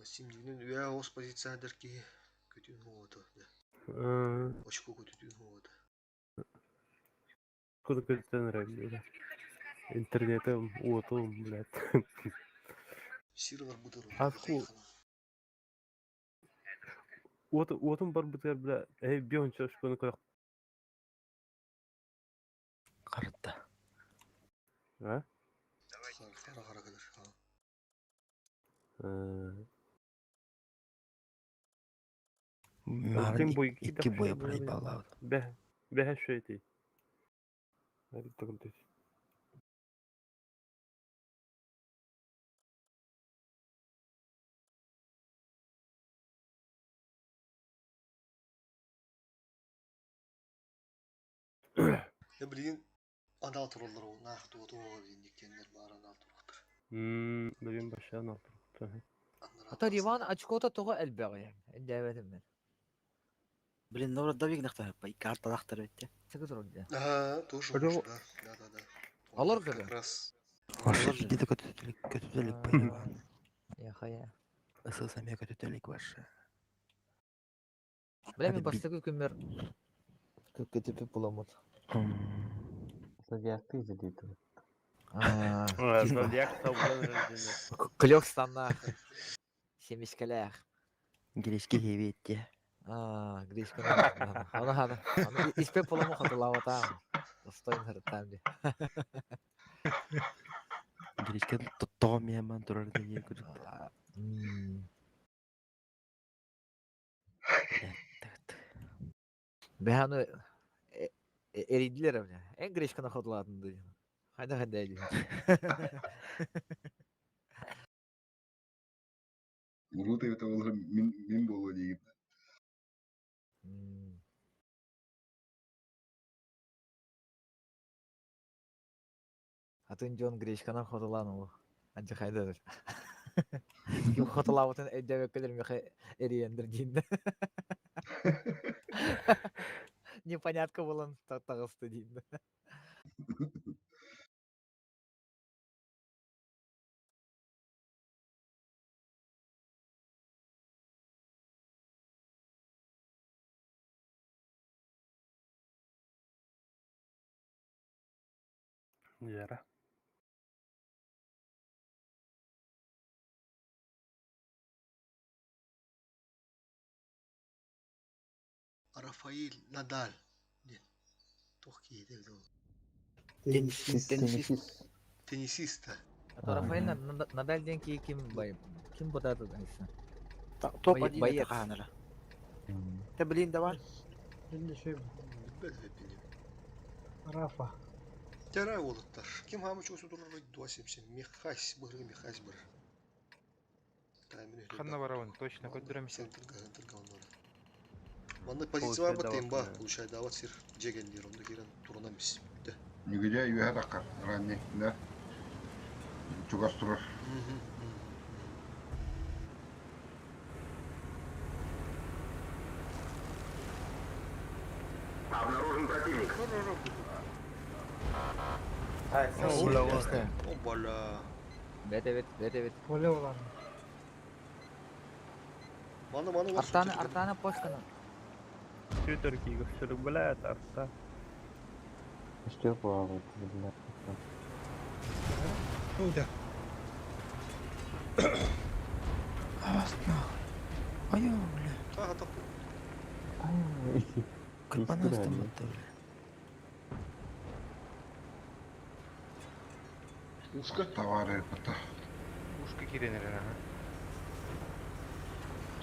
Максим дигинен үө ос позициядыр ки көтүн хуото. Очко көтүн хуото. Куда көтөн рәбиле. Интернетым, уотум, блядь. Сирлар бутыр. Аску. Уот уотум бар бутыр, бля. Эй, биончо шконы көрө. Карытта. А? Хара хара кадыр. Марын Алтын бой икки боя проебала. Бә, бә шөйти. Hadi takım tez. Я билин анал тураллар ол нах туоту билин диктеннер бар анал турактар. Билин башан анал турактар. Ата Риван очкота тоҕо элбэҕи. Эндээбэтим мен. Блин, ну давик нахтар, по карта лахтар өтте. Сыгы турар Ага, тоже Алло. может, да. Да, да, да. Алар Как көрө. раз. Ваша где-то көтүтөлүк көтүтөлүк байбан. Я хая. Ысыл самия көтүтөлүк ваша. Бля мен бастакы күммөр көтүпү буламыт. Зодиак ты задейту. Зодиак табылан рождения. Клёк станнах. Семечкалях. Гречки хебетте. А, гречка. Ана хана. Ана испе буламы хатылаватам. Достоин хырыттам ди. Гречка тоттоҕо миэман турар дии курдук. Бэханы эридилер эмне. Эн гречканы хатылатын ди. Хайда хайда ди. Урут эбит олар мин мин болу дейм. Атын Джон гречканан хотулаан ол. Анча хайда. Ким хотулаабытын өйдөбөккөлөр мехе эриендер дейин. Непонятка болан тагысты дейин. Яра. Рафаэль Надаль. Нет. Тух киһи ол. Теннисист. Теннисист. Теннисист. А то Рафаэль Надаль ден ки ким бай ким бодады айса. Топ один Боец. это ханара. Ты блин давай. Şimdi şey Рафа. Тәрә олыттар. Ким хамы чосы турар 277. Михась быр, Михась быр. Ханна барабын, точно көтөрөм. Центрга, центрга оннора. Манны позиция бар темба, получай дават сир жегендер, онда кирен турана мис. Бүтте. Нүгүдэ үөһэ таххар ранни да. Чугас турар. Обнаружен противник. Обала. Бет бет бет бет. Воле olan. Маны маны Артаны артаны почканы. Twitter киигөстөрү блядь, арта. Үстүө буолабыт биллэр. Уда. Авасна. Айо, бля. Ай, Кырпанастым бутта, бля. Ушка. Товары это. Ушка киренер ага.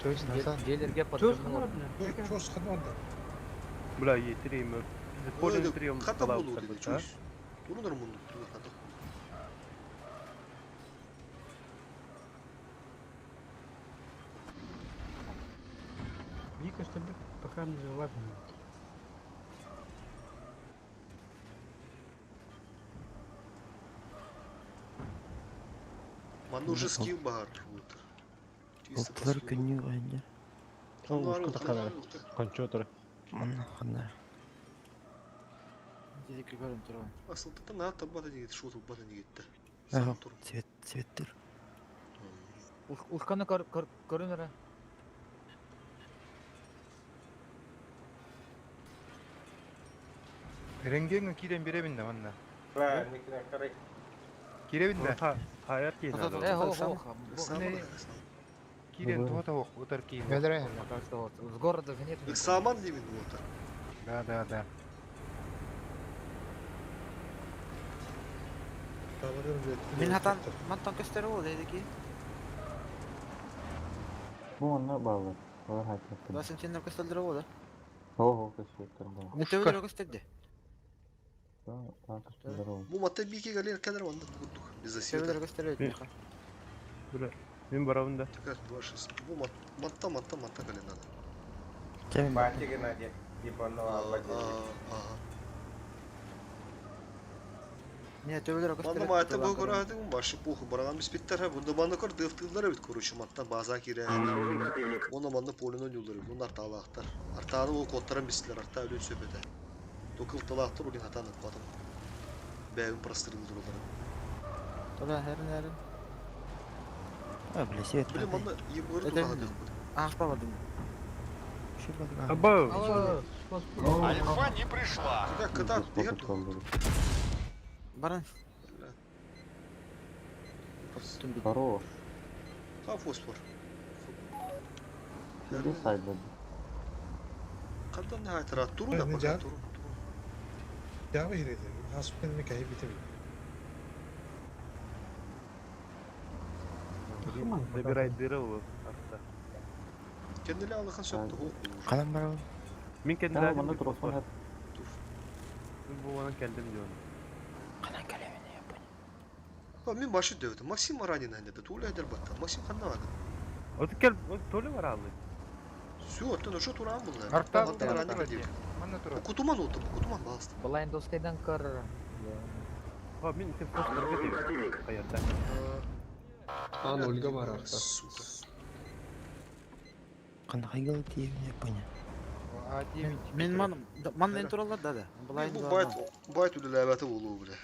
Чөс назад. Делерге Чөс подвернула. Чөс ханонда. Бля, етерейм. Поле прием. Хата болу dedi чөс. Турунар мунду хата. Вика, чтобы пока не жила. Манна уже скилл бар. Оттар күннүк айнер. Ушка таханар. Кончотор. Манна ханна. Дедик көрүм турабын. Асылтата на табата дигит, шо табата дигитте. Ага, цвет, цветтер. Ушканы көрүнөрө. Рентген кирен беребин да манна. Ла, никне карай. Киребин да. Хайар кийин. Э, хо, хо, хо. Кирен туха тавох утар кийин. Бәлерә. Пока что вот. С города же нет. Саман деймин вот. Да, да, да. Мин хатан мантан көстөрү ол дедики. Бу онна баллар. Олар хакет. Басын сендер көстөлдөрү ол да. Хо хо көстөр бу. Не төбөлөрү көстөрдү. Да, көстөр ол. Бу матта бике галер кадр онда курдук. Без засвета. Төбөлөрү көстөрү. Бля, мен барабын да. Такая 26. Бу матта матта матта галер надо. Бати Геннадий. Типа, ну, Алла Ага. Не төбөлөрү Манна көстөрү. маата бу көрәдең башы пухы барган биспиттер һә бунда манна көр дыфтылар бит короче матта база кирә. Оны манна полино юллары бун арталактар. Артаны ул коттаран бистилер арта үлен сөбөтә. Токыл талактар улин хатаны катым. Бәйін простырылдырылар. Тура херин херин. А, бля, свет. Блин, манна ебыры Это- тутаган Ахпа бардым. Абау. Альфа не пришла. Кыта кыта дигән Баран. Хорош. Ха фосфор. Сиде сайдады. Кадан хайтара туру да Не пока жа- туру. Жабы хиреди. Хаспен ми кайы битеби. Забирай дыры арта. Кендиле алыхан сөптү хок. Калан барабын. Мен Да, кендиле манна туросман хат. Бу анан келдим дион. Канан келемин я понял. Ба мен башы дөйдү. Максим ранен ханды туле дер батта. Максим ханна барды. От кел, от толе бар алды. Всё, оттан ошо туран булды. Арта Маттан ранен дип. Манна тура. Кутуман оту, кутуман басты. Былайын доскайдан көр. Ха, мен сен фосфор кетем. Хаярда. А, нольга бар арта. Сука. Кана хайгал тиебин я понял. Мен ман ман мен туралар да да. Былайын Бу байт байт үлеләбәте булу биле.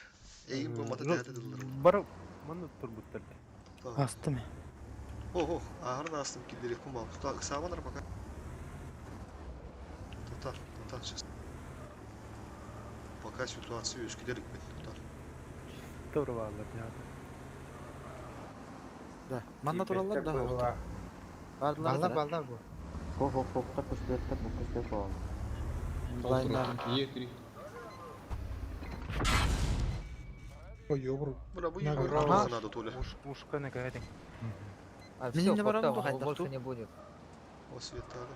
Эйин бу мата тәһәтә дилдер. Бар, манна турбуттар. Астым. Ох, ох, ахырын астым килдерек кум Тута саманар пока. Тута, тута сейчас. Пока ситуация өскүдерик бит тута. Doğru varlar ya. Да. Манна туралар да. Бардылар. Баллар баллар бу. Хо хо хо хо көстөр бу көстөр болар. Былайын Е3. Ой, ёбру. Бля, бу Надо. ебыры Ага. надо толя. Ушка не кайдың. А Мен все, не барам, потом хайдах больше ту. не будет. О светада.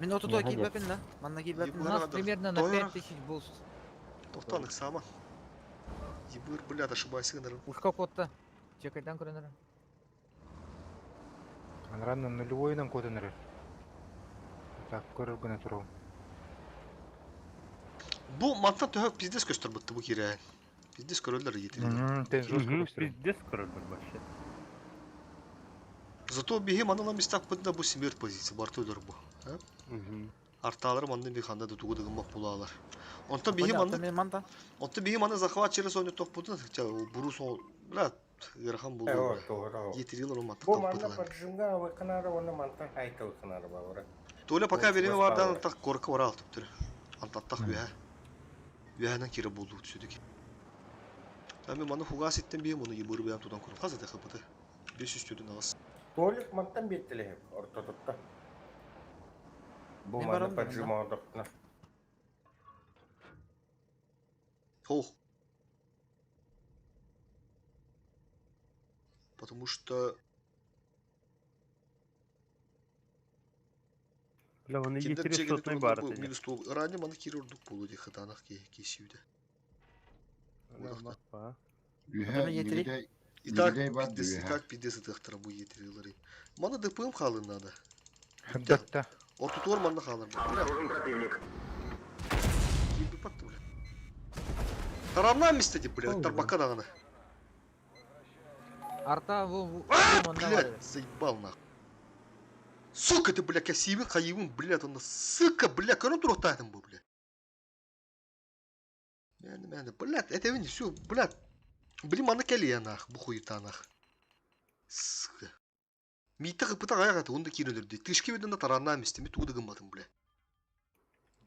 Мен отото Не, хайдах. кийбепин да. Манна кийбепин. У нас примерно на 5000 буст. Тоқтанык сама. Ебыр, блядь, ошибайся, наверное. Ушка котта. Чекайдан көрүнөрө. Анранна нулевойдан кодыныр. Так, көрөр гына туру. Бу маттан төһөк пиздец көстөр бытты бу кире. Пиздец көрөлөр етирилер. Тен жестко көстөр. Пиздец көрөлөр вообще. Зато биһи манала местак бытында бу смерть позиция бар төлөр бу. А? Арталар манны би ханда да тугу дыгымак булалар. Онта биһи Понятно, манны мен манта. Онта биһи манны захват через ойны ток бутын, хотя бурус ол, бля, ырахан булу. Э, о, doğru. Етирилер ол матта Бу ток манна бутылар. поджимга выкынары, оны мантан хайка выкынары баура. Толя пока время бардан так корка бара алтып тұр. Антаттақ үә. Үәһенен кире булду түсүдүк. Тами маны фугас иттен бие мұны ебуру бәм тудан көрүм. Қаза да қапыты. 500 түрден ағыз. Толик мантан беттеле ортотутта. Бу Не маны барам поджима одоктна. Хох. Потому что Бля, оны Киндер Е3 жегеде сотный турганда бар бу edi. минус 9. Ранее маны кире урдук болу дей хатанах кесиюде. Үһэ, Нигидей, Итак, Нигидей бар пиздец, үһэ. итак, пиздец ытыктара бу етирилери. Маны ДПМ халын надо. Хаддатта. Ортутуор манна халыр. Обнаружен противник. Киби патты, бля. Тарамна мисте деп, бля, тарбака дағаны. Арта ву ву манна бар. Блядь, заебал нахуй. Сука ты, бля, касибин, хайыбын, блядь, он, сука, бля, көрін тұрықтайтын бұл, бля. Мәні, мәні, блядь, это не все, блядь. Блин, маны кәлі нах, бу хуйта нах. Сука. Миті қыпыта аяғаты, онда кейін өлірді. Тышке веден да таранна мисте, ми туды гымбатын, бля.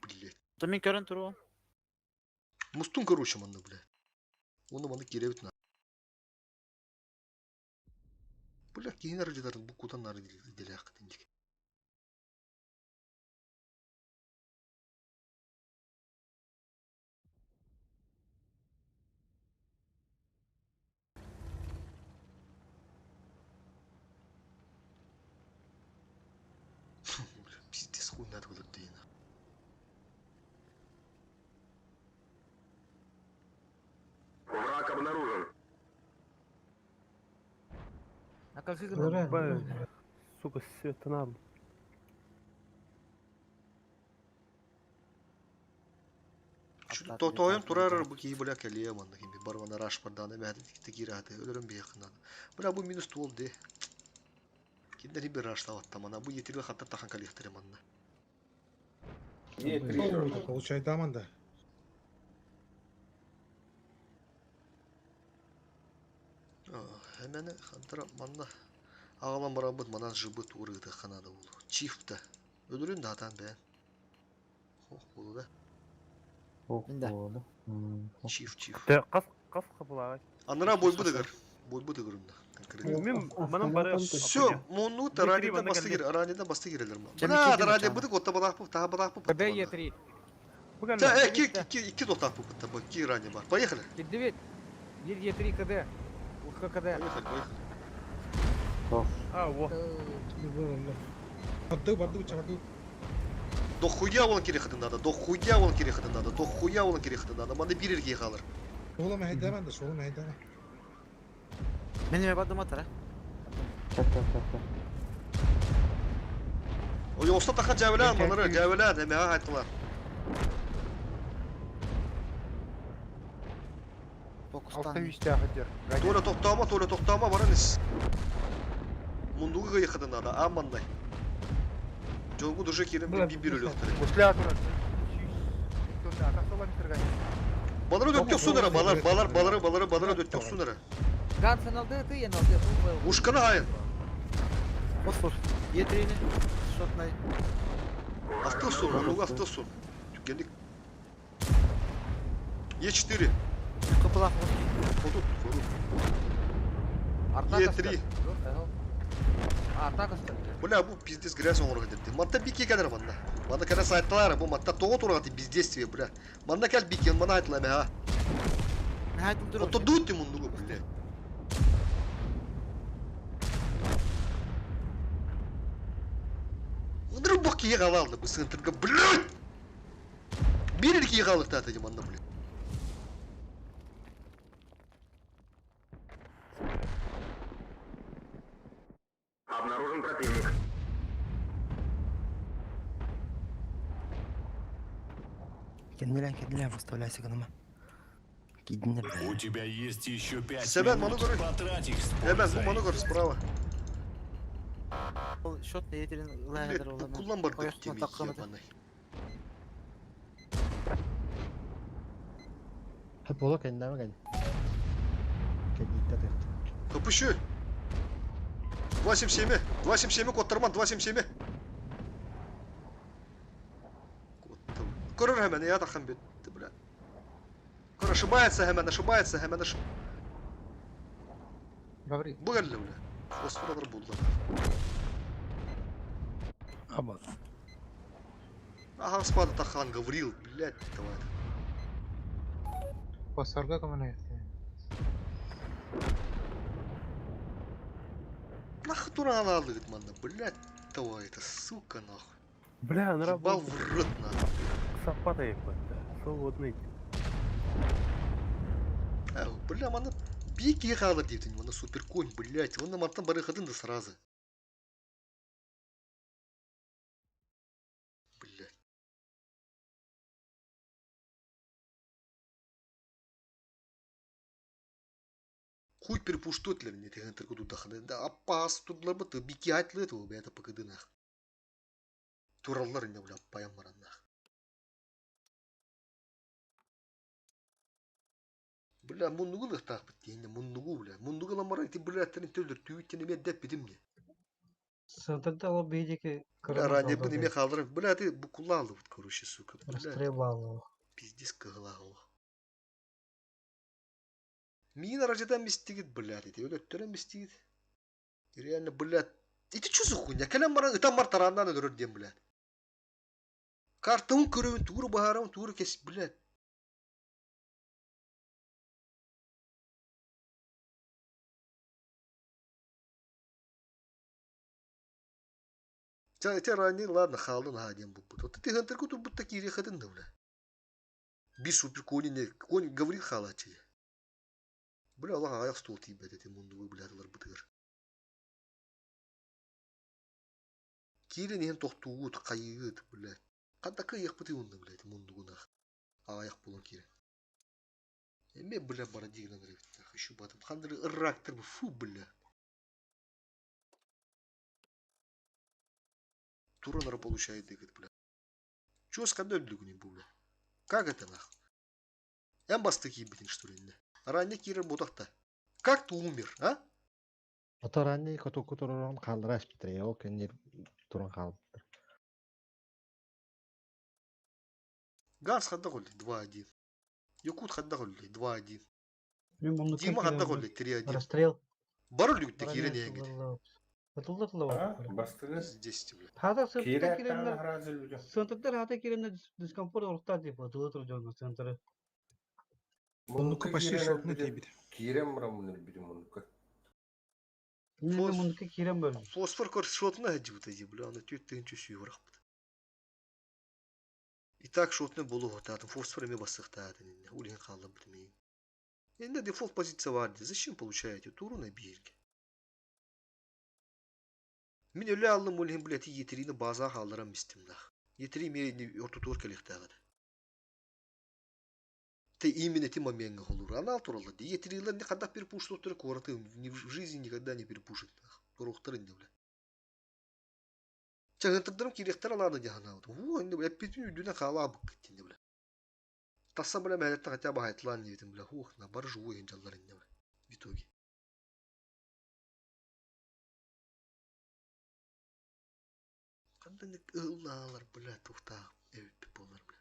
Блядь. То мен көрін тұру. Мустун, короче, манна, бля. Оны маны керебит на. Бля, кейін әрі бу кудан нары деле ақытын дик. Бля, пиздец хуй надо было дейін. Враг обнаружен. А как их Бля, Сука, светанам. Тоқтойым турар бу кии бля кэлиэ манна кими барвана раш бардана мәһәде тикте кираты өлөрөн бияхынан. Бля бу минус туол де. Киндер бир раш таваттамана бу етирге хаттар тахан калихтер манна. Е3. Получай даманда. Хәмәне хантара манна ағалан барабыт манан жыбыт урыгы ханада болу. Чифта. Өлөрөн да атан бән. Хох болу да. Чиф, чиф. Те, қас, қас қабылағай. Анара бойбу дыгыр. Бойбу дыгыр унда. Конкретно. Мен манан бары. Все, муну таранida басты кир, аранida басты кирелер ма. Бына таранida быдык отта балак бу, таha балак бу. КД Е3. Та, ки ки ики дота бу, та бу, ки рани бар. Поехали. Киддибит. Бир Е3 КД. УХ КД. Поехали, поехали. А, во. Барды, барды, чабарды. До хуя он кире надо, до хуя он кире надо, до хуя он кире надо. Маны бирерге халыр. Сола мәйдәмән дә, сола мәйдәмән. Мен неме бардым атара. Ой, оста таха жабылан, манары жабылан, эме айттылар. Алта үсте ахыдыр. Толя токтама, Толя токтама, бараныс. Мундугы гыйхыды надо, амандай. Жонгу дуже кирем би бир өлөктөр. Усля турат. Балары Балары дөттө сунара, балар, балар, балары, балары, балары дөттө сунара. Гансен алды, ты ен алды. Ушканы хайын. Фосфор. Е3-ни. Шотнай. Астыл сун, мундугу астыл сун. Түккендик. Е4. Кыпылах. Хотут, хотут. Арта Е3. Арта касты. Бля, бу пиздец грязь оңорго депти. Манта бики кадыр манна. Манна кана сайтталар, бу манта того тургаты бездействие, бля. Манна кал бики, мана айтла ме, а. Ото дути мундугу, бля. Удры боки егалалды бу центрга, блядь! Бирерки егалык та манна, бля. Обнаружен противник. Кенделен кенделен выставляйся канама. Кидинер. У тебя есть еще пять Себен, минут. ману көрі. Потрать их с Эбен, бу пользой. ману көрі справа. Шотнай Е3-ни Блядь, лайнер бу куллан бар деп теме ебаный. Бола кәндәме кән. Кәдиттә тәхт. Капышы. 277, 277 коттарман, 277. Көрөр hemen я тахан бит, бля. Көр ошибается hemen, ошибается hemen, ошибается. Говори. Бу кэллэ, бля. Фосфор булла. Аба. Ага, спада тахан Гаврил, блядь, давай. Посорга көмөлөһүө. Нахуй туран алыгыт манна, блядь, давай, это сука, нахуй. Бля, она Ебал в рот, нахуй. Саппата еппатта. Свободный. Ау, бля, мана бики хаалар диэтин, мана супер конь, блядь, он мантан бары хадын да сразу. Блядь. Хуй перепуштотлер не деген тыргы дудахны. Да аппас тудлар быты бики айтлы это бля это пкд нах. Тураллар инде бля паям мараннах. Бля, муннугу лыхтаах бит диэн, муннугу бля. Муннугу ламара ити бля терин төлдөр түүттен эме деп битим не. Центрда ол бейдеки Бля, ранее бы неме халдырым. Бля, ты букулалы вот, короче, сука. Бля, Расстрел баллы. пиздец кыгылағы. Мин ражадан мистигит, блядь, ити өлөттөрөн мистигит. Реально, блядь, ити чё за хуйня? Кэлэн баран ытан бар тараннан өлөрөр диэн, блядь. Картауын көрөбүн, тууру баһарабын, тууру кес, блядь. Те ранее, ладно, халдын ха диэн булбут. Вот ты хантырку турбут такие рехатын да, бля. Би супер кони не, конь говорит халачи. Бля, Аллах аяк стол тиибэт эти мундугу, блядь, алар бытыгар. Киирэн иһэн тохтуугут, хайыгыт, блядь. Хантакы ыйахпыты унна, блядь, мундугунах. Аяк булан киирэн. Эме, бля, барадигнан рыбит, еще батым. Хандыры ыррактыр, фу, бля. Туранара получает дыгыт, бля. Чё с хандой не бля? Как это нах? Эн басты киибитин, что ли, не? Ранее киирэр ботахта. Как ты умер, а? Ото ранний котуку турурун хааллара испиттэр, ол кэннир туран хаалбыттар. Ганс хадда голли 2-1. Якут хадда голли 2-1. Мен муннукка Дима хадда киирэн голли 3-1. Расстрел. Барыл үгүттэ Баран киирэн ясы иһэҥҥит. болла. Ытылла тылла бар. Бастыгы. Здесь, бля. Хата сыртта Киирэ киирэннэр таана харазы центрдер хата киирэннэр дискомфорт олуктар деп ытылы тур дьонно центры. Муннукка почти шотны тиибит. Киирэн барамын өлбүтүм муннукка. Мен муннукка киирэн бөлдүм. Фосфор кор шотна хадибут эди, бля, аны түт тыгын чөсүй барахпыт. И так шотны болу хотатын, фосфор эме басыктаатын инне, улин хааллабыт мейин. Инде дефолт позиция бар ди, зачем получаете туру на бирге? Мин өлө аллым улин, блядь, етерини база хаалларам мистим нах. Етери ме ортутур келихтагыды. Ты именно ти момент холур. Анал туралы. Етерилер не когда перепушит тур кораты в жизни никогда не перепушит. Турухтар инде бля. Чагынтырдырым кирехтер алады дихана. Во, инде бля, петүн үдүнө хала бык инде бля. Таса бля мәлетте хотя бы хайтлан дедим бля. Хух, на бар живой инжаллар инде бля. В итоге. Кандай ыллалар бля тухта эбиппи болар бля.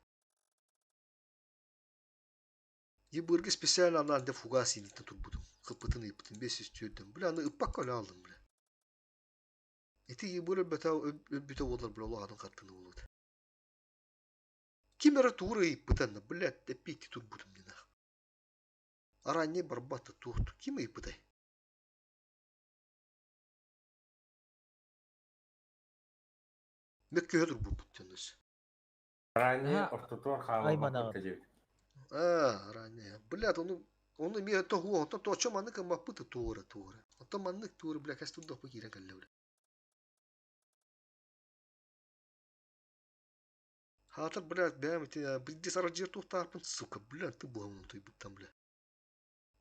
Ебыргы специально анан де фугас инитен турбутум. Кыпытын ыпытын 504 Бля, аны ыппакка эле алдым бля. Ити ебыр өлбүтө болар бля, олох атын каттыны болот. Ким эре тууру ыйыппытан, бля, эппити турбутум нинах. Аранне барбатта туохту. Ким ыйыппытай? Мөккөһө турбуппут төнөс. Ранее ортотуор Айманаҕын. хааллабыт дебит. А, ранее. Блядь, он имеет того, он то, о чем маннык мапыты туора туора. А то маннык туора, бля, кас туда покирен калле, бля. Хатыр, блядь, бэм, ты, блядь, сараджир тухтарпын, сука, блядь, ты бугамын той буттан, бля.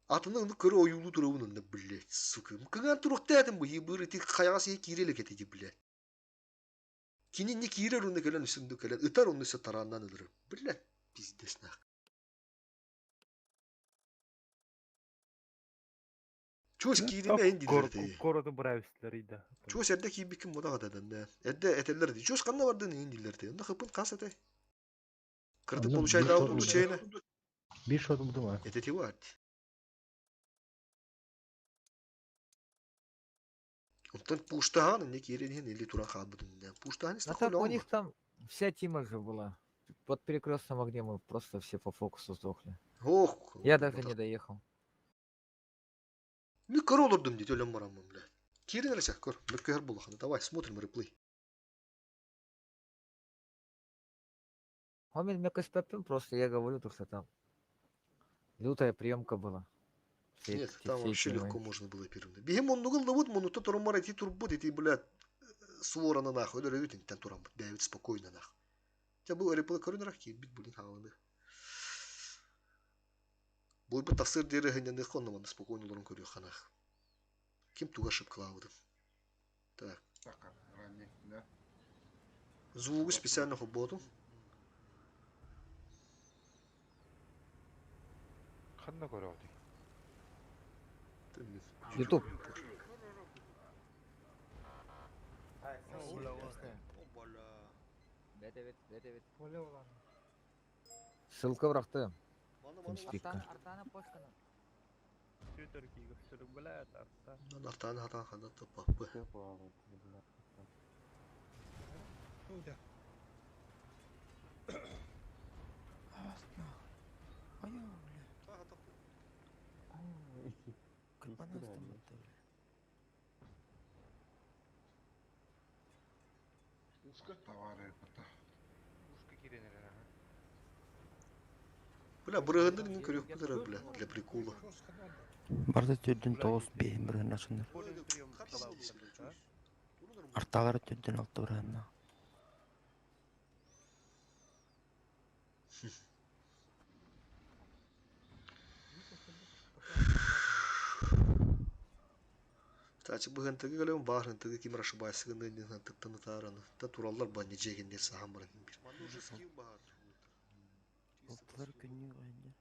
Атыны ны көрө оюлу туруун, блядь, сука. Кыган туруктадым бу, ебыры, ты хаягас е киреле кетеди, блядь. Кини не кирер уны кэлэн үсүндү кэлэн, ытар уны сө тараннан ылыры. Блядь, пиздец нах. Чуос киириме эн дилерди. Короту бравистер ида. Чуос эрде киибикин мода гададан да. Эрде этеллер ди. Чуос канна бардын эн дилерди. Онда хыпын кас эте. Кырдык получайдаабыт курдук чэйне. Бир шот булдум а. Это ти бар. Онтон пуштахан инне киирэн иһэн или туран хаалбытын. Пуштахан А так у них там вся тима же была. Под перекрестным огнем мы просто все по фокусу сдохли. Ох, Я даже не доехал. Мен көрө олордум дии өлөн бараммын, бля. Киирэн эрэ көр. Мөккөһөр буоллахына. Давай, смотрим реплей. Он меня каспапим, просто я говорю, то, что там лютая приемка была. Всей, Нет, там всей вообще тимой. легко можно было первым. Биһим оннугун лыбыт, мунута турумар эти турбут, эти, блядь, сворона нахуй, өлөрөбүт интен тураммыт, бэйэбит спокойно нах. Дьэ бу реплей көрүнэрэх киирбит, блин, хааланы. Буйбут тахсыр диэри хынньаныах онно манна спокойно олорон көрүөххэ нах. Ким туга ошибкалаабытын. Так. Звугу специально холботум. Ханна көрөҕүтүй? Ютуб. Ссылка бырахтым. TeamSpeak'ка. Артааны хатаан ханна таппаппы. Товары бата. Ушка киирэн эрэр аха. Бля, бырыһыннар иҥин көрүөхпүт эрэ, бля, для прикола. Барда түрдүн тоғыз бейін бірін ашыныр. Арталары түрдүн алты бірін. Тачы быһынтыгы кэлэн баарынтыгы ким ошибайсыгын тыттаны таараны. Та тураллар ба нежегендер сахан баран бир. Алтылар күннүк айында.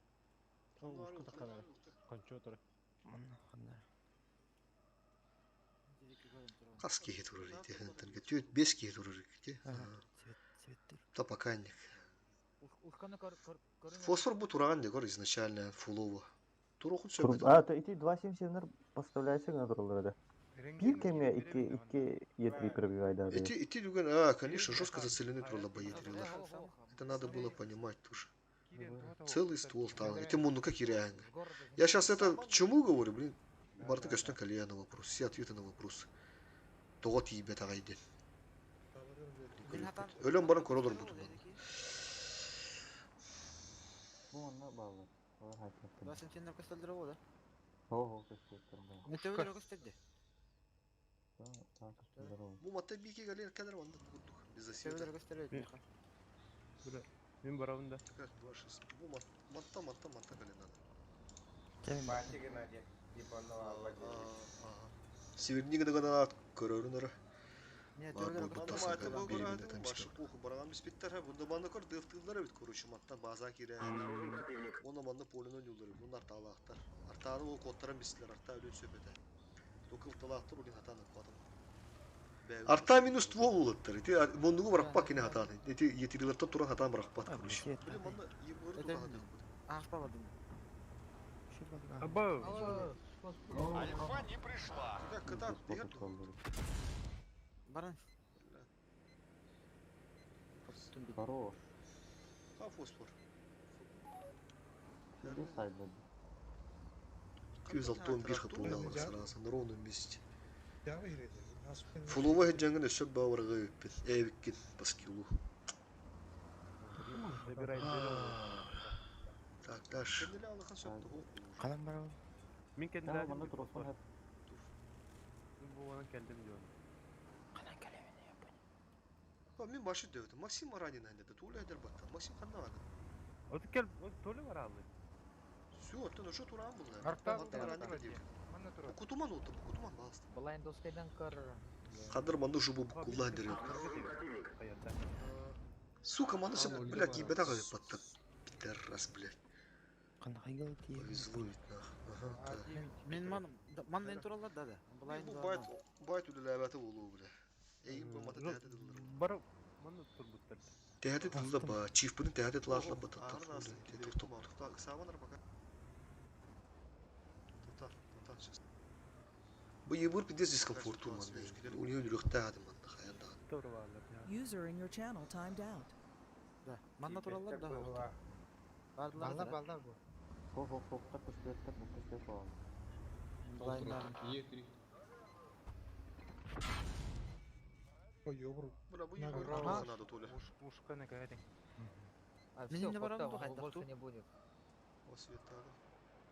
Ушка тахханара. Кончотор. Манна ханнар. Хас киһи турар ити хынтырга. Түөт бес киһи турар ити. Та поканник. Фосфор бу тураган дегор изначально фулова. Турохун сөбөт. А, то ити 2.77 поставляйся на тураллар да. Бир кеме 2 2 Е3 пробивай да. Ити ити дүген, а, конечно, жестко зацелены туралла боетрилар. Это надо было понимать тоже. Целый ствол там. Это ну как и реально. Я сейчас это к чему говорю, блин? Барта көстөн калия на вопрос. Все ответы на вопрос. Тоҕо тиийбэт аҕай диэн. Өлөн баран көрөлөр бутун. Бу онно баалар. Олар хайтаттым. Басын сендер көстөлдөрө болду. Хо көстөттөр. Мен төбөлөрө көстөрдү. Бу матта бики галер кадр онда курдук. Без засвета. Төбөлөрө көстөрдү. Бля, мин барабын да. Как два шесть. Бу матта матта матта галер надо. Бати Геннадий, типа, Северник дагана көрөрүн ара. Не, Бар төбөлөрө бу көстөрдү. тасага беребинде там похуй бараган биспиттер бунда манна көр дыфтылар бит короче матта база кире. Оны манна полено юлдары. Бундар таалаактар. Артааны ол коттаран бистилер арта өлөн сөпөтө. Токыл талаактар улин хатаны куатым. Арта минус ствол улыттар. Ити мондугу баракпак кине хатаны. Ити етирилерте туран хатан баракпат короче. Блин, манна емгөрү туран хатан. Ахпабадым. Абау. Альфа не пришла. Кыта, Баран. Хорош. Ха фосфор. 261 хп улаалар сразу на ровном месте. Фулова хеджангын өссө баварга өппүт. Эбиккин по скиллу. Забирай Так, дальше. Калан барабын. Мин Да, кенди манна туросун хат. Бу онан келдим дион. Мен башы дөбүтүм. Максим ранен ханда тула эдер батта. Максим ханна аны. От кел, от толы бар алды. Все, оттан уже туран булды. Арта ранен дип. Кутуман отты, кутуман басты. Былайын доскайдан көр. Кадыр манды жубу кулла дер. Сука, манды сен, блядь, ебета гай батта. Пидорас, блядь. Кандай тие. Повезло ведь нах. Ага, так. Мен ман ман мен тураллар да да. Былайын Бу байт байт үлеләбәте булу, бля. Эйим бу мата тәһәтә дыллар. Бар, манны турбуттар. Тэһэти тылла ба, чифпытын тэһэти тылаатла ба таттан. Бу ебур пиздец дискомфорту манна. У нее үрүөхтээх манна хайан даҕаны. User in your channel timed out. Да. Манна тураллар да. Баллар баллар бу. Хо-хо-хо, көстүөттэр, көстүөт буолан. Е3. Ой, ёбру. Бля, бу ебур надо Толя. Ушка на кәдең. А Мин все, не барам потом, ду, хайдах больше ту. не будет.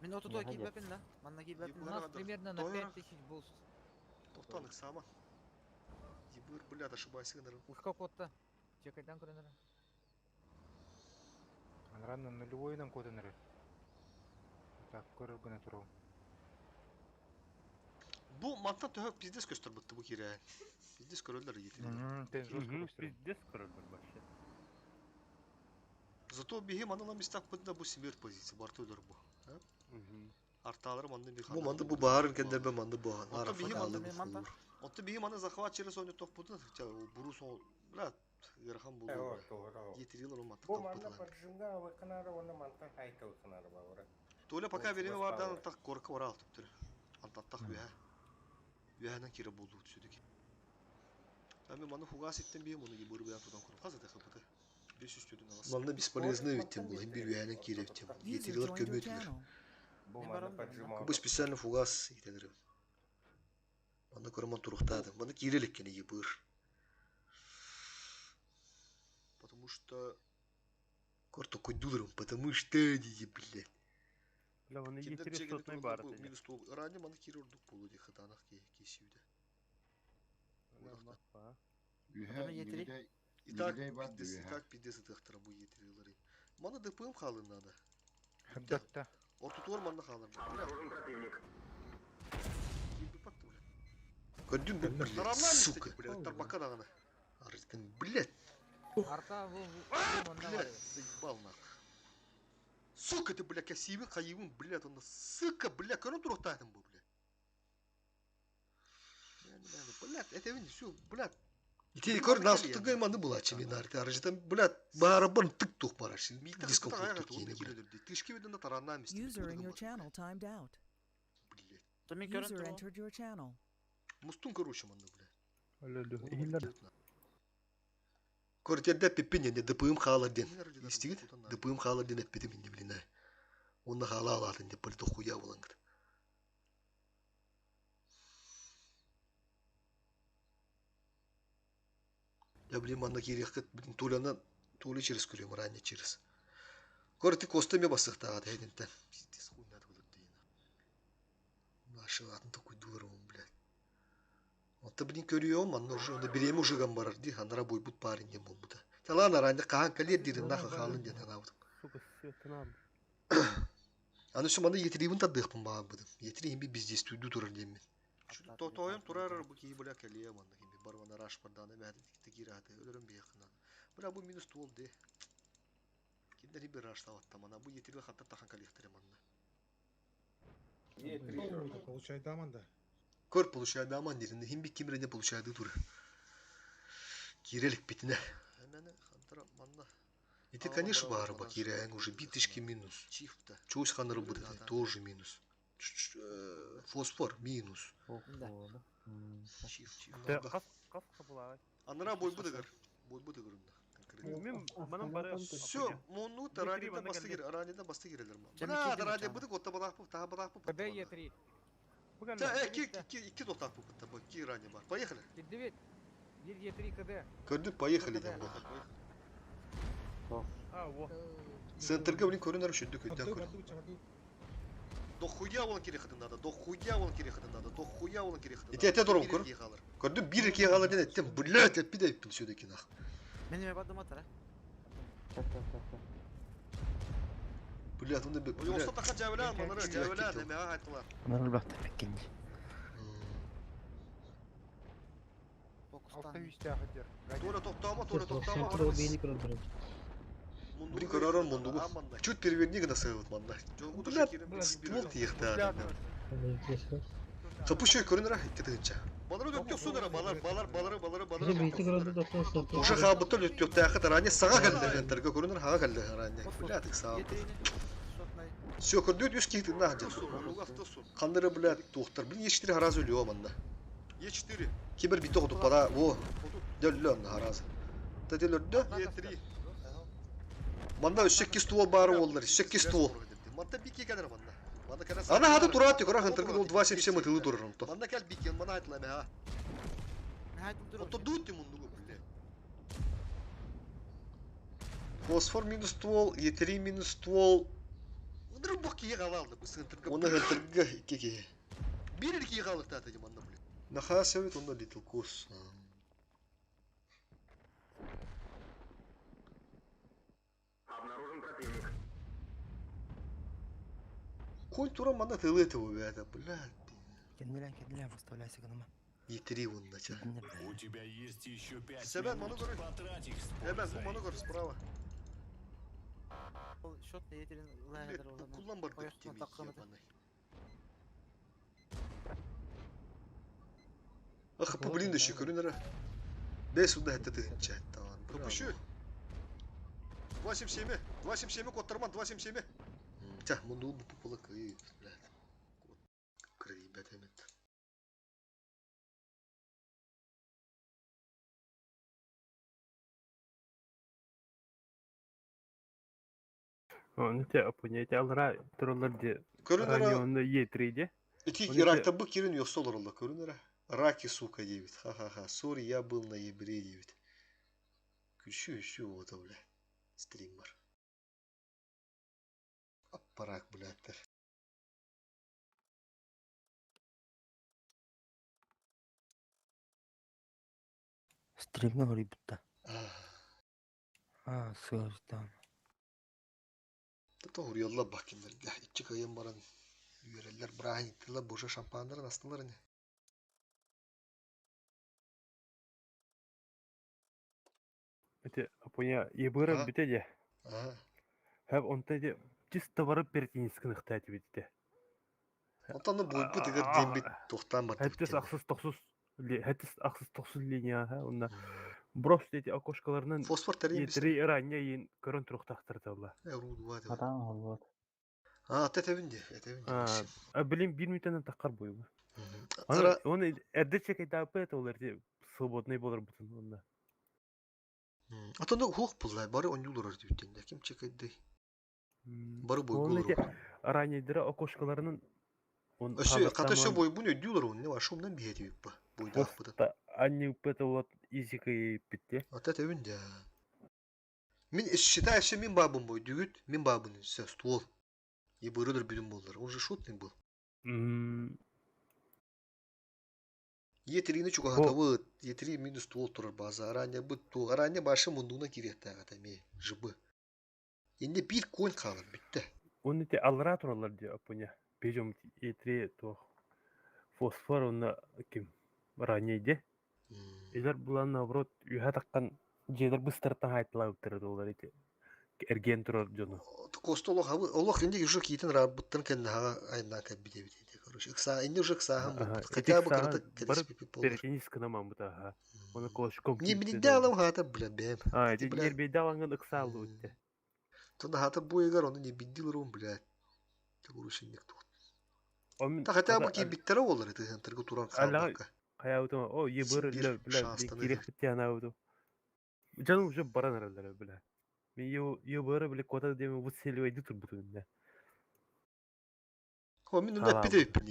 Мин отуто киирбэппин да. Манна киирбэппин. У нас примерно на 5000 буст. Тоқтан ыксама. Ебыр, блядь, ошибайся, наверное. Ушка котта. Чекайдан көрөнөр. Анранна нулевойдан кодыныры. Так, көрөр гына турау. Бу мантан төһө пиздец көстөр бытты бу кире. Пиздец көрөлөр етирилер. Тен жестко Мгм, көстөр. Пиздец көрөлөр вообще. Зато биһи манна местак бытында бу смерть позиция бар төлөр бу. А? Мгм. Арталары манны бир Бу манды бу баарын кендербе манды бу Онто биһи манны манды. Онто биһи манны захват через ойны тохпутун, хотя буру сон, бля, ыарахан болду. Етирилер ол мантык Бу манна таппытылар. поджимга авыкынары, оны мантан хайка ыкынары баура. Толя пока время бардан так корка бара алтып Антаттак үһә. Үһәнен кире болду түсүдүк. Ами маны фугас иттен бии муну ебыр буян тудан куру. Каза да капыты. 500 төдүн алас. Манны бесполезный өттен бул, бир үһәнен кире өттен. User Етирилер joined your көмөтүлөр. channel. Бу манна поджима. Бу специально фугас итенер. Манны көрмөн турухтады. Манны кирелик кене ебыр. Потому что Корто койдуларым, потому что диди, блядь. Бля, оны Киндер етири чегини сотный турунда бар бу edi. минус тол. Ранее маны кире урдук болду ди хатанах ки кесиүдө. Үһэ, Етири. Итак, Нигидей бар пиздец, үһэ. итак, пиздец ытыктыра бу етирилери. Маны ДПМ халын надо. Хаддатта. Ортутуор манна халын. Обнаружен противник. Көрдүм бу, блядь, Тарамнан сука. блядь, тарбака даганы. Арытын, блядь. Арта бу бу манна бар. Блядь, заебал нах. Сука ты, блядь, касибин, хайыбын, блядь, он, сука, блядь, көрін тұрықтайтын бұл, блядь. Блядь, это видишь, все, блядь. Ити көр настыгы манды була чеминар. Аржытан, блядь, барабан тык тух бараш. Дискомфорт кийини, блядь. Тышки видно тараннан User in your channel timed out. Мен көрөн User туру. entered your channel. Мустун короче манды, блядь. Илер. Көртерде пеппин енді ДПМ хаалар ден. Истигит? ДПМ хаалар ден эппетим инде билин. Онна хаала алатын деп бір дохуя болан. Я блин манна кирехкет блин Толяна Толя через көрем, ранее через. Көрті коста ме басықтағады әйдінтен. Пиздец, хуй надо было дейін. Нашы атын такой дуром, блядь. Онта блин көрüyorum, анна уже онда биреме уже барар ди, анара бой бут парень дем болбута. Талан аранда кахан калер дирин наха халын ден анабыдым. Сука, светынан. Аны şu манда етирибин тадыхпын баа быдым. Етирибин би биздес түйдү турар дейм мен. Тойым турар бу кии бля кэлиэ манна кими барвана раш барданы мәді тигираты өлөрүм бияхынан. Бля бу минус тол де. Киндер бир раш таватта мана бу етирил хатта тахан калихтире манна. Получай даман да. Көр получай даман дирин, хим би кимрене получайды тур. Кирелик битине. Әмәне хантара манна. И ты, конечно, барба, Кирян уже битышки минус. Чифта. Чусь хан работает, тоже минус. Фосфор минус. Да. Чиф, чиф. Да, кас кас кабыла. Анара бой быдыгыр. Бой быдыгыр унда. Мен манан бары. Все, мону Етири тарадида манна басты кэлле. кир, арадида басты кирелер. Жа, мен Бля, кирдим тарадида чана. быдык, отта балах бу, таха балах бу. КД Е3. Да, ки ки ки доктак бу, бу, ки ранее бар. Поехали. Кирдибит. Бир Е3 КД. Көрдүк, поехали дем бу. А, во. Центрга блин көрүнөр шүдүк өйдөн көр. До хуя он кире надо, до хуя он кире надо, до хуя он кире Ити эте дором көр. Көрдүм бир эки галар ден эттем. Блядь, эппи да эппин сөдөки нах. Мен эме бардым атар, Блядь, онда бе. Оста таха жабылан, манара жабылан, эме айтылар. Анар бахта пеккенди. Алта үстәхи дер. Толя токтама, Толя токтама. Центр бейни көрөн турат. Блин көрөрөн мундугу. Чуть переверни гына сыгылып манна. Блядь, ствол тиехта. Хапышы көрүнөрө 2 тыһыынча. Балары өттүк балар, балар, балары, балары, балары. Уже бийти көрөндө доктор сантор. Уже хаабыттар өттүктээхи тараане саҥа кэллэ хентарга көрүнөр хаҥа кэллэ тараане. Блядь, саабыт. Все, көрдүт үс киһи тыыннаах дьэ. Ханнары, блядь, туохтар. Блин, Е4 харазы өлүө манна. Е4. Кибер битте хотуппада. Во. Дөллө онно харазы. Тәтелөрдө. Е3. Манна өссө 2 ствол бары боллар. Өссө 2 ствол. Манта бики кэлэр манна. Ана хаты тураат көрө хантаргы ол 2.77 тылы турар онто. Манна кэл бики, мана айтла ха. Ото дути мундугу, блядь. Фосфор минус ствол, Е3 минус ствол. Удыр бок кие галалды бу сынтырга. Оны хантаргы 2 кие. Бир кие галык та тажы манна, блядь. Нахасевит онда Little Кус. Обнаружен противник. Конь тура манна тылы это бля, блядь. Кеннелен, кеннелен, выставляйся гыныма. Е3 вон нача. У тебя есть еще 5 Себен, минут. ману көрү. Потрать их с Эбен, бу пользой. ману көр справа. Счет етерин Блядь, бу куллан бар деп теми ебаный. Ах, по блин еще көрүнөрө. Бес унда хэтте тыгынча таван. Капышы. 277, 277 коттарман, 277. Тя, мунду бу пула кый, блядь. Крови бэтэмет. Оны те опонете алра туралар де. Көрүнөрө Раньонда Е3 де. Ити Оны те Иракта бу кирин йокса олар көрүнөрө. Раки, сука, девять. Ха-ха-ха. Сори, я был на ебре 9. Күшү, үшү вот, бля. Стример. Аппарак, блядь. Стримге хорибутта. А, сыгыртан. Тото урьялла бакинлерге. Ичи кайын баран үйрелер брахиттылар боже шампаннарын астылар не. Эти опоня ебыра А? бите де. Ага. Хэп онта де чисто барып пертинискин ыхтати битте. Онтан бу дигер дембит тохтан бар. Хәттес ахсыз тохсуз хәттес ахсыз тохсуз линия ха онна брос дети окошкаларынан Фосфор терин Е3 ранья ен көрөн турухтахтырдылар. Руду Атаң олбот. А, тетебинди, этебинди. А билим бир мүтәнен таккар бойбу. Ара- Оны эрде чекай тапы это олар де свободный болор бутун онда. Атоны хух буллай бары он юлор диптенде. Ким чекайды? Бары бой Оны голор. те ранья дира окошкаларынан он Өсө ката өсө бой буну дюлор он не ва шумдан бихети биппа. Бойда ахпыдан. Анни упета вот изика питте. Ата тебинди. Мин считаю, все мин бабым бой дүгүт, мин бабын все ствол. И бырыдыр бүдүн боллар. Он же шотный был. Е3-ни чугахатабыт, Е3 минус ствол турар база. Араня быт ту, араня башы мундуна киреттага таме жыбы. Инде бир конь калыр битте. Оны те алра туралар де апуня. Бежом Е3 то фосфор онна ким ранья де. Илер булан наоборот үйә таккан жедер быстыртан айтыла өттөрөт олар эти эрген турар жону. Коста олох абы олох инде уже кийтен рабыттан кенде хага айна кабиде бите короче. Икса инде уже иксахан Ага, бут. Хотя бы карата барып кедес пипи болар. перетенис кына мамыта ага. Оны колышком Не билде алам хата бля бэм. А, эти Бля. нербейде аланган ыксалу өтте. Тонда хата буйгар оны не биддил рум блядь. Короче ник тут. Омин Та хотя бы кийбиттер болар это хантыргы туран Алла калбакка. каябытыма о ебыр Сибирь бля бля шанстан керек битте анабытым. Жаным уже баран аралар бля. Мен ебыр бля кота деме выцеливай тур бутун О, мин унда Халам. эппиде эппин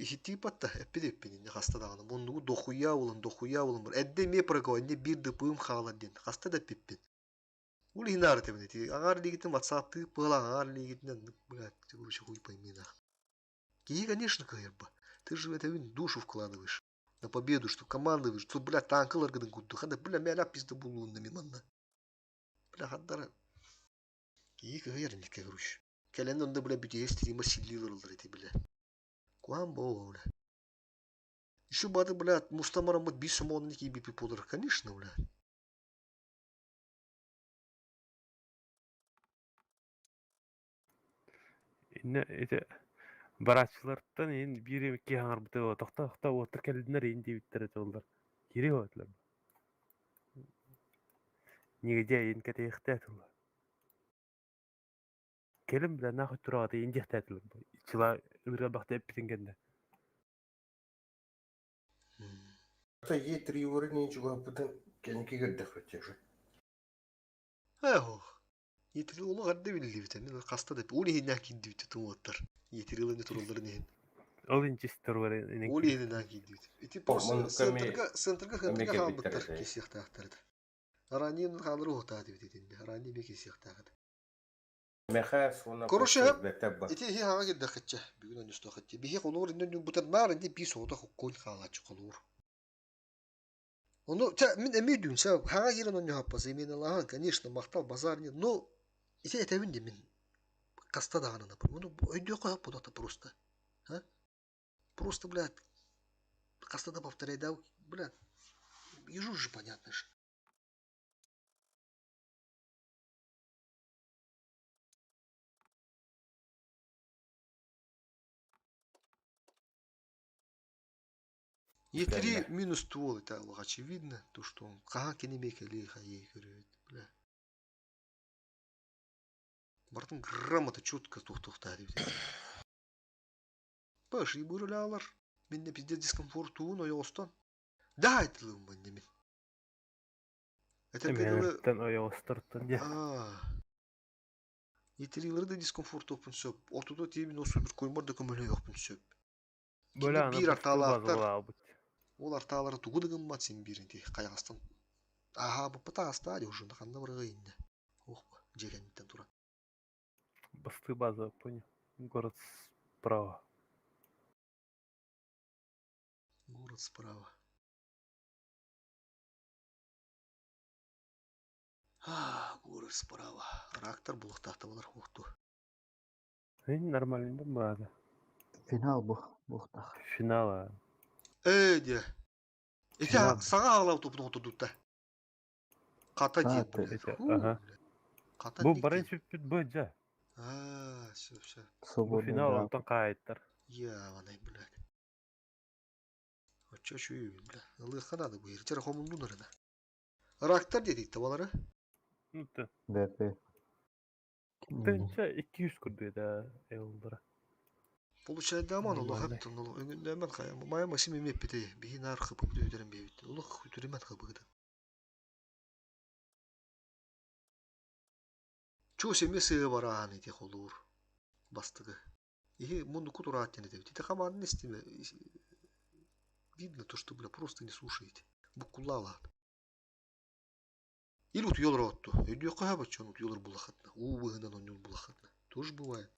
хити батта эппиде эппин не хаста даганы. Мундугу дохуя улын, дохуя улын бар. Эдде ме прого, энде бир дыпым хаалар ден. Хаста да пиппин. Ули хинар тебин ти. Аңар лигитин WhatsApp ты пыла аңар лигитин, блядь, ты короче хуй пойми нах. Кии, конечно, кайырба. Ты же в это вин душу вкладываешь. На победу, что командуешь, что, блядь, танкылар гыдын кудду. Ханда, бля, мяля пизда булуын миманна. Бля, хандара. Кии кайыр не короче. Кэлен онда, бля, бүтее стрима силлилер олар эти, бля. Куан боо, бля. Еще бады, бля, мустамарам бит бис сомон ники бипи полар. Конечно, бля. Инне эти Барааччылартан иһин биир киһи хаҥарбыта тохто-тохто уоттар кэллиннэр иһин диэбиттэр этэ олор. Кири хоотулар. Нигде иһин кэтэйэхтээ тылла. Кэлин бля нахуй тураҕата иһин диэхтээ тылла. Чыла ырыа бахта эппитин кэннэ. Е три уровня чугаһаппытын кэнники көрдөхпүт уже. Эх, Етири олох эрдэ биллибитэ. Мин хаста да ол иһиннээх киирдибит тумуоттар. Етирилини туралларын иһин. Ол инчистер бар Ол иһиннээх киирдибит. Ити просто центрга центрга центрга хаалбыттар кисиэхтээхтэр этэ. Ранее хаалар уһутаа дибит итиннэ. Ранее эмиэ кисиэхтээх этэ. Короче, ити иһи хаҥа кирдэххитчэ. Бүгүн онньустуоххитчэ. Биһи холуур иннин бутан наар инди бии соҕотох уккуун хаалааччы холуур. Ону чэ мин эмиэ өйдүүм сэ хаҥа киирэн оонньоһоппос именалаһан конечно махтал базар нет но ити этэбин дии мин хаста даҕаны ну өйдүөххэ сөп буолуохта просто а просто блядь хаста да повторяй да блядь ежу же понятно же. Е3 минус ствол это очевидно, то что он хаһан кини эмиэ кэлиэ хайыы көрүөт бля. Бартын грамота четко туох-туохтаа диэбит. Паши бырылаалар. Минне пиздец дискомфорт туун ойоҕостон. Да айтылым манна мин. Этэргэ дылы ойоҕостортон дьэ. Етрилары да дискомфортуохпун сөп. Ортото тиийбин ол суперкоймор да көмөлөһүөхпүн сөп. Кини биир артаалаахтар. Ол артаалара тугу да гыммат син биир ити хайаҕастан ааһаабыппыт аастаа дии уже ханна барыа иннэ. Ох, дьиэ кэнниттэн туран. Бастыы база, понял. Город справа. Город справа. Город справа. Рактар булуктаахтабалар уохту. Нормально баада. Финал бу буохтаах. Финал. Ээ диэ. Ити саҥа аҕалабыт тупун отурдутта. Хата диэн блядь. Ага. Хата Бу бары сүппүт бу дьэ. Аа, все, все. Бу финал онтон хаайыттар. Яванай, блядь. Оччо үчүгэй, бля. Ылыахха наада бу Чара хомуннун арына. Рактар диэтик табалары. Ну да. БП. Тынча 200 курдук да эллара. Получайдааман олох эптин олох өҥүннээмэн хайа мая Максим эмиэ эппитэ биһи наар хапыбыт үтэрэн биэбит олох үтүрүмэн хабыгыта. Чуос эмиэ сыа бараан ити холуур бастыгы. Иһи муннуку тураат диэн этэбит. Ити хамаанын истиме видно то, что бля просто не слушаете. Буккуллаалаат. Или утуйа олороотто. Өйдүөххэ сөп оччоҕуна утуйа олор буллаххытына. Уу быһынан оонньуур буллаххытына. Тоже бывает.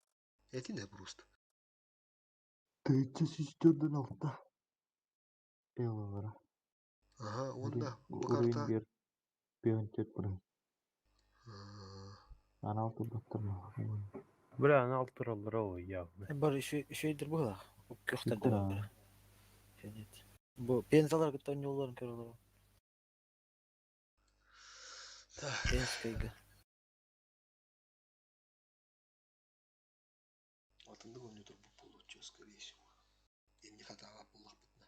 Этинэ просто. Тыынча сүүс төрдүн алта. Эллара. Аха, уонна бу Уруйун карта биэр пион төрт бұрын. Анал турбаттар Бля, анал тураллара ой явно. Бар үчүгэйдэр быһыылаах. Көхтөрдөр бары. Бу пензалар кытта оонньуулларын көрөлөр. Так. Пенскайга. Атыннык оонньуу турбут буолуоччу, скорее всего. Инник хатаҕа буллахпытына.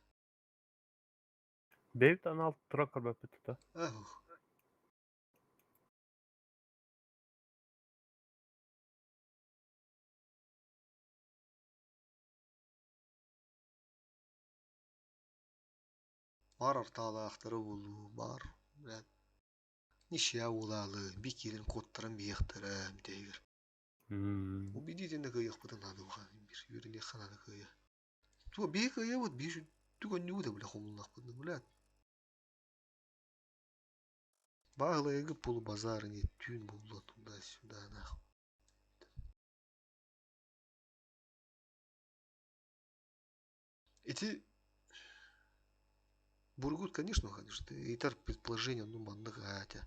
Бэйбит анал тура көрбөппүт тута. Ах. Бар артаалаахтара буолуу, бар, блядь. Ничья буолаалы, би киирэн куоттаран биһиэхтэрэ бүтэһигэр. Убедительно кыайыахпытын наада бир үөрэниэххэ наада кыайа. Туга биһи кыайабыт, биһи сүттүк онньугу да бля хомуллахпытына, блядь. Баһылайгы полубазар не түүн буолла туда-сюда нахуй. Ити Бургут, конечно, конечно, итар предположение, ну маннык аата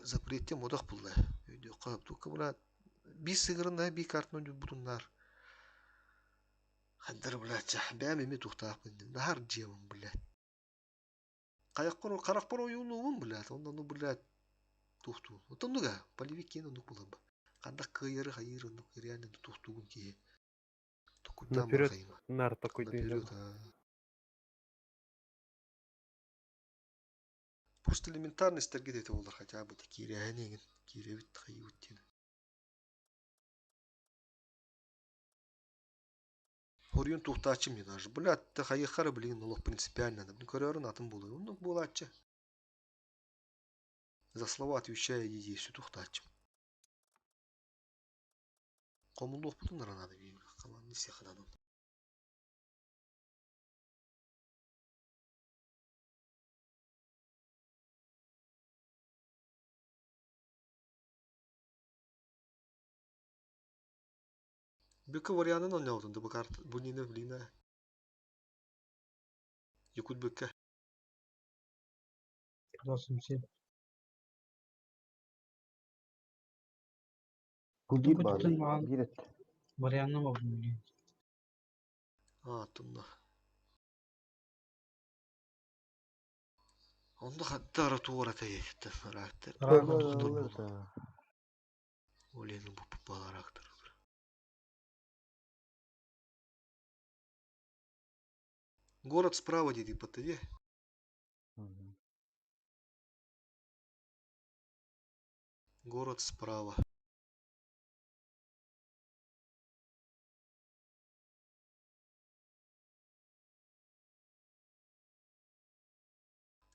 запреттем одох булла. Өйдүөххэ только блядь биир сыгырына биир картынан бутуннар. Хандар, блядь, бэйэм эмиэ туохтаахпын наһаар дьиэбин, блядь. Хайахпар харахпар ойуулуубун, блядь, онно ну, блядь, туохтуун. Отоннуга, полевик киэн оннук буларба. Хандах кыайары хайыыр оннук реально туохтуугун киһи. Токуйдаан Наперед барахайыма. нар такой Наперед, Просто элементарностьтарга это болар хотя бы киирээһин эҥин киирэбит хайыбыт диэн. Хоруйун туохтааччым не даже. Блядь, ты хайыхара, блин, олох принципиально. Көрөрүн атын буолуо. Оннук буолааччы. За слова отвечаю иди туохтааччым. Хомуллуохпутун надо биир команды сехананын. Бүкө варианын ойнаутун бу карта бу нина блина. Якут бүкө. 87. Бу биир баар. Бүтүн маған Биир эт. варианным болдум блин. А, тунна. Онда хаттара туора тайыктан характер. Рахмат. Олені бу баларактыр. Город справа диди паттаде. Город справа.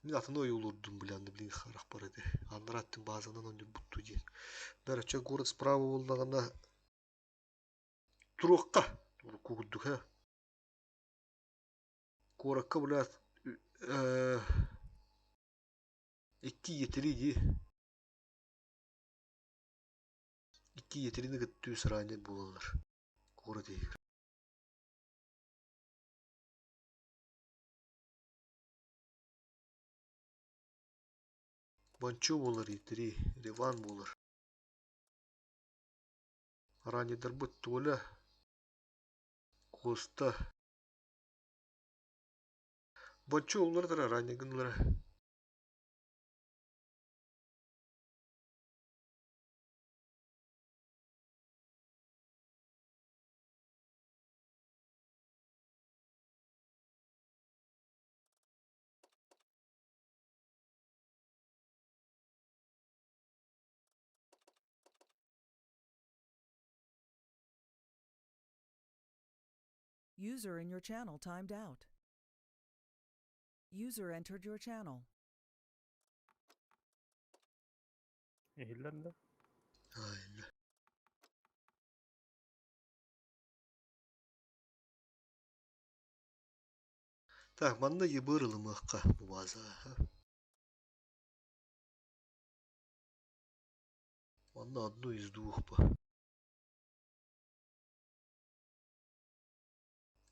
Мин атын ойулурдум блянды блин харах бар эди. Андраттын базанан оню бутту диэн. Бәрі город справа болдағына туруққа. Кугуддук ха. Коракка блядь икки етери ди. Икки етерини кыттүү сыраанет болалар. Город егер. Банчо болар етери, Реван болар. Ранидер бұт Толя. Коста. Банчо олар дара ранигынлара. User in your channel timed out. User entered your channel. Ehiller да. Айла. Так, манна ебырылымыққа бу база. Манна одну из двух по.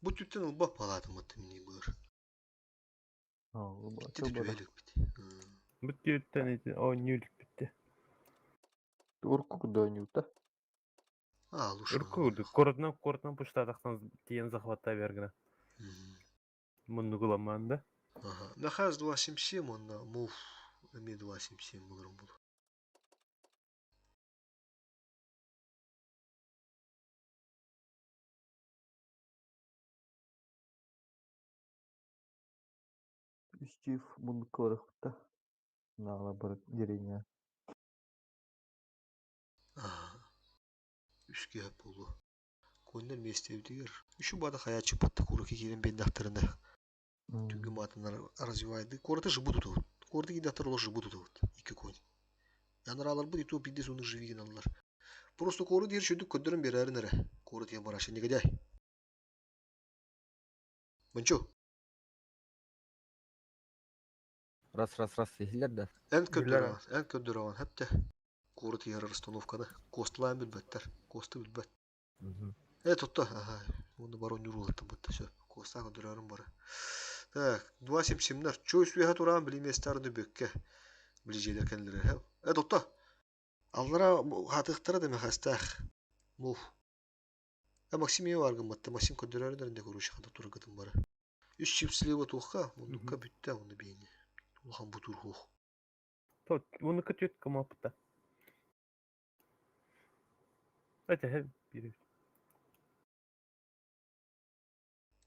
Бу түттен ылба палатым аттым не быр. Битти түбелик бит. Бут түттен эти о нюль битти. Урку куда нюта? А, лучше. Урку коротна коротна пуштатахтан тиен захватта бергена. Муннугуламан да. Ага. Нахаз 277 он на мув Ми 277 булырым бул. Үстив муннукаларыхта. Нала бар деревня. Ага. Үшке болу. Коннер местебдигер. Үшу бада хаячы патты кураки кирен бендахтарында. Түнгі матынар развивайды. Корты жыбы тутуут. Корты кидахтар олар жыбы тутуут. Икі конь. Янар алар бу иту бидде суны живиген алар. Просто коры дер шөдүк көддөрөн берәрин эре. Коры тиен барашы негодяй. Мынчу. Раз, раз, раз, ehiller да. Эн көддөрөн, эн көддөрөн хәтта. Коры тиер расстановканы. Костлайын билбеттер. Косты билбет. Э, тутта. Ага. Оны барон юрулаттым бутта. Все. Коста көддөрөрүм бары. Так, 277-нер. Чөй сүе туран билиместарды бөкке. Билижелер кенлери. Э, тутта. Аллара хатыктара деме хастах. Муф. Э, Максим ева аргыматты. Максим көддөрөрүн көрүш ханда тургытым бары. Үч чипслева туха, мундукка бүтте оны бейни. Улхан бутур хух. То, оны көтөт кымапта. Это хем бири.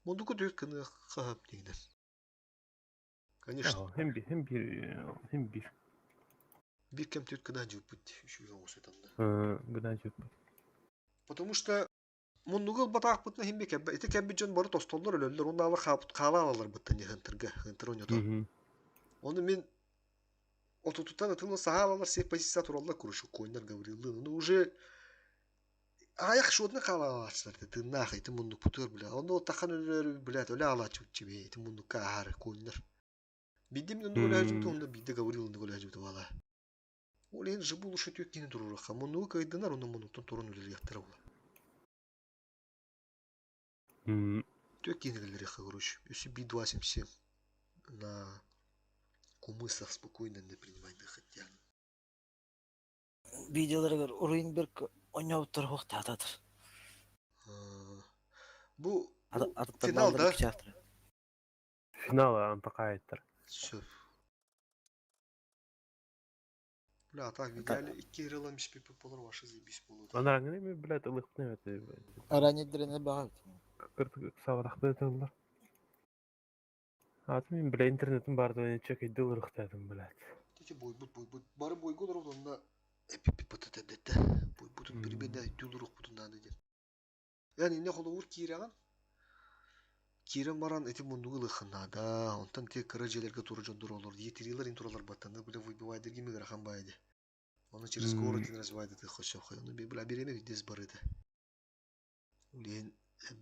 Мундуку түөрт гына хаһап дигинен. Конечно. Hem bir, hem bir, hem bir. Бир кэм түөрт гына жыппыт үчүгэй оҥосутанна. Гына жыппыт. Потому что муннугу ылбатаахпытына иһин би кэббэ ити кэббит дьон бары тостоллор өлөллөр уонна ала хаала алалар быттан хынтырга хынтыр ойното. Ону мин отутуттан ытылла саха алалар сеп позиция тураллар курушук коннор Гаврилын. Ну уже аҕыйах шотны хаалааччылар тыыннаах ити муннукпутугар бля онно тахан өлөр блядь өлө аалааччыбыт чибэ ити муннукка аһаары коннор. Бидде мин оннук өлөөжүбүт онно бидде Гаврил оннук өлөөжүбүт буола. Ол иһин жыбыл ушу түк кини туруруха. Муннугу кыайдынар онно муннуктан туран үлэлиэхтэрэ буола. Түк кини кэллэриэххэ короче. Өссө Би-277 на кумысах спокойно не принимай хотя. Видеоларыгар Уруйнберг оонньообуттар суохтаататар. Бу финал да? Финал антақайыттар. Сөп. Бля, так, в идеале икки ырылам испепи болар ваши заебись болот. Анараңны ми, блядь, ылыхпын эбит. Аранидрене баҕар. Кыртык сабатахпын эталлар. Аты мин, бля, интернетим барды чекейди ылырыхтадым, блядь. Тете бойбут, бойбут. Бары бойго олорор онно эпиппит бата теддетте. Бойбутун бирбеде дюлурук бутун наада диэн. Ян инне холовур киирэҕин. Киирэн баран ити муннугу ылыаххын наада. Онтон те кыра дьиэлэргэ тура дьоннор олор. Етирилер ин туралар баттаны бля выбивайдерги мыгырахан баайды. Оны через город ин развивайды хочо. Оны бля береме видес барыды. Улен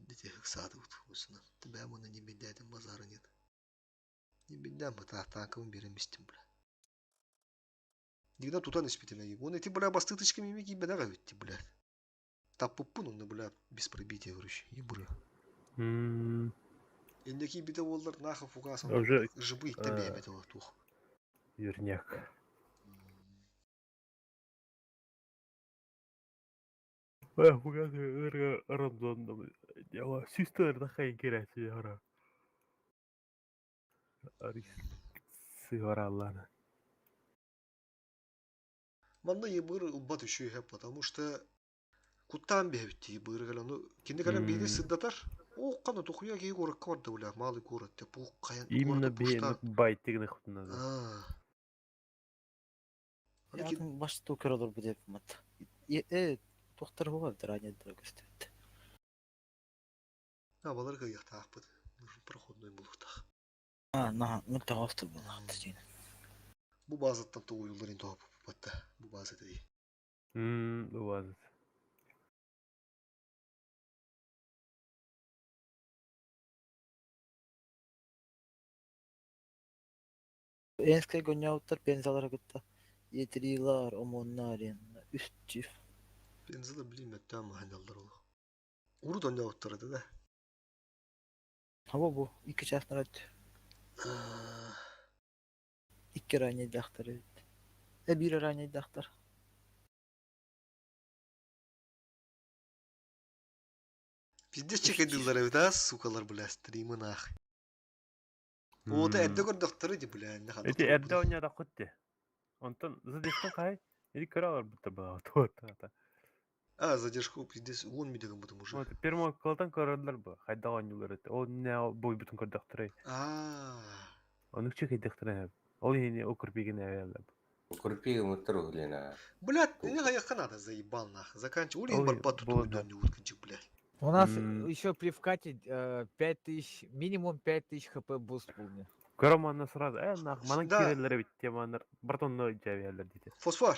эти ыксаады бут усuna. Тебя мона не бедятым базара нет. Не бедям бата танковым берем истим бля. Дигна тутан испитеме. Он эти бля бастыточками миги бедага ведь бля. Таппуппун он бля без пробития короче. Ебура. Иннеки бите боллар нахы фугас. Уже Жыбы иттен бэйбет тух. Юрняк. Ой, фугас ырга рандомно. Дела систер да хай керәсе яра. Арис сыгаралланы. Манна ебыр ылбат үчүгэй потому что куттаан биһэбит ебыр кэлэн ну кини кэлэн биһиги сырдатар. О, кана тухуя киһи куоракка барда бля, малый город деп бу каян Именно города пушта. байтыгны хутунады. А. Атын баш тукер олор бу деп мат. Э, тохтар хуга ранедра көстөт. А, балар кыяктаахпыт. Проходной булуктах. А, на, мынта автор булахты дин. Бу базаттан тугуйулларын топ батта. Бу база дей. Бу база. Энске гоняуттар пензалар гытта. Етрилар, омоннар, үст чиф. Пензала билим мөттәм маханалар ол. Урут онняуттар да. Хаба бу 2 час нарат. Икки ранее дахтар. Э бир ранее дахтар. Пиздец чекедилер эбит а, сукалар бля, стримы нах. Ода эрдэ көрдөхтөрү ди бля, не ханна. Эти эрдэ оñada кутте. Онтон задержка кай? Или көралар будто была вот. А, задержку пиздец, он мидегем бутым уже. Вот, первый кылтан көрөлөр бу. Хайда оñулар эти. Ол не бой бутун көрдөхтөрү. А. Оны чекедихтер. Ол ини окурпиген эвелеп. Укрепи муттар углена. Блядь, не хаякка надо, заебал нах. Заканчивай. Улин Ой, барбат тут болды. уйден утканчик, блядь. У нас еще при вкате 5000, минимум 5000 хп буст был мне. Көрөм сразу. Э, нах, манан Да. кирелер бит теманар. Бартонно жабелер дите. Фосфор.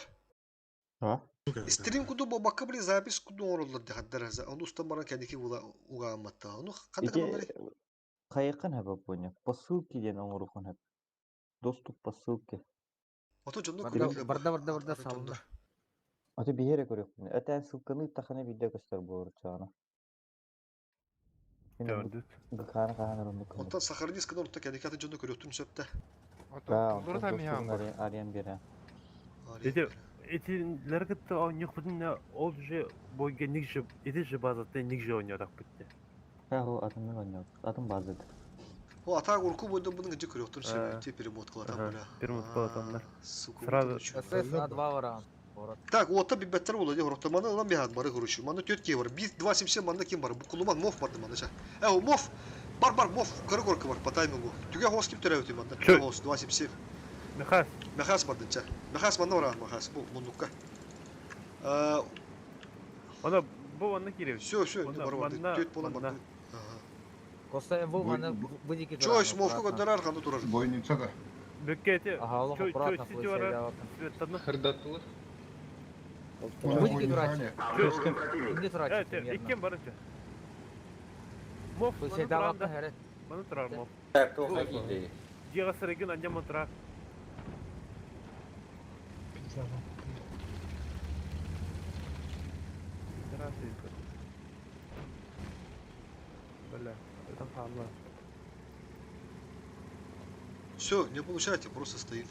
А? Стрим куду бабакка били запись куду оңороллар дехаддар. Оны устан баран кәдеки була угааматта. Оны кандай Ити каналдары? хайыкын хэп поня. По ссылке ден оңорухан хэп. Доступ по ссылке. Ото жонно Барда көрөдүлөр. барда барда барда салынды. Аты биһире көрөкпүн. Этэн ссылканы тахана бидде көстөр болор чаана. Төрдүт. Гыкааны каанар оннук. Онтон сахарнис кынор та кәдеки атын жонно көрөттүн сөптө. Да, Толдуру онтон там яан бар. достугун ариан бере. Эти эти кытта оñук бутун ол же бойга ник же эти же базатта ник же оñодак битте. Ха, атын оñок. Атын базыт. О, ата урку бойдон бунун гыжы көрөттүн сөптө перемоткалатан бля. Перемоткалатандар. Сука. Сразу СС на два варианта. Город. Так, ота бибеттер болду, хоротто маны ылан бихат бары короче. Маны төрт кей бар. 1 2 77 манда ким бар? Бу кулуман моф барды манда ша. Э, о моф. Бар бар, мов, кыры горка бар, по таймингу. Түгэ хос ким төрөөбүтүй манна? Түгэ хос, 277. Мехас. Мехас бардын ча. Мехас манна бараан, Мехас, бу муннукка. Она бу манна кииребит. Все, все, не бар барды. Төт болан барды. Коста бу манна быдики Чой, смовка көндөрөр ханды турар. Бойница да. Бүккети. Ага, олох аккуратно получается. Хырдаттылар. Быдики турачы. Инде турачы. Иккен барынча. Мов, Получается, давакка хәрет. Маны турар мов. Так, тоха киди. Дига сырыгын анжам отыра. Бля, это хаалла. Все, не получайте, просто стоит.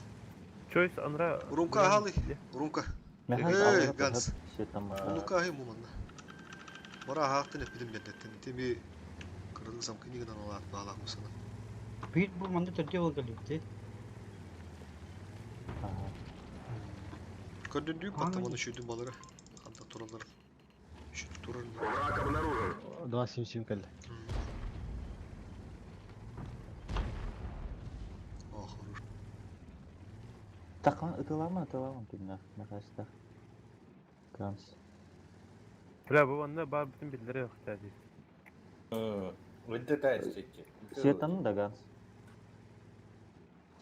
Чойс анра. Румка галы, румка. Эй, Ганс. Муннукка ахы муманна. Бара хаактын эпидим бендеттен. Теми кырдык замкы нигынан алаат баалаах мусана. Бит бу манды төрдө бол келипти. Көрдүндүү баттаманы шүйдүн балары. Ханта туралар. Шүт турар. Враг обнаружен. 277 келди. О, хорош. Такан ытылама ытылама түннах махаста. Ганс. Бля, бу манна бар бүтүн биллери yok dedi. Выйди тайстики. Светаны да Ганс.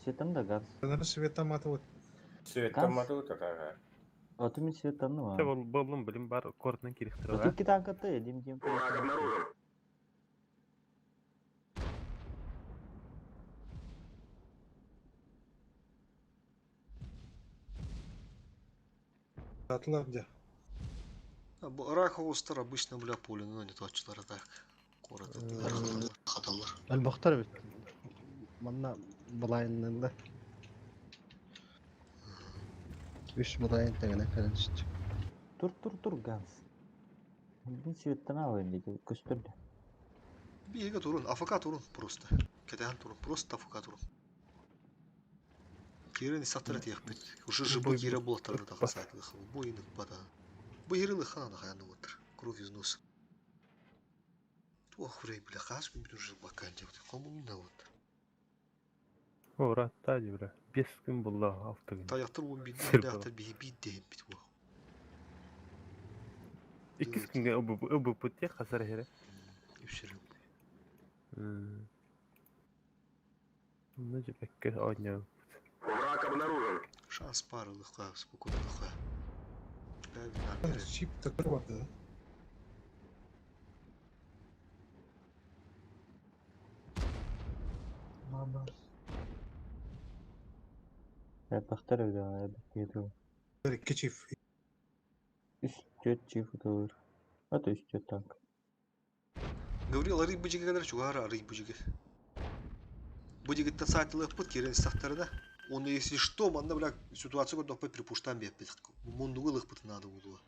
Светаны да Ганс. Наверное, светоматы вот. Светоматы вот ага. А ты мен светаны ма. Те бол болдум билим бар кортунан кирихтир. Вот икки танкаты дим дим. Враг обнаружен. Атлар где? Рак хостар обычно бля поле, но не точно так. Корот хаталар. Әлбақтар бит. Манна былайыннан да. Үш былайын тәгенә кәрен шит. Тур тур тур Ганс. Мин светтан алайын дейді көстөрдү. Биге турун, АФК турун просто. Кетен турун, просто АФК турун. Кирен саттыр тиякпит. Уже жыбы кире болаттар да хасатлых. Бу иник бада. Бу ерилы хана хаяны отыр. Кровь из носа. Ох, врей, бля, хас мен уже бакан деп. Кому вот. Ора, тади, бля. Бес күн булла алты күн. Таяктыр он бит, таяктыр би бит дейм бит. Икки күнгө ыбы путте хасар хере. Үсүрүм. Ну, жепекке ойнау. Враг обнаружен. Шанс парылыкка, спокойно. Чип такой вот, да? Бахтар өйдө бекке Икки чиф. Үч төрт чиф утулur. Ата үч төрт танк. Гаврил арый быжыга калар чугара арый быжыга. Быжыгыттан саатылык пут керен сактары да. Он если что, манна бля ситуация көрдөк припуштан беп. Мундугу лык надо булу.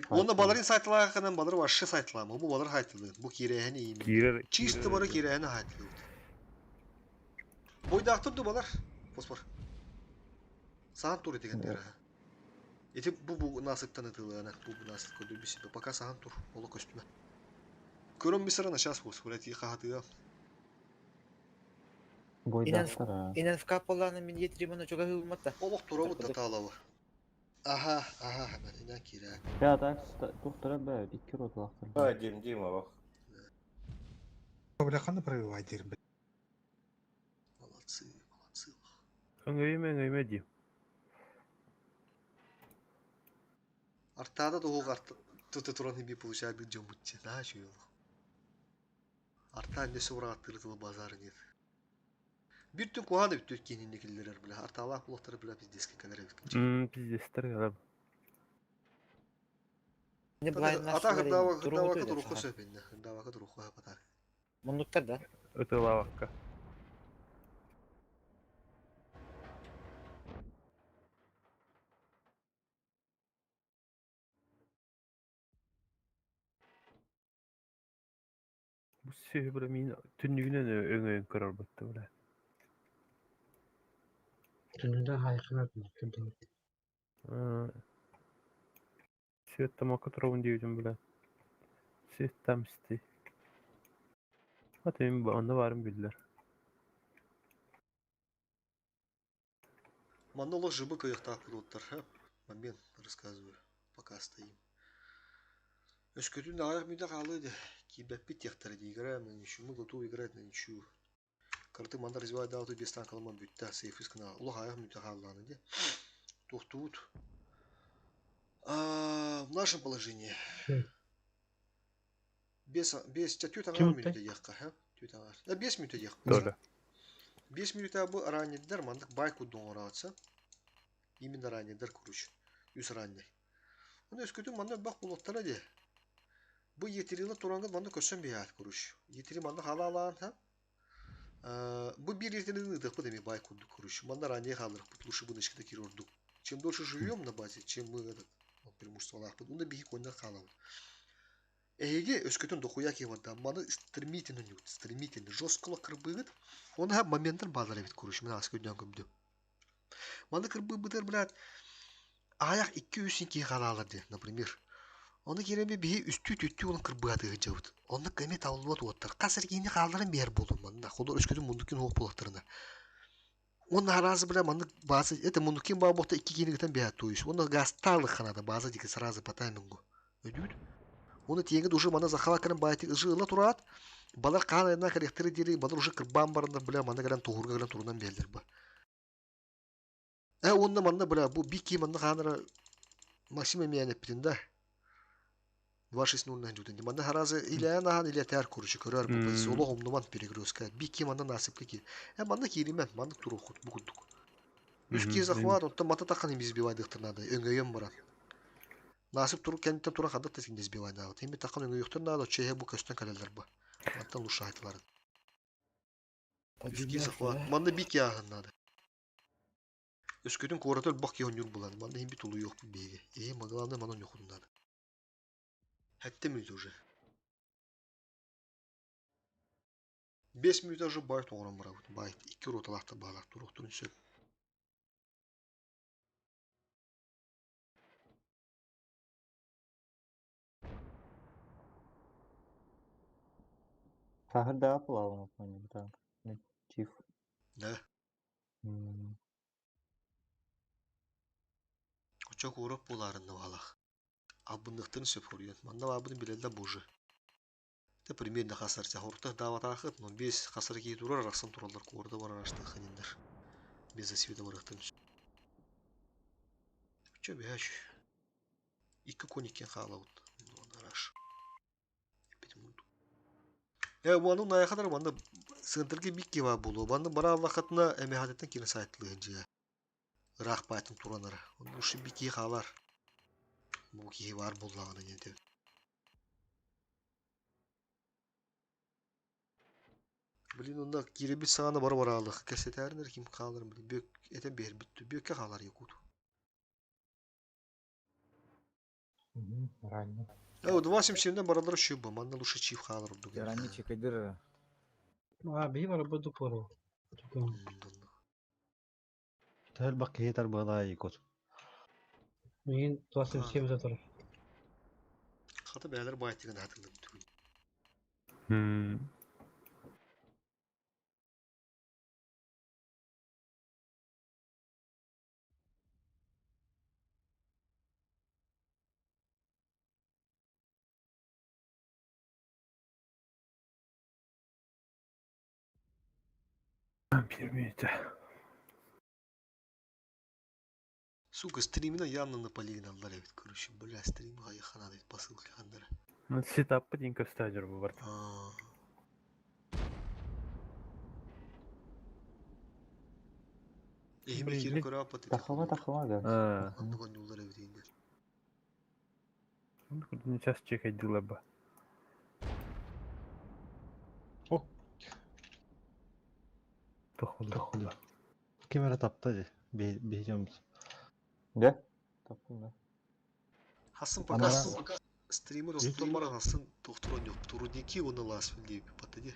Оны баларын сайтылага канан балар вашы сайтылама. Бу балар хайтылы. Бу кирeheni ими. Чисто бары кирeheni хайтылы. Бойдактыр ду балар. Фосфор. Саан тур деген дер. Эти бу бу насыптан ытылы ана. Бу бу насып көдү бисиде. Пока саан тур. Оло көстүмө. Көрөм бисара сейчас фосфор эти хатыга. Бойдактар а. Инен в каполаны мен етриманы чуга хылматта. Олох тура бу таталабы. Аха, аха, hemen инен кире. Я так доктора бә икки роталактыр. А, Дим, Дима, бак. Бля, ханы пробивай дерим. Молодцы, молодцы. Өңөймө, өңөймө дим. Артада да оқ арт тута туран би получает бир жомутче. На чуел. Арта не сураттырды базар нет. Бир түн куаны бүт кейинне келдер бля. Арталак булактар бля пиздеске калер бит. Пиздестер калар. Не Ата хырдава хырдава туруху сөпенде. Хырдава туруху хапатар. Мундуктар да. Ытылавакка. Бу сөйі бір мен түннігінен өңөйін көрөр бітті біле. Түнүндө хайкына күндө. Свет тамаққа тұрауын деудім біле. Свет тамсты. Ата мин онно баарым биллэр. Манна олох жыбы кыайыахтаах пилоттар. Момент рассказываю, пока стоим. Өскөтүн аҕыйах мүнүүтэ хаалыа дии. Киирбэппит диэхтэрэ дии. Играем на ничью. Мы готовы играть на ничью. Кыраты манна развивать даҕаты без танкаламан бүттэ. Сейфис гына. Олох аҕыйах мүнүүтэ хааллаҕына дии. Туохтуубут. А, в нашем положении. Без, без, түөрт аҥаар мүнүүтэ диэххэ, һэ? Түөрт аҥаар. Да, 5 мүнүүтэ диэххэ. Тоже. 5 мүнүүтэ бу раннердар маннык бай курдук оҥороотса. Именно раннердар короче. Үс раннер. Оны өскөтүн манна элбэх булуохтара дии. Бу етерила турангын манна көрсөн биһаат короче. Етери манна халаалаан ха. Бу биир етерини ыытыахпыт эмиэ бай курдук короче. Манна ранее хаалларыахпыт лучше выночкада киир ордук. Чем дольше живем на базе, чем мы этот преимуществолаахпыт. Уна биһи коннор хаалабыт. Эһиги өскөтүн дохуя киһи барда, маны стремительно ньют, стремительно, жестко кырбыыгыт. Оны моменттар баалар эбит короче, мин ааска өйдөөн көрдүм. Маны кырбыыбытыгар, блядь, аҕыйах икки-үс киһи хаалаалар диэн, например. Ону киирэн биһи үстүү-түөртүү буолан кырбыатыы сылдьабыт. Оннук эмиэ табыллыбат уоттар. Хас эрэ киһини хаалларан биэрэр буолуом манна. Холор өскөтүн мундукин суох буоллахтарына. Уонна араас бля маннык база это мундукин баа буолта икки киһини гытан биһээт то есть. Уонна газтаалык ханаата база диэки сразу по таймингу. Өйдүүр? Уонна тиэҥҥит уже манна захала кэлэн баайтык ызы ыла тураат, балар хаан айаннаан кэлиэхтэрэ диэри балар уже кырбаан бараннар бля манна кэлэн туһурга кэлэн турунан биэрэллэр ба. Э уонна манна бля бу бики манна хаанара Максим эмиэ эппитин да 2.6.0 дьутун. Манна харазы илээн ахан илэтээр короче көрөр бу позиция олох умнуман перегрузка. Бики манна насыпка ки. Э манна кииримэн манна туруоххут бу курдук. Үс киһи захват, оттон мата таххан им избивайдыхтар надо. Өҥөйөн баран. Насып турук кэнниттэн туран ханнык да син избивайдаабыт. Эми таххан өҥөйүөхтэр наада, чэһэ бу көстөн кэлэллэр бу. Мантан лучше айтыларын. Үс киһи захват. Манна бик яаһын надо. Өскөтүн куораты өлбөх киһи онньуур булан. Манна иһин бит улуйуохпут биһиги. Эһи, главное манан ньухун надо. 7 мүнүүтэ уже. 5 мүнүүтэ уже байт оҥорон барабыт. Байт. Икки роталаахтар баалар туруохтарын сөп. Хахырдаа плавно понял, так. Чиф. Да. Очо куурап буолаарынна баалах. Албынныктарын сөп хоруйан. Манна баабытын билэллэр бу уже. Это примерно хасар хорта дааватаахыт, но без хасар кии турар арахсан тураллар куорда барар аштаханиннар. Без засвета барахтан сөп. Чө бэш. Икки коникен хаалабыт. Араш. Э, уану наякадар манна центрге бикки ба болу. Манна бара аллахатына эмехатеттен кире сайтлыгын жия. Ыраах баайтын туранара. Онну ушу бикки хаалар. Бу киһи бар буллагына нете. Блин, онда киребит саҕана бара бараалых. Кэсэтээринер ким хааларын блин. Бүк этен бер бүттү. Бүккэ хаалар якут. Ранний. Э, 2.77 баралар шуба. Манна лучше чиф хаалар урдук. Ранний чекайдыр. А, би бар буду пору. Төл бак киһи буолаа якут. Мин 27 затыр. Хата бээлер баайтыгын хатылып түгүн. 1 минута. Сука, стримина явно на полигоналлар эбит, короче. Бля, стрим хайханады посылка хандара. Ну, сетаппы дин көстәжір бу бар. Эһиме киирин көрө аппат Тахыма тахыма газ. Оннук оннуулар эбит инде. Сейчас чекайдылар ба. О. Тохулда. Тохулда. Ким эрэ тапта дии. Биһиэмс. Да? Таптым да. Хасын пока стримы тохтор баран хасын тохтор онньоп. Турудники оны лас дип патыди.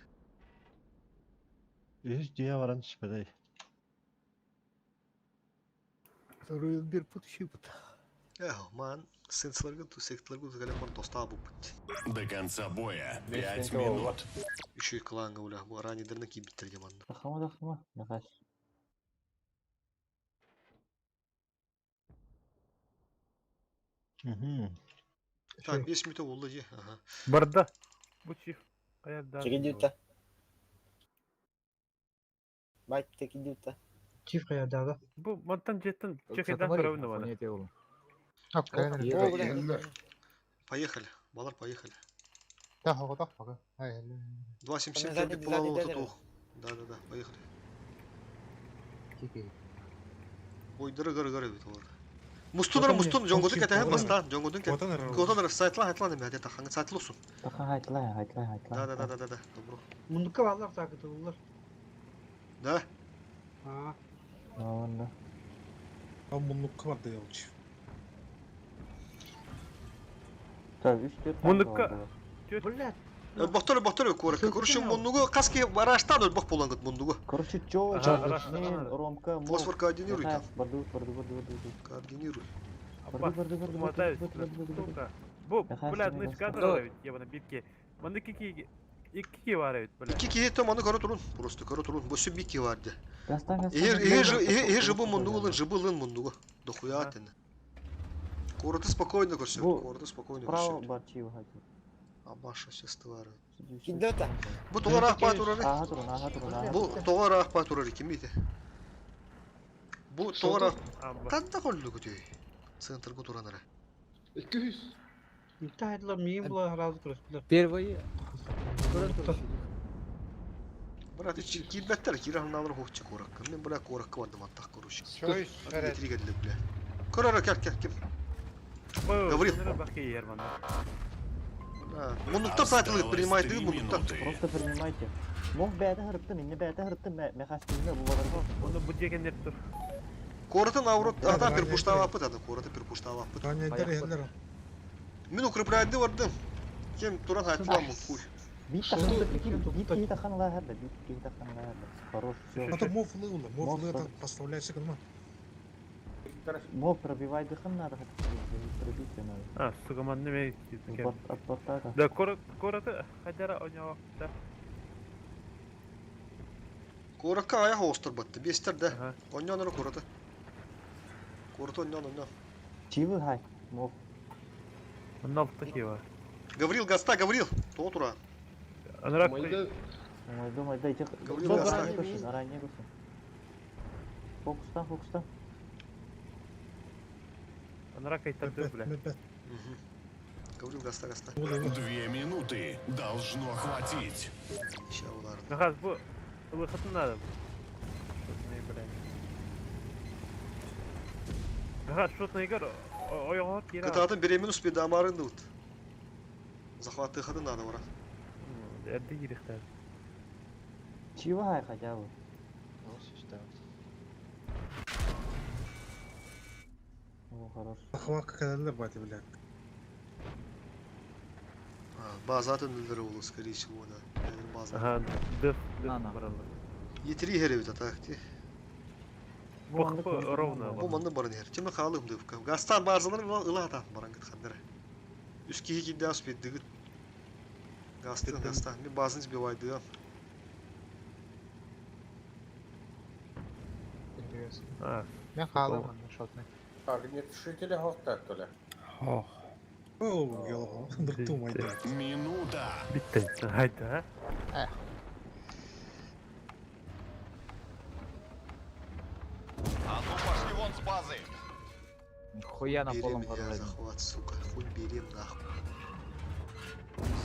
Үс дьиэ баран түспэтэй. Второй bir пут щипут. Эх, ман сенсорга секторга кэлэн бар тостаабыппыт. До конца боя Бес 5 минут буолла. минут. Үчүгэй кланга бля, бу ранидерна киирбиттэр дии манна. Тахама тахама. Накас. Так, 5 минут буолла дии. Ага. Барда. Бу чиф. Хайарда. Чекидюта. Байт текидюта. Чиф каярдада. Бу мантан жеттен чекедан Сатамари, көрөбүн бана. Афоня те oğlum. Иһэллэр. Поехали. Балар, поехали. Та хоҕотох пока. Ай, 2.77 Сзади, темпе сзади, полового сзади. тату. Да-да-да, поехали. кики. Ой, дыры гыры бит олар. Мустун мустун, жонготун кэтэ бастан, жонготун кэ. Котан эрэр. Котан сайтла хайтлан эме хата хаңы сайтлы Таха хайтлай хайтлай хайтлай. Да да да да да, добро. Мундукка баллар сакытылылар. Да. А, Онда. Ал муннукка бар да чиф. Так, 3-4 Мундукка. Блядь. Бохтор бохтор коротко. Короче, муннугу каски бараштан өлбөх болангыт муннугу. Короче, чё, Ага, Ромка, Мов. Фосфор координируй там. Барду, барду, барду, барду. Координируй. Барду, барду, барду, Мотаюсь, барду, барду, барду. сука. Бу, Михаил блядь, Семенов. нычка турар эбит, ебана битке. Манны кики икки бар эбит, блядь. Икки киһи то маны көрө турун. Просто көрө турун. Бу сүн бикки бар де. Гастан, гастан. Эһир жыбы муннугу лын, жыбы лын муннугу. Дохуя тен. Короты спокойно көрсө. Бу Короты спокойно Право көрсө. бар чиу хати. Абаша сестры. Кидюта. Бу тоҕор аахпаа турары. Аха турун, аха турун, аха. Бу тоҕор аахпаа турары ким ите? Бу тоҕор аах... Ханна холлугу түй? Центрга туранара. 200. Инта хайдылар миин була разы көрөспүлөр. Первый. Брат, киирбэттэр, киирэ ханаалар хооччу куоракка. Мен бля куоракка бардым аттах короче. Чой, Метри келди бля. Көрөрө кел кел ким. Гаврил. Муннуктар сайтылык Осталось принимайте три муннуктар. минуты. Просто принимайте. Мов бәді хырыптын, инне бәді хырыптын, мехастинне бу балар. Оны бу жегендер тур. Коротын аурот, Да, ата да, перпуштава апыт, ата коротын перпуштава апыт. Ранидер иһэллэр. Мен укрепляйды бардым. Кем туран айтылам хуй. Бит тахан, бит кихи тахан ла хәрдә, бит кихи тахан ла хәрдә. Хорош, всё. Ата мов лы мов Мов лы бар. поставляется кылма. Мов пробивай дыхын надо, пробить надо. А, сука, манны ме От борта. Да, короты хадара онява. Да. Коротка аяқ остыр батты. Бестер да. Оннан ора короты. Короты оннан оннан. Чивы хай, мов. Оннал такива. Гаврил гаста, Гаврил. То тура. Анрак. Майда Майда, майда, ити. Гаврил гаста. Заранее көшін, заранее көшін. Фокустан, фокустан. Анрак айтарды, бля. Гаврил гаста, гаста. 2 минуты. Должно хватить. Ща улар. Нахас, бу выход надо. Шотный, блядь. Нахас, шотный игр. Ой, кира. Кытаатын беремен успе дамарын дут. Захваты хады надо брат. Эрди кирихтер. Чивы хай хотя бы. О, хорош. Ахвак кэлэллэр бати бля. База өнүлдөрө болу, скорее всего, да. База. Ага, деф, деф баралар. Етири херебит ата. Бу ровно. Бу манны барын хер. Кимме хаалым деп. Гастан базалар ыла ата баран гыт хандыр. Үс кихи кидде успе дыгыт. Гастан, гастан. Мен базын сбивайды. А, Мен хаалым онда шотный. Огнетушители хоқтар төлі. Ох. Оу, ело, дырту майда. Минута. Битте. Хайда. Эх. А ну пошли вон с базы. Хуя на Берем полном я ходу. захват, сука. Хуй берем нахуй.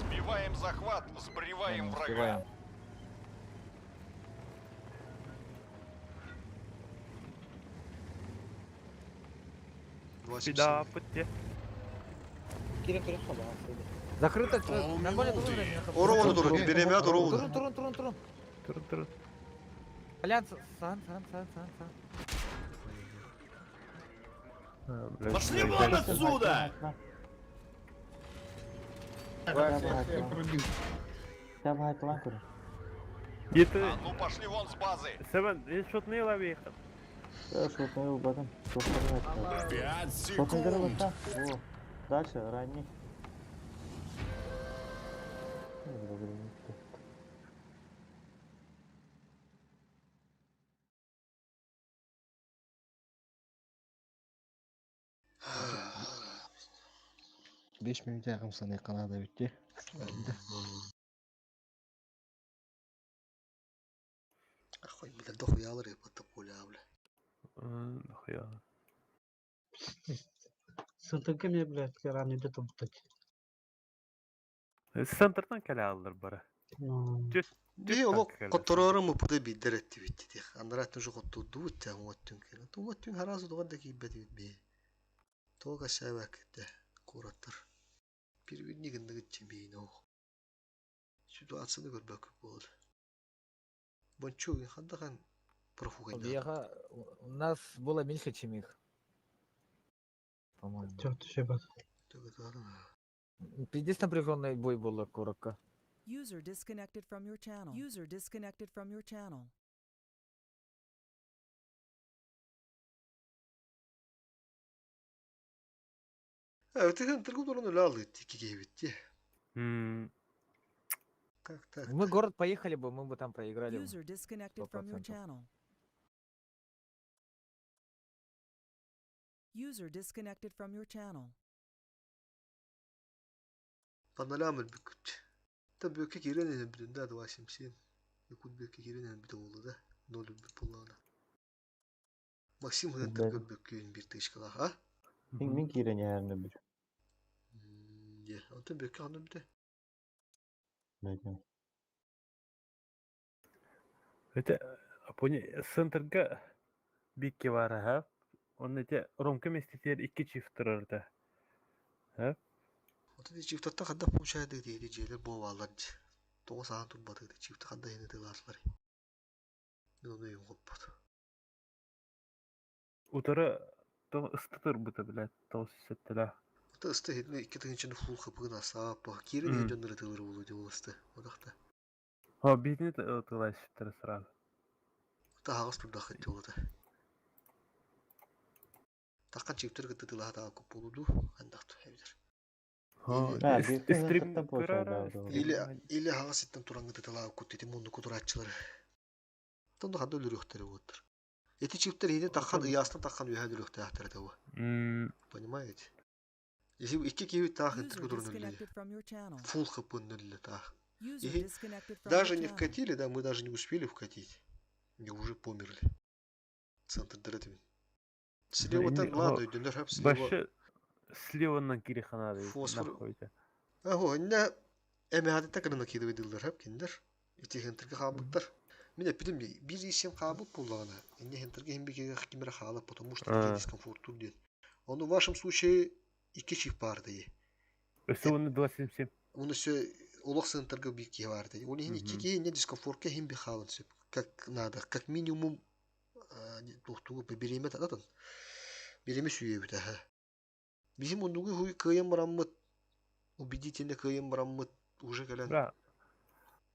Сбиваем захват, сбриваем Не врага. успеваем. Беда, пытте. Кире кире хоба. Закрыто, нормально Полминуты. Оровну туру, берем я оровну. Турун, турун, турун, турун. Турун, турун. Альянс, сан, сан, сан, сан, сан. Пошли вон отсюда! Давай, план көрөр. Еті. А ну пошли вон с базы. Сәбән, мен шотный лави. Шотный ылбатым. Пять Шотныйдары секунд. ылбатта. О, дальше, ранний. 5 минут хамсаны Канада битти. Ахуй, бля, дохуя рыба пуля, бля. Дохуя. Сынтырга мне, блядь, ранний да тубтать. Центртан кэлэ аллар бара. Би олох хотторору мупута бидер эттибит дих. Андарат уже хоттурдубут та уоттун кэлэн. Туоттун харазы туган да киирбэтибит би. Туга сәбәкте кураттар. Первинник гынныгыт чемейин ох. Ситуацияны көрбөккө болду. Бончу хандахан профугайда. Бияха, у нас было меньше, чем их. По-моему. Пиздец напряженный бой был, коротко. User disconnected from your channel. User disconnected from your channel. Evet, тыргу турун өлө икки Как так? Мы город поехали бы, мы бы там проиграли. User disconnected from your 100%. channel. User disconnected from your channel. Паналям бүкүт. Та бүккө кирен бүтүн да 277. Якут бүккө кирен бүтүн болду да. 0 бүт боллана. Максим хынтыргы бүккүн бир тышкала, а? Мин мин киирен яһарны бир. Е, онтон бүккө ханды бүтө. Бәйтен. Это, пони, центрга бикки бар, ха? Он эти ромка местетер икки чиф турар Ха? Отон чифтатта ханда получайды дейди желер бовалар. Тоҕо саан турбаты чифт ханда хини тыласлар. Мен оны юм хоппот. Утары то ыстытыр бута, блядь, то сеттеле. Та ысты хитне икки тыгынчыны фул хапыгын асаап, кирин хин жоннары тылыр болу ди ол ысты. Одахта. Ха, битни тылай сеттер сразу. Та хагас турда хит болду. Таккан чифтер кытты тылаха таа көп болуду. Андакту хебидер. А, стрим Или или хагас иттен турангы тылаа кут ити мунду кутураачылар. Тонду ханда өлүрүхтери болуттар. Эти чифтер хини таккан ыястан таккан үһә өлүрүхтэ ахтар Понимаете? Если икки киви таах User интергө турун өлле. disconnected from your channel. Фул хапын өлле таах. User И disconnected from даже your не channel. вкатили, да, мы даже не успели вкатить. И уже померли. Центр дыретим. Слева-то ладно, өйдөнөр хап слева. Башы сливаннан кири ханады. Фосфор. Нахуй. Ахо, инне эме хадитта кырына кидибедилер хап киндер. Ити хентерге хабыттар. Мен эпидем бир исем хабыт буллагана. Инне хентерге химбиге кимере халап, потому что дискомфорт тур дед. Он в вашем случае икки чип бар дей. Өсө оны 277. Оны все олох центрга бир ки бар дей. Оны хин икки ки инне дискомфортка хим би халын сөп. Как надо, как минимум тухтугу береме тататын. Береме сүйе бит аха. Бизим ондугу хуй кыйын бараммыт. Убедительно кыйын бараммыт уже кэлэн. Бра.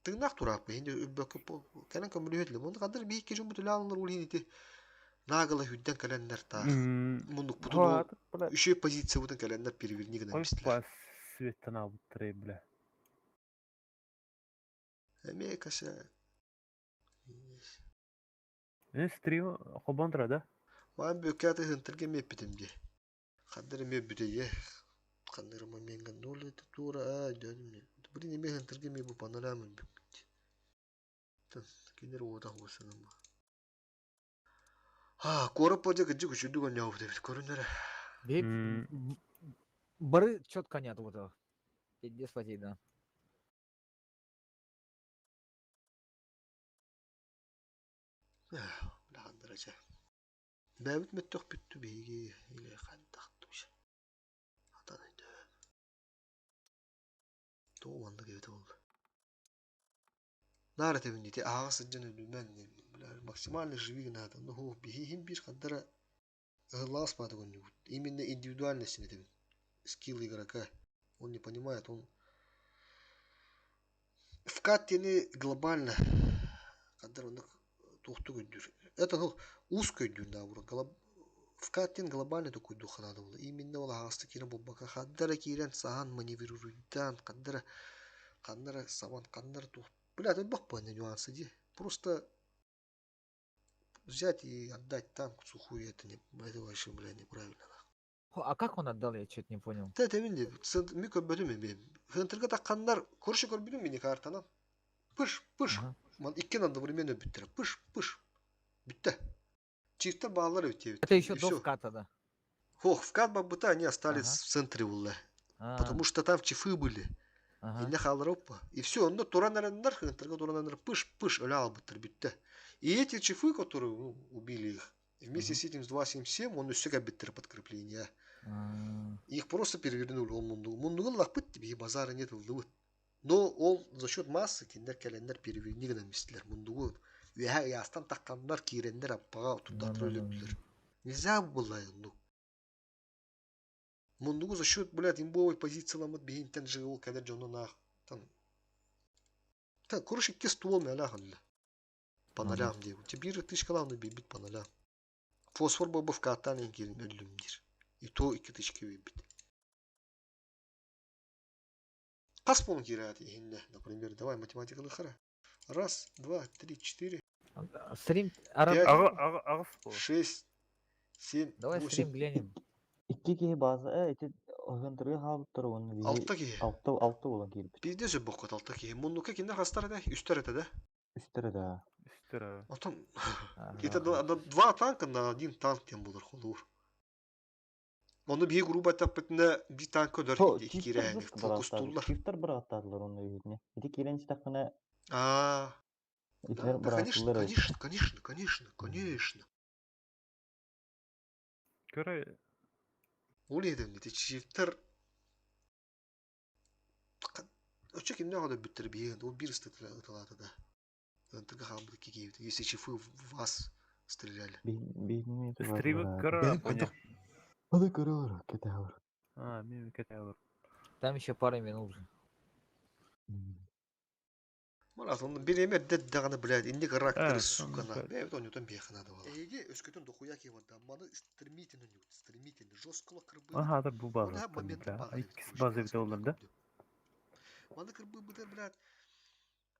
Тыгнах тураппы. Хинде үббөккө кэлэн көмүлүһөтлө. Мунду кадыр бии кежин бутула алыныр ул хинити. Нагала хүдден кэлэннер таах. Мундук бутуну үшө позиция бутун кэлэннер переверни гына Ой, бистилер. пас светтен алып бля. Эме кася. Э, стрим хобандра, да? Ман бөккәте хынтырге меппитим ди. Хаддыр ме бүтее. Хандыр менген ноль тура а дедим. Блин, эме хынтырге ме бу панорамын бүккүт. Тын кинер ода хосыным. А, корып божа гыжы күчүдү гон яу деп көрүнөр. Бары четко нет вот этого. Пиздец потей, да. Бля хандырача. Бәбит мөттөх бүттү биги или хандактуш. Атан өйдө. Тооланды кебете болду. Нара тебин ага сыджан өлүмөн бля максимально живи надо. Ну ху бихим бир хандара глаз падагон Именно индивидуальность это скилл игрока. Он не понимает, он в каттени глобально хандара он тухту көдүр. Это ну узкую дюнна Вкаттин глобальный такой духа надо было. Именно ол аҕаста киирэн булбака хаддара киирэн саһан маневрируйдаан хаддара ханнара сабан ханнара тух блядь элбэх буолла нюансы дии. Просто взять и отдать танк сухую это не это вообще бля неправильно. А как он отдал, я что-то не понял. Тэ тэбин ди ми көрбөтүм мен. Центрга такканнар көршү көрбүтүм мини картанан. Пыш пыш. Ман икки одновременно бүттүрэ. Пыш пыш. Бүттэ. Чисто баллар өтебит. Это еще до вката, да? Хох, вкат бабыта они остались в центре улла. Потому что там чифы были. Инне хаалар И все, онно туран эрэннэр, центрга туран эрэннэр, пыш пыш өлө албыттар бүттэ. И эти чифы, которые ну, убили их, вместе с этим с 2.7.7, он өссө кэлбиттэр подкрепление. Их просто перевернули ол мундугу. Мундугун лахпыт тебе базара нет ылдыбыт. Но ол за счет массы киндер кэлэннэр переверни гынан мистилер. Мундугу үөһэ ыйаастан тахханнар киирэннэр аппаҕа турдаттар өлөрдүлэр. Нельзя было, ну. Мундугу за счет, блядь, имбовой позицияламыт биһинтэн жыгыл кэлэр дьонун аах. Там Так, короче, икки ствол мэлэ По нолям диэбит. Бир тычкалааны биэрбит по нолям. Фосфор бобов кааттаан эҥкиирин өллүм диир. И то икки тычка биэрбит. Хас буолан киирээт иһиннэ, например, давай математиканы хара. Раз, два, три, четыре. Стрим Пять, шесть, семь, Давай восемь. стрим глянем. Икки киһи база э ити ыһынтырга хаалбыттар уонна биһи Алта киһи. алта алта буолан киирбит. Биирдэ сөббөххөт алта киһи. Муннукка кинилэр хастар этэ? Үстэр этэ да? Үстэр да. Үстэр Отон это два танка на один танк диэн буолар холуур. Ону биһи грубо эттэхпитинэ биир танка өлөр То икки чифтер киирээҥҥэ жестко бырааттаатылар. фокустууллар. Чифтер бырааттаатылар онно үһүтүнэ. Ити киирэн истэххинэ А, да, итилэр да, конечно, бырааттыылар эбит. конечно, конечно, конечно, конечно. Көрө Ол иһитин ити чифтер Оччо кимнээх өлөрбүттэр биһиги ол биир ыталаата да. Ынтыга хаалбыт икки киһибит. Если чифы в вас стреляли. Биһини Стримы көрө поня. Аны көрө кэтэһэр. А, мен кэтэһэр. Там еще пару минут же. Марат, он бириэмэ эрдэ даҕаны, блядь, инник рактары, Э, сука, на. сонно Бэйэбит оонньуутан биэхэ надо было. Эһиги өскөтүн дохуя киһи маны стремительно стремительно, жестко кырбыы. Аха, да бу Ол база. момент Бля, баар иккис база бит олар да. Маны кырбыы блядь,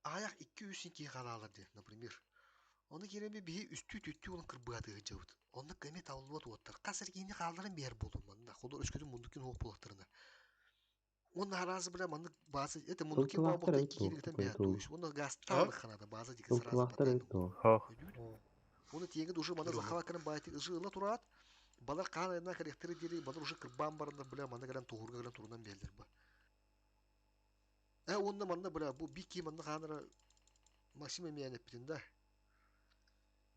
аҕыйах икки-үс киһи хаалаалар диэн, например. Ону киирэн биһи үстүү-түөртүү буолан кырбыатыга дьабыт. Онно кэми табыллыбат уоттар. Хас эрэ киһини хаалларан биэр буолуом манна. Холор өскөтүн мундукин суох буоллахтарына. Уонна араас бля маннык база это мундукин баа Сылтылаахтар буолта эбит икки туох киһини такой бэйэ туол. то есть. Уонна газтаалык ханада база диги сразу Сылтылаахтар эбит туох. Хох. Уонна тиэҥҥэ уже манна захват баайты ыжы ыла тураат балар хаан айна кэлиэхтэрэ диэри балар уже кырбаан бараннар бля манна кэлэн туһурга кэлэн турунан биэрэллэр ба. Э уонна манна бля бу бики манна хаанара Максим эмиэ эппитин да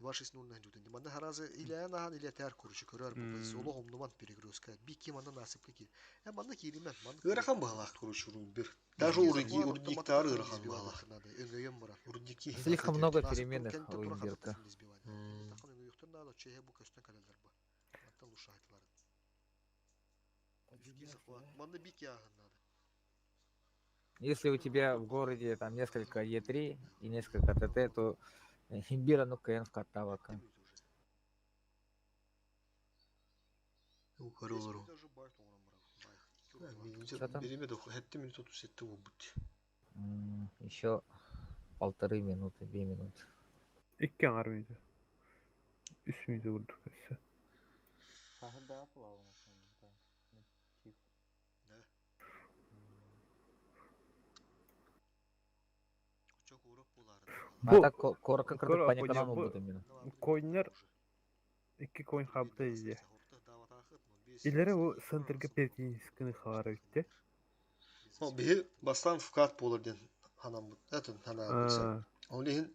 2-6-0 на Манна харазы илээн ахан илэтээр короче көрөр бу позиция олох умнуман перегрузка. Бики манна насыпка киир. Э манна кииримэн манна Ыарахан баһалаах короче урун бир. Даже урудниктар ыарахан баһалаах. Өҥөйөн баран. Урудники Слишком много переменных у Имбирка. Надо бу көстөн кэлэллэр ба. Мантан лушайтылар. Манна бики ахан надо. Если у тебя в городе там несколько Е3 и несколько ТТ, то Имбира ну КН в Катавака. Көрөлөрү. Что там? Бириме да хэтти минут 37 буолбут. Еще полторы минуты, 2 минуты. Икки аҥаар минут. Үс минут бурдук өссө. Хаһы да плавно. Чиф. Да. А так коротко кырдык паникалаан буолбут именно. Коиннар икки коин хаабыта изе. Илere бу центрга перетинскини хаара битте. О, биһи бастаан вкат буолар диэн ханаммыт. Это ханаммыт. Ол иһин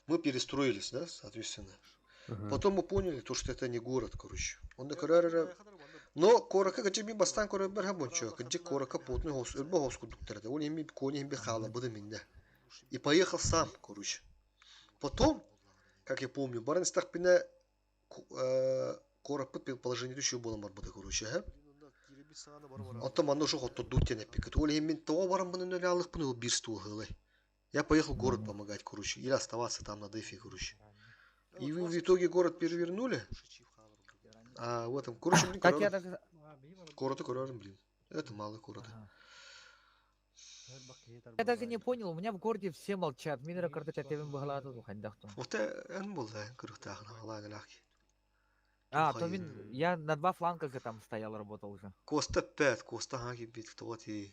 мы перестроились, да, соответственно. Потом мы поняли, то, что это не город, короче. Он да Но куоракка кычы ми бастаан көрөр хабончо. Кычы куоракка потный хос, өлбө хос кудуктар. Ол эми кони химби хала буду минде. И поехал сам, короче. Потом, как я помню, баран истахпине куораппыт положение еще было марбыта, короче, ха? Оттон манна уже хоттордуу тен эппикет. Ол иһин мин тоҕо баран быны нөлөалык быны ол биир стул хылай. Я поехал в город помогать, короче, или оставаться там на дефе, короче. И вы в итоге город перевернули? А, вот там, короче, блин, Так я корорум. так... Короты, корорум, блин. Это малый город. Я даже не понял, у меня в городе все молчат. Минера карта чатевин бахалату хайдахту. Вот эн был, да, кырыктаахна, алаагылаах. А, то мин, я на два фланга же там стоял, работал уже. Коста пэт, Коста хаги бит, вот и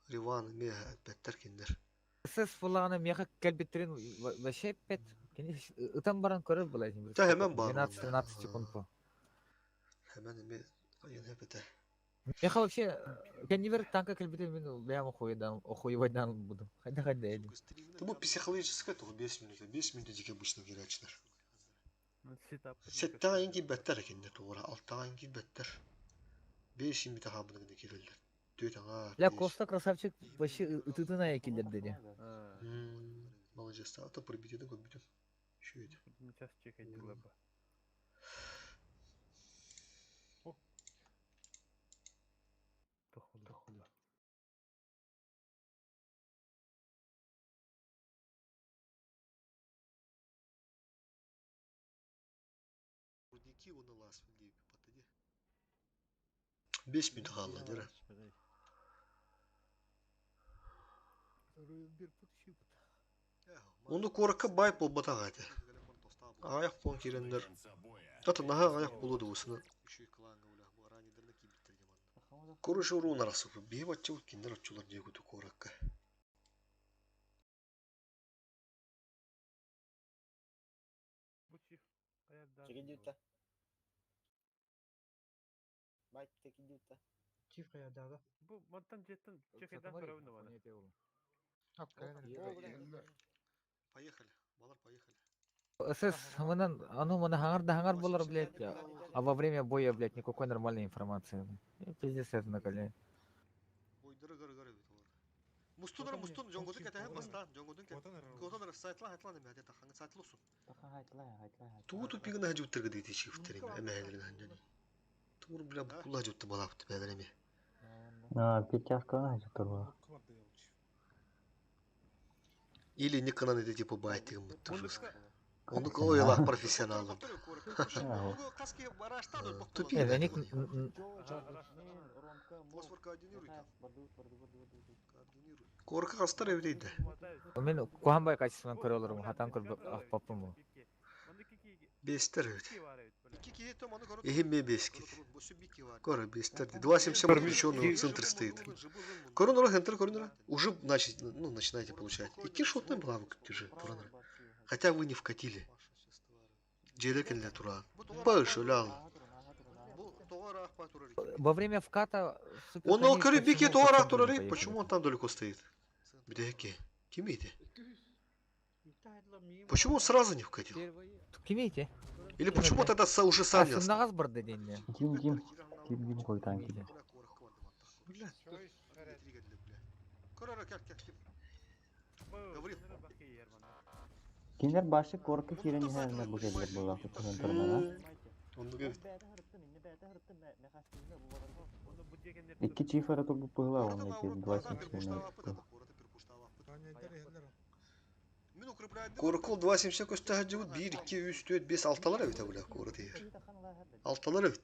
Риван, ме, беттер киндер. СС флана меха кэлбиттерин вообще пет. Ытан баран көрөр была. Та хэмэн бар. 12-13 секунд по. Хэмэн эме, айын хэпэте. Меха вообще, кеннивер танка кэлбитин мин бэйэм охуевайдан буду. Хайда хайда эди. Это бу психологическое, того 5 минут, 5 минут дик обычно кирячнер. Сеттаҕа ин киирбэттэр кинилэр туора, алтаҕа ин киирбэттэр. Бес минут хаабыныгына киирэллэр. Түөрт аҥаар, Ля бес. Коста красавчик вообще ытытына киллер деди. Молодец, а то пробитиены көрбүтүм. Үчүгэй. Сейчас чекайте лаба. Рудники он лас диэби паттади. 5 минут хаалла дера. Ону куоракка бай буолбатах этэ. Аҕыйах буолан киирэннэр, ата наһаа аҕыйах буолуо дуусуна. Короче, уруун арахсыбыт. Биһи баччабыт кинилэр оччолор диэки куоракка. Чекидюта. Бай, чекидюта. Чиф каядага. Бу мантан жеттен чекайдан көрөбүн бана. Поехали. Балар, поехали. СС, мынан, ану, мына хаңар да хаңар болар, блядь, а во время боя, блядь, никакой нормальной информации. Пиздец, это наколи. Бойдыры гыры гыры бит олар. Мустунара мустун жонгодун кэтэһэн бастаан жонгодун кэ. Котонара сайтлан хайтлан эме хатя тахаңы сайтлосун. Тугу тупигына хажуттыргы дейти чифтерин эмэһэлерин ханжани. Тугур бля букулла хажутты балапты бээлер эме. А, пятяшка турба. Или никынан эти типа байтыгын бутты жестко. Оны ойлах профессионалым. Тупик. Э, они Корка хастар эвдейді. Мен кухамбай качественно көрөлөрүм, хатан көрбөп папым. Бестер эвд. Эхим ме бескит. Кора бестер. 2.77 отключенный, центр стоит. Коронара, центр коронара. Уже значит, ну, начинаете получать. И кишотный была уже, коронара. Хотя вы не вкатили. Джелекин тура. Паш, Во время вката... Он алкари бики туара турари. Почему он там далеко стоит? Бдеки. Кимите. Почему он сразу не вкатил? Кимите. Или почему тогда уже сам не остался? барды день. Ким ким. Ким ким койтан ким. Кинилер башы корка кирен иһэринэ бу кэллэр буолаах туһунан турмана. Икки чифера турбут быһыла он эти 2.77. Коракол 2.77 көстө жыбыт 1, 2, 3, 4, 5, 6-лар эбит бля корот егер. 6-лар эбит.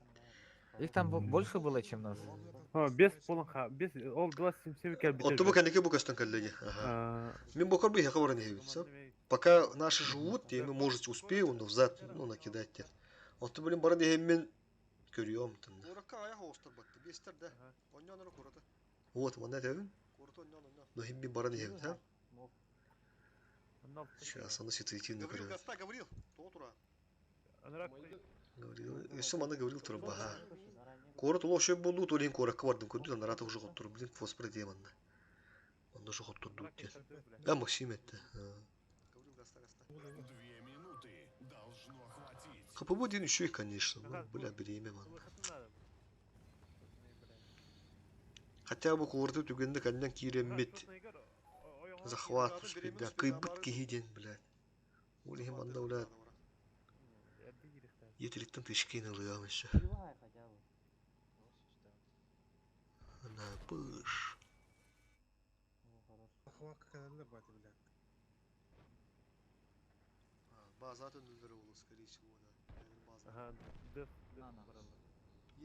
Их там больше было, чем нас. А, без полонха, без ол 2.77 кэлбит. Отту бу кэнники бу көстөн кэллеги. Мен бокор бы хабар не эбит. Пока наши живут, я может успею, но взад, ну, накидать те. Отту блин бары дехем мен көрüyorum тында. Вот, манна дебин. Но хим би бары дехем, да? Сейчас она ситуативно көрөт. Говорил, еще мана говорил тура баха. Корот уло шөп болду, толин коракка бардым көрдү, анарата уже хоттур, блин, фоспор дейм анна. Онда уже хоттурду ден. Я Максим этти. Две минуты должно хватить. ХПБ один еще и, конечно, ну, бля, береме манна. Хотя бы куырды түгенде кәлінен киреммет. Захват успеть, да, кыйбыт кихиден, блядь. Олихим анда, блядь. Етериктен тышкин ылыгам еще. На пыш. Ага, деф, деф бараллар.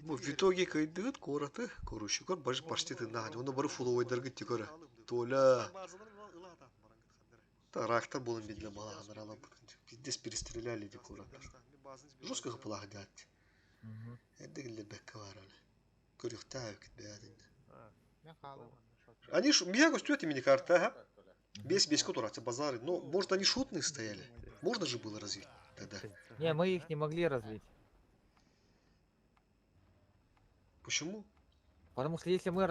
Бу в итоге кыйдыгыт куораты, корущукар баж почти тыннахан. Оны бары фуловойдаргы тикөрө. Толя. Та рактар болын бедле балаханар алап. Пиздец перестреляли ди кураттар. Жестко хапылах дят. Эддигиллер бэкке бар аны. Көрүхтää кит бээтин. Они ж, меня гостюет имени карта, ага. Без без которых базары. Но, может, они шутные стояли. Можно же было развить тогда. Не, мы их не могли развить. Почему? Потому что если мы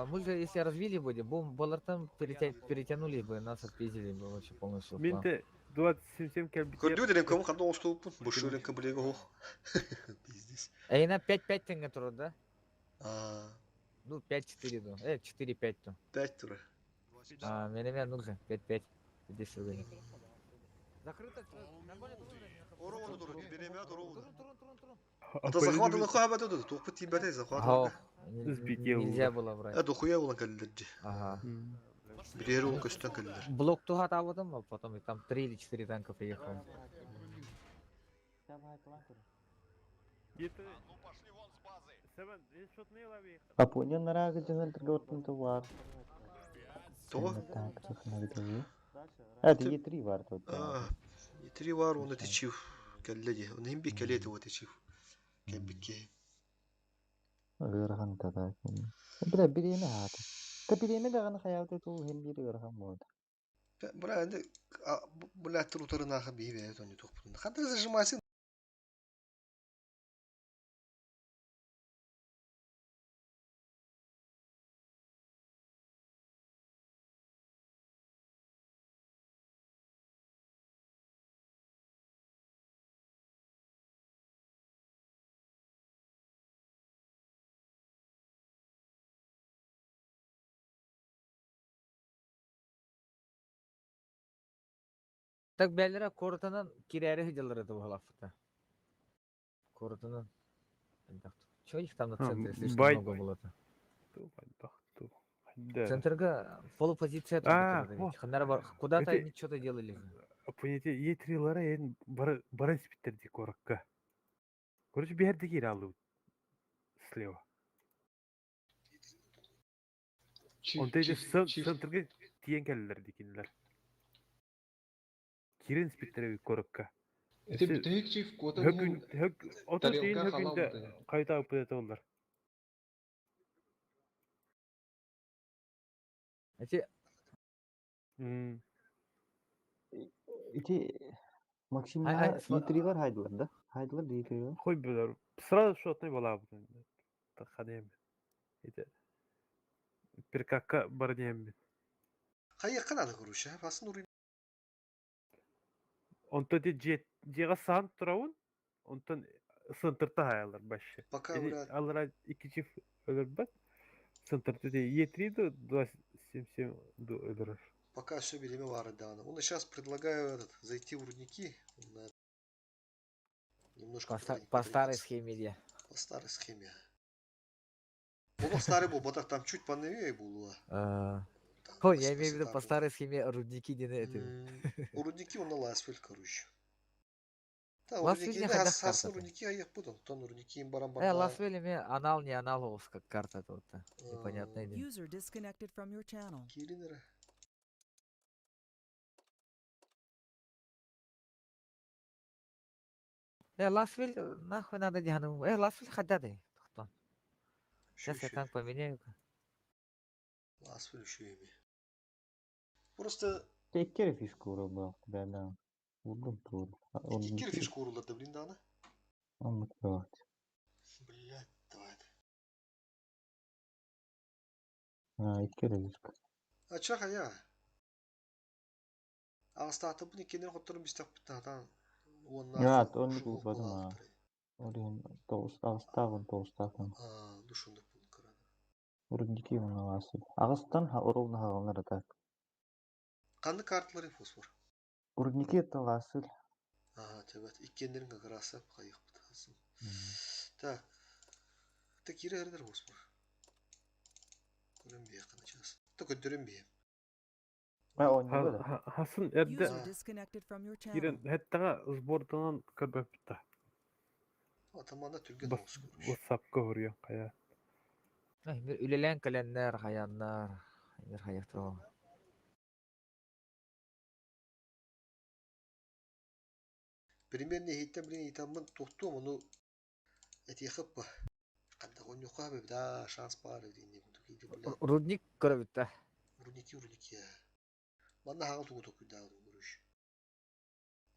мы же если развили были, бум, Балартан перетянули бы, нас отпиздили бы вообще полностью. Мин те 27 кэлбитиэр. Көрдүү дэрэн кому ханна оҥостубуппун. Бу ренка блега ох. Пиздец. Эй, на 5-5 тенге тур, да? А, Ну, 5-4, ну. 4-5 то. 5 тура. А, меня нужно 5-5. Здесь уже. Закрыто. Оровону тур, беремят оровону. Ата захватылы хуа бәтэ тух пути бәтэ захватылы. Нельзя было брать. Э, дохуя улан кэллэрди. Ага. Билери ол көстөн кэллэр. Блок туха табытым, а потом и там 3 или 4 танка приехало. Еті... Севен, шотны лави. Апоня нарага жыган торготын товар. То? Так, Это Е3 бар тут. А, Е3 бар, оны течив. Кэллэди. Оны хим би кэлэти вот течив. Кэлбикке. Ыарахан тада. Бля, биреме хата. Та биреме даганы хаялты тул хем бири ыарахан болот. Бра, энди бля трутарынаха бии бээ тони тухпутун. Хантыр зажимайсын. Так бәлләре коротанан кирәре хыдялар это было. Коротанан. Чего их там на центре слишком много было-то? Центрга полупозиция А, Куда-то они что-то делали. Понятие Е3-лара ен бара спиттерди коракка. Короче, бәрді кире алу. Слева. Онда центрге тиен кәлілер декенлер. Кирен спиттереби коракка. Это бүтәйек чиф кота Хөкүн хөк ото тиен хөкүндө кайта алып олар. Эти Ити Максим Е3-лар хайдылар да? Хайдылар да Е3-лар. Хой билер. Сразу шотный бала бу. Таханем. Ити Перкакка бар дием. Хайы канады куруша, басын уруй. Онто де жега сан тураун, онтон центрта хаялар башы. Пока брат. Алара iki çift ölür бат. Центрта де Е3 до 277 до ölür. Пока все время вары дано. Он сейчас предлагаю этот зайти в рудники. На... Немножко по старой схеме де. По старой схеме. Олох старый был, батах там чуть поновее было. Ой, я имею в виду по старой схеме рудники не это. У рудники он на Ласвель, короче. Да, у рудники, да, рудники, а я буду, тон рудники им барам Э, Ласвель име анал не анал как карта тут. Непонятное дело. User disconnected from your channel. Киринера. Э, Ласвель, нахуй надо диану. Э, Ласвель хадады. Сейчас я танк поменяю. Ласвель еще ими. Просто... Теккер фишку урабал, да, да. Урдум тур. Икки фишку урулар блин, да, Он открывать. Блядь, давай. А, икки фишка. А чё я? Астаты бұны кенер хотторун бистак бутатан. А, он не был потом. Орин тоғыстағын тоғыстағын. А, душундук бул карады. Рудники он Ағыстан оролна хағалнар так. Қанды карталары фосфор? Рудники это ласыль. Ага, тебет. Иккендерин как раз кайык бутасын. Так. Так кире эрдер фосфор. Көрөн бие кана час. Так көдөрөн бие. Оонньууга да. Хасын эрдэ User disconnected from your киирэн channel. эттэҕэ сборданан көрбөппүт да. Атамана түргэн оҕус короче. Ватсапка хоруйан хайа. Үлэлээн кэлэннэр, хайаннар, эмир хайахтар. Примерно иһиттэн билин ыйытаммын туохтуом ону этиэхэ па. Ханна онньуохха да шанс баар диэн курдук иди бля. Рудник көрөбүт да. Рудники рудники. Манна хаҕа тугу токуйдаабытым короче.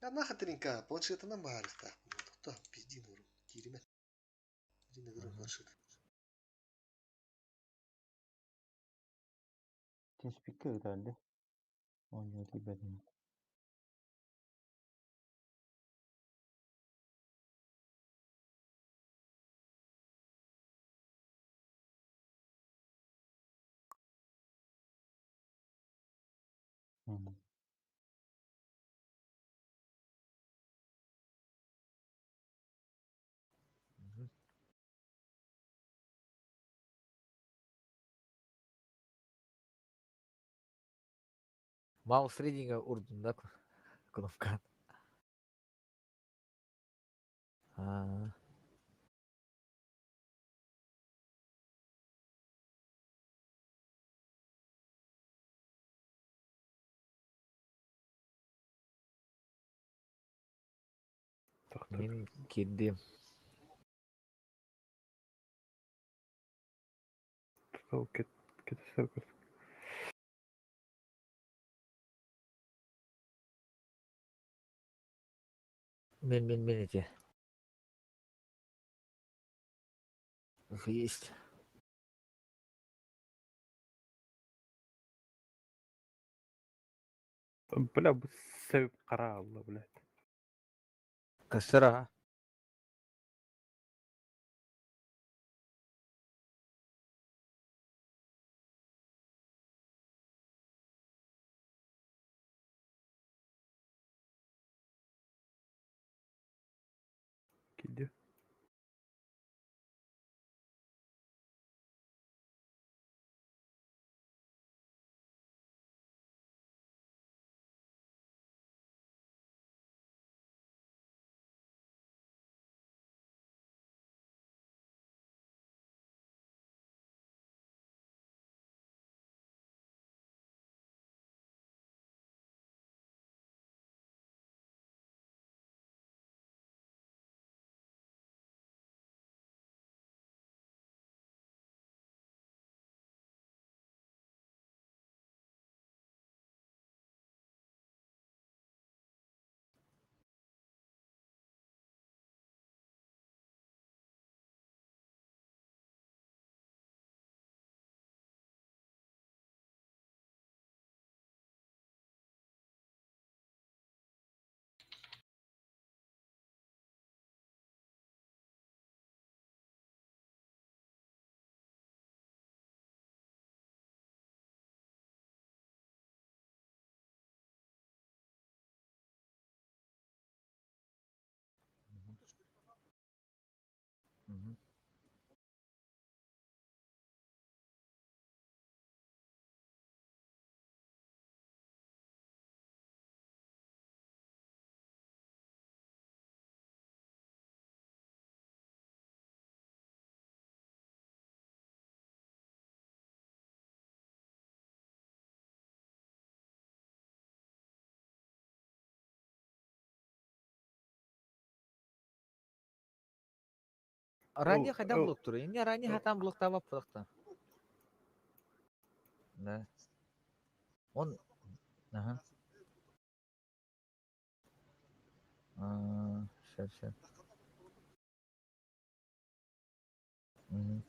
Я нахер тринка планшетынан баарыктаахпын. Тохто пиздин урум кииримэн. Дин ыгырым планшет. Тинспикке ытаарды. Оонньуу тиийбэтин. Маус рейтинга урдун да кнопка. А. Мин киирдим. Кет Мен мен мен эти. Есть. Бля, бу себеп кара алла, блядь. Кассара. Киди. Ранее хайдан блок туру. Инне ранее хатан блоктаба пылакта. Да. Он Ага. А, все, все. Мгм.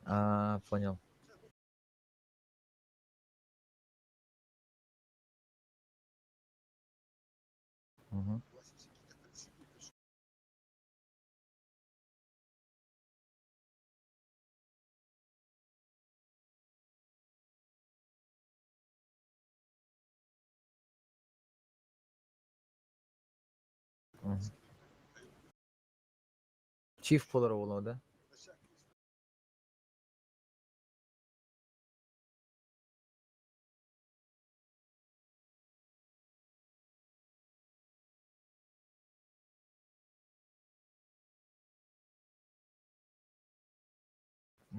А, понял. Мгм. Мгм. Чиф болар ола, да?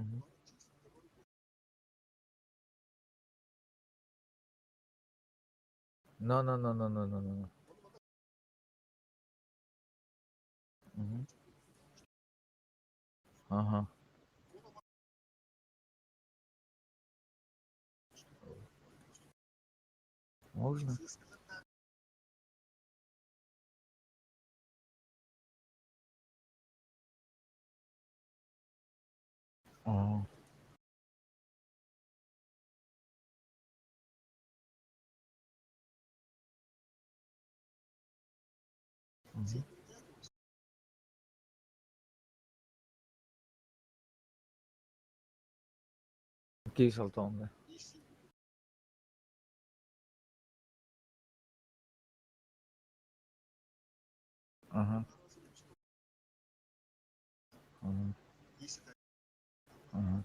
Мгм. No, no, no, no, no, no, no. Мгм. Ага. Можно? А. Мгм. Кей салтонда. Ага. Ага. Ага.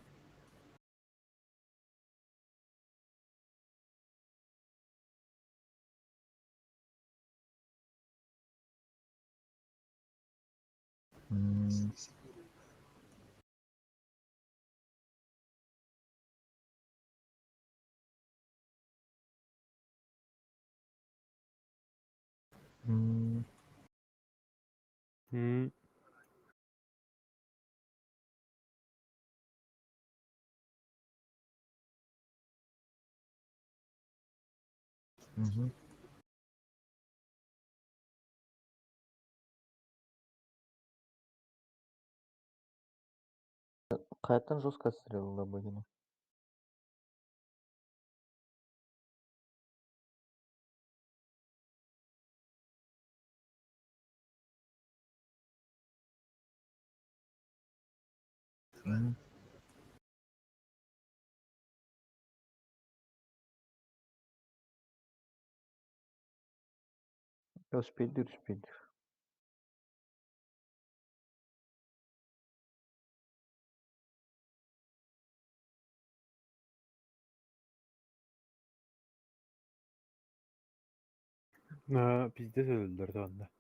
М. М. М. Мгм. Қаяқтан жестко отстрелила богину. Мгм. Успейдир, успейдир. А, пиздец öldürdü onda.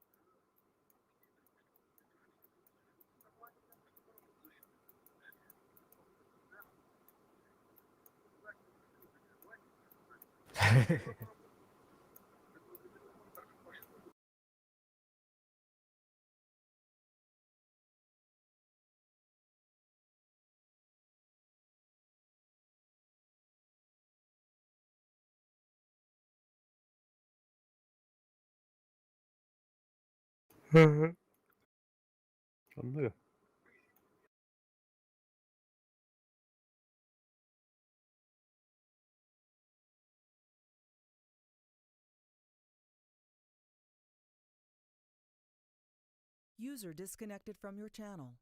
Anlıyor. User disconnected from your channel.